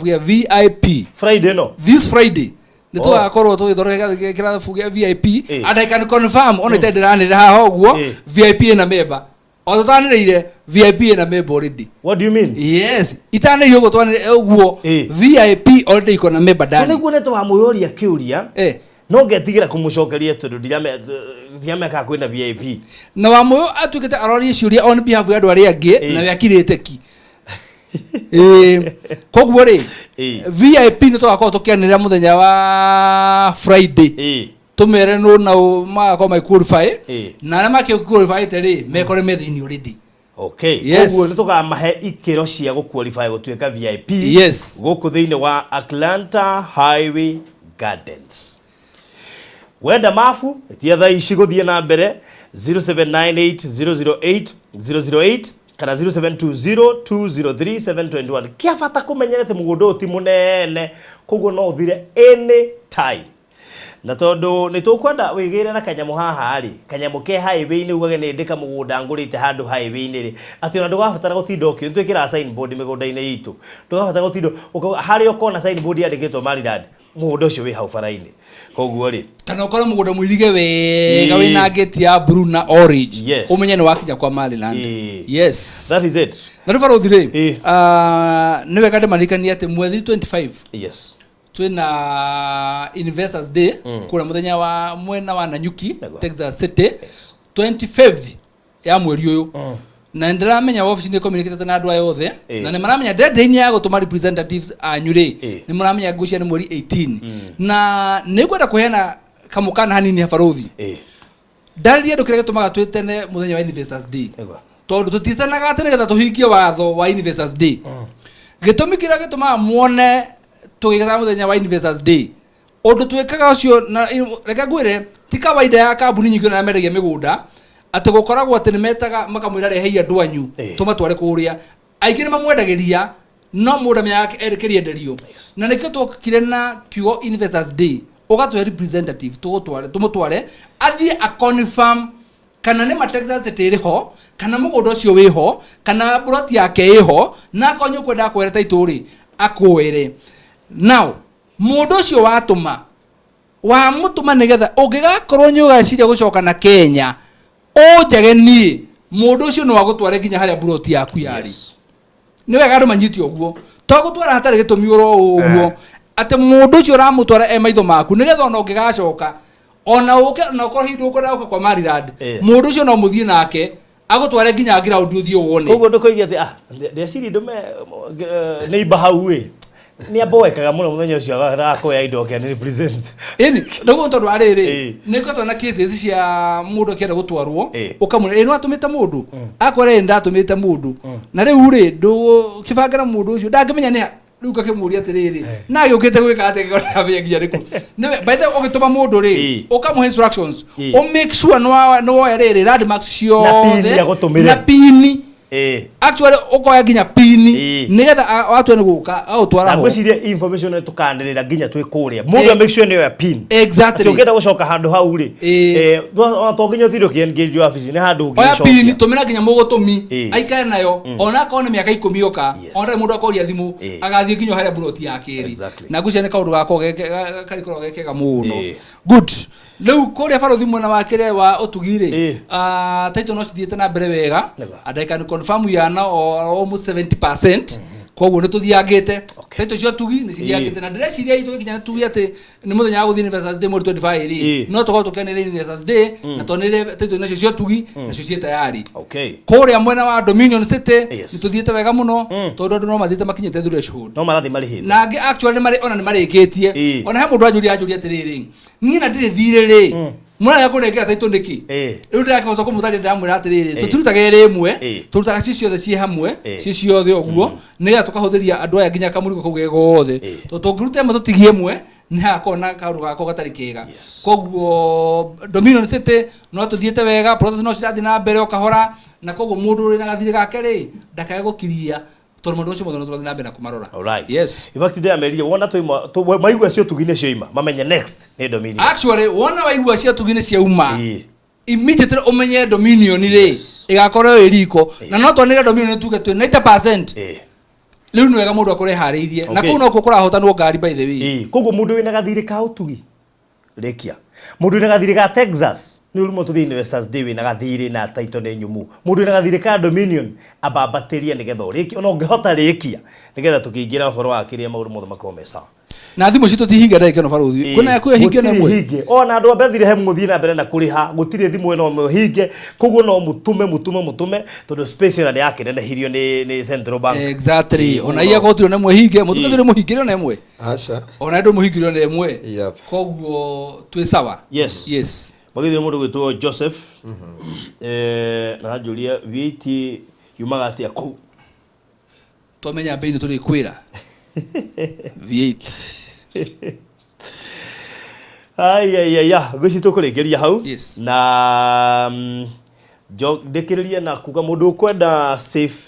gĩa VIP Friday no this Friday nĩ Oh. tũgakorwo tũgĩthondeka kĩrabu gĩa VIP and I can confirm ona itarĩ ndĩranĩrĩra haha ũguo VIP ĩna member o tũtanĩrĩire VIP ĩna member already. What do you mean? Yes, itanĩrĩire ũguo twanĩrĩire ũguo VIP already iko na member ndani. Nĩguo nĩ twamũyũria kĩũria no ngetigĩra kũmũcokeria tondũ ndiramenya kana kwĩna VIP. Na Wamũyũ atuĩkĩte arorie ciũria on behalf ya andũ arĩa angĩ na we akirĩte ki. Ĩĩ, koguo rĩ VIP nĩ tũgakorwo tũkĩanĩrĩra mũthenya wa Friday tũmere nũ na ũ magakorwo magĩ qualify na arĩa makĩ qualify te rĩ mekore me thĩinĩ already. Okay. Yes. Koguo nĩ tũkamahe ikĩro cia gũ-qualify gũtuĩka VIP. Yes. Gũkũ thĩinĩ wa Atlanta Highway Gardens. Wenda mabu tia thaa ici gũthiĩ na mbere 0798 008 008 kana 0720 203 721. Kĩa bata kũmenya atĩ mũgũnda ũyũ ti mũnene, koguo no ũthire any time. Na tondũ nĩ tũkwenda wĩgĩre na kanyamũ haha rĩ, kanyamũ ke highway-inĩ ugage nĩ ndĩ kamũgũnda ngũrĩte handũ highway-inĩ rĩ, atĩ ona ndũgabatara gũtinda ũkĩ, nĩ twĩkĩraga signboard mĩgũnda-inĩ itũ, ndũgabatara gũtinda harĩa ũkona signboard yandĩkĩtwo Maryland, mũgũnda ũcio wĩ hau bara-inĩ. Koguo rĩ, kana ũkorwo mũgũnda mũirige wega wĩna gate ya blue na orange. Yes. Ũmenye nĩ wakinya kwa Maryland. Yes. That is it. Na rĩu barothi rĩ, nĩ wega ndĩmaririkanie atĩ mweri 25 Yes. twĩna Investors Day kũrĩa mũthenya wa mwena wa Nanyuki, Texas City. Yes. 25th ya mweri ũyũ. Na ndĩramenya wabici nĩ communicate na andũ aya othe na nĩ maramenya deadline ya gũtũma representatives anyu rĩ, nĩ mũramenya ngũcia nĩ mweri 18. Na nĩ ngwenda kũheana kamũkana hanini habarothi. Ndarĩria andũ kĩrĩa gĩtũmaga twĩtene mũthenya wa Investors Day. Tondũ tũtiĩtanaga atĩ nĩgetha tũhingie watho wa Investors Day. Gĩtũmi kĩrĩa gĩtũmaga muone tũgĩtaga mũthenya wa Investors Day, ũndũ twĩkaga ũcio na reke ngwĩre ti kawaida ya kambuni nyingĩ ona mendagia mĩgũnda atĩ gũkoragwo atĩ nĩ metaga makamwĩra rehei andũ anyu tũmatware kũrĩa. Aingĩ nĩ mamwendagĩria no mũndũ amenyaga kĩrĩenderio. Na nĩkĩo twokire na kiugo Investors Day, ũgatũhe representative tũgũtware tũmũtware athiĩ a confirm kana nĩ ma Texas City ĩrĩ ho, kana mũgũnda ũcio wĩ ho, kana plot yake ĩ ho, na akorwo nĩ ũkwenda akwĩre title rĩ, akwĩre. Now mũndũ ũcio watũma wamũtũma nĩgetha ũngĩgakorwo nĩ ũgeciria gũcoka na Kenya ũnjage niĩ, mũndũ ũcio no agũtware nginya harĩa plot yaku yarĩ. Nĩ wega andũ manyite ũguo, to gũtwara hatarĩ gĩtũmi oro ũguo, atĩ mũndũ ũcio ũramũtwara e maitho maku nĩgetha ona ũngĩgacoka ona ũke na ũkorwo hihi ndũkwenda gũka kwa Maryland, mũndũ ũcio no mũthiĩ nake agũtware nginya ground ũthiĩ wone. Koguo ndũkoige atĩ ndeciri ndũme neighbor hau ĩ, nĩ amboekaga mũno mũthenya ũcio agakoya indo ake nĩ represent. Ĩni ndũguo tondũ wa rĩrĩ, nĩ ngoretwo na cases cia mũndũ akĩenda gũtwarwo ũkamwĩra ĩ nĩwatũmĩte mũndũ, akwĩra ĩ ndatũmĩte mũndũ, na rĩu rĩ ndũgũkĩbangĩra mũndũ ũcio ndangĩmenya nĩ ha. Rĩu ngakĩmũria atĩrĩrĩ, na agĩũkĩte gwĩka atĩa ngĩkorwo ndamenya nginya nĩkũ. Nĩwe by the way ũgĩtũma mũndũ rĩ, ũkamũhe instructions, ũ make sure nĩ woya rĩrĩ landmarks ciothe na pini. Actually ũkoya nginya pini nĩgetha watua nĩ gũka agũtwara ho. Ngwĩciria information ĩyo tũkanĩrĩra nginya twĩ kũrĩa. Mũndũ make sure nĩ oya pin. Exactly. Atĩ ũngĩenda gũcoka handũ hau rĩ, ona to nginya ũtinde ũkĩ-engage wabici, nĩ handũ Oya ũngĩcokia. pini tũmĩra nginya mũgũtũmi aikare nayo ona akorwo nĩ mĩaka 10 yoka, ona mũndũ akoria thimũ agathiĩ nginya harĩa plot yake ĩrĩ. Na ngwĩciria nĩ kaũndũ gako karĩkoragwo ge kega mũno. Good. Rĩu kũrĩa barothi mwena wa kĩrĩa wa ũtugi rĩ, title no cithiĩte na mbere wega, and I can confirm we are now almost 70%. Koguo nĩ tũthiangĩte title cia ũtugi nĩ cithiangĩte, na ndĩreciria itũ gĩkinya nĩ tuge atĩ nĩ mũthenya wa gũthiĩ Investors Day mweri 25 rĩ, no tũkorwo tũkenere Investors Day na twanĩrĩre title nacio cia ũtugi nacio ciĩ tayari. Kũrĩa mwena wa Dominion City nĩ tũthiĩte wega mũno tondũ andũ no mathiĩte makinyĩte threshold, no marathiĩ marĩhĩte, na angĩ actually nĩ marĩ ona nĩ marĩkĩtie. Ona he mũndũ anjũria atĩrĩrĩ, niĩ na ndirĩ thirĩ rĩ, mũrarega kũnengera title nĩkĩ? Rĩu ndĩrakĩhoca kũmũtarĩria, ndĩramwĩra atĩrĩrĩ, tũtirutaga ĩrĩ ĩmwe, tũrutaga ciĩ ciothe ciĩ hamwe, ciĩ ciothe ũguo, nĩgetha tũkahũthĩria andũ aya nginya kamũrigo kau ge gothe. Tondũ tũngĩruta ĩmwe tũtigie ĩmwe, nĩ hagakorwo na kaũndũ gagakorwo gatarĩ kega. Koguo Dominion City no tũthiĩte wega, process no cirathiĩ na mbere o kahora, na koguo mũndũ ũrĩ na gathirĩ gake rĩ, ndakage gũkiria tondũ maũndũ macio mothe no tũrathiĩ na mbere na kũmarora. Alright. Yes. In fact ndĩramerire wona twaima maigua cia ũtugi nĩ cioima, mamenye next nĩ Dominion. Actually wona waigua cia ũtugi nĩ ciauma, immediately ũmenye Dominion rĩ ĩgakorwo ĩ riko, na no twanĩre Dominion tuge twĩ 90%. Rĩu nĩ wega mũndũ akorwo eharĩirie, na kũu nokuo kũrahotanwo ngari by the way. Koguo mũndũ wĩna gathirĩ ka ũtugi rĩkia, mũndũ wĩna gathirĩ ga Texas nĩ ũrĩmwe tũthiĩ Investors Day wĩna gathirĩ na title nĩ nyumu, mũndũ wĩna gathirĩ ka Dominion ambambatĩrie nĩgetha ũrĩkie, ona ũngĩhota rĩkia nĩgetha tũkĩingĩra ũhoro wa kĩrĩa maũndũ mothe makorwo me sawa. Na thimũ citũ ti hinge ndagĩka ĩno barothi, kwĩna yaku ĩhinge na ĩmwe? Hinge. Ona andũ a Bethlehem mũthiĩ na mbere na kũrĩha, gũtirĩ thimũ ĩno ĩmwe hinge, koguo no mũtũme mũtũme mũtũme tondũ space ĩno nĩ yakĩnenehirio nĩ Central Bank. Exactly. Ona iya gũtirĩ na ĩmwe hinge, mũtungatĩri mũhingĩre ona ĩmwe? Aca. Ona ndũ mũhingĩre ona ĩmwe. Koguo twĩ sawa. Yes. Yes. Magithire mũndũ gwĩtwo Joseph. Na anjũria VAT Yumaga atia kuu? Twamenya bei nĩ tũrĩkwĩra. V8. Ai ai ai ya, ngwĩciria tũkũrĩkĩria hau. Yes. Na ndĩkĩrĩrie na kuga mũndũ ũkwenda safe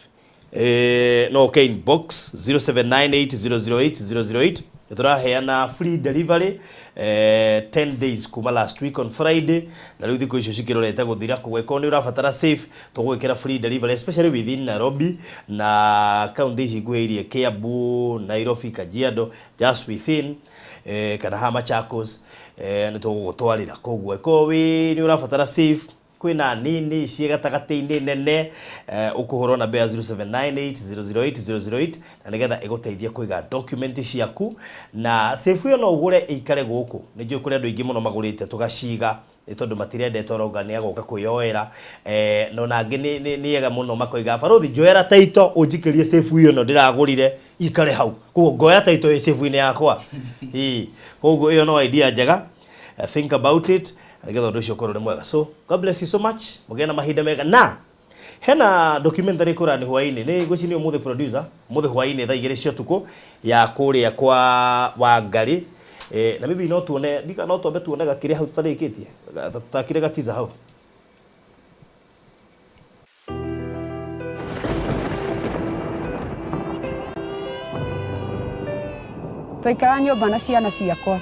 no ũke inbox 0798008008. Nĩ tũraheana free delivery 10 days kuma last week on Friday, na rĩu thikũ icio cikĩrorete gũthira. Koguo ĩkorwo nĩ ũrabatara safe, tũgwĩkĩra free delivery, especially within Nairobi na kaunti ici ikuhĩrĩirie, Kiambu, Nairobi, Kajiado, just within kana haha Machakos, nĩ tũgũgũtwarĩra. Koguo ĩkorwo wĩ nĩ ũrabatara safe, kwĩna nini ciĩ gatagatĩ-inĩ nene, ũkũhũrwo namba ya 0798008008 na nĩgetha ĩgũteithie kũiga document ciaku. Na safe ĩyo no ũgũre ĩikare gũkũ. Nĩ njũĩ kũrĩ andũ aingĩ mũno magũrĩte tũgaciga nĩ tondũ matirendete oronga nĩ agoka kwĩyoera, no nangĩ nĩ ega mũno makoiga, "Barothi, njoera title ũnjikĩrie safe ĩyo no ndĩragũrire ikare hau." Koguo ngoya title ĩ safe-inĩ yakwa. Ĩĩ, koguo ĩyo no idea njega. Think about it nĩgetha ũndũ ũcio ũkorwo ũrĩ mwega. So God bless you so much, mũgĩe na mahinda mega. Na hena documentary kũra nĩ hwaĩ-inĩ, nĩ ngwĩciria nĩ ũmũthĩ, producer, ũmũthĩ hwaĩ-inĩ thaa 2 cia ũtukũ ya kũrĩa kwa Wangari, na maybe no tuone ndika no twambe tuone gakĩrĩa hau tũtarĩkĩtie tũtakire gatiza hau. Twaikara nyũmba na ciana ciakwa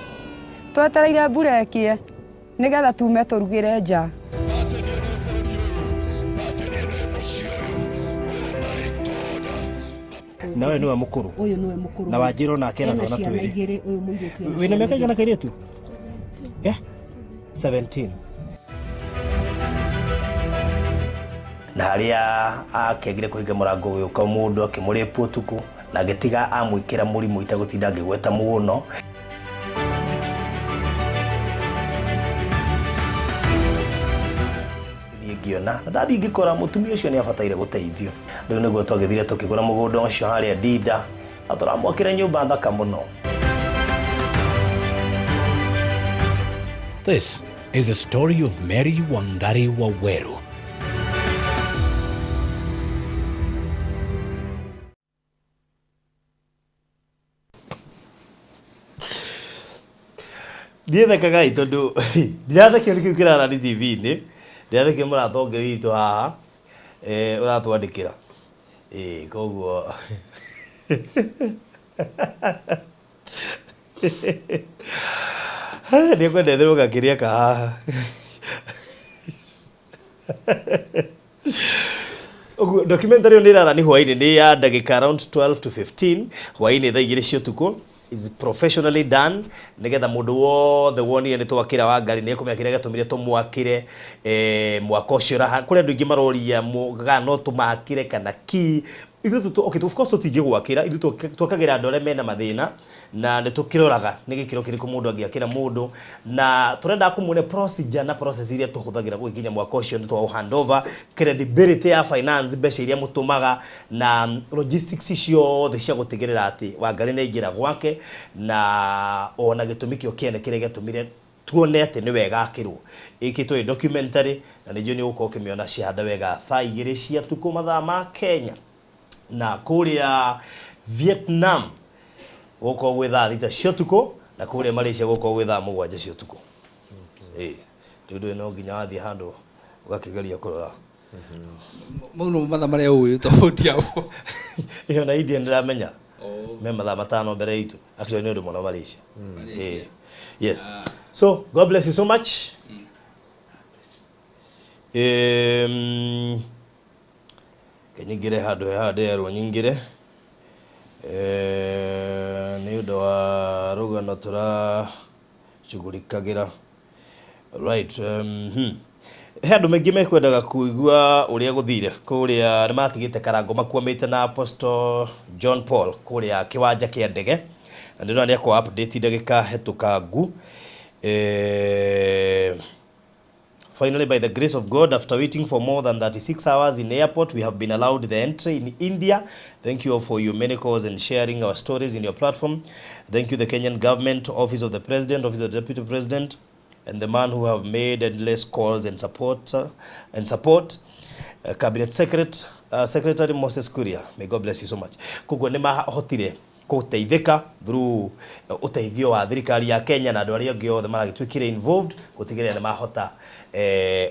twetereire mbura ĩkĩe nĩgetha tume tũrugĩre nja. Na ũyũ nĩwe mũkũrũ? Ũyũ nĩwe mũkũrũ. Na wanjĩra onake ena Ena twana ciana twĩrĩ. igĩrĩ, ũyũ mũirĩtu ena Wĩna ciana mĩaka igana igĩrĩ. kairĩtu? Yeah? 17. Na harĩa akĩagire kũhinga mũrango gũgĩũka mũndũ akĩmũrĩpu ũtukũ na agĩtiga amwĩkĩra mũrimũ itegũtinda ngĩgweta mũno. Thiĩ ngĩona na ndathiĩ ngĩkora mũtumia ũcio nĩ abataire gũteithio. Rĩu nĩguo twagĩthire tũkĩgũra mũgũnda ũcio harĩa Ndinda na tũramwakĩra nyũmba thaka mũno. This is a story of Mary Wangari Waweru. Ndiĩ thekaga ĩ tondũ ndirathekio nĩ kĩu kĩrarani TV-inĩ, ndirathekio mũratonge witũ haha ũratwandĩkĩra. Ĩĩ, koguo nĩ ekwendetherwo gakĩrĩa ka haha. Ũguo documentary ĩyo nĩ ĩrarani hwaĩ-inĩ, nĩ ya ndagĩka around 12 to 15 hwaĩ-inĩ thaa 2 cia ũtukũ. Is professionally done nĩgetha mũndũ wothe wonire nĩ twakĩra Wangari nĩ ekũmenya kĩrĩa gĩatũmire tũmwakĩre mwaka ũcio. Raha kũrĩ andũ aingĩ maroria kana no tũmakĩre kana ki ithuĩ okay, of course tũtingĩgwakĩra. Ithuĩ twakagĩra andũ arĩa mena mathĩna na nĩ tũkĩroraga nĩ gĩkĩro kĩrĩkũ mũndũ angĩakĩra mũndũ, na tũrenda kũmuonia procedure na process iria tũhũthagĩra gũgĩkinya mwaka ũcio nĩ twa handover, credibility ya finance, mbeca iria mũtũmaga na logistics ciothe cia gũtigĩrĩra atĩ Wangari nĩ aingĩra gwake, na ona gĩtũmi kĩo kĩene kĩrĩa gĩatũmire tuone atĩ nĩ wega akĩrwo ĩkĩtwo ĩ documentary. Na nĩ njũĩ nĩ ũgũkorwo ũkĩmĩona cihanda wega thaa 2 cia tukũ mathaa ma Kenya, na kũrĩa Vietnam gũkorwo gwĩ thaa 6 cia ũtukũ, na kũrĩa Malaysia gũkorwo gwĩ thaa 7 cia ũtukũ. Ĩĩ, rĩu ndũĩ no nginya wathiĩ handũ ũgakĩgeria kũrora. Mau no mathaa marĩa ũĩ tofauti yao. Ĩyo na India ndĩramenya me mathaa 5 mbere itũ. Actually nĩ ũndũ mũno Malaysia. Ĩĩ, yes. So God bless you so much. Ke nyingĩre handũ he haha ndĩrerwo nyingĩre nĩ ũndũ wa rũgano tũracugurikagĩra, right? He andũ maingĩ mekwendaga kũigua ũrĩa gũthire kũrĩa nĩ matigĩte Karango makuamĩte na Apostle John Paul kũrĩa kĩwanja kĩa ndege, na ndĩrona nĩ akwa update ndagĩka hetũkangu. Finally, by the grace of God, after waiting for more than 36 hours in the airport, we have been allowed the entry in India. Thank you all for your many calls and sharing our stories in your platform. Thank you, the Kenyan government, Office of the President, Office of the Deputy President, and the man who have made endless calls and support. Cabinet Secretary Secretary Moses Kuria, may God bless you so much. Koguo nĩ mahotire gũteithĩka through ũteithio wa thirikari ya Kenya na andũ arĩa angĩ othe maragĩtuĩkire involved gũtigĩrĩra nĩ mahota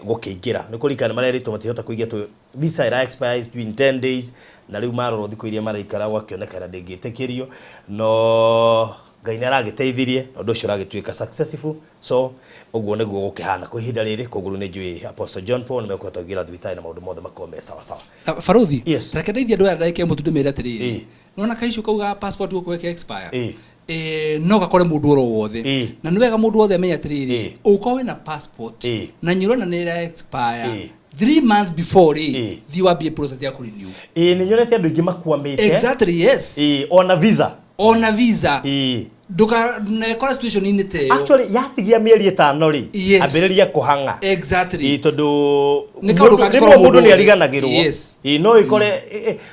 gũkĩingĩra. Nĩ kũririkana marerĩtwo matihota kũingĩra tondũ visa ĩra expire in 10 days, na rĩu marorwo thikũ iria maraikara gwakĩonekana ndĩngĩtĩkĩrio, no Ngai nĩ aragĩteithirie na ũndũ ũcio ũragĩtuĩka successful. So ũguo nĩguo gũkĩhana kwa ihinda rĩrĩ. Koguo rĩu nĩ njũĩ Apostle John Paul nĩ mekũhota kũingĩra thibitarĩ na maũndũ mothe makorwo me sawa sawa. Baruthi, reke ndeithie andũ aya ndagĩka ĩmwe tu ndĩmere atĩrĩrĩ, nĩwona kaicũ kau ga passport gũkũ geke expire, no gakore mũndũ oro wothe, na nĩ wega mũndũ wothe amenye atĩrĩrĩ, ũngĩkorwo wĩna passport na nĩ ũrona nĩ ĩra expire 3 months before rĩ, thiĩ wambie process ya kũrenew. Ĩĩ, nĩ nyonete andũ aingĩ makwamĩte. Exactly, yes. Ĩĩ, ona visa. Ona visa. Ndũkanekore situation-inĩ ta ĩyo. Actually, yatigia mĩeri 5 rĩ, ambĩrĩria kũhang'a. Ĩĩ, tondũ Nĩ kaũndũ kangĩkorwo rĩmwe mũndũ mũndũ nĩ wothe. ariganagĩrwo. Ĩĩ, no ĩkore,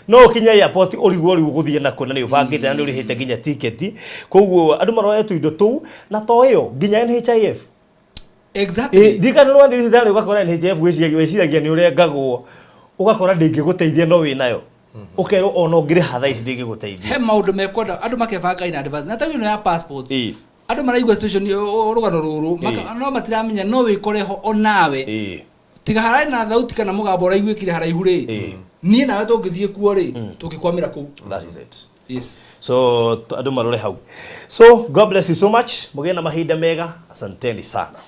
no ũkinye airport ũrigwo rĩu ũgũthiĩ nakũ na nĩ ũbangĩte na nĩ ũrĩhĩte nginya tiketi. Koguo andũ marore tũindo tũu, na to ĩyo nginya NHIF. Ĩĩ, ndirikana nĩ wathiĩ thibitarĩ ũgakora NHIF wĩciragia nĩ ũrengagwo, ũgakora ndĩngĩgũteithia no wĩnayo. Ũkerwo ona ũngĩrĩha thaa ici ndĩngĩgũteithia. He maũndũ mekwenda andũ makebanga in advance, na ta ĩno ya passport, andũ maraigua situation rũgano rũrũ, no matiramenya no wĩkore ho onawe. Tiga hararĩ na thauti kana mũgambo ũraiguĩkire haraihu rĩ, niĩ nawe tũngĩthiĩ kuo rĩ, tũngĩkwamĩra kũu. That is it. Yes. So andũ marore hau. So God bless you so much. Mũgĩe na mahinda mega. Asanteni sana.